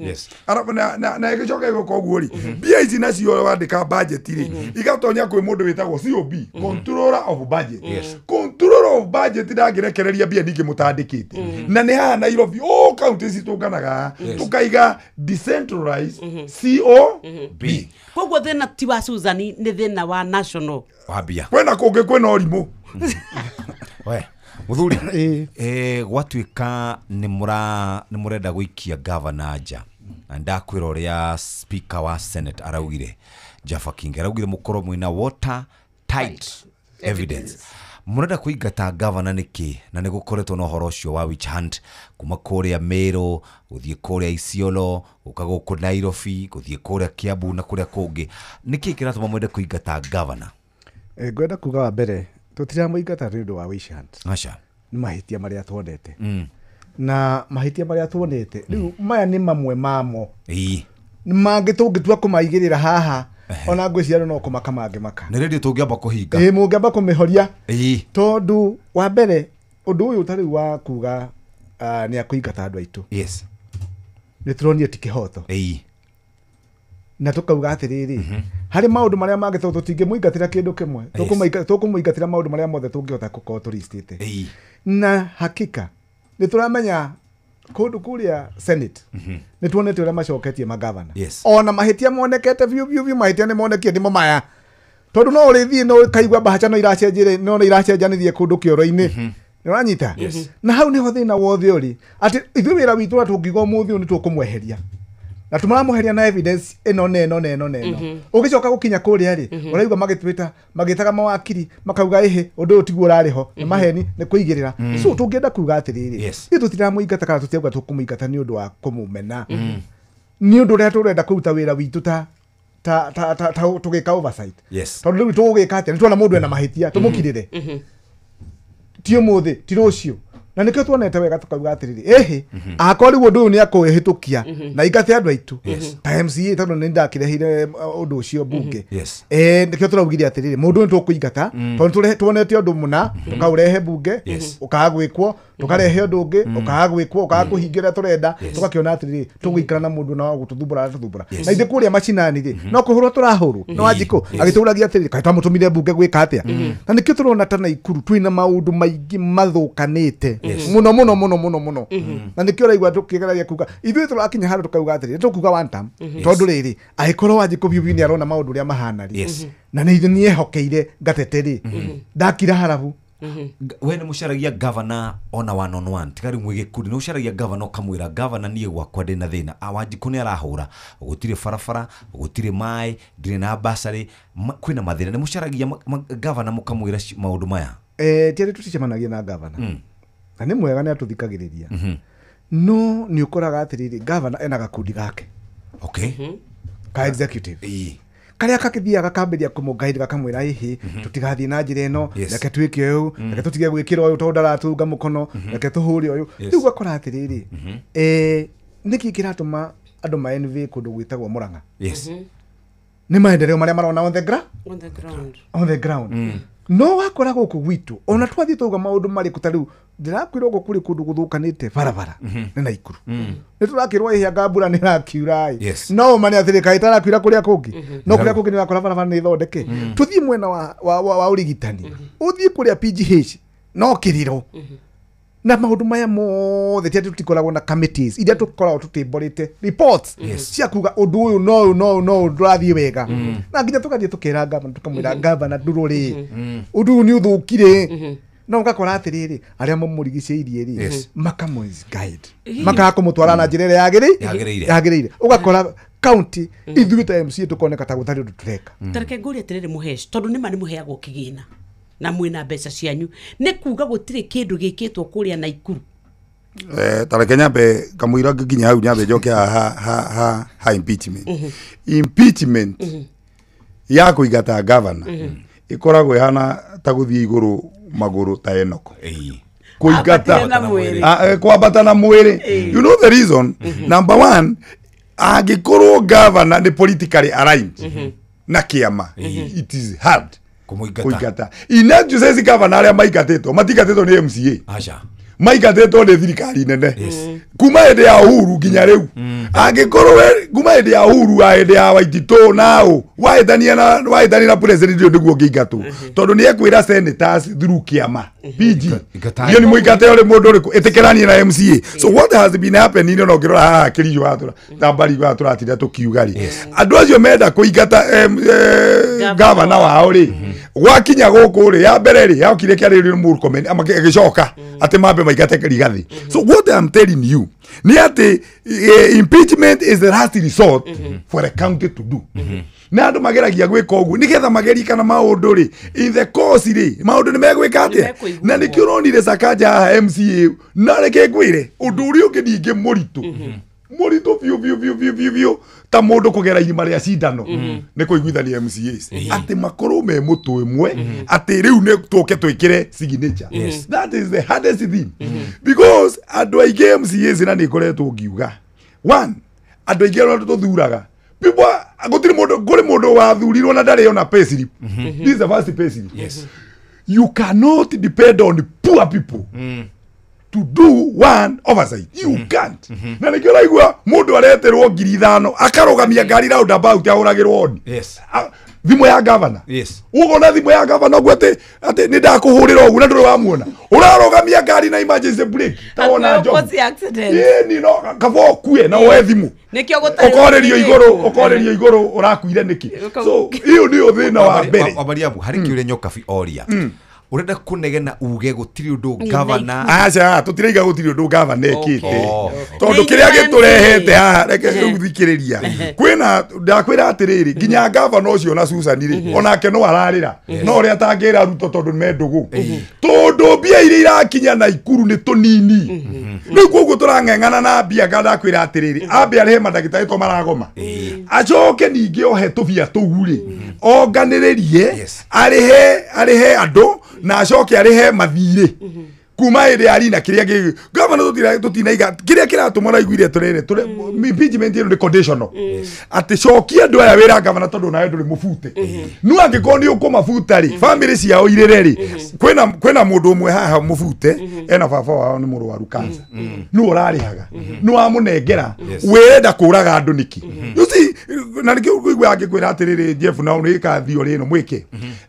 Na ĩgĩcoka ĩgoka ũguo rĩ mbia ici nacio wandĩka budget rĩ igatonya kwĩ mũndũ wĩtagwo COB, controller of budget. Controller of budget ndangĩrekereria mbia ningĩ mũtandĩkĩte. Na nĩ haha Nairobi all counties tũnganaga tũkaiga decentralized COB. Koguo thĩna ti wa Susan nĩ thĩna wa national wambia kwena kũngĩ kwĩna ũrimũ. We muthuri gwatuĩka nĩ mũrenda gũikia governor nja na ndakwĩra ũrĩa speaker wa senate araugire Jaffa King araugire mũkorwo mwĩna water tight evidence. Mũrenda kũingata governor nĩkĩ na nĩ gũkoretwo na ũhoro ũcio wa witch hunt kuma kũrĩa Meru gũthiĩ kũrĩa Isiolo gũka gũkũ Nairobi gũthiĩ kũrĩa Kiambu na kũrĩa kũngĩ. Nĩkĩ kĩratũma mwende kũingata governor? Ngwenda kuga wa mbere tũtiramũingata nĩ ũndũ wa witch hunt. Aca. Nĩ mahĩtia marĩa tuonete. Na mahĩtia marĩa tuonete rĩu maya nĩ mamwe mamo. Mangĩ tũngĩtua kũmaigĩrĩra haha ona ngwĩciria no kũmaka mangĩmaka. Nĩ rĩndĩ tũngĩamba kũhinga. Mũngĩamba kũmĩhoria. Tondũ wa mbere ũndũ ũyũ ta rĩu wa kuga nĩ akũingata andũ aitũ. Yes. Nĩ tũronire ti kĩhoto. Na tũkauga atĩrĩrĩ harĩ maũndũ marĩa mangĩ tondũ tũtingĩmũingatĩra kĩndũ kĩmwe tũkũmũingatĩra maũndũ marĩa mothe tũngĩhota gũkorwo tũristĩte. Na hakika nĩ tũramenya kũndũ kũrĩa senate nĩ tuonete ũrĩa macoketie magavana. Ona mahĩtia monekete biũ biũ biũ mahĩtia nĩ monekie nĩmo maya tondũ no ũrĩthiĩ no ũkaigua mbahaca no iracenjire no iracenjanithie kũndũ kĩoro-inĩ. Nĩũranyita? Na hau nĩho thĩna wothe ũrĩ atĩ ithuĩ wĩra witũ ũrĩa tũngiuga ũmũthĩ ũyũ nĩ tũkũmweheria na tũmaramũheria na evidence ĩno na ĩno na ĩno na ĩno. Ũgĩcoka gũkinya kũrĩa rĩ ũraigua magĩtwĩta magĩtaga mawakiri makauga ĩhĩ ũndũ ũyũ tiguo ũrarĩ ho nĩ maheni nĩ kũigĩrĩra. So tũngĩenda kuga atĩrĩrĩ ithuĩ tũtiramũingata kana tũtirauga tũkũmũingata nĩ ũndũ wa kũmũmena nĩ ũndũ ũrĩa tũrenda kũruta wĩra witũ ta tũgĩka oversight. Tondũ rĩu tũgũgĩka atĩa nĩ tuona mũndũ ena mahĩtia tũmũkirĩre ti ũmũthĩ ti rũciũ. Na nĩkĩo tuonete wega tũkauga atĩrĩrĩ ĩhĩ akorwo rĩu ũndũ ũyũ nĩ akũhĩtũkia na ingate andũ aitũ ta MCA tondũ nĩ ndakĩrehire ũndũ ũcio mbunge. Nĩkĩo tũraugire atĩrĩrĩ mũndũ ũyũ tũkũingata tondũ tuonete ũndũ mũna tũkaũrehe mbunge ũkaga gwĩkwo tũkarehe ũndũ ũngĩ ũkaga gwĩkwo ũkaga kũhingia ũrĩa tũrenda tũgakĩona atĩrĩrĩ tũgũikara na mũndũ na gũtũthumbũra aratũthumbũra. Na ithuĩ kũrĩa macinani rĩ no kũhũrwo tũrahũrwo no Wanjikũ agĩtũragia atĩrĩrĩ kaĩ twamũtũmire mbunge gwĩka atĩa. Na nĩkĩo tũrona ta Naikuru twĩna maũndũ maingĩ mathũkanĩte mũno mũno mũno mũno mũno. Na nĩkĩo ũraigua tũkĩgeragia kuga ithuĩ tũrakinya handũ tũkauga atĩrĩrĩ tũkuga one term tondũ rĩrĩ angĩkorwo Wanjikũ biũ biũ nĩ arona maũndũ ũrĩa mahana rĩ na nĩ ithuĩ nĩehokeire ngatete rĩ ndakira harabu. We nĩ mũcaragia governor ona one on one tiga rĩu mwĩ gĩkundi nĩ ũcaragia governor ũkamwĩra governor niĩ gwakwa ndĩna thĩna Wanjikũ nĩ arahũra gũtirĩ barabara gũtirĩ maĩ ndirĩ na bursary kwĩna mathĩna nĩ mũcaragia governor mũkamwĩra maũndũ maya? Ti atĩ tũticemanagia na governor na nĩ mwega nĩ atũthikagĩrĩria no nĩ ũkoraga atĩrĩrĩ governor ena gakundi gake ka executive karĩa kakĩthiaga kambĩrĩria kũmũngaithia gakamwĩra ĩhĩ tũtigathiĩ na njĩra ĩno reke twĩke ũũ reke tũtige gwĩkĩra ũyũ tondũ ndaratũrunga mũkono reke tũhũre ũyũ. Rĩu ũgakora atĩrĩrĩ nĩkĩ kĩratũma andũ ma NV kũndũ gwĩtagwo Murang'a? Nĩ maendeleo marĩa marona on the ground. On the ground. No wakora gũkũ gwitũ ona twathiĩ twauga maũndũ marĩkũ ta rĩu ndĩrakwĩrwo gũkũ kũrĩ kũndũ gũthũkanĩte barabara nĩ Naikuru nĩ tũrakĩrwo ĩhĩa anga mbura nĩ ĩrakiura ĩ no ũmane atĩrĩ kaĩ ĩtarakiura kũrĩa kũngĩ no kũrĩa kũngĩ nĩ ũrakora barabara nĩ ĩthondeke. Tũthiĩ mwena wa ũrigitani ũthiĩ kũrĩa PGH no kĩrĩro Na maundu maya mothe ti ati tutikoragwo na committees iria tukoragwo tutimborite reports cia kuga undu uyu no no no ndurathie wega. Na nginya tukathie tukera gavana tukamwira gavana ndururi undu uyu ni uthukire. Na ugakora atiriri aria mamurigiceirie ri makamu guide makaga kumutwara na njira ĩrĩa yagĩrĩire. Ugakora county ithuĩ ta MCA tukoneka ta gũtarĩ ũndũ tũreka. Tareke ngũrie atĩrĩrĩ Mũhesh, tondũ nĩma nĩ mũheagwo kĩgĩna na mwĩna mbeca cianyu, nĩ kuga gũtirĩ kĩndũ gĩkĩtwo kũrĩa Naikuru? Tareke nyambe kamũira nginya hau nyambe njoke ha impeachment. Impeachment ya kũingata governor ĩkoragwo ĩhana ta gũthiĩ igũrũ magũrũ ta Enoko. Kũingata kwambata na mwĩrĩ. You know the reason? Number one, angĩkorwo governor nĩ politically aligned na kĩama, it is hard kũingata. Inajuceci governor arĩa maingatĩtwo matingatĩtwo nĩ MCA. Aca. Maingatĩtwo nĩ thirikari nene. Kuma hĩndĩ ya Uhuru nginya rĩu. Angĩkorwo kuma hĩndĩ ya Uhuru hĩndĩ ya Waititũ nao wahĩtania na president nĩguo ũngĩingatwo. Tondũ nĩ ekwĩra senators through kĩama PG. Iyo nĩ mũingate ũrĩ mũndũ ũrĩkũ ĩtĩkĩranie na MCA. So what has been happening no ngĩrora haha kĩriũ haha tambari haha tũratinda tũkiuga rĩ. Andũ acio menda kũingata gavana wao rĩ. Gwakinya gũkũ rĩ ya mbere rĩ yokire kĩarĩrĩrio nĩ Murkomen agĩcoka atĩ mambe maingate Rigathi. So what I'm telling you ni atĩ impeachment is the last resort for a county to do. Na andũ mageragia gwĩka ũguo nĩgetha magerie kana maũndũ rĩ in the course rĩ maũndũ nĩ megwĩka atĩa. Na nĩkĩo ũronire Sakaja haha MCA na reke ngwĩre ũndũ ũrĩa ũngĩ ningĩ mũritũ mũritũ biũ biũ biũ biũ biũ biũ ta mũndũ kũgera irima rĩa cindano nĩ kũiguithania MCAs atĩ makorwo me mũtũ ĩmwe atĩ rĩu nĩ tũke twĩkĩre signature. That is the hardest thing because andũ aingĩ MCAs na nĩ ngoretwo ngiuga one andũ aingĩ arĩa tũthuraga people gũtirĩ mũndũ kũrĩ mũndũ wathurirwo na ndarĩ ona pay slip. This is the first pay slip. You cannot depend on poor people to do one oversight. You can't. Na nĩkĩo ũraigua mũndũ areterwo 5,000 akarũgamia ngari roundabout ahũragĩrwo honi. Thimũ ya governor. Ũgona thimũ ya governor ũguo atĩ atĩ nĩ ndakũhũrĩra ũguo na ndũrĩ wamuona. Ũrarũgamia ngari na emergency brake ta wona njogu. Ĩni no kaba ũkue na woe thimũ. Nĩkĩo gũtarĩ ũkorĩrio igũrũ ũkorĩrio igũrũ ũrakuire nĩkĩ. So iyo nĩyo thĩna wa mbere. Wa Mariamu harĩ kĩũria Nyokabi oria. Urenda kunegena uge gutiri undu governor. Aca tutiraiga gutiri undu governor ekite tondu kiria giturehete haha reke guthikiriria kwina ndakwira atiriri nginya governor ucio na Susan ri onake no ararira no uria atangira Ruto tondu me ndugu tondu mbia iria irakinya Naikuru ni tunini riu koguo turang'eng'ana na mbia nga ndakwira atiriri ambe arehe mandagitari to maragoma acoke ningi ohe tubia tuu ri onganiririe arihe andu na acoke arihe mathire kuma iri ari na kiria gi governor tutinaiga kiria kiratuma raiguire turere impeachment ino ni conditional ati cokia andu aya wira governor tondu nawe nduri mubute no angikorwo ni ukumabuta ri family ciao irere ri kwina mundu umwe haha mubute ena baba wao ni murwaru cancer no urarihaga no amunengera wirenda kuraga andu niki you see na nikio kuigua angikwira atiriri Jeff na uri ka theory ino mwike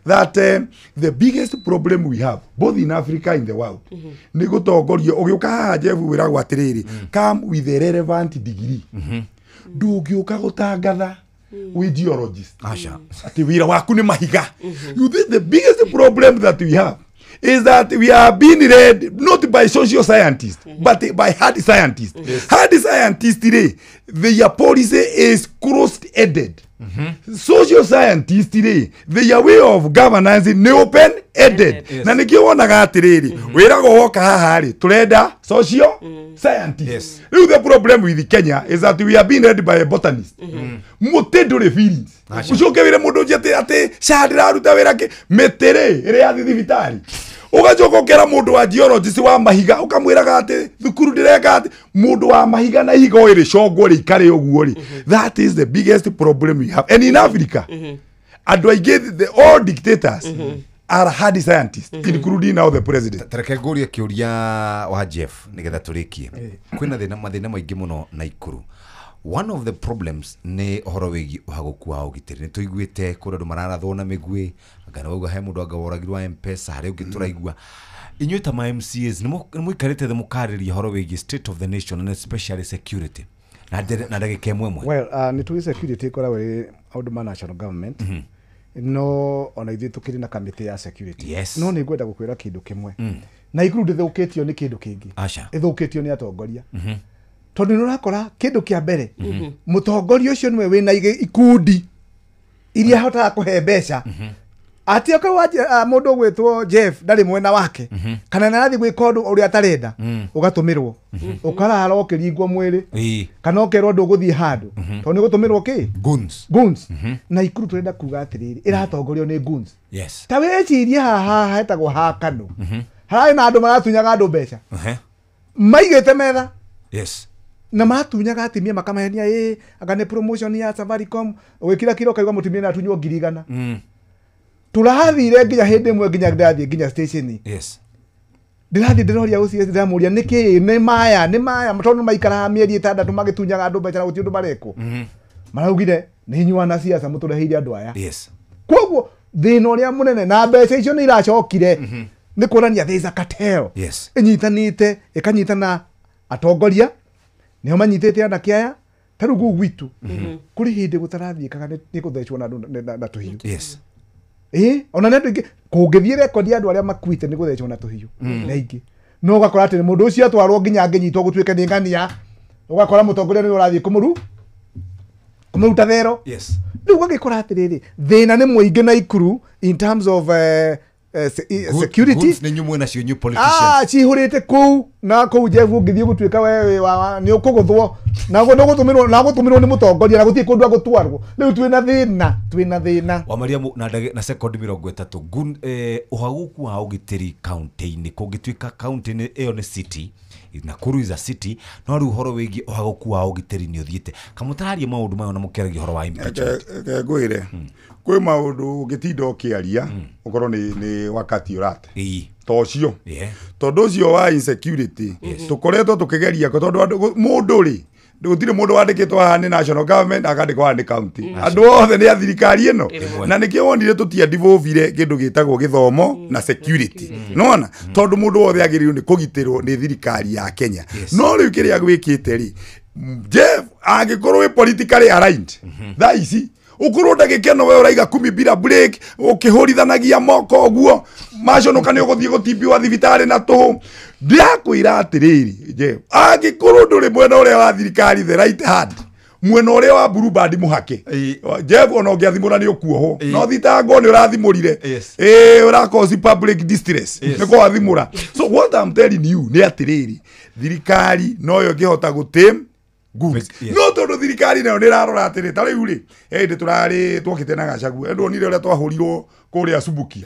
that the biggest problem we have both in Africa and the world ni gutongorio ugiuka haha Jeff wiragwo atiriri come with a relevant degree ndungiuka gutangatha wi geologist acha ati wira waku ni mahiga. You think the biggest problem that we have is that we are being led not by social scientists but by hard scientists. Hard scientists today, their policy is closed-ended. Social scientists today, their way of governance is open-ended. Na nikio wonaga atiriri wiragwo woka haha ri turenda social scientists. Riu the problem with Kenya is that we are being led by a botanist. Muti nduri feelings. Ucoke wire mundu nje ati ca ndiraruta wira ki miti ri iri yathi thibitari ugacoka ukera mundu wa geologist wa mahiga ukamwiraga ati thukuru ndireka ati mundu wa mahiga na ihiga ricongwo rikare uguo ri. That is the biggest problem we have. And in Africa andu aingi the all dictators are hard scientists including now the president. Tareke ngurie kiuria wa Jeff nigetha turikie kwina thina mathina maingi muno Naikuru. One of the problems nĩ ũhoro wĩgiĩ ũhagũku wa ũgitĩri. Nĩ tũiguĩte kũrĩ andũ mararathwo na mĩguĩ, anga nĩ wauga he mũndũ anga woragirwo wa M-Pesa, harĩa ũngĩ tũraigua. Inyuĩ ta ma MCAs nĩ mũikarĩte thĩ mũkarĩria ũhoro wĩgiĩ state of the nation and especially security na ndagĩka ĩmwe ĩmwe. Well, nĩ tũĩ security ĩkoragwo ĩrĩ maũndũ ma national government. No ona ithuĩ tũkĩrĩ na kamĩtĩ ya security. Yes. No nĩ ngwenda gũkwĩra kĩndũ kĩmwe. Na Ikuru ndĩthũkĩtio nĩ kĩndũ kĩngĩ. Aca. Ĩthũkĩtio nĩ atongoria. Tondũ nĩ ũrakora kĩndũ kĩa mbere, mũtongoria ũcio nĩwe wĩna ikundi iria ahotaga kũhe mbeca. Atĩ okorwo mũndũ ũgwĩtwo Jeff ndarĩ mwena wake, kana nĩ arathiĩ gwĩka ũndũ ũrĩa atarenda, ũgatũmĩrwo. Ũkarara ũkĩringwo mwĩrĩ, kana ũkerwo ndũgũthiĩ handũ, tondũ nĩ ũgũtũmĩrwo kĩ? Goons. Goons. Na Ikuru tũrenda kuga atĩrĩrĩ, ĩratongorio nĩ goons. Yes. Ta wĩcirie haha hetagwo Hakano. Hararĩ na andũ maratunyaga andũ mbeca. Maigĩte metha. Yes. Na matunyaga atimia makamahenia anga nĩ promotion ya Safaricom, ũgĩkira kiro ũkaigua mũtumia nĩ atunywo 100,000. Tũrathire nginya hĩndĩ ĩmwe nginya ndĩrathiĩ nginya station. Yes. Ndĩrathiĩ ndĩroria ũcio ndĩramũria nĩkĩ nĩ maya tondũ maikaraga mĩeri 6 magĩtunyaga andũ mbeca na gũtirĩ ũndũ marekwo. Maraugire nĩ inyuĩ wanasiasa mũtũreheire andũ aya. Yes. Koguo thĩna ũrĩa mũnene na mbeca icio nĩ iracokire nĩ kuonania there is a cartel. Yes. Ĩnyitanĩte ĩkanyitana atongoria nĩo manyitĩte anake aya ta rĩu gũkũ gwitũ kũrĩ hĩndĩ gũtarathiĩkaga nĩ gũthecwo na andũ na tũhiũ. Yes. Ona nĩ andũ aingĩ kũngĩthiĩ rekondi ya andũ arĩa makuĩte nĩ gũthecwo na tũhiũ na aingĩ. No ũgakora atĩ mũndũ ũcio atwarwo nginya angĩnyitwo gũtuĩke nĩ ng'ania, ũgakora mũtongoria nĩwe ũrathiĩ kũmũruta thero. Yes. Rĩu ũgagĩkora atĩrĩrĩ, thĩna nĩ mũingĩ na Ikuru in terms of security. Goods nĩ inyuĩ mwĩ nacio inyuĩ politicians. Cihũrĩte kũu na kũu Jeff ũngĩthiĩ gũtuĩka we nĩ ũkũgũthwo na gũtũmĩrwo nĩ mũtongoria na gũtirĩ kũndũ agũtwarwo. Rĩu twĩna thĩna, twĩna thĩna. Wa Mariamu na sekondi 30 ũhagũku wa ũgitĩri kaunti-inĩ kũngĩtuĩka kaunti-inĩ ĩyo nĩ city, Nakuru is a city, no rĩu ũhoro wĩgiĩ ũhagũku wa ũgitĩri nĩ ũthiĩte. Kamũtararia maũndũ mayo na mũkĩaragia ũhoro wa impeachment. Ngwĩre kwĩ maũndũ ũngĩtinda ũkĩaria ũkorwo nĩ wakati ũrate ta ũcio, tondũ ũcio wa insecurity tũkoretwo tũkĩgeria tondũ mũndũ rĩ gũtirĩ mũndũ wandĩkĩtwo haha nĩ national government akandĩkwo haha nĩ county, andũ othe nĩ a thirikari ĩno, na nĩkĩo wonire tũtiandivolvire kĩndũ gĩtagwo gĩthomo na security. Nĩwona tondũ mũndũ wothe agĩrĩirwo nĩ kũgitĩrwo nĩ thirikari ya Kenya. No rĩu kĩrĩa gwĩkĩte rĩ, Jeff angĩkorwo wĩ politically aligned thaa ici ukorwo ndagĩkeno we ũraiga kumi bila break ũkĩhũrithanagia moko ũguo maconoka nĩ ũgũthiĩ gũtimbiwa thibitarĩ na tũhũ. Ndĩrakwĩra atĩrĩrĩ Jeff, angĩkorwo ndũrĩ mwena ũrĩa wa thirikari the right hand, mwena ũrĩa wa blue band mũhake Jeff, ona ũngĩathimũra nĩ ũkuohwo, no thitango nĩ ũrathimũrire, ũrakosi public distress nĩ kũwathimũra. So what I'm telling you nĩ atĩrĩrĩ, thirikari noyo ĩngĩhota gũtame goods. No tondũ thirikari nayo nĩ ĩrarora atĩrĩ, ta rĩu rĩ hĩndĩ tũrarĩ twokĩte na Gachagua, ndwonire ũrĩa twahũrirwo kũrĩa Subuki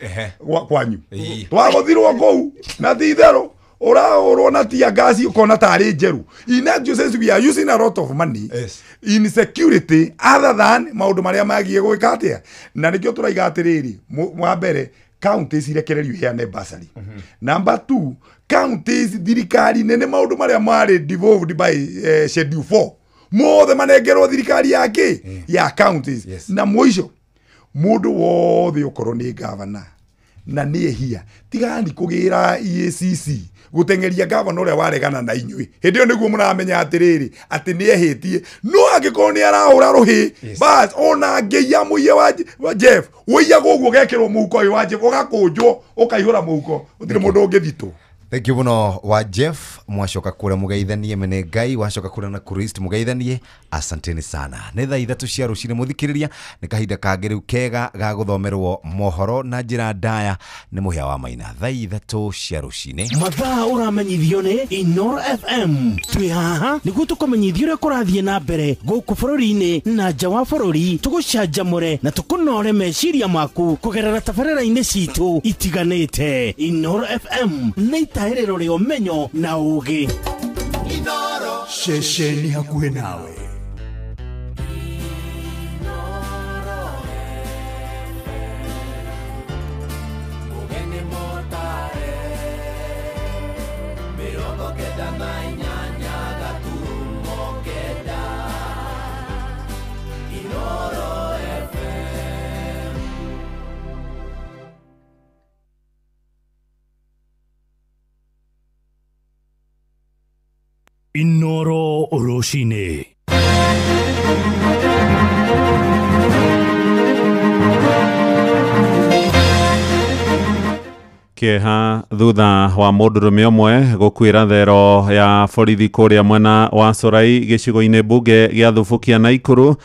kwanyu, twagũthirwo kũu na ti itherũ ũrahũrwo na tear gas ũkona tarĩ njerũ. In actual sense we are using a lot of money in security other than maũndũ marĩa magiĩ gwĩka atĩa. Na nĩkĩo tũraiga atĩrĩrĩ, wa mbere counties irekererio iheane bursary. Number 2, counties thirikari nene maũndũ marĩa marĩ devolved by schedule 4 mothe manengerwo thirikari ya kĩ ya counties. Na mũico mũndũ wothe ũkorwo nĩ governor na nĩ ehia, tigani kũgĩra EACC gũteng'eria governor ũrĩa waregana na inyuĩ. Hĩndĩ ĩyo nĩguo mũramenya atĩrĩrĩ atĩ nĩ ehĩtie. No angĩkorwo nĩ arahũra rũhĩ bas, ona angĩiya mũiye wa Jeff, ũiyagwo ũguo ũgekĩrwo mũhuko ũyũ wa Jeff, ũgakũnjwo ũkaihũra mũhuko, gũtirĩ mũndũ ũngĩthitwo. Thank you muno wa Jeff, mwacoka kura mugeithanie mene Ngai, wacoka kura na Christ mugeithanie, asanteni sana. Nĩ thaa 3 cia rũcinĩ mũthikĩrĩria, nĩ kahinda kangĩ rĩu kega ga gũthomerwo mohoro na njĩra ndaya nĩ Mũhĩa wa Maina. Thaa 3 cia rũcinĩ. Mathaa ũramenyithio nĩ Inoro FM. Twĩ haha nĩguo tũkũmenyithie ũrĩa kũrathiĩ na mbere gũkũ bũrũri-inĩ na nja wa bũrũri, tũgũcanjamũre na tũkũnore meciria maku kũgerera tabarĩra-inĩ citũ itiganĩte. Inoro FM nĩ itaherero rĩa ũmenyo na ũũgĩ. Ceceni hakuhĩ nawe. 98.9. Inoro Rũcinĩ. Kĩeha thutha wa mũndũrũme ũmwe gũkuĩra thero ya borithi kũrĩa mwena wa Corai gĩcigo-inĩ mbunge gĩa Thubukia Naikuru.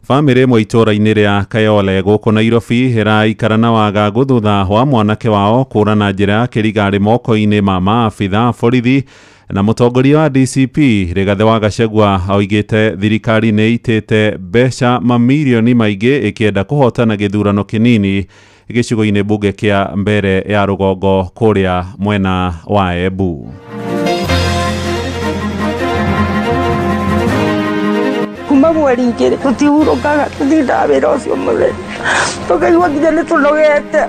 Bamĩrĩ ĩmwe itũũra-inĩ rĩa Kayole gũkũ Nairobi ĩraikara na wagagu thutha wa mwanake wao kũra na njĩra ya kĩrigarĩ moko-inĩ ma maabitha a borithi. Na mũtongoria wa DCP Rigathĩ wa Gachagua oigĩte thirikari nĩ ĩitĩte mbeca mamirioni maingĩ ĩkĩenda kũhotana gĩthurano kĩnini gĩcigo-inĩ mbunge kĩa mbere ya rũgongo kũrĩa mwena wa Embu. Kuma mweri igĩrĩ tũtihurũkaga, tũtindaga wĩra ũcio mũthenya, tũkaigua nginya nĩ tũnogete.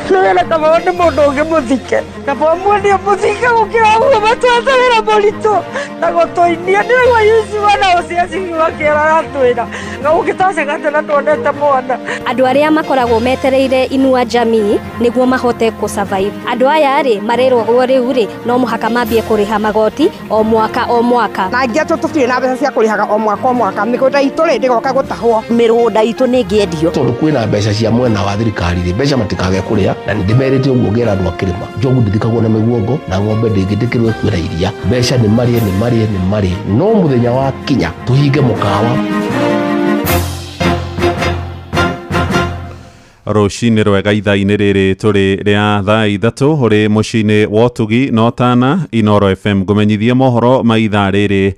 Nĩwĩra kaba nĩ mũndũ ũngĩ mũthike, kaba muonie mũthike gũkĩra ũguo matwete wĩra mũritũ na gũtũinia. Nĩraigua yuciwa na ũciacigiwa kĩera aratwĩra gũgĩtaceka na ndwonete mwana. Andũ arĩa makoragwo metereire Inua Jamii nĩguo mahote kũ survive. Andũ aya rĩ marerwo rĩu rĩ no mũhaka mambie kũrĩha magoti o mwaka o mwaka. Na angĩ atũ tũtirĩ na mbeca cia kũrĩhaga o mwaka o mwaka, mĩgũnda itũ rĩ ndĩgoka gũtahwo. Mĩgũnda itũ nĩ ĩngĩendio tondũ kwĩna mbeca cia mwena wa thirikari rĩ, mbeca matikage kũrĩa, na nĩ ndĩmerĩte ũguo ngera andũ akĩrĩma. Njogu ndĩthikagwo na mĩguongo na ng'ombe ndĩngĩtĩkĩrwo ĩkuĩra iria. Mbeca nĩ marĩe nĩ marĩe nĩ marĩe, no mũthenya wa kinya tũhinge mũkawa. Rũcinĩ rwega ithaa-inĩ rĩrĩ tũrĩ rĩa thaa 3 ũrĩ mũciĩ-inĩ wa Ũtugi na Ũtana Inoro FM. Ngũmenyithie mohoro ma ithaa rĩrĩ,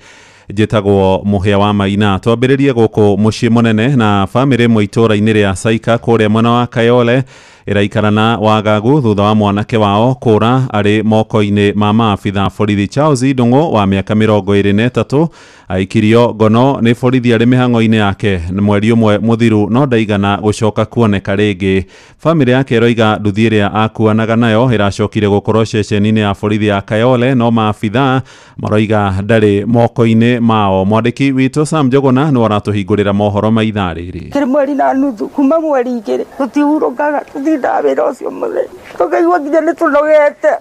njĩtagwo Mũhĩa wa Maina. Twambĩrĩrie gũkũ mũciĩ mũnene na bamĩrĩ ĩmwe itũũra-inĩ rĩa Saika kũrĩa mwena wa Kayole ĩraikara na wagagu thutha wa mwanake wao kũra arĩ moko-inĩ ma maabitha borithi. Charles Ndung'u wa mĩaka 23 aikirio ngono nĩ borithi arĩ mĩhang'o-inĩ yake mweri ũmwe mũthiru, no ndaigana gũcoka kuoneka rĩngĩ. Bamĩrĩ yake ĩroiga nduthi ĩrĩa akuanaga nayo ĩracokire gũkorwo ceceni-inĩ ya borithi ya Kayole, no maabitha maroiga ndarĩ moko-inĩ mao. Mwandĩki witũ Sam Njuguna nĩ aratũhingũrĩra mohoro ma ithaa rĩrĩ. Kĩrĩ mweri na nuthu, kuma mweri igĩrĩ tũtihurũkaga, tũtindaga wĩra ũcio mũthenya, tũkaigua nginya nĩ tũnogete.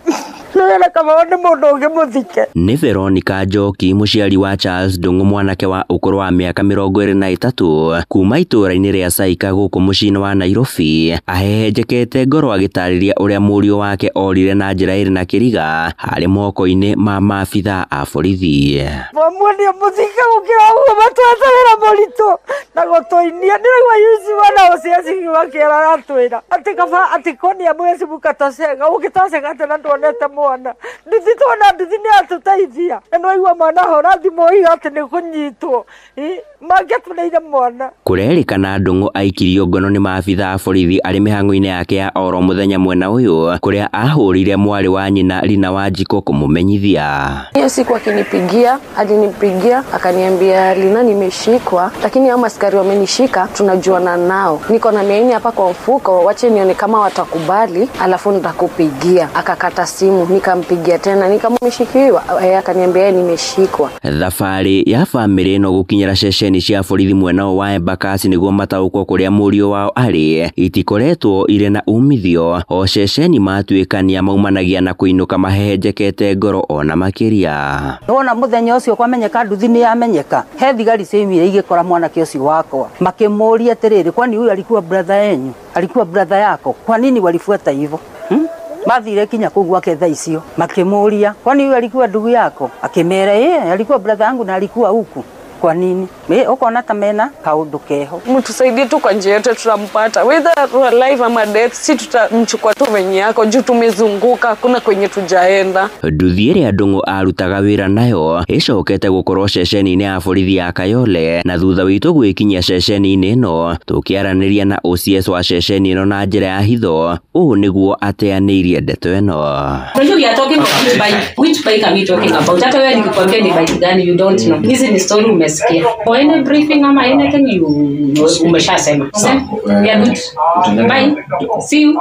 Nĩwĩra kaba nĩ mũndũ ũngĩ mũthike. Nĩ Veronica Njoki, mũciari wa Charles Ndung'u, mwanake wa ũkũrũ wa mĩaka 23 kuma itũũra-inĩ rĩa Saika gũkũ mũciĩ-inĩ wa Nairobi, ahehenjekete ngoro agĩtarĩria ũrĩa mũriũ wake orire na njĩra ĩrĩ na kĩriga harĩ moko-inĩ ma maabitha a borithi. Muonie mũthike gũkĩra ũguo matwete wĩra mũritũ na gũtũinia. Nĩraigua yuciwa na ũciacigiwa kĩera aratwĩra atĩ kaba atĩ konia mwezi mũkatocega ũgĩtoceka atĩ na ndwonete mwana. Nduthi tuona nduthi nĩ atũteithia, na nĩwaigua mwana ahũra thimũ oiga atĩ nĩ kũnyitwo, mangĩatũneire mwana. Kũrerĩkana Ndung'u aikirio ngono nĩ maabitha a borithi arĩ mĩhang'o-inĩ yake ya oro mũthenya mwena ũyũ, kũrĩa ahũrire mwarĩ wa nyina Lina Wanjikũ kũmũmenyithia. Hiyo siku akinipigia, alinipigia akaniambia, Lina nimeshikwa, lakini hao askari wamenishika, tunajuana nao, niko na 400 hapa kwa mfuko, wache nione kama watakubali alafu nitakupigia. Akakata simu, nikampigia tena nikamwambia akaniambia nimeshikwa. Thabarĩ ya bamĩrĩ ĩno gũkinyĩra ceceni cia borithi mwena wa Embakasi nĩguo mataũkwo kũrĩa mũriũ wao arĩ itikoretwo irĩ na umithio, o ceceni matuĩkania maumanagia na kũinũka mahehenjekete ngoro ona makĩria. Wona mũthenya ũcio kwamenyeka nduthi nĩ yamenyeka, he thigari ciaumire igĩkora mwanake ũcio wakwa makĩmũria atĩrĩrĩ, kwani huyu alikuwa brother yenyu, alikuwa brother yako, kwa nini walifuata hivyo? Mathire kinya kuu gwake thaa icio makimuria, kwani huyu alikuwa ndugu yako? Akimera yeye alikuwa brother yangu na alikuwa huku. Kwa nini? Ukona ta mena kaundu keho. Mtusaidie tu kwa njia yote tutampata, whether alive ama dead, si tutamchukua tu venye yako juu tumezunguka, kuna kwenye tujaenda. Nduthi ĩrĩa Ndung'u arutaga wĩra nayo ĩcokete gũkorwo ceceni-inĩ ya borithi ya Kayole, na thutha witũ gwĩkinyia ceceni-inĩ ĩno tũkĩaranĩria na OCS wa ceceni ĩno na njĩra ya hitho, ũũ nĩguo ateanĩirie ndeto ĩno. We are talking about which bike, which bike are we talking about? Hata wewe nikikwambia ni bike gani you don't know. Hizi ni story umesikia. For any briefing ama anything you umeshasema. We are good. Bye. See you.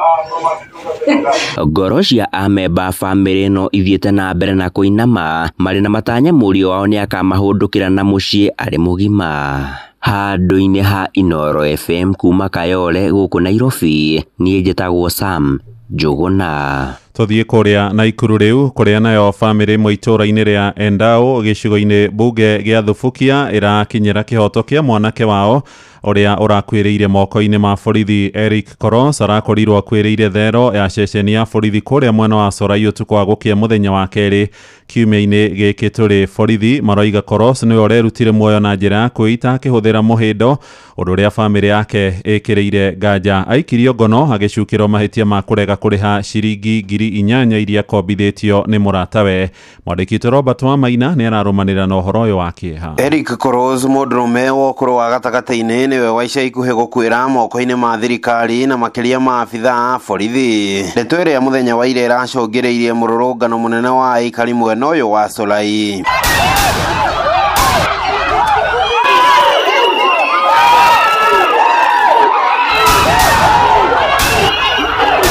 Ngoro cia amemba bamĩrĩ ĩno ithiĩte na mbere na kũinama marĩ na matanya mũriũ wao nĩakamahũndũkĩra na mũciĩ arĩ mũgima. Handũ-inĩ ha Inoro FM kuma Kayole gũkũ Nairobi, niĩ njĩtagwo Sam Njuguna. Tuthiĩ kũrĩa Naikuru rĩu kũrĩa nayo bamĩrĩ ĩmwe itũũra-inĩ rĩa Endau gĩcigo-inĩ mbunge gĩa Thubukia ĩrakinyĩra kĩhoto kĩa mwanake wao ũrĩa ũrakuĩrĩire moko-inĩ ma borithi. Eric Koros arakorirwo akuĩrĩire thero ya ceceni ya borithi kũrĩa mwena wa Sorai ũtukũ wa gũkĩa mũthenya wa kerĩ kiumia-inĩ gĩkĩ tũrĩ. Borithi maroiga Koros nĩwe ũrerutire muoyo na njĩra ya kwĩita akĩhũthĩra mũhĩndo, ũndũ ũrĩa bamĩrĩ yake ĩkĩrĩire nganja. Aikirio ngono agĩcukĩrwo mahĩtia ma kũrega kũrĩha ciringi 8,000 iria kombithĩtio nĩ mũratawe. Mwandĩki witũ Robert Wamaina nĩ ararũmanĩrĩra na ũhoro ũyũ wa kĩeha. Eric Koros mũndũrũme wa ũkũrũ wa gatagatĩ-inĩ nĩwe wa ica ikuhĩ gũkuĩra moko-inĩ ma thirikari na makĩria ma abithaa a borithi. Ndeto ĩrĩa mũthenya wa ira ĩracũngĩrĩirie mũrũrũngano mũnene wa aikari mwena ũyũ wa Solai.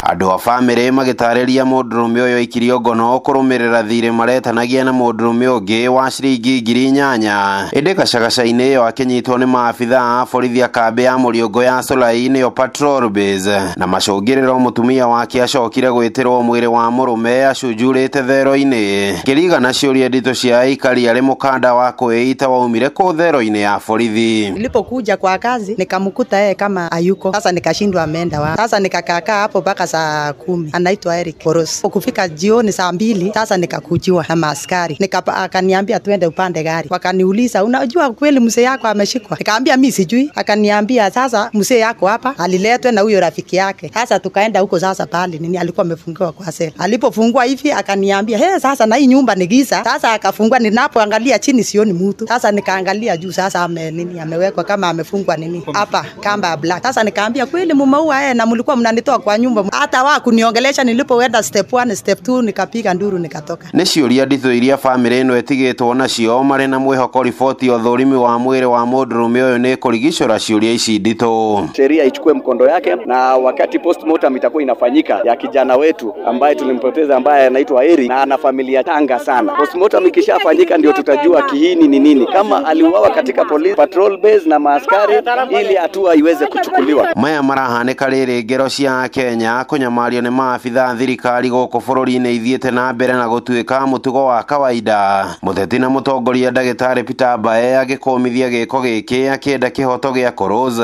Andũ a bamĩrĩ magĩtarĩria mũndũrũme ũyũ aikirio ngono kũrũmĩrĩra thirĩ maretanagia na mũndũrũme ũngĩ wa ciringi 8,000. Ĩndĩ gacagaca-inĩ ĩyo akĩnyitwo nĩ maabithaa a borithi a kambĩ ya Mũriũngũ ya Solai nĩyo patrol base, na macũngĩrĩro mũtumia wake acokire gwĩtĩrwo mwĩrĩ wa mũrũme acunjurĩte thero-inĩ. Kĩriga na ciũria nditũ cia aikari arĩ mũkanda wa kwĩita waumire kũ thero-inĩ ya borithi. Nilipokuja kwa kazi nikamkuta yeye kama hayuko. Sasa nikashindwa ameenda wapi. Sasa nikakaakaa hapo mpaka saa 10. Anaitwa Eric Koros. Kufika jioni saa 2 sasa nikakujiwa na maaskari. Akaniambia twende upande gari. Wakaniuliza, unajua kweli mzee yako ameshikwa? Nikaambia mimi sijui. Akaniambia sasa mzee yako hapa aliletwe na huyo rafiki yake. Sasa tukaenda huko sasa pale nini alikuwa amefungiwa kwa sela. Alipofungua hivi akaniambia, "He, sasa na hii nyumba ni giza." Sasa akafungua, ninapoangalia chini sioni mtu. Sasa nikaangalia juu sasa ame nini amewekwa kama amefungwa nini hapa kamba black. Sasa nikaambia kweli mumeua yeye na mlikuwa mnanitoa kwa nyumba. Hata wa kuniongelesha nilipoenda step 1 step 2 nikapiga nduru nikatoka. Nĩ ciũria nditũ iria bamĩrĩ ĩno ĩtigĩtwo nacio marĩ na mwĩhoko riboti ya ũthũrimi wa mwĩrĩ wa mũndũrũme ũyũ nĩ kũrigicũra ciũria ici nditũ. Sheria ichukue mkondo yake, na wakati postmortem itakuwa inafanyika ya kijana wetu ambaye tulimpoteza ambaye anaitwa Eric na ana familia tanga sana. Postmortem ikishafanyika ndio tutajua kiini ni nini, kama aliuawa katika police patrol base na maaskari, ili hatua iweze kuchukuliwa. Maya marahanĩka rĩrĩ ngero cia Kenya kũnyamario nĩ maabithaa thirikari gũkũ bũrũri-inĩ ithiĩte na mbere na gũtuĩka mũtugo wa kawaida. Mũteti na mũtongoria ndagĩtarĩ Peter Mbae agĩkũmithia gĩko gĩkĩ akĩenda kĩhoto gĩa Koros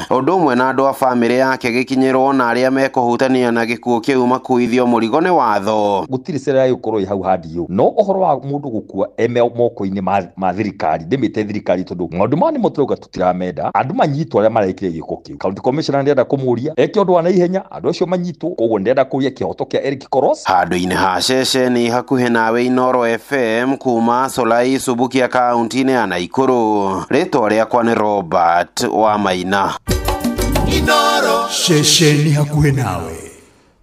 ũndũ ũmwe na andũ a bamĩrĩ yake gĩkinyĩrwo na arĩa mekũhutania na gĩkuũ kĩu makuithio mũrigo nĩ watho. Gũtirĩ cera gũkorwo ĩ hau handiũ, no ũhoro wa mũndũ gũkua eme moko-inĩ ma thirikari ndĩmĩte thirikari tondũ maũndũ maya nĩmo tũrauga tũtiramenda. Andũ manyitwo arĩa marekire gĩko kĩu, county commissioner ndĩrenda kũmũria eke ũndũ wa naihenya, andũ acio manyitwo. Koguo ndĩrenda kũria kĩhoto kĩa Eric Koros. Handũ-inĩ ha ceceni hakuhĩ nawe Inooro FM kuma Solai Subukia kaunti-inĩ ya Naikuru. Rĩtwa rĩakwa nĩ Robert Wamaina. Inooro ceceni hakuhĩ nawe.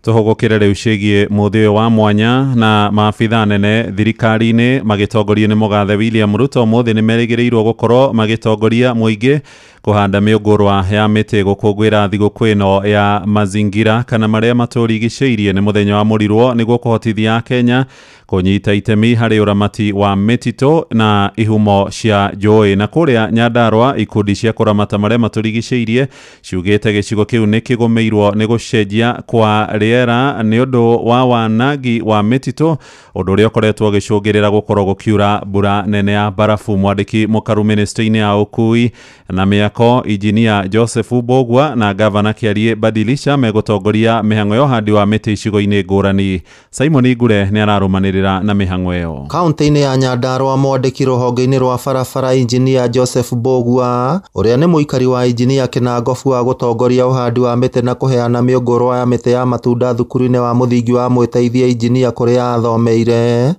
Tũhũgũkĩre rĩu ciĩgiĩ mũthĩ ũyũ wa mwanya na maabithaa nene thirikari-inĩ magĩtongorio nĩ mũgathe William Ruto ũmũthĩ nĩ merĩgĩrĩirwo gũkorwo magĩtongoria mũingĩ kũhanda mĩũngũrwa ya mĩtĩ gũkũngũĩra thigũkũ ĩno ya mazingira kana marĩa matũrigicĩirie nĩ mũthenya wa mũrirwo nĩguo kũhotithia Kenya kũnyita itemi harĩ ũramati wa mĩtitũ na ihumo cia njũĩ. Na kũrĩa Nyandarũa ikundi cia kũramata marĩa matũrigicĩirie ciugĩte gĩcigo kĩu nĩ kĩgũmĩirwo nĩ gũcenjia kwa rĩera nĩ ũndũ wa wanangi wa mĩtitũ, ũndũ ũrĩa ũkoretwo ũgĩcũngĩrĩra gũkorwo gũkiura mbura nene ya barafu. Mwandĩki mũkaru ministry-inĩ ya ũkui na mĩako injinia Joseph Mbugua na gavana Kĩarie Badilisha megũtongoria mĩhang'o ya ũhandi wa mĩtĩ icigo-inĩ ngũrani. Simon Ngure nĩ ararũmanĩrĩra na mĩhang'o ĩyo. Kaunti-inĩ ya Nyandarũa mwandĩki rũhonge-inĩ rwa barabara injinia Joseph Mbugua ũrĩa nĩ mũikari wa injinia Kĩnangobu wa gũtongoria ũhandi wa mĩtĩ na kũheana mĩũngũrwa ya mĩtĩ ya matunda thukuru-inĩ wa mũthingi wa Mwĩteithia injinia kũrĩa athomeire.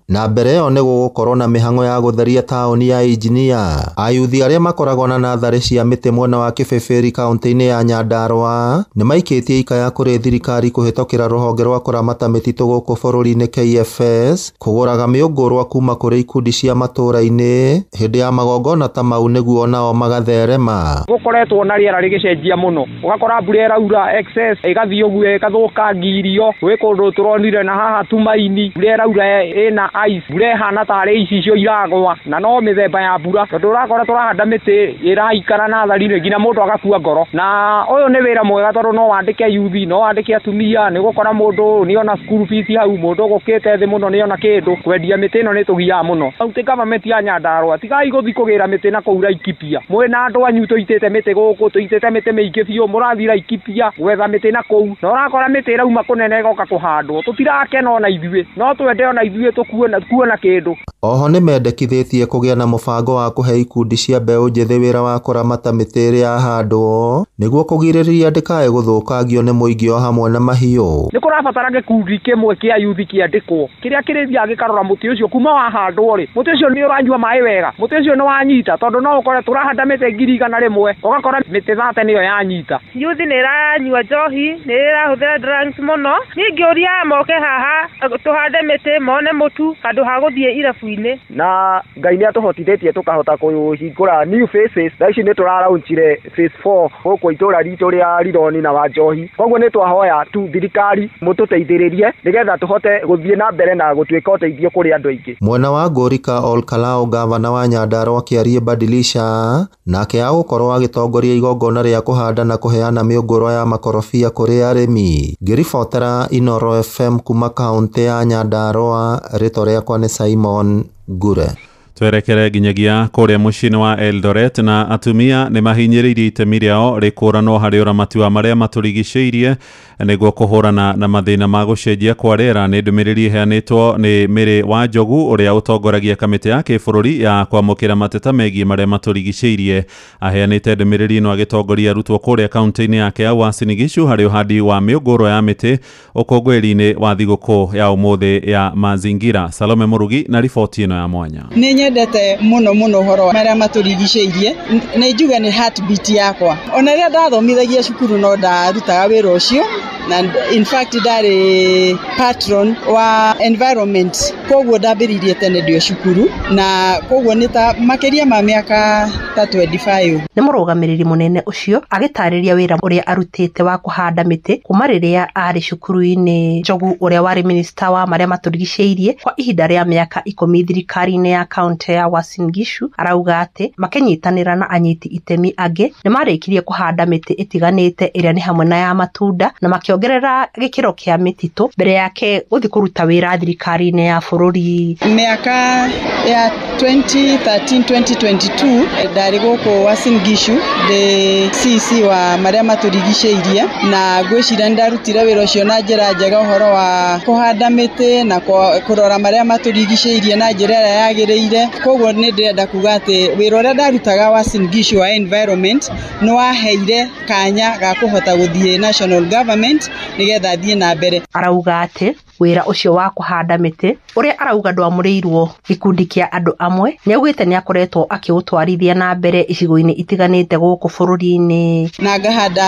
Na mbere ĩyo nĩ gũgũkorwo na mĩhang'o ya gũtheria taũni ya injinia. Ayuthi arĩa makoragwo na natharĩ cia mĩtĩ mwena wa Kĩbĩbĩri kaunti-inĩ ya Nyandarũa nĩ maikĩtie ikaya kũrĩ thirikari kũhĩtũkĩra rũhonge rwa kũramata mĩtitũ gũkũ bũrũri-inĩ KFS kũgũraga mĩũngũrwa kuma kũrĩ ikundi cia matũũra-inĩ hĩndĩ ya magongona ta mau nĩguo nao magatherema. Gũkoretwo na rĩera rĩgĩcenjia mũno, ũgakora mbura ĩraura excess ĩgathiĩ ũguo ĩgathũkangia irio. Gwĩ kũndũ tũronire na haha Tumaini mbura ĩraura ĩna ice, mbura ĩhana tarĩ icicio iragwa, na no mĩthemba ya mbura tondũ ũrakora tũrahanda mĩtĩ ĩraikara na natharĩ-inĩ nginya mũndũ agakua ngoro. Na ũyũ nĩ wĩra mwega tondũ no wandĩke yuthi, no wandĩke atumia, nĩ gũkora mũndũ nĩona school fees hau, mũndũ ũgũkĩte thĩ mũno nĩona kĩndũ. Kwendia mĩtĩ ĩno nĩ tũgiaga mũno. County government ya Nyandarua tigai gũthiĩ kũgĩra mĩtĩ na kũu Laikipia. Mwĩna andũ anyu tũitĩte mĩtĩ gũkũ, tũitĩte mĩtĩ mĩingĩ biũ, mũrathiĩ Laikipia gwetha mĩtĩ na kũu, na ũrakora mĩtĩ ĩrauma kũnene ĩgoka kũhandwo. Tũtirakena ona ithuĩ, no twende ona ithuĩ tũkuona kĩndũ. Oho nĩmendekithĩtie kũgĩa na mũbango wa kũhe ikundi cia mbeũ njĩthĩ wĩra wa kũramata mĩtĩ ĩrĩa yahandwo nĩguo kũgirĩrĩria ndĩkae gũthũkangio nĩ mũingĩ o hamwe na mahiũ. Nĩ kũrabatara gĩkundi kĩmwe kĩa yuthi kĩandĩkwo kĩrĩa kĩrĩthiaga gĩkarora mũtĩ ũcio kuma wahandwo rĩ, mũtĩ ũcio nĩ ũranyua maĩ wega, mũtĩ ũcio nĩ wanyita, tondũ no ũkore tũrahanda mĩtĩ 100,000 ũgakora mĩtĩ 30 nĩyo yanyita. Yuthi nĩ ĩranyua njohi, nĩ ĩrahũthĩra drugs mũno. Niĩ ngĩũria moke haha tũhande mĩtĩ mone mũtu handũ ha gũthiĩ irabu-inĩ. Na Ngai nĩ atũhotithĩtie tũkahota kũhingũra new faces. Thaa ici nĩ tũraraunchire phase 4 gũkũ itũra ritũ rĩa Rironi na Wanjohi. Koguo nĩ twahoya tu thirikari mũtũteithĩrĩrie nĩgetha tũhote gũthiĩ na mbere na gũtuĩka ũteithio kũrĩ andũ aingĩ. Mwena wa Ngũrika Olkalou, gavana wa Nyandarua Kĩarie Badilisha nake agũkorwo agĩtongoria igongona rĩa kũhanda na kũheana mĩũngũrwa ya makorobia kũrĩ arĩmi. Ngĩribotera Inoro FM kuma kaũntĩ ya Nyandarua, rĩtwa rĩakwa nĩ Simon Ngure. Twerekere nginyagia kũrĩa mũciĩ-inĩ wa Eldoret, na atumia nĩ mahinyĩrĩirie itemi rĩao rĩkũranwo harĩ ũramati wa marĩa matũrigicĩirie nĩguo kũhũrana na mathĩna ma gũcenjia kwa rĩera. Nĩ ndũmĩrĩri ĩheanĩtwo nĩ Mary Wanjogu ũrĩa ũtongoragia kamĩtĩ ya kĩbũrũri ya kwamũkĩra mateta megiĩ marĩa matũrigicĩirie. Aheanĩte ndũmĩrĩri ĩno agĩtongoria arutwo kũrĩa kaũntĩ-inĩ yake ya Uasin Gishu harĩ ũhandi wa mĩũngũrwa ya mĩtĩ ũkũngũĩri-inĩ wa thigũkũ ya ũmũthĩ ya Mazingira. Salome Mũrugi na riboti ĩno ya mwanya. Nĩ nyendete mũno mũno ũhoro wa marĩa matũrigicĩirie, nĩ njuge nĩ heartbeat yakwa. Ona rĩrĩa ndathomithagia cukuru no ndarutaga wĩra ũcio, na in fact ndarĩ patron wa environment, koguo ndambĩrĩirie tene ndĩ o cukuru, na koguo nĩ ta makĩria ma mĩaka ta 25. Nĩ mũrũgamĩrĩri mũnene ũcio agĩtarĩria wĩra ũrĩa arutĩte wa kũhanda mĩtĩ kuma rĩrĩa arĩ cukuru-inĩ. Njogu ũrĩa warĩ minista wa marĩa matũrigicĩirie kwa ihinda rĩa mĩaka 10 thirikari-inĩ ya kaũntĩ ya Uasin Gishu arauga atĩ makĩnyitanĩra na anyiti itemi angĩ nĩ marĩkirie kũhanda mĩtĩ ĩtiganĩte ĩrĩa nĩ hamwe na ya matunda na makĩongerera gĩkĩro kĩa mĩtitũ mbere yake gũthiĩ kũruta wĩra thirikari-inĩ ya bũrũri. Mĩaka ya 2013-2022 ndarĩ gũkũ Uasin Gishu ndĩ CC wa marĩa matũrigicĩirie, na ngwĩciria nĩndarutire wĩra ũcio na njĩra njega, ũhoro wa kũhanda mĩtĩ na kũrora marĩa matũrigicĩirie na njĩra ĩrĩa yagĩrĩire. Koguo nĩ ndĩrenda kuga atĩ wĩra ũrĩa ndarutaga Uasin Gishu wa environment nĩ waheire kanya ga kũhota gũthiĩ national government nĩgetha thiĩ na mbere. Arauga atĩ wĩra ũcio wa kũhanda mĩtĩ ũrĩa arauga ndwamũrĩirwo gĩkundi kĩa andũ amwe, nĩaugĩte nĩakoretwo akĩũtwarithia na mbere icigo-inĩ itiganĩte gũkũ bũrũri-inĩ. Na ngahanda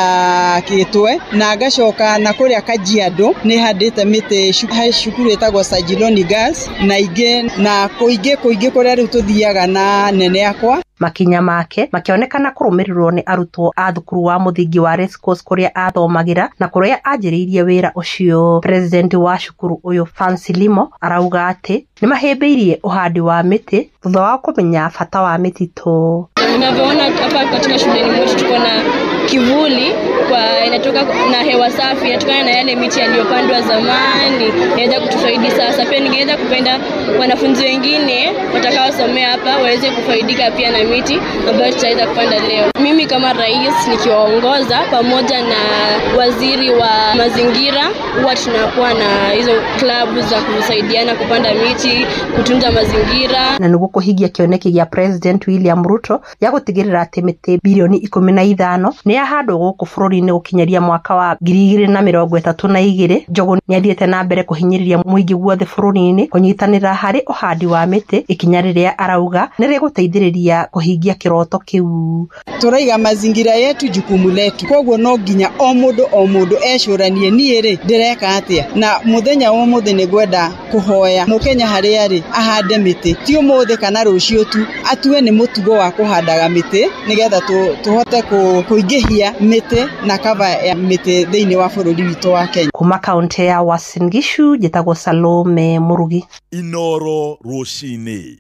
Kĩtwe, na ngacoka na kũrĩa Kajiado nĩ handĩte mĩtĩ he cukuru ĩtagwo Sajiloni Girls na ingĩ, na kũingĩ kũingĩ kũrĩa rĩu tũthiaga na nene yakwa. Makinya make makĩonekana kũrũmĩrĩrwo nĩ arutwo a thukuru wa mũthingi wa Racecourse kũrĩa athomagĩra na kũrĩa anjĩrĩirie wĩra ũcio. President wa cukuru ũyũ Fancy Limo arauga atĩ nĩmahĩmbĩirie ũhandi wa mĩtĩ thutha wa kũmenya bata wa mĩtitũ. Unavyoona hapa katika shuleni mwetu tuko na kivuli kwa inatoka na hewa safi inatokana na yale miti yaliyopandwa zamani, inaweza kutufaidi sasa. Pia ningeweza kupenda wanafunzi wengine watakaosomea hapa waweze kufaidika pia na miti ambayo tutaweza kupanda leo. Mimi kama rais nikiwaongoza pamoja na waziri wa mazingira, huwa tunakuwa na hizo klabu za kusaidiana kupanda miti, kutunza mazingira. Na nĩguo kũhingia kĩoneki gĩa President William Ruto ya gũtigĩrĩra atĩ mĩtĩ bilioni 15 nĩ yahandwo gũkũ bũrũri-inĩ gũkinyĩria mwaka wa 2032, Njogu nĩathiĩte na mbere kũhinyĩrĩria mũingĩ guothe bũrũri-inĩ kũnyitanĩra harĩ ũhandi wa mĩtĩ, ikinya rĩrĩa arauga nĩ rĩgũteithĩrĩria kũhingia kĩroto kĩu. Tũraiga mazingira yetu jukumu letu, koguo no nginya o mũndũ ecũranie niĩ rĩ ndĩreka atĩa, na mũthenya wa ũmũthĩ nĩ ngwenda kũhoya mũkenya harĩa arĩ ahande mĩtĩ, ti ũmũthĩ kana rũciũ tu, atue nĩ mũtugo wa kũhandaga mĩtĩ nĩgetha tũhote kũingĩhia mĩtĩ na kava ya mĩtĩ thĩinĩ wa bũrũri witũ wa Kenya. Kuma kaunti ya Uasin Gishu njĩtagwo Salome Mũrugi. Inoro rũcinĩ.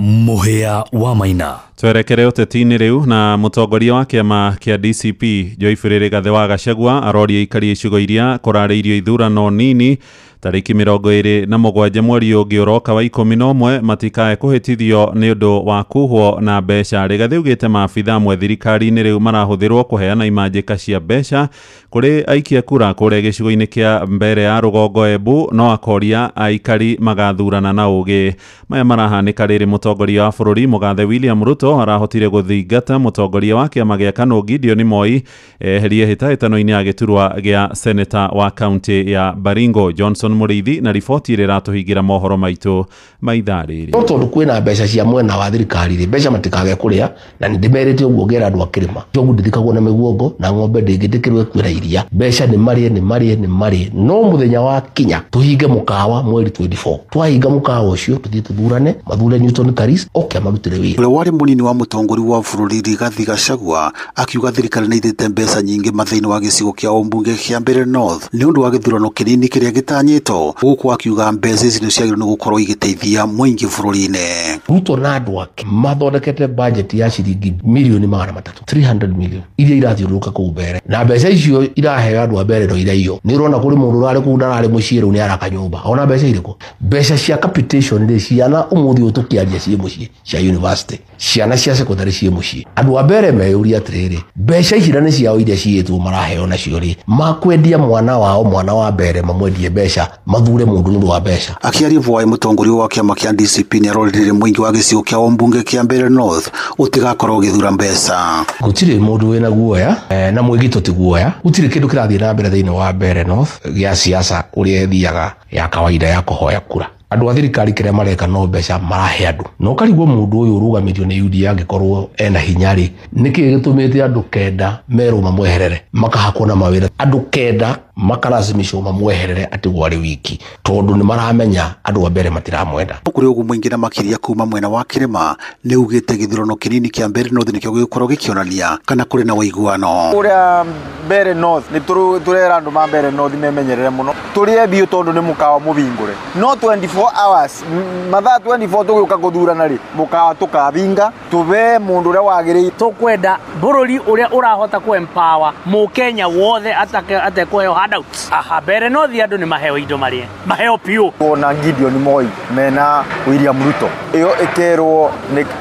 Mũhĩa wa Maina. Twerekere ũteti-inĩ rĩu na mũtongoria wa kĩama kĩa DCP Geoffrey Rigathĩ wa Gachagua aroria aikari icigo iria kũrarĩirio ithurano nini tarĩki 27 mweri ũngĩ ũroka wa 11 matikae kũhĩtithio nĩ ũndũ wa kuhwo na mbeca. Rigathĩ augĩte maabitha amwe thirikari-inĩ rĩu marahũthĩrwo kũheana imanjĩka cia mbeca kũrĩ aikia kura kũrĩa gĩcigo-inĩ kĩa mbere ya rũgongo Embu, no akoria aikari magathurana na ũgĩ. Maya marahanĩka rĩrĩ mũtongoria wa bũrũri mũgathe William Ruto arahotire gũthingata mũtongoria wa kĩama gĩa KANU Gideon Moi eherie hĩtahĩtano-inĩ ya gĩturwa gĩa seneta wa kaunti ya Baringo. Johnson Mũrĩithi na riboti ĩrĩa ĩratũhingĩra mohoro maitũ ma ithaa rĩrĩ. No tondũ kwĩna mbeca cia mwena wa thirikari rĩ, mbeca matikage kũrĩa, na nĩ ndĩmerĩte ũguo ngera andũ a kĩrĩma. Njogu ndĩthikagwo na mĩguongo na ng'ombe ndĩngĩtĩkĩrwo ĩkuĩra iria. Mbeca nĩ marĩe nĩ marĩe nĩ marĩe, no mũthenya wa kinya tũhinge mũkawa mweri 24. Twahinga mũkawa ũcio tũthiĩ tũthurane, mathure Newton Karis oke amarutĩre wĩra. Ũrĩa warĩ mũnini wa mũtongoria wa bũrũri Rigathi Gachagua akiuga thirikari nĩ ĩitĩte mbeca nyingĩ thĩinĩ wa gĩcigo kĩa ũmbunge kĩa Mbeere North nĩ ũndũ wa gĩthurano kĩnini kĩrĩa gĩtanyĩtwo, gũkũ akiuga mbeca ici nĩ ciagĩrĩirwo nĩ gũkorwo igĩteithia mũingĩ bũrũri-inĩ. Ruto na andũ ake mathondekete budget ya ciringi milioni 300, 300 million iria irathiũrũrũka kũu Mbeere, na mbeca icio iraheo andũ a Mbeere no iraiyo. Nĩ ũrona kũrĩ mũndũ ũrarĩ kũu ndararĩ mũciĩ rĩu nĩ araka nyũmba, ona mbeca irĩkũ? Mbeca cia capitation rĩ, ciana ũmũthĩ ũyũ tũkĩaria ciĩ mũciĩ cia university, ciana cia secondary ciĩ mũciĩ. Andũ a Mbeere meyũria atĩrĩrĩ, mbeca ici na nĩ ciao iria ciĩtwo maraheo nacio rĩ, makwendia mwana wao, mwana wa Mbeere mamwendie mbeca, mathure mũndũ nĩ ũndũ wa mbeca. Akĩaria bwaĩ mũtongoria wa kĩama kĩa DCP nĩ arorire mũingĩ wa gĩcigo kĩa ũmbunge kĩa Mbeere North ũtigakorwo ũgĩthura mbeca. Gũtirĩ mũndũ wĩna guoya na mwĩgito ti guoya. Gũtirĩ kĩndũ kĩrathiĩ na mbere thĩinĩ wa Mbeere North gĩa siasa ũrĩa ĩthiaga ya kawaida ya kũhoya kura. Andũ a thirikari kĩrĩa mareka no mbeca marahe andũ, na ũkarigwo mũndũ ũyũ ũrũgamĩtio nĩ UDA angĩkorwo ena hinya rĩ, nĩkĩĩ gĩtũmĩte andũ 9 merwo mamweherere makahakwo na mawĩra, andũ 9 makalazimishwo mamweherere atigwo arĩ wiki, tondũ nĩ maramenya andũ a Mbeere matiramwenda. Kũrĩ ũguo mũingĩ na makĩria kuma mwena wa kĩrĩma nĩ ugĩte gĩthurano kĩnini kĩa Mbeere North nĩkĩo gĩgũkorwo gĩkĩonania kana kũrĩ na ũiguano. Kũrĩa Mbeere North nĩ tũrera andũ ma Mbeere North memenyerere mũno, tũrĩe biũ tondũ nĩ mũkawa mũhingũre, no 24 hours mathaa 24 tũgĩũka gũthurana rĩ, mũkawa tũkabinga tũbe mũndũ ũrĩa wagĩrĩire. Tũkwenda bũrũri ũrĩa ũrahota kũ empower mũkenya wothe atekũheo handouts. Aha, Mbeere North andũ nĩ maheo indo marĩe, maheo piũ. Ona Gideon Moi mena William Ruto ĩyo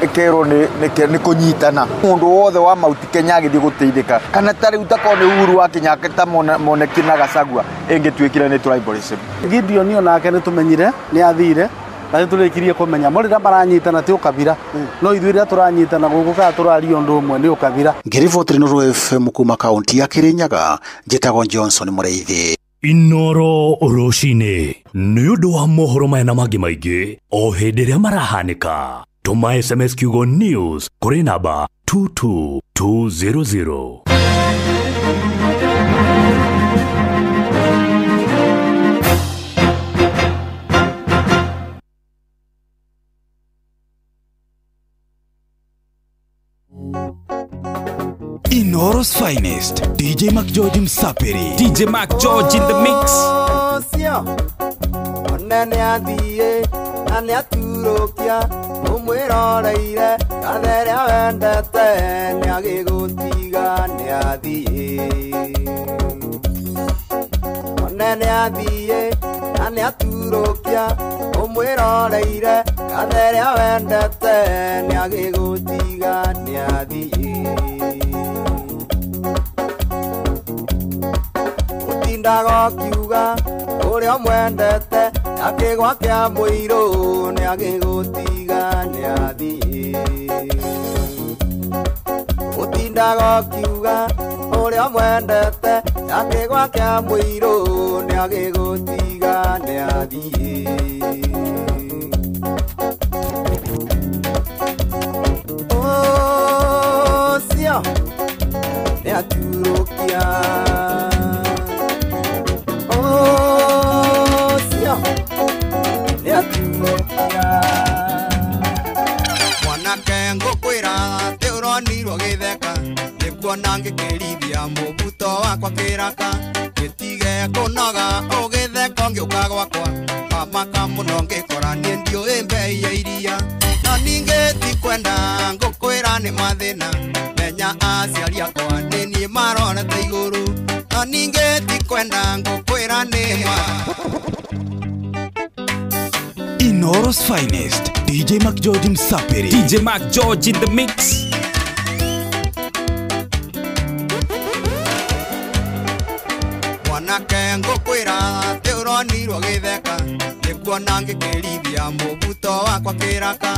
ĩkerwo nĩ kũnyitana, mũndũ wothe wa Mount Kenya agĩthiĩ gũteithĩka, kana ta rĩu takorwo nĩ Uhuru wa Kenyatta Moneki na Gachagua ĩngĩtuĩkire nĩ tribalism. Gideon onake nĩ tũmenyire nĩ athire na nĩ tũrĩkirie kũmenya mo rĩrĩa maranyitana ti ũkabira, no ithuĩ rĩrĩa tũranyitana gũkũ kana tũraria ũndũ ũmwe nĩ ũkabira. Ngĩribotĩra Inooro FM kuma kaunti ya Kirinyaga, njĩtagwo Johnson Mũrĩithi. Inooro rũcinĩ nĩ ũndũ wa mohoro maya na mangĩ maingĩ o hĩndĩ ĩrĩa marahanĩka, tũma SMS kiugo news kũrĩ namba 22200. Inooro's finest, DJ McGeorge Msapiri. DJ McGeorge in the mix. Onene athiĩ na nĩaturũkia ũmwĩroreire gathere wendete nĩagĩgũtiga nĩathiĩ. Onene athiĩ na nĩaturũkia ũmwĩroreire gathere wendete nĩagĩgũtiga nĩathiĩ. Ũtindaga ũkiuga ũrĩa ũmwendete akĩgwa kĩa mũirũ nĩagĩgũtiga nĩathiĩ. Ũtindaga ũkiuga ũrĩa ũmwendete akĩgwa kĩa mũirũ nĩagĩgũtiga nĩathiĩ. Ũcio nĩaturũkia, ũcio nĩaturũkia. Mwanake ngũkwĩra atĩ ũronirwo gĩtheka, nĩkuona ngĩkĩrithia mũbuto wakwa kĩraka, gĩtige kũnoga ũgĩtheka ũngĩũka gwakwa, wamaka mũno ngĩkora niĩ ndiũĩ mbei ya iria, na ningĩ kwenda ngũkwĩra nĩ mathĩna menya aciari akwa nĩ niĩ marorete igũrũ no ningĩ ti kwenda ngũkwĩra nĩ ma. Inooro's finest, DJ McGeorge Msapiri. DJ McGeorge in the mix. Mwanake ngũkwĩra atĩ ũronirwo gĩtheka nĩkuona ngĩkĩrithia mũbuto wakwa kĩraka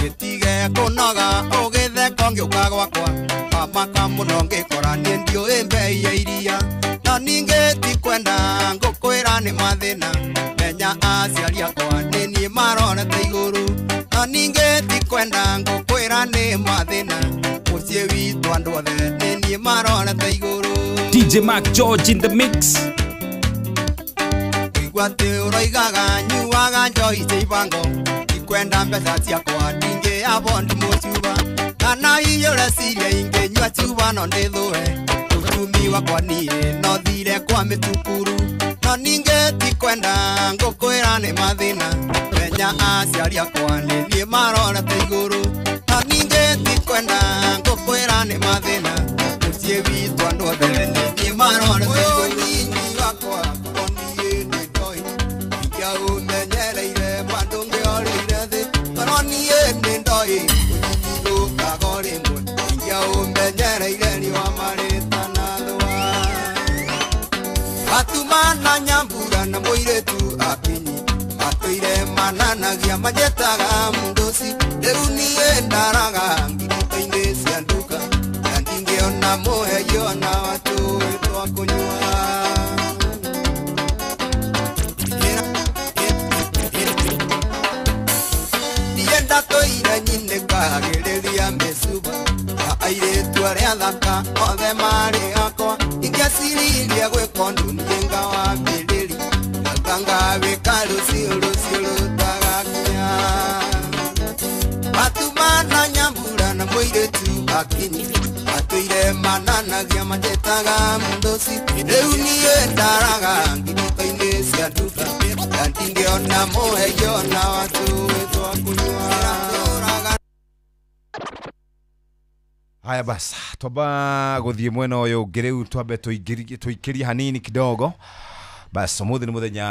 gĩtige kũnoga ũgĩtheka ngĩũka gwakwa mamaka mũno ngĩkora niĩ ndiũĩ mbei ya iria no ningĩ ti kwenda ngũkwĩra nĩ mathĩna menya aciari akwa nĩ niĩ marorete igũrũ no ningĩ ti kwenda ngũkwĩra nĩ mathĩna mũciĩ witũ andũ othe nĩ niĩ marorete igũrũ. DJ McGeorge in the mix. Igua atĩ ũroigaga nyuaga njohi cia ibango ndikwenda mbeca ciakwa ndingĩya bondi mũcuba kana iyũre ciria ingĩnyua cuba no ndĩthũe ũtumi wakwa niĩ no thire kwa mĩtukuru no ningĩ ti kwenda ngũkwĩra nĩ mathĩna menya aciari akwa nĩ niĩ marorete igũrũ no ningĩ ti kwenda ngũkwĩra nĩ mathĩna mũciĩ witũ andũ othe nĩ niĩ marorete igũrũ. Nyinyi wakwa niĩ nĩ njohi ingĩaũmenyereire bado ngĩorĩire thĩ tondũ niĩ nĩ ndoĩ ũnyinyi ũkaga o rĩmwe ingĩaũmenyereire riũa marĩta na thũa atumana nyambura na mũirĩtu akinyi matũire mananagia manjĩtaga mũndũci rĩu niĩ ndaraga ngirito-inĩ cia nduka na ndingĩona mũheio na watũĩ twa kũnyua. Ndatũire nyinĩkagĩrĩria mĩcuba na airĩtu arĩa athaka othe marĩ akwa ingĩaciririe gwĩka ũndũ niĩ ngawambĩrĩria ngauga ngawĩka rũciũ rũciũ rũtagakinya matumana nyambura na mũirĩtu akinyi matũire mananagia manjĩtaga mũndũci rĩu niĩ ndaraga ngirito-inĩ cia nduka na ndingĩona mũheio na watũĩ twa kũnyua. Haya basi, twamba guthie mwena uyu ungi riu twambe tuikirie hanini kidogo. Basi umuthi ni muthenya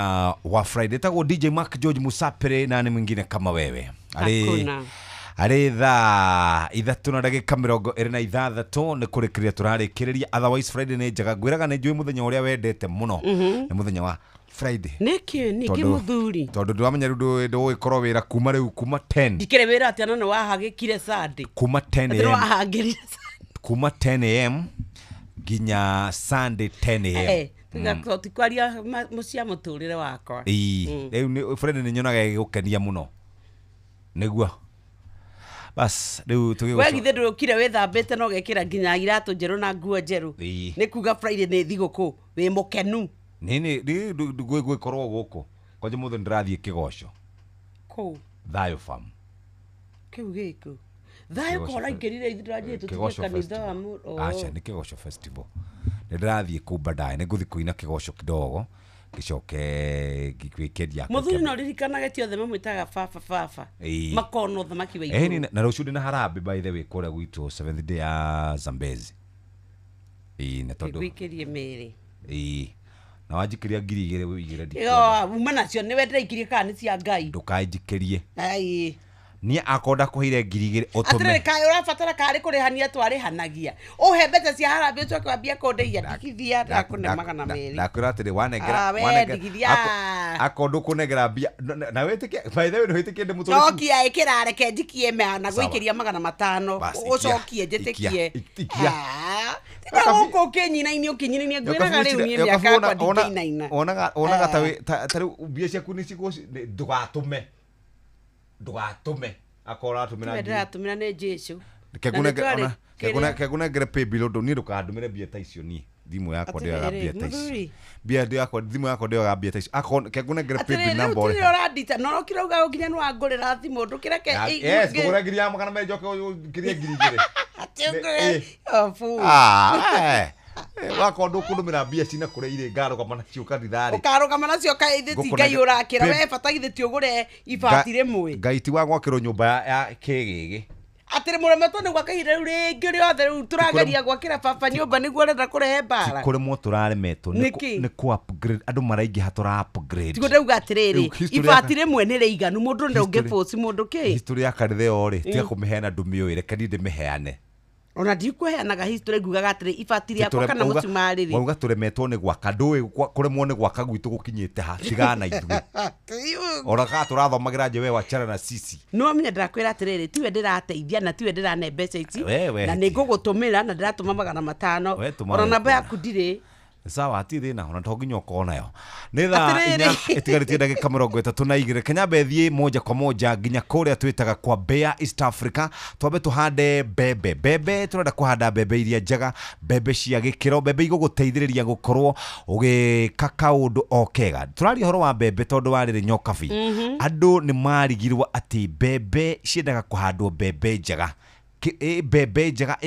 wa Friday. Tagwo DJ McGeorge Musapere na ni mwingine kama wewe. Ari thaa 3 na ndagika 26 ni kurikiria turarikiria. Otherwise Friday ni njega ngwiraga ni njui muthenya uria wendete muno. Ni muthenya wa Friday. Niki muthuri. Tondu ndwamenya riu ndũgũgĩkorwo wĩra kuma riu kuma 10. Ndikĩrĩ wĩra atĩa no nĩ wahagĩkire Sunday. Kuma 10 am. Wahangĩrire Kuma 10 am nginya Sunday 10 am. Tikwaria mũcia mũtũrĩre wakwa. Ĩĩ, rĩu Friday nĩ nyonaga ĩgĩgũkenia mũno. Nĩguo. Bas rĩu tũgĩgũcoka. We githĩ ndũkire wĩthambĩte na ũgekĩra nginya iratũ njerũ na nguo njerũ. Nĩ kuga Friday nĩ thigũkũ wĩ mũkenu. Nini gwĩkorwo gũkũ kwanja mũthĩ ndĩrathiĩ kĩgoco kũu Thayo Farm kĩu gĩkũ Thayo ko ũraingĩrire ithuĩ tũrathiĩ tũtige kanitha wa mũndũ. Aca nĩ kĩgoco festival nĩ ndĩrathiĩ kũu baadaye nĩ ngũthiĩ kũina kĩgoco kidogo gĩcoke weekend yakwa. Mũthuri no ririkanage ti othe mamwĩtaga baba baba makona ũthamaki wa igũrũ. Na rũciũ ndĩna harambee by the way kũrĩa gwitũ seventh day ya Zambezi. Ĩĩ na tondũ gwĩkĩrie mĩĩrĩ. Ĩĩ na wanjikiria 2000 wĩigĩre ndikĩenda. Uma nacio nĩwe ndĩraikirie kana nĩ cia Ngai. Ndũkanjikirie. Ai. Niĩ akorwo ndakũheire 2000 ũtũme. Atĩrĩrĩ kaĩ ũrabatara karĩ kũrĩhania twarĩhanagia. Ũhe mbeca cia harambee ũcoke wambie kũndĩhia ndigithia ndakũne 200. Ndakwĩra atĩrĩ wanengera wanengera akorwo ndũkũnengera mbia na wĩtĩkie by the way ndũhĩtĩkie ndĩ mũtũrĩku. Cokia ĩkĩra reke njikie na gwĩkĩria 500 ũcokie njĩtĩkie. Ikia. Tiga gũkũ ũkĩnyinainio ũkĩnyinainia ngwĩraga rĩu niĩ mĩaka yakwa ndingĩinaina. Onaga ta rĩu mbia ciaku nĩ cigũ ndũgatũme. Ndũgatũme akorwo ũratũmĩra ngiri. Ndĩratũmĩra nĩ Jesũ. Kegũnengere paybill ũndũ niĩ ndũkandũmĩre mbia ta icio niĩ. Thimũ yakwa ndĩoyaga mbia ta icio. Mbia yakwa thimũ yakwa ndĩoyaga mbia ta icio. Akorwo kegũnengere paybill number ũrĩa. Atĩrĩrĩ ũrandita no ũrokire uga nginya nĩ wangũrĩra thimũ ndũkĩreke. Yes, ngũgũra ngiri ya 200 njoke ngirie 2000. Atĩ ũngũre. Ah. Wakorwo ndũkũndũmĩra mbia cina kũrĩa irĩ ngarũgama nacio kanitha-rĩ. Ũkarũgama nacio kaĩ ithe ti Ngai ũrakĩra we bata githĩ ti ũgũre ibati rĩmwe. Ngai ti wa gwakĩrwo nyũmba ya kĩgĩgĩ. Atĩrĩ mũremetwo nĩ gwaka ihinda rĩu rĩngĩ rĩothe rĩu tũrageria gwakĩra baba nyũmba nĩguo arenda kũrehe mbara. Kũremwo tũraremetwo nĩ kũ upgrade andũ maraingĩha tũra upgrade. Tiguo ndauga atĩrĩrĩ ibati rĩmwe nĩ rĩiganu mũndũ ndũngĩbũci mũndũ kĩ. History ya kanitha ĩyo rĩ tiga kũmĩheana ndũmĩũĩ reke niĩ ndĩmĩheane. Ona ndikũheanaga history ngugaga atĩrĩ ibati rĩakwa kana mũcumarĩ rĩ. Wauga tũremetwo nĩ gwaka ndũĩ kũremwo nĩ gwaka gwitũ gũkinyĩte ha tigana na ithuĩ. Ona kana tũrathomagĩra nje we wachana na sisi. No menya ndĩrakwĩra atĩrĩrĩ tiwe ndĩrateithia na tiwe ndĩrane mbeca ici na nĩngũgũtũmĩra na ndĩratũma 500 ona namba yaku ndirĩ. Sawa ti thina ona to nginya ukorwo nayo nĩ thaa 4 ĩtigarĩtie ndagĩka 32 Kenya bethiĩ moja kwa moja nginya kũrĩa twĩtaga kwa Bea East Africa twambe tũhande mbembe mbembe tũrenda kũhanda mbembe iria njega mbembe cia gĩkĩro mbembe igũgũteithĩrĩria gũkorwo ũgĩka kaũndũ o kega tũraria ũhoro wa mbembe tondũ warĩrĩ nyokabi andũ nĩ marigirwo atĩ mbembe ciendaga kũhandwo mbembe njega mbembe njega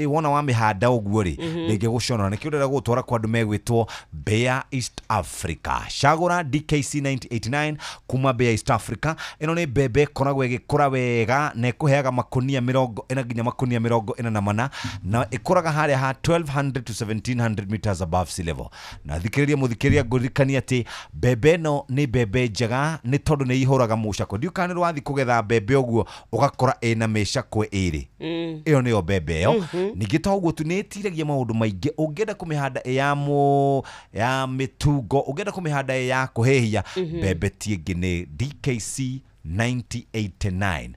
wona wa mĩhanda ũguo rĩ ndĩngĩgũconora nĩkĩo ndĩrenda gũgũtwara kwa andũ megwĩtwo Bea East Africa cagũra DKC 1989 kuma Bea East Africa ĩno nĩ mbembe ĩkoragwo ĩgĩkũra wega na ĩkũheaga makonia 40 nginya makonia 44 na ĩkũraga harĩa ha 1200 to 1700 meters above sea level na thikĩrĩria mũthikĩrĩria ngũririkania atĩ mbembe ĩno nĩ mbembe njega nĩ tondũ nĩ ihũraga mũcakwe ndiũ kana nĩ rwathiĩ kũgetha mbembe ũguo ũgakora ĩna mĩcakwe ĩrĩ ĩyo nĩyo mbembe ĩyo ningĩ to ũguo tu nĩ ĩtiragia maũndũ maingĩ ũngĩenda kũmĩhanda ĩ ya mĩtungo ũngĩenda kũmĩhanda ĩ ya kũhĩhia mbembe ti ĩngĩ nĩ DKC 1989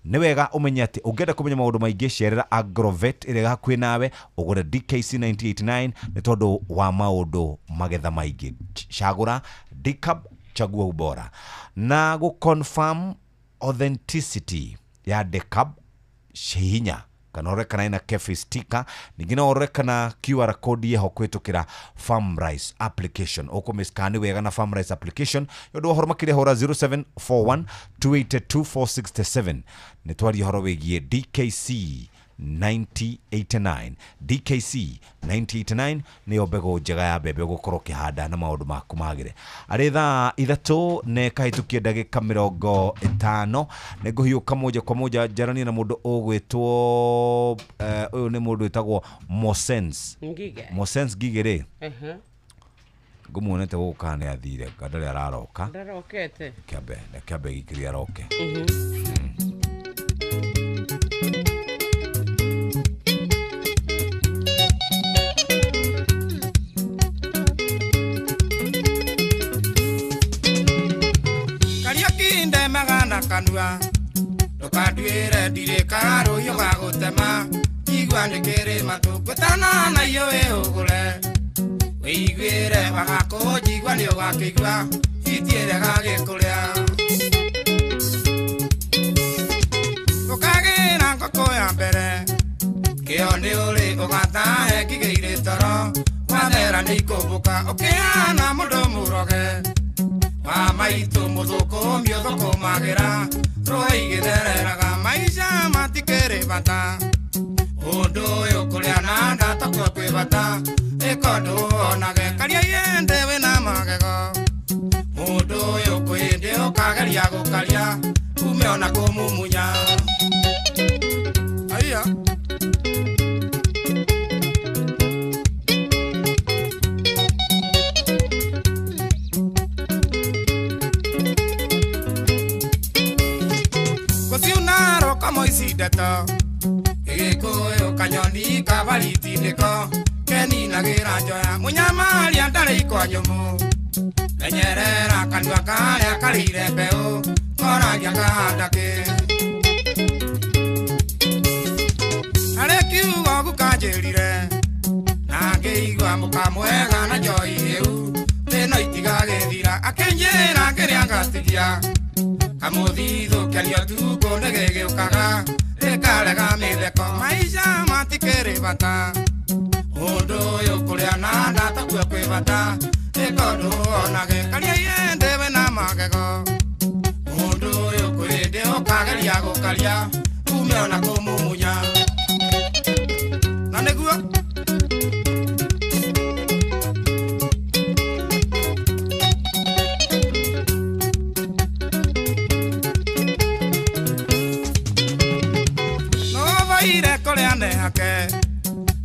nĩ wega ũmenye atĩ ũngĩenda kũmenya maũndũ maingĩ cerera Agrovet ĩrĩa hakuhĩ nawe ũgũre DKC 1989 nĩ tondũ wa maũndũ magetha maingĩ cagũra DCAB chagua ubora na gũ confirm authenticity ya DCAB hinya kana ũrore kana ĩna kefi sticker ningĩ no ũrore kana QR code ĩho kũhĩtũkĩra Farmrice application ũkũmĩscan wega na Farmrice application nĩ ũndũ wa ũhoro makĩria hũra 0741 282 467 nĩ twaria ũhoro wĩgiĩ DKC 1989 DKC 1989 nĩyo mbegũ njega ya mbembe ũgũkorwo ũkĩhanda na maũndũ maku magĩre arĩ thaa 3 nĩ kahĩtũkie ndagĩka 50 nĩ ngũhiũka moja kwa moja njaranie na mũndũ ũgwĩtwo ũyũ nĩ mũndũ wĩtagwo Mosens Ngige Mosens Ngige rĩ ngũmuonete gũkũ kana nĩ athire ndarĩ araroka ndarokete kĩambe gĩkĩria aroke Kanua ndukanduĩre ndirĩ karũhiũ ga gũtema igua nĩkĩrĩ matũ ngũtana na iyo wĩhũgũre wĩiguĩre wagakũnjigua nĩ ũgakĩigua itiĩre gagĩkũrĩa ũkagĩra ngũkũ ya mbere kĩo nĩ ũrĩ ũgatahe ngigĩirĩ toro wathera nĩ ikũmbũka ũkĩhana mũndũ mũroge wa maitũ mũthũkũmi ũthũkũmagĩra rũĩ igĩthereraga maica matikĩrĩ bata ũndũ ũyũ kũrĩa na nda takuo kwĩ bata ĩka ũndũ wonage karia yende wĩna magego mũndũ ũyũ kwĩndĩ ũkageria gũkaria ume ona kũmumunya aiya Moicideta gĩkũyũ kanyoni kabaritinĩko keninagĩra njoya mũnyamaria ndarĩ ikwa nyũmũ menyerera kanua karĩa karĩire mbeũ koragia kahanda kĩ harĩ kiugo gukanjĩrire na ngĩigua mũkamwega na njoi ĩu thĩna itigagĩthira akĩnjĩra kĩrĩa ngatigia kamũthithũ kĩanio tukũ nĩ gĩgĩũkaga rĩkarega mĩtheko maica matikĩrĩ bata ũndũ ũyũ kũrĩa na nda takuo kwĩ bata ĩka ũndũ wonage karia yende wĩna magego mũndũ ũyũ kwĩndĩ ũkageria gũkaria ume ona kũmumunya na nĩguo nake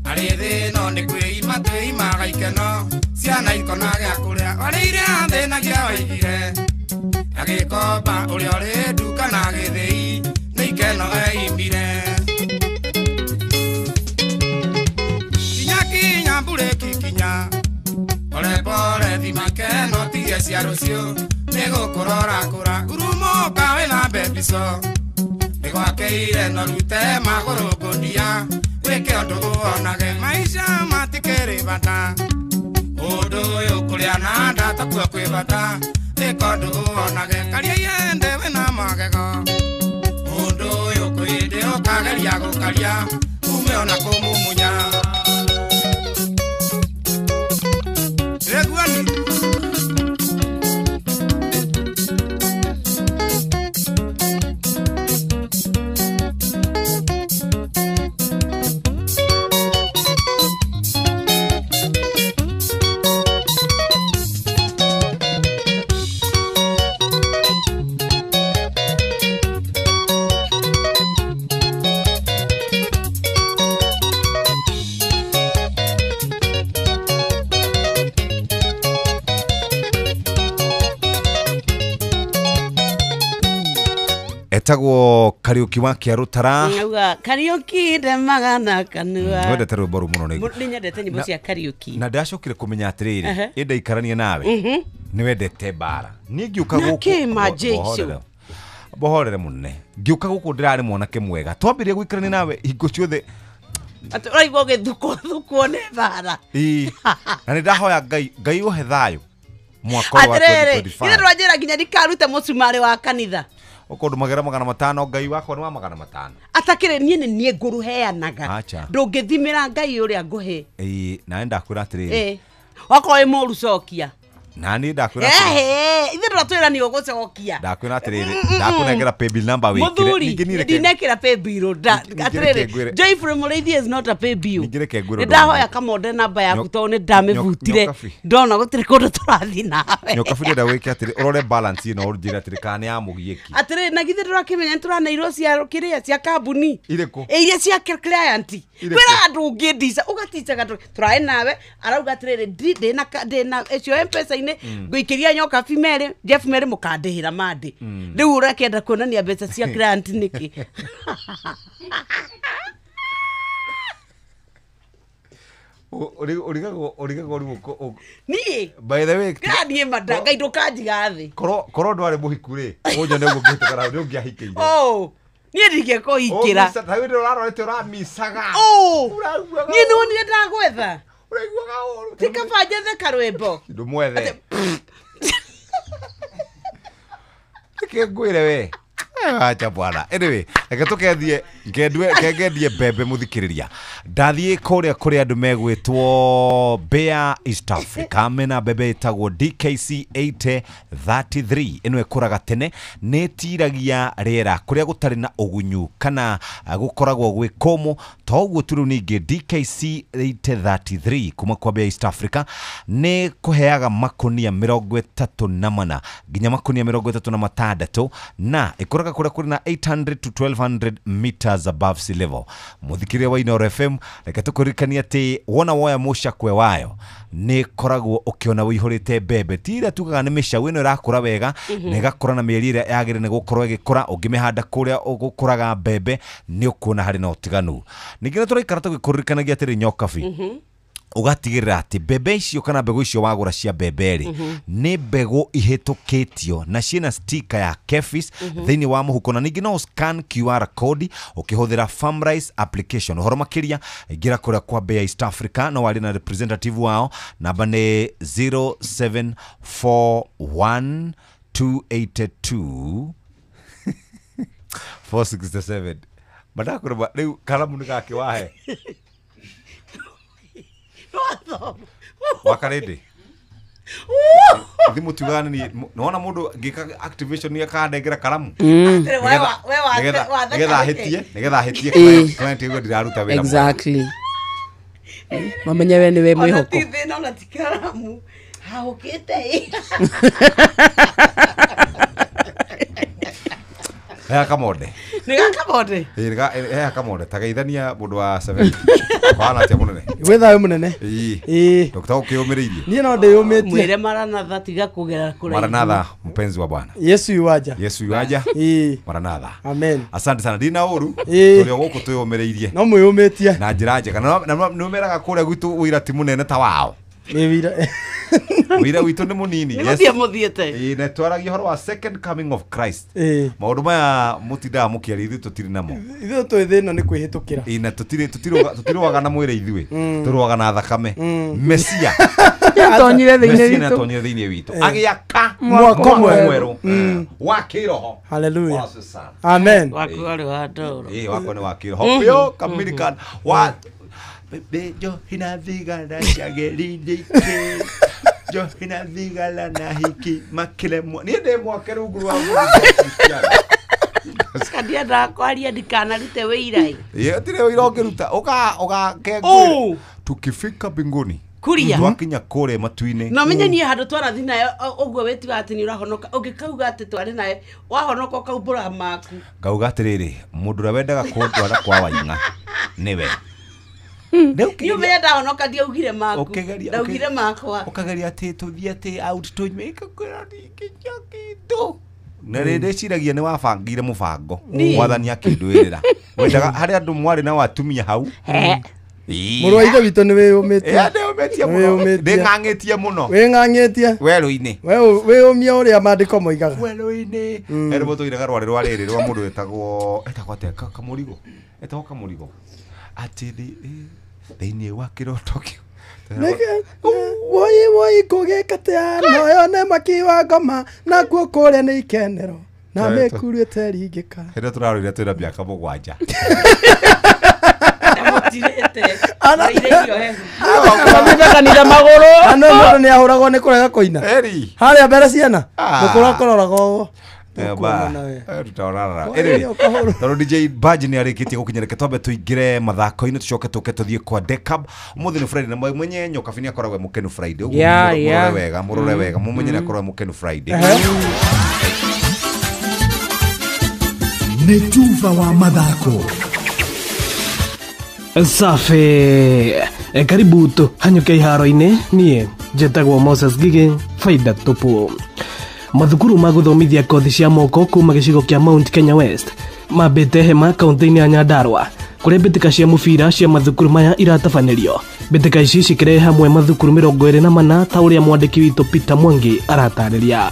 arĩ thĩ no nĩ kwĩima twĩimaga ikeno ciana ikona gĩa kũrĩa warĩire athĩnagia waigire agĩkomba ũrĩa ũrĩ nduka na gĩthĩi nĩ ikeno eimire kinya kinya mburĩki kinya pole pole thima keno tige cia rũciũ nĩ gũkũra ũrakũra ngurumũka wĩna mbebico nĩgwakeire no rute magũrũ ngũndia wĩke ũndũ wonage maica matikĩrĩ bata ũndũ ũyũ kũrĩa na nda takuo kwĩ bata ĩka ũndũ wonage karia iende wĩna magego ũndũ ũyũ kwĩndĩ ũkageria gũkaria ume ona kũmumunya Reguani Etagwo Kariuki wa Kĩarũtara. Auga Kariuki ndemaga na kanua. Wendete rwĩmbo rũu mũno nĩguo. Nĩ nyendete nyĩmbo cia Kariuki. Na ndacokire kũmenya atĩrĩrĩ, ĩ ndaikarania nawe nĩ wendete mbara. Niĩ ngĩũka gũkũ bohorere mũnene. Ngĩũka gũkũ ndĩrarĩ mwanake mwega. Twambĩrĩria gũikarania nawe hingo ciothe. Atĩ ũraigua ũgĩthukwo thukwo nĩ mbara. Ĩĩ. Na nĩ ndahoya Ngai, Ngai ũhe thayũ mwaka wa 2025. Ithe ndũranjĩra nginya ndikarute mũcumarĩ wa kanitha. Okondu magera 500 Ngai wakwa nĩ wa 500. Atakĩrĩ niĩ nĩ niĩ ngũrũheanaga. Ndũngĩthimĩra Ngai ũrĩa ngũhe. Ĩĩ, na ndakwĩra atĩrĩrĩ. Okorwo wĩ mũru cokia. Na niĩ ndakwĩra atĩrĩrĩ. Ithe ndũratwĩra nĩ ũgũcokia. Ndakwĩra atĩrĩrĩ, ndakũnengera paybill number wĩkĩre. Mũthuri, ndinekĩra paybill. Atĩrĩrĩ, Joyful Mũrĩithi is not a paybill. Ningĩ reke ngwĩre. Nĩ ndahoya kamonde namba yaku tondũ nĩ ndamĩbutire. Ndona gũtirĩ kũndũ tũrathiĩ nawe. Nyokabi ndĩrenda wĩke atĩrĩ, ũrore balance ĩno ũnjĩre atĩrĩ kana nĩ ya mũgiĩki. Atĩrĩrĩ, na githĩ ndũrakĩmenya nĩ tũraneirwo cia kĩrĩa cia kambuni. Irĩkũ? Iria cia client. Kwĩra andũ ũngĩndica, ũgaticaga tũraĩ nawe, arauga atĩrĩrĩ, ndĩna ĩcio M-Pesa inĩ ngũikĩria Nyokabi merĩ, Jeff merĩ mũkandĩhĩra mandĩ. Rĩu ũrakĩenda kuonania mbeca cia client nĩkĩ? Ũrigagwo rĩu niĩ. By the way, niĩ mada Ngai ndũkanjiga thĩ. Korwo ndwarĩ mũhiku rĩ, ũnyone ũguo ngĩhĩtũka nĩ ũngĩahikĩire. Niĩ ndingĩkũhikĩra. Ta hĩndĩ ũrarorete ũramicaga. Niĩ nĩ wonire ndagwetha. Ũraiguaga ũru. Ti kaba njethe karwĩmbo. Ndũmwethe. Reke ngwĩre we. Acha bwana. Anyway, reke tũkendie ngendie mbembe mũthikĩrĩria. Ndathiĩ kũrĩa kũrĩa andũ megwĩtwo Bear East Africa mena mbembe ĩtagwo DKC 8033. Ĩno ĩkũraga tene, nĩ ĩtiragia rĩera kũrĩa gũtarĩ na ũgunyu kana gũkoragwo gwĩ kũmũ. Toguo tu rĩu ningĩ DKC 8033 kuma kwa Bear East Africa nĩ kũheaga makonia 34 nginya makonia 36 na ĩkũraga kũrĩa kũrĩ na 800 to 1200 meters above sea level. Mũthikĩrĩria wa Inooro FM, reke tũkũririkanie atĩ wona woya mũcakwe wayo nĩ koragwo ũkĩona wĩihũrĩte mbembe. Ti ĩrĩa tugaga nĩ mĩcaũ, ĩno ĩrakũra wega na ĩgakũra na mĩeri ĩrĩa yagĩrĩire nĩ gũkorwo ĩgĩkũra. Ũngĩmĩhanda kũrĩa gũkũraga mbembe nĩ ũkuona harĩ na ũtiganu. Ningĩ nĩ tũraikara tũgĩkũririkanagia atĩrĩ Nyokabi, ũgatigĩrĩra atĩ mbembe icio kana mbegũ icio wagũra cia mbembe rĩ, nĩ mbegũ ihĩtũkĩtio na ciĩna sticker ya KEPHIS thĩinĩ wa mũhuko, na ningĩ no scan QR code ũkĩhũthĩra Farmrise application. Ũhoro makĩria ingĩra kũrĩa kwa Bear East Africa, no warĩ na representative wao, namba nĩ 0741 282 467. Mandakũrũma rĩu karamu nĩ gakĩ wahe. Wakarĩndĩ thimũ tugaga nĩ nĩwona mũndũ ngĩka activation nĩ akanengera karamu nĩgetha ahĩtie client ĩyo ndĩraruta wĩra. Exactly. Mamenye we nĩwe mwĩhoko. Ona ti thĩna ona ti karamu hahũkĩte. He kamonde. Nĩ gakamonde. Ĩĩ, he kamonde tageithania mũndũ wa 70. Kwana atia mũnene? Gwĩ thayũ mũnene. Ĩĩ. Dr. ũkĩũmĩrĩirie? Niĩ no ndĩyũmĩtie. Mwĩre Maranatha tiga kũgera kũraihu. Maranatha mpenzi wa Bwana. Yesu yuaja. Yesu yuaja. Ĩĩ. Maranatha. Amen. Asante sana ndina ũru. Ĩĩ. Tũrĩ o gũkũ twĩyũmĩrĩirie. No mwĩyũmĩtie. Na njĩra njega. Na nĩ ũmeraga kũrĩa gwitũ ũira ti mũnene ta wao. Nĩ wĩira. Wĩra witũ nĩ mũnini. Nĩ gũthiĩ mũthiĩte. Ĩĩ, na twaragia ũhoro wa second coming of Christ. Ĩĩ. Maũndũ maya mũtindaga mũkĩaria ithuĩ tũtirĩ namo. Ithuĩ twĩ thĩ ĩno nĩ kwĩhĩtũkĩra. Ĩĩ, na tũtirũaga na mwĩrĩ ithuĩ. Tũrũaga na thakame. Mesia. Nĩatonyire thĩinĩ Mesia witũ. nĩatonyire thĩinĩ witũ. Agĩaka Mwako mwerũ. Wa kĩroho. Hallelujah. Wacu sana. Amen. Waku warĩ wa ndoro. Ĩĩ, wakwa nĩ wa kĩroho. Biũ kamiri wa Bebe njohi na thigara ciagĩrĩire ikĩ njohi na thigara na hiki makĩremwo niĩ ndĩ mwake rungu rwa Kandiendaga kwaria ndikanarute wĩira. Ĩĩ, hatirĩ ũira ũngĩruta ũgakengwĩra tukifika mbinguni Kuria. twakinya kũrĩa matu-inĩ No menye niĩ handũ twarathi nayo ũguo wĩtiga atĩ nĩ ũrahonoka ũngĩkauga atĩ twarĩ nayo wahonoka ũkaumbũra maku. Ngauga atĩrĩrĩ mũndũ ũrĩa wendaga kũndwara kwa Waing'a nĩwe. Niĩ ũmenye ndahonoka ndiaugire maku. Ndaugire makwa. Ũkageria atĩ tũthiĩ atĩ out tũnyue ikakwĩra ndingĩnyua kĩndũ. Na rĩ ndĩciragia nĩ wabangire mũbango. Mwathani akĩndwĩrĩra. Wendaga harĩ andũ mwarĩ na watumia hau. Mũrũ wa ithe witũ nĩ wĩyũmĩtie. Ndĩyũmĩtie mũno. Ndĩng'ang'ĩtie mũno. Wĩng'ang'ĩtie. Werũ-inĩ. Wĩyũmia ũrĩa maandĩko moigaga. Werũ-inĩ. He rwĩmbo tũinaga rwarĩ rwa rĩrĩ rwa mũndũ wetagwo etagwo atĩa Kamũrigo. Etagwo Kamũrigo. Atĩ thĩinĩ wa kĩroto kĩu. Woi woi kũgĩka atĩa noyo nĩ maki wa ngoma nakuo kũrĩa nĩ ikenero na mĩkuru ĩteringĩka. Hĩndĩ ĩyo tũrarũire twĩna mĩaka 7. Kanitha magũrũ. Ano mũndũ nĩ ahũragwo nĩ kũrega kũina. Harĩa mbere ciana mũkũrũ akũroraga ũũ. Tondũ DJ Baji nĩ arĩkĩtie gũkinya reke twambe tũingĩre mathako-inĩ tũcoke tũke tũthiĩ kwa Decab. Ũmũthĩ nĩ Friday na mwenye Nyokabi nĩ akoragwo e mũkenu Friday. Ũguo mũrore wega, mũrore wega, mũmenye nĩ akoragwo e mũkenu Friday. Nĩ tuba wa mathako. Safi. Karibu tũhanyũke iharo-inĩ. Niĩ njĩtagwo Moses Gigi faida tupu. Mathukuru ma gũthomithia kothi cia moko kuma gĩcigo kĩa Mount Kenya West mambĩte hema kaunti-inĩ ya Nyandarua kũrĩa mbĩtĩka cia mũbira cia mathukuru maya iratabanĩrio. Mbĩtĩka ici cikĩrehe hamwe mathukuru 24 ta ũrĩa mwandĩki witũ Peter Mwangi aratarĩria.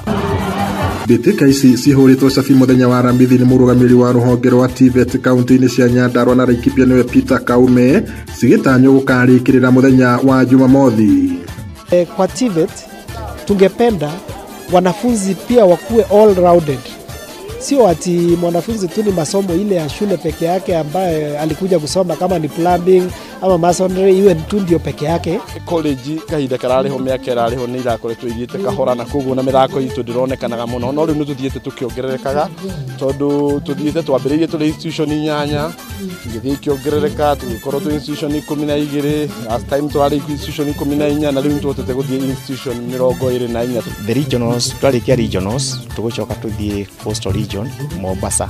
Mbĩtĩka ici cihũrĩtwo cabi mũthenya wa Aramithi nĩ mũrũgamĩrĩri wa rũhonge rwa TVET kaunti-inĩ cia Nyandarua na Laikipia nĩwe Peter Kaume cigĩtanywo gũkarĩkĩrĩra mũthenya wa Jumamothi. Kwa TVET tungependa wanafunzi pia wakuwe all rounded. Sio ati mwanafunzi tu ni masomo ile ya shule peke yake ambaye alikuja kusoma kama ni plumbing ama masonry iwe tu ndio peke yake. College kahinda karariho mĩaka ĩrarĩho nĩ irakoretwo ithiĩte kahora na koguo na mĩthako itũ ndĩronekanaga mũno no rĩu nĩ tũthiĩte tũkĩongererekaga tondũ tũthiĩte twambĩrĩirie tũrĩ institution 8 igĩthiĩ ikĩongerereka tũgĩkorwo twĩ institution 12 last time twarĩ institution 14 na rĩu nĩ tũhotete gũthiĩ institution 24. The regionals twarĩkia regionals tũgũcoka tũthiĩ coastal region Mombasa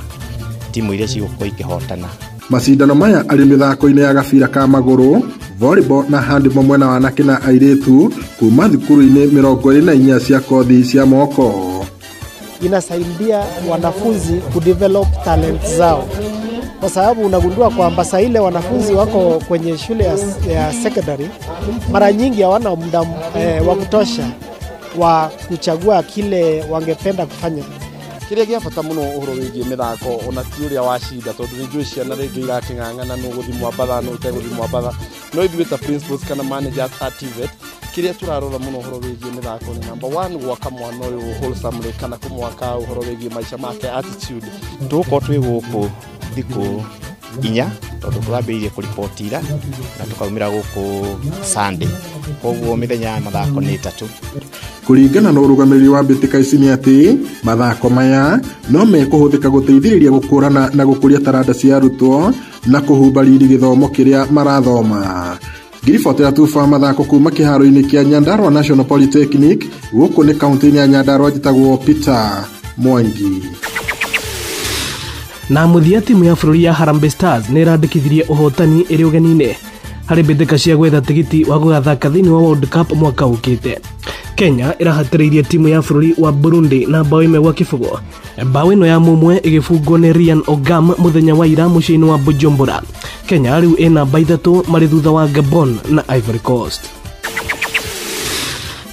timu iria cigũkorwo ikĩhotana. Macindano maya arĩ mĩthako-inĩ ya gabira ka magũrũ, volleyball na handball mwena wa anake na airĩtu kuma thukuru-inĩ 24 cia kothi cia moko. Inasaidia wanafunzi kudevelop talent zao kwa sababu unagundua kwamba saa ile wanafunzi wako kwenye shule ya secondary mara nyingi hawana muda wa kutosha wa kuchagua kile wangependa kufanya. Kĩrĩa gĩa bata mũno ũhoro wĩgiĩ mĩthako ona ti ũrĩa wacinda tondũ nĩ njũĩ ciana rĩngĩ irakĩng'ang'ana nũ gũthiĩ Mwambatha nũ ũtegũthiĩ Mwambatha no ithuĩ ta principals kana managers a TVET kĩrĩa tũrarora mũno ũhoro wĩgiĩ mĩthako nĩ number 1 gwaka mwana ũyũ wholesomely kana kũmwaka ũhoro wĩgiĩ maica make attitude. Tũgũkorwo twĩ gũkũ thikũ 4 tondũ tũrambĩrĩirie kũriboti ira na tũkaumĩra gũkũ Sunday koguo mĩthenya ya mathako nĩ 3. Kũringana na ũrũgamĩrĩri wa mbĩtĩka ici nĩ atĩ mathako maya no mekũhũthĩka gũteithĩrĩria gũkũrana na gũkũria taranda cia arutwo na kũhumba riri gĩthomo kĩrĩa marathoma. Ngiribotera tuba mathako kuma kĩharo-inĩ kĩa Nyandarua National Polytechnic gũkũ nĩ kaunti-inĩ ya Nyandarua njĩtagwo Peter Mwangi. Na mũthia timu ya bũrũri ya Harambee Stars nĩ ĩrandĩkithirie ũhotani ĩrĩ ũgeni-inĩ harĩ mbĩtĩka cia gwetha tigiti wa gũgathaka thĩinĩ wa World Cup mwaka ũkĩte. Kenya ĩrahatĩrĩirie timu ya bũrũri wa Burundi na bao 1-0. Bao ĩno ya mũmwe ĩgĩbungwo nĩ Ryan Ogam mũthenya wa ira mũciĩ-inĩ wa Bujumbura. Kenya rĩu ĩ namba 3 marĩ thutha wa Gabon na Ivory Coast.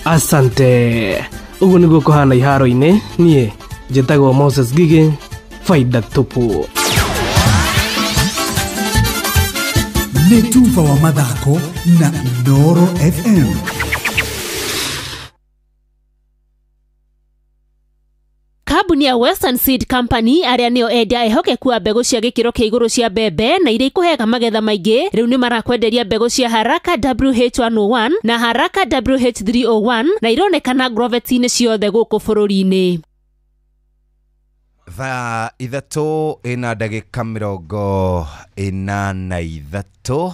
Asante. Ũguo nĩguo kũhana iharo-inĩ. Niĩ njĩtagwo Moses Gige, faida tupu. Nĩ tuba wa mathako na Inooro FM. Kambuni ya Western Seed Company arĩa nĩo endia ehokeku a mbegũ cia gĩkĩro kĩa igũrũ cia mbembe na iria ikũheaga magetha maingĩ rĩu nĩ marakwenderia mbegũ cia Haraka WH101 na Haraka WH301 na ironekana Grovet-inĩ ciothe gũkũ bũrũri-inĩ. Thaa 3:43.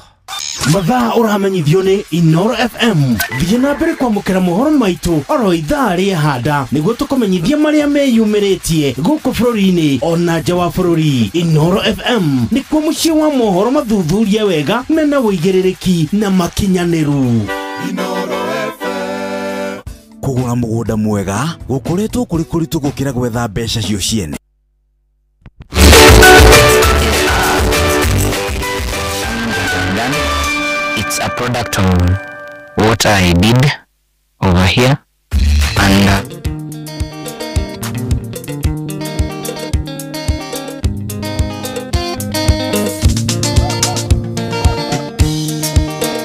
Mathaa ũramenyithio nĩ Inooro FM. Thiĩ na mbere kwamũkĩra mohoro maitũ oro ithaa rĩa handa nĩguo tũkũmenyithia marĩa meyumĩrĩtie gũkũ bũrũri-inĩ ona nja wa bũrũri. Inooro FM nĩkuo mũciĩ wa mohoro mathuthurie wega mena ũigĩrĩrĩki na makinyanĩru. Kũgũra mũgũnda mwega gũkoretwo kũrĩ kũritũ gũkĩra gwetha mbeca cio ciene. It's a product of what I did over here and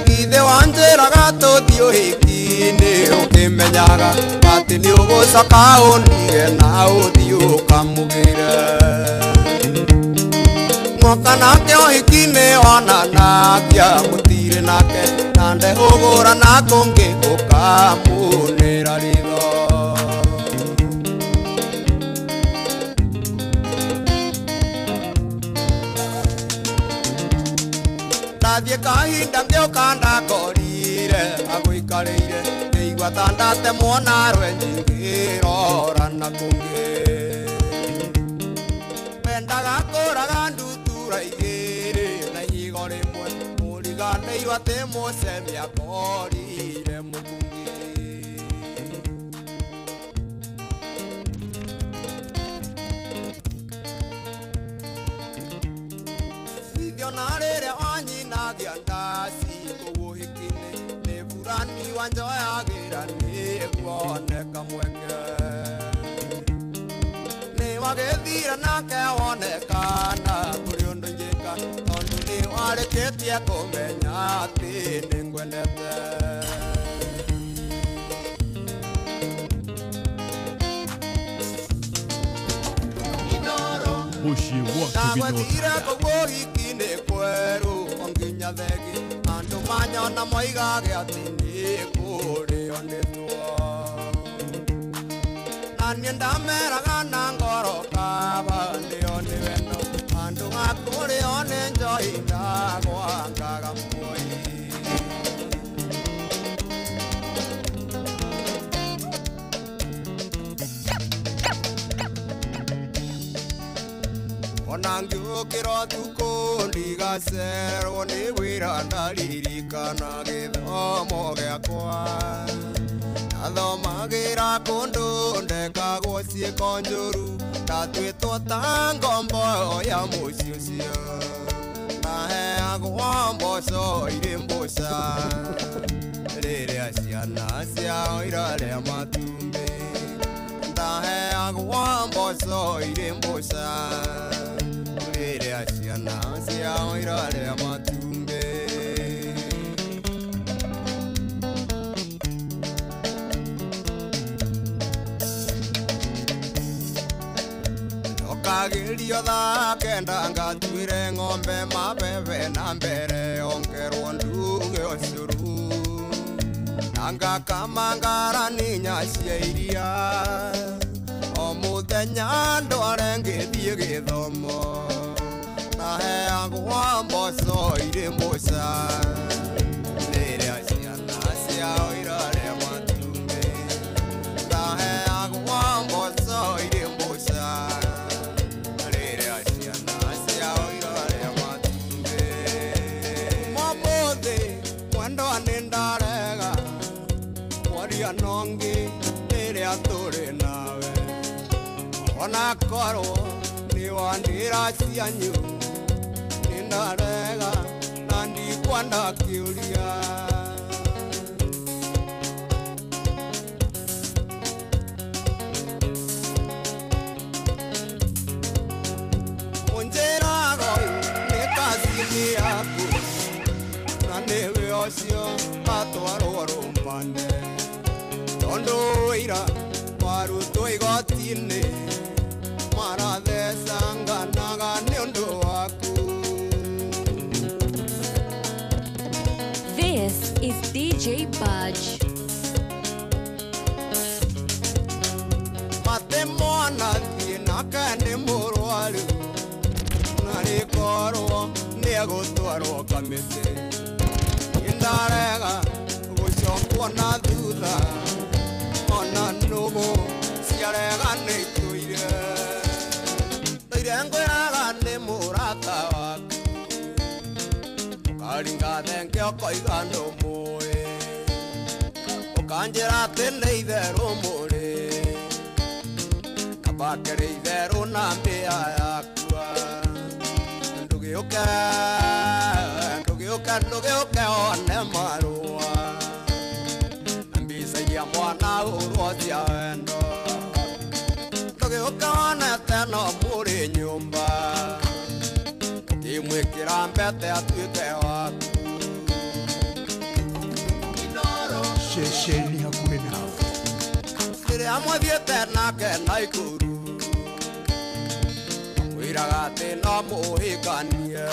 Ithe wanjĩraga tũthiĩ ũhiki-inĩ ũkĩmenyaga atĩ nĩ ũgũcoka ũndige na ũthiĩ ũkamũgĩre. Mwoka nake ũhiki-inĩ onanagia mũtirĩ nake na ndehũgũra na kũngĩ ũkamunĩra ritho. Ndathiĩ kahinda ngĩũka ndakorire agũikarĩire ngĩigua ta ndatemwo na rwenji ngĩrora na kũngĩ. Mendaga kũraga ndutura igĩrĩ na ihigo rĩmwe mũriganĩirwo atĩ mũcemi akorire mũkungi. Ithiona rĩrĩa wanyinagia ndaci kũu ũhiki-inĩ nĩ burani wanjoyagĩra nĩguoneka mweke. Nĩ wagĩthire nake wonekana kũrĩ ũndũ ingĩka tondũ nĩ warĩkĩtie kũmenya atĩ nĩngwendete. Ndagwethire kũu ũhiki-inĩ kwerũ o nginya thegi andũ manyona moigage atĩ nĩ kũrĩo nĩtuo. Na niĩ ndameraga na ngoro kaba ndĩo nĩ wendo andũ akũrĩo nĩ njohi ndagwangaga muoyi. Ona ngĩũkĩra ũtukũ ndigacererwo nĩ wĩra ndaririkana gĩthomo gĩakwa. Ndathomagĩra kũndũ ndekagwo ciĩko njũru ndatuĩtwo ta ngombo ya mũciĩ ũcio. Ndaheagwo mboco irĩ mbũca rĩrĩa ciana ciao irarĩa matumbĩ. Ndaheagwo mboco irĩ mbũca rĩrĩa ciana ciao irarĩa matumbĩ. Ndokagĩrio thaa kenda ngatuĩre ng'ombe mabebe na mbere ongerwo nduge ũcũrũ na ngakama ngarani inya cia iria o mũthenya ndware ngĩthiĩ gĩthomo ndaheagwo mboco irĩ mbũca rĩrĩa ciana ciao irarĩa matumbĩ. Ndaheagwo mboco irĩ mbũca rĩrĩa ciana Onakorwo nĩ wandĩra cianyu nĩndarega na ndikwenda kĩũria. Ũnjĩraga ũyũ nĩ kazini yaku na nĩwe ũcio atwarwo rũmande tondũ ũira warutwo igoti-inĩ marathecanganaga nĩ ũndũ waku. This is DJ Budge. Mate mwana thiĩ nake nĩ mũrwaru na rĩkorwo nĩegũtwarwo kamĩtĩ nĩndarega gũcokwo na thutha ona nũgũ ciarega nĩitũire toire ngwĩraga nĩ mũrata waku ũkaringa thenge ũkoiga ndũmũĩ ũkanjĩra atĩ nĩ itherũ mũrĩ kaba kĩrĩ itherũ na mbĩa yakua. Ndũgĩũke ndũgĩũke ndũgĩũke one marũa na mbica iria mwana hũrwo cia wendo ndũgĩũke wonete no mũrĩ nyũmba ũkĩmwĩkĩra mbete atuĩke waku. Ceceni hakuhĩ nawe. Rĩrĩa mwathiĩte nake Naikuru mwĩraga atĩ no mũhikanie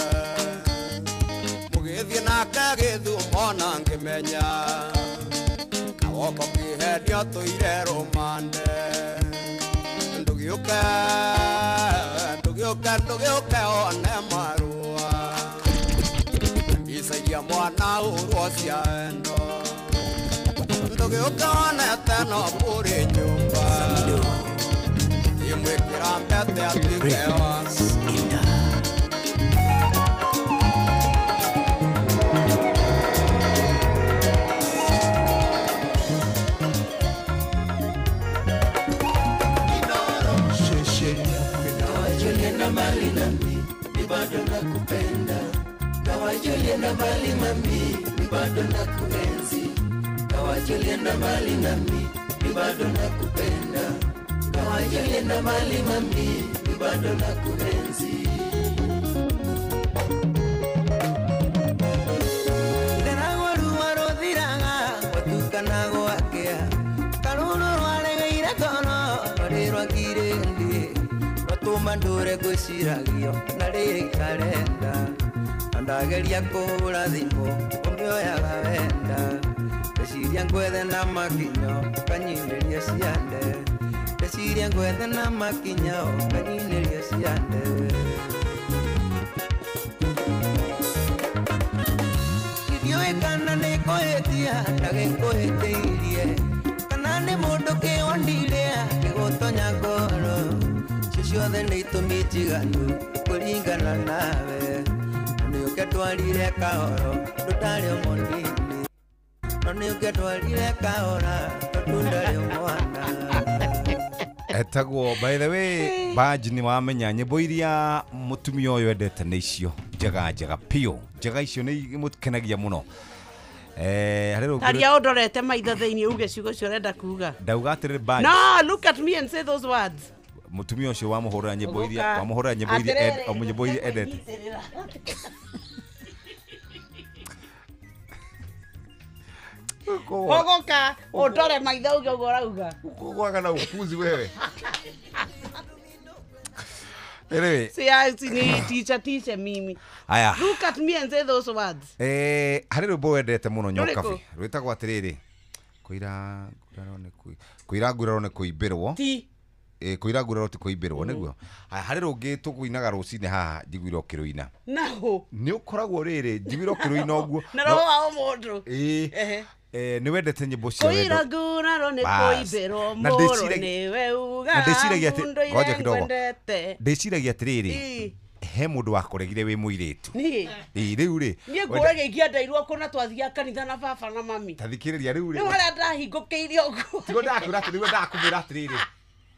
mũgĩthiĩ nake Gĩthumo na ngĩmenya na woko kĩhenio tũire rũmande. Ndũgĩũke ndũgĩũke ndũgĩũke one marũa mbica iria mwana hũrwo cia wendo ndũgĩũke wonete no mũrĩ nyũmba imwĩkĩra mbete atuĩke waku. Ceceni hakuhĩ nawe. Kawajuliana mbali nami, mi bado nakupenda. Kawajuliana mbali mami, mi bado nakuenzi. Kawajuliana mbali nami, mi bado nakupenda. Kawajuliana mbali mami, mi bado nakuenzi. Nderagwo ruo rũthiraga, gwatukana gwakĩa. Karũrũ rwaregeire ngoro, rwarĩ rwakirĩndĩ. Rwatũma ndũre ngwĩciragio na rĩrĩ itarenda. Na ndageria kũhũra thimũ, ũmĩoyaga wenda. Ndeciria ngwethe na makinyo, ũkanyinĩria ciande. Ndeciria ngwethe na makinyo, ũkanyinĩria ciande. Ndiũĩ kana nĩ kũhĩtia ndagĩkũhĩtĩirie kana nĩ mũndũ kĩwandire akĩgũtonya ngoro. Icio ciothe nĩ itũmi njiganu kũringana nawe. No nĩ ũngĩatwarire kahoro tondũ ndarĩ o mũnini. No nĩ ũngĩatwarire kahora tondũ ndarĩ o mwana. Etagwo by the way Budge nĩ wamenya nyĩmbo iria mũtumia ũyũ endete nĩ icio njega njega piũ njega icio nĩ imũkenagia mũno. Harĩ rũngĩ Taria ũndorete maitho thĩinĩ uge ciugo icio ũrenda kuga. Ndauga atĩrĩrĩ Budge. No, look at me and say those words. Mũtumia ũcio wamũhũrĩra nyĩmbo iria Ũgũka. wamũhũrĩra nyĩmbo iria Atĩrĩrĩ, nyĩmbo iria endete. Ũgũka ũndore maitho uge ũguo ũrauga. Ũkũgwaga na upuzi wewe. Anyway. Si ni teacher teacher mimi. Aya. Look at me and say those words. Harĩ rwĩmbo wendete mũno Rũrĩkũ? Nyokabi rwĩtagwo atĩrĩrĩ kũira nguraro nĩ kũira nguraro nĩ kũimbĩrwo. Ti. Kũira nguraro ti kũimbĩrwo nĩguo. Aya harĩ rũngĩ tũkũinaga rũcinĩ haha njiguire ũkĩrũina. Naho. Nĩ ũkoragwo rĩrĩ njiguire ũkĩrũina ũguo. Na roho wa ũmũndũ. Ĩĩ. Ehe. Nĩ wendete nyĩmbo cia wendo. Kũira nguraro nĩ Bas. kũimbĩrwo Na mũrũ ndĩciragia- nĩwe uga. na ndĩciragia atĩ mũndũ ngoja kidogo. ngwendete. Ndĩciragia atĩrĩrĩ Ĩĩ. he mũndũ wakũregire wĩ mũirĩtu. Niĩ. Ĩĩ rĩu rĩ. Niĩ ngũragia ingĩendeirwo kũna twathiaga kanitha na baba na mami. Ta thikĩrĩria rĩu rĩ. Rĩu harĩa ndahingũkĩire ũguo. Tiguo ndakwĩra atĩ nĩguo ndakũmwĩra atĩrĩrĩ.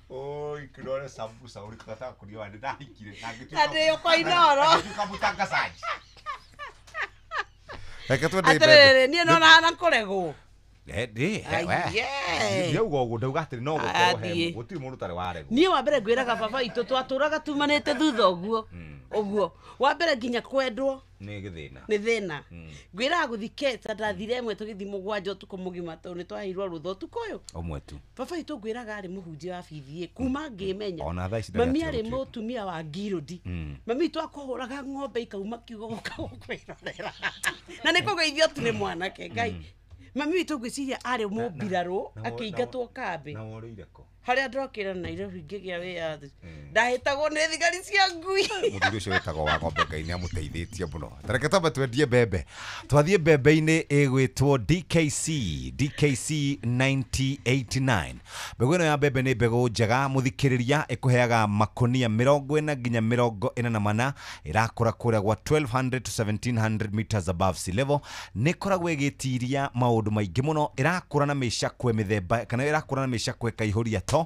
Oi kidore sambusa urikata kuria wa ndahikire na ndĩyo kwa Inoro. Ngĩtuĩka mũtangacaji. Reke twende Atĩrĩrĩ, niĩ nona na kũregwo. Ndauga ũguo ndauga atĩrĩ no gũkorwo he gũtirĩ mũndũ ũtarĩ waregwo. Niĩ wa mbere ngwĩraga baba witũ twatũraga tumanĩte thutha ũguo ũguo wa mbere nginya kwendwo nĩ gĩthĩna nĩ thĩna. Ngwĩraga gũthi Keta ndathire ĩmwe tũgĩthi 7 ũtukũ mũgima tondũ nĩ twaheirwo rũtha ũtukũ ũyũ ũmwe tu. Baba witũ ngwĩraga arĩ mũhunjia wa BBA kuma ngĩmenya. Ona thaa ici mami arĩ mũtumia wa ngirũndi. Mami witũ akũhũraga ng'ombe ikauma kiugo gũka gũkwĩrorera na nĩ kũgeithio tu nĩ mwanake Ngai. Mami witũ ngwĩciria arĩ mũmbirarũ akĩingatwo kambĩ na worĩire kũ harĩa ndokĩra Nairobi ngĩgĩa wĩyathi ndahĩtagwo nĩ thigari cia ngui. Mũthuri ũcio wĩtagwo wa ng'ombe Ngai nĩ amũteithĩtie mũno. Tareke twambe twendie mbembe. Twathiĩ mbembe-inĩ ĩgwĩtwo DKC DKC 9089. Mbegũ ĩno ya mbembe nĩ mbegũ njega mũthikĩrĩria, ĩkũheaga makonia 40 nginya 44. Ĩrakũra kũrĩa gwa 1200 to 1700 meters above sea level. Nĩ ĩkoragwo ĩgĩtiria maũndũ maingĩ mũno. Ĩrakũra na mĩcakwe mĩthemba kana ĩrakũra na mĩcakwe ĩkaihũria to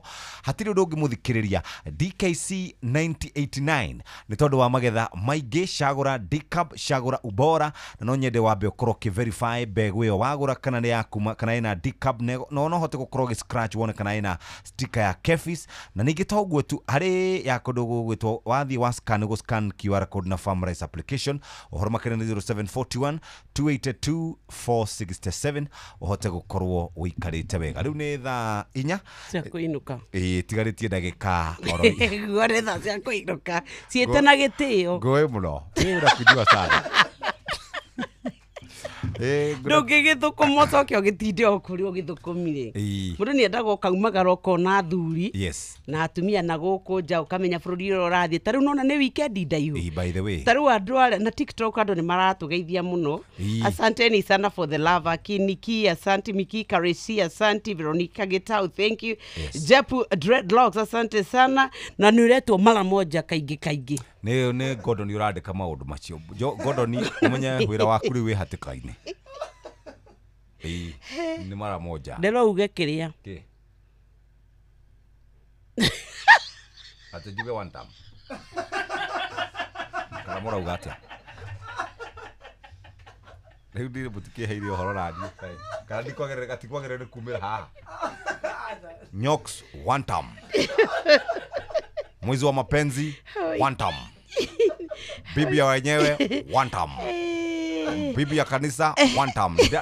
hatirĩ ũndũ ũngĩmũthikĩrĩria. DKC 9089 nĩ tondũ wa magetha maingĩ. Cagũra DCAB, cagũra ubora, na no nyende wambe ũkorwo ũkĩ-verify mbegũ ĩyo wagũra kana nĩ yaku kana ĩna DCAB, no no hote gũkorwo ũgĩ scratch wone kana ĩna sticker ya KEPHIS. Na ningĩ to ũguo tu harĩ ya kũndũ gũgwĩtwo wathiĩ wa scan gũ scan QR code na Farmrise application. Ũhoro makĩria nĩ 0741 282 467 ũhote gũkorwo ũikarĩte wega. Rĩu nĩ thaa 4 cia kũinũka. Ĩĩ tigarĩtie ndagĩka oro guo nĩ thaa cia kũinũka ciĩte na gĩtĩo. Ngũĩ mũno ĩĩ ũrakujua sana. Ndũngĩgĩthũkũma ũcoke ũgĩtinde o kũrĩa ũgĩthũkũmire. Mũndũ nĩendaga ũkaumagara ũkona athuri na atumia na gũkũ nja ũkamenya bũrũri ũrĩa ũrathiĩ. Ta rĩu nona nĩ weekend ndaihu. By the way ta rĩu andũ arĩa na TikTok andũ nĩ maratũgeithia mũno. Asanteni sana for the love. Akiniki, asante Miki Karesi, asante Veronica Gitau, thank you. Jepu Dreadlocks, asante sana. Na nĩ ũretwo mara moja kaingĩ kaingĩ. Nĩ Gordon ũrandĩka maũndũ macio. Gordon ũmenye wĩra waku rĩu wĩ hatĩka-inĩ. Nĩ mara moja. Ndĩrauge kĩrĩa kĩ atĩ njuge one time kana mũrauga atĩa? Rĩu ndirĩ mũtikĩheire ũhoro naniĩ kana ndikwagĩrĩra gatikwagĩrĩra nĩ kumĩra haha. Nyox one time. Mwizi wa mapenzi one time. Bibi ya wenyewe one time. Bibi ya kanisa one time.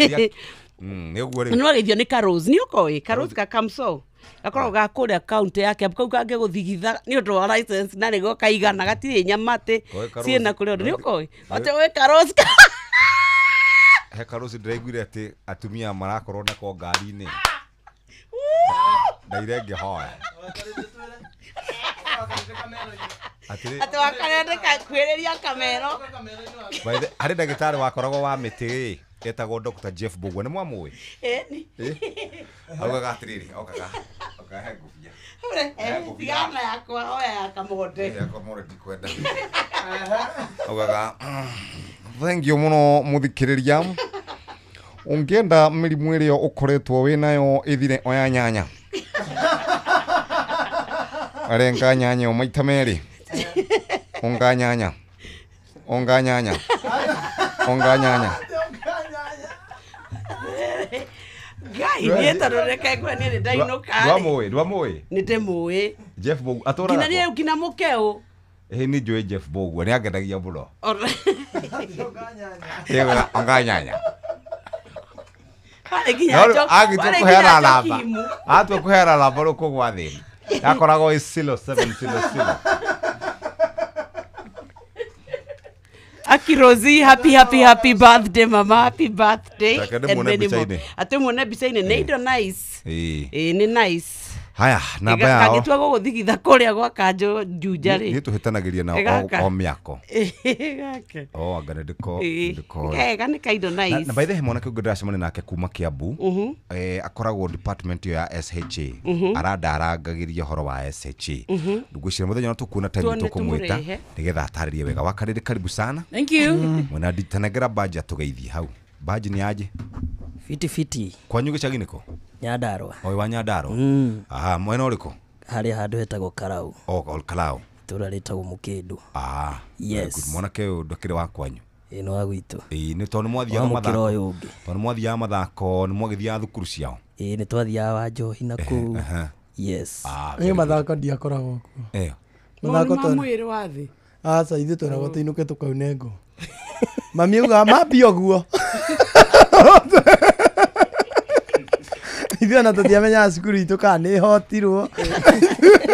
Nĩ ũguo rĩu. Nĩ wageithio nĩ Karose, nĩ ũkoĩ Karose ka Kamso. Gakoragwo ga kũrĩa kaunti yake kau kangĩ gũthigitha nĩ ũndũ wa license na nĩgo kaigana gatirĩ nyama atĩ ciĩna kũrĩa ũndũ nĩ ũkoĩ atĩ ũĩ Karose. He Karose ndĩraiguire atĩ atumia marakorwo nako ngari-inĩ. Ndaire ngĩhoya. Atĩ wakarendeka kwĩrĩria kamero. By the harĩ ndagĩtarĩ wakoragwo wa mĩtĩ ĩ etagwo Dr. Jeff Bugwe nĩ mwamũĩ? Ĩni. Augaga atĩrĩrĩ okaga okahe ngũbia. Tigana yakwa oya ya kamonde. Ya kamonde ndikwenda. Augaga thank you mũno mũthikĩrĩria. Ũngĩenda mĩrimũ ĩrĩa ũkoretwo wĩnayo ĩthire oya nyanya. Arenga nyanya o maita merĩ. Onga nyanya. Onga nyanya. Onga nyanya. Ngai niĩ tondũ reke ngwĩre niĩ nĩ ndainũka. Ndwamũĩ, ndwamũĩ? Nĩ ndĩmũĩ. Jeff Bugwe atũraga nginya niĩ nginya mũkeũ. Ĩĩ nĩ njũĩ Jeff Bugwe nĩ angenagia mũno. Onga nyanya. Harĩ nginya Agĩtua kũheana namba. Atua kũheana namba rĩu kũgwa thĩ. Yakoragwo ĩ 0700. Aki Rosie, happy happy happy birthday mama, happy birthday. And many more. Ate muone mbica-inĩ nĩ indo nice. Ĩĩ nĩ nice. Haya, namba yao. Kagĩtua gũgũthigitha kũrĩa gwa Kanjũ Juja rĩ. Nĩ tũhĩtanagĩria nao o mĩako. Gake. O anga nĩ ndĩko. Kega nĩ kaindo nice. Na by the way mwanake ũngĩ ndĩracemania nake kuma Kiambu. Akoragwo department ĩyo ya SHA. Arandarangagĩria ũhoro wa SHA. Ngwĩciria mũthenya no tũkuona time tũkũmwĩta nĩgetha atarĩrie wega. Wa Karĩrĩ, karibu sana. Thank you. Mwena nditanengera baji atũgeithie hau. Baji nĩ aje? Fiti fiti. Kwanyu gĩcagi nĩkũ? Nyandarua. Oi wa Nyandarua. Aha, mwena ũrĩkũ? Harĩa handũ hetagwo Karau. Oh, Karau. Itũra rĩtagwo Mũkĩndũ. Ah. Yes. Good. Mwanake ũyũ ndakĩrĩ wa kwanyu. Ĩĩ nĩ wa gwitũ. Ĩĩ nĩ tondũ nĩ mwathiaga Wamũkĩra mathako. ũyũ ũngĩ. Tondũ nĩ mwathiaga mathako, nĩ mwagĩthiaga thukuru ciao. Ĩĩ nĩ twathiaga wa njohi na kũu. Yes. Ah, Niĩ mathako ndiakoragwo kuo. Eh. Mathako ma mwĩrĩ wa thĩ. Aca ithuĩ tweragwo tũinũke tũkaune ngũ. Mami augaga mambia ũguo. Ithuĩ ona tũtiamenyaga cukuru itũ kana nĩ ĩhotirwo.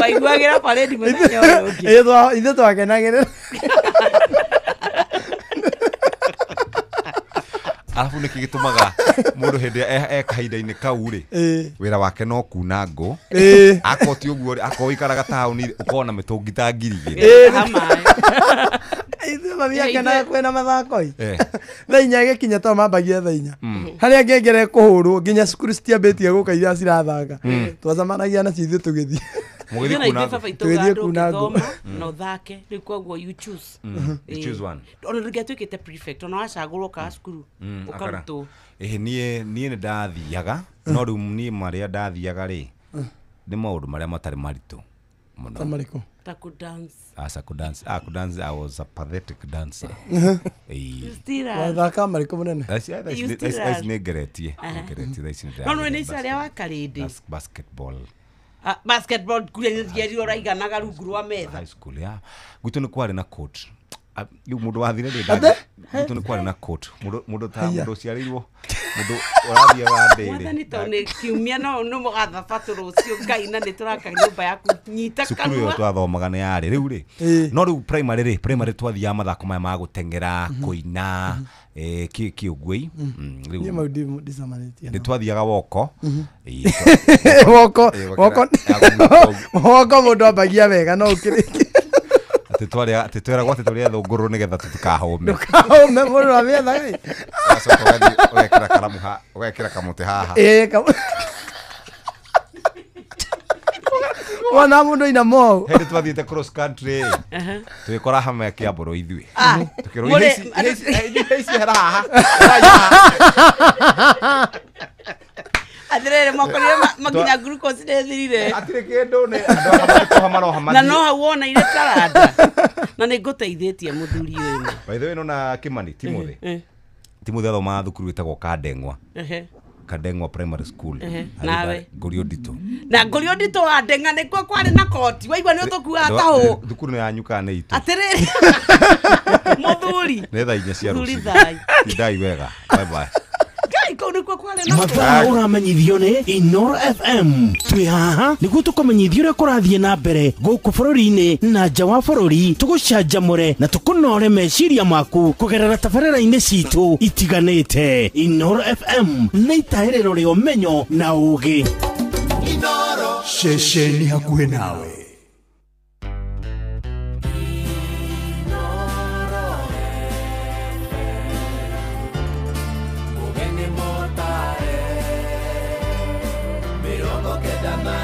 Waiguagĩra parade mũthenya ũyũ ũngĩ. Ĩĩ ithuĩ twakenagĩrĩra. Arabu nĩkĩ gĩtũmaga mũndũ hĩndĩ ĩrĩa e kahinda-inĩ kau rĩ, wĩra wake no kuna ngũ. Akorwo ti ũguo rĩ, akorwo ũikaraga taũni rĩ, ũkorwo na mĩtũngi ta 2,000. Ithuĩ mami akenaga kwĩna mathako ĩ. Eh. Thaa inya ĩgĩkinya tondũ mambagia thaa inya. Harĩa ngengere kũhũrwo nginya cukuru citiambĩtie gũka iria cirathaka. Twacemanagia nacio ithuĩ tũgĩthiĩ. Mũgĩthiĩ Ithuĩ na kuna ithuĩ ngũ. baba itauga Tũgĩthiĩ kuna ngũ. ndũngĩthoma na ũthake rĩu koguo you choose. You choose one. Ona ndũngĩatuĩkĩte prefect ona wacagũrwo ũkaga cukuru ũkarutwo. Ĩhĩ niĩ nĩ ndathiaga no rĩu niĩ marĩa ndathiaga rĩ nĩ maũndũ marĩa matarĩ maritũ mũno. Ta marĩkũ? Ta kũ dance. Aca kũ dance, ah, kũ dance I was a pathetic dancer. Ĩĩ. You still are. Wathaka marĩkũ mũnene? Thaa ici- thaa ici- You still thaa ici are. nĩ ngeretie. Aha. Ngeretie thaa ici nĩ No no nĩ ndĩrathiĩ ica rĩa wa karĩndĩ. basketball. Ah, basketball kuria nĩ ũraiganaga rungu rwa metha. High school ya gwitũ nĩ kwarĩ na coach. Ah, rĩu mũndũ wathire rĩ gwitũ nĩ kwarĩ na coach. Mũndũ ta Haiya. mũndũ ũciarĩirwo mũndũ ũrathiaga ndĩrĩ. Mwathani tondũ nĩ kiumia no nĩ mũgathabatũ rũciũ Ngai na nĩ tũraka nyũmba yaku nyita Cukuru ĩyo kanua. twathomaga nĩ yarĩ rĩu rĩ no rĩu primary rĩ primary twathiaga mathako maya ma gũteng'era kũina kĩ ũguo Niĩ rĩu mau ndicemanĩtie nĩ twathiaga woko. Ĩĩ, Woko Ĩĩ, woko woko mũndũ ambagia wega no ũkĩrĩkia. Atĩ twarĩa atĩ tweragwo atĩ tũrĩe thũngũrũ nĩgetha tũtikahũme. Ndũkahũme mũndũ amĩethaga ĩ. Ũgacoka ũgathiĩ ũgekĩra karamu ha ũgekĩra kamũtĩ haha. Ĩĩ wona mũndũ aina mou. Hĩndĩ twathiĩte cross country tũgĩkora hama ya Kĩambũrũ ithuĩ. Tũkĩrwo Mũrĩ- ici hera haha. Atĩrĩrĩ mwakorire makinya glucose nĩ ĩthirire. Hatirĩ kĩndũ nĩ andũ aya marĩkũha maroha Na no mathiĩ. hau woneire taranda. Na nĩ ngũteithĩtie mũthuri ũyũ. By the way nona Kimani Timothy. Timothy athomaga thukuru ĩtagwo Kandengwa. Kandengwa Primary School. Nawe? Ngũrio Nditũ. Na ngũrio nditũ wa ndenga nĩkuo kwarĩ na koti waigua nĩ ũtũkuaga ta hũ. Thukuru nĩ yanyu kana nĩ itũ? Atĩrĩrĩ mũthuri. Nĩ thaa inya cia Mũthuri rũcinĩ. thai. Tindai wega. Bye bye. Ngai kũu nĩkuo kwarĩ na Mathaa ũramenyithio nĩ Inoro FM. Twĩ haha nĩguo tũkũmenyithia ũrĩa kũrathiĩ na mbere gũkũ bũrũri-inĩ na nja wa bũrũri, tũgũcanjamũre na tũkũnore meciria maku kũgerera tabarĩra-inĩ citũ itiganĩte. Inoro FM nĩ itahĩrĩro rĩa ũmenyo na ũũgĩ. Ceceni hakuhĩ nawe. Mĩrongo kenda na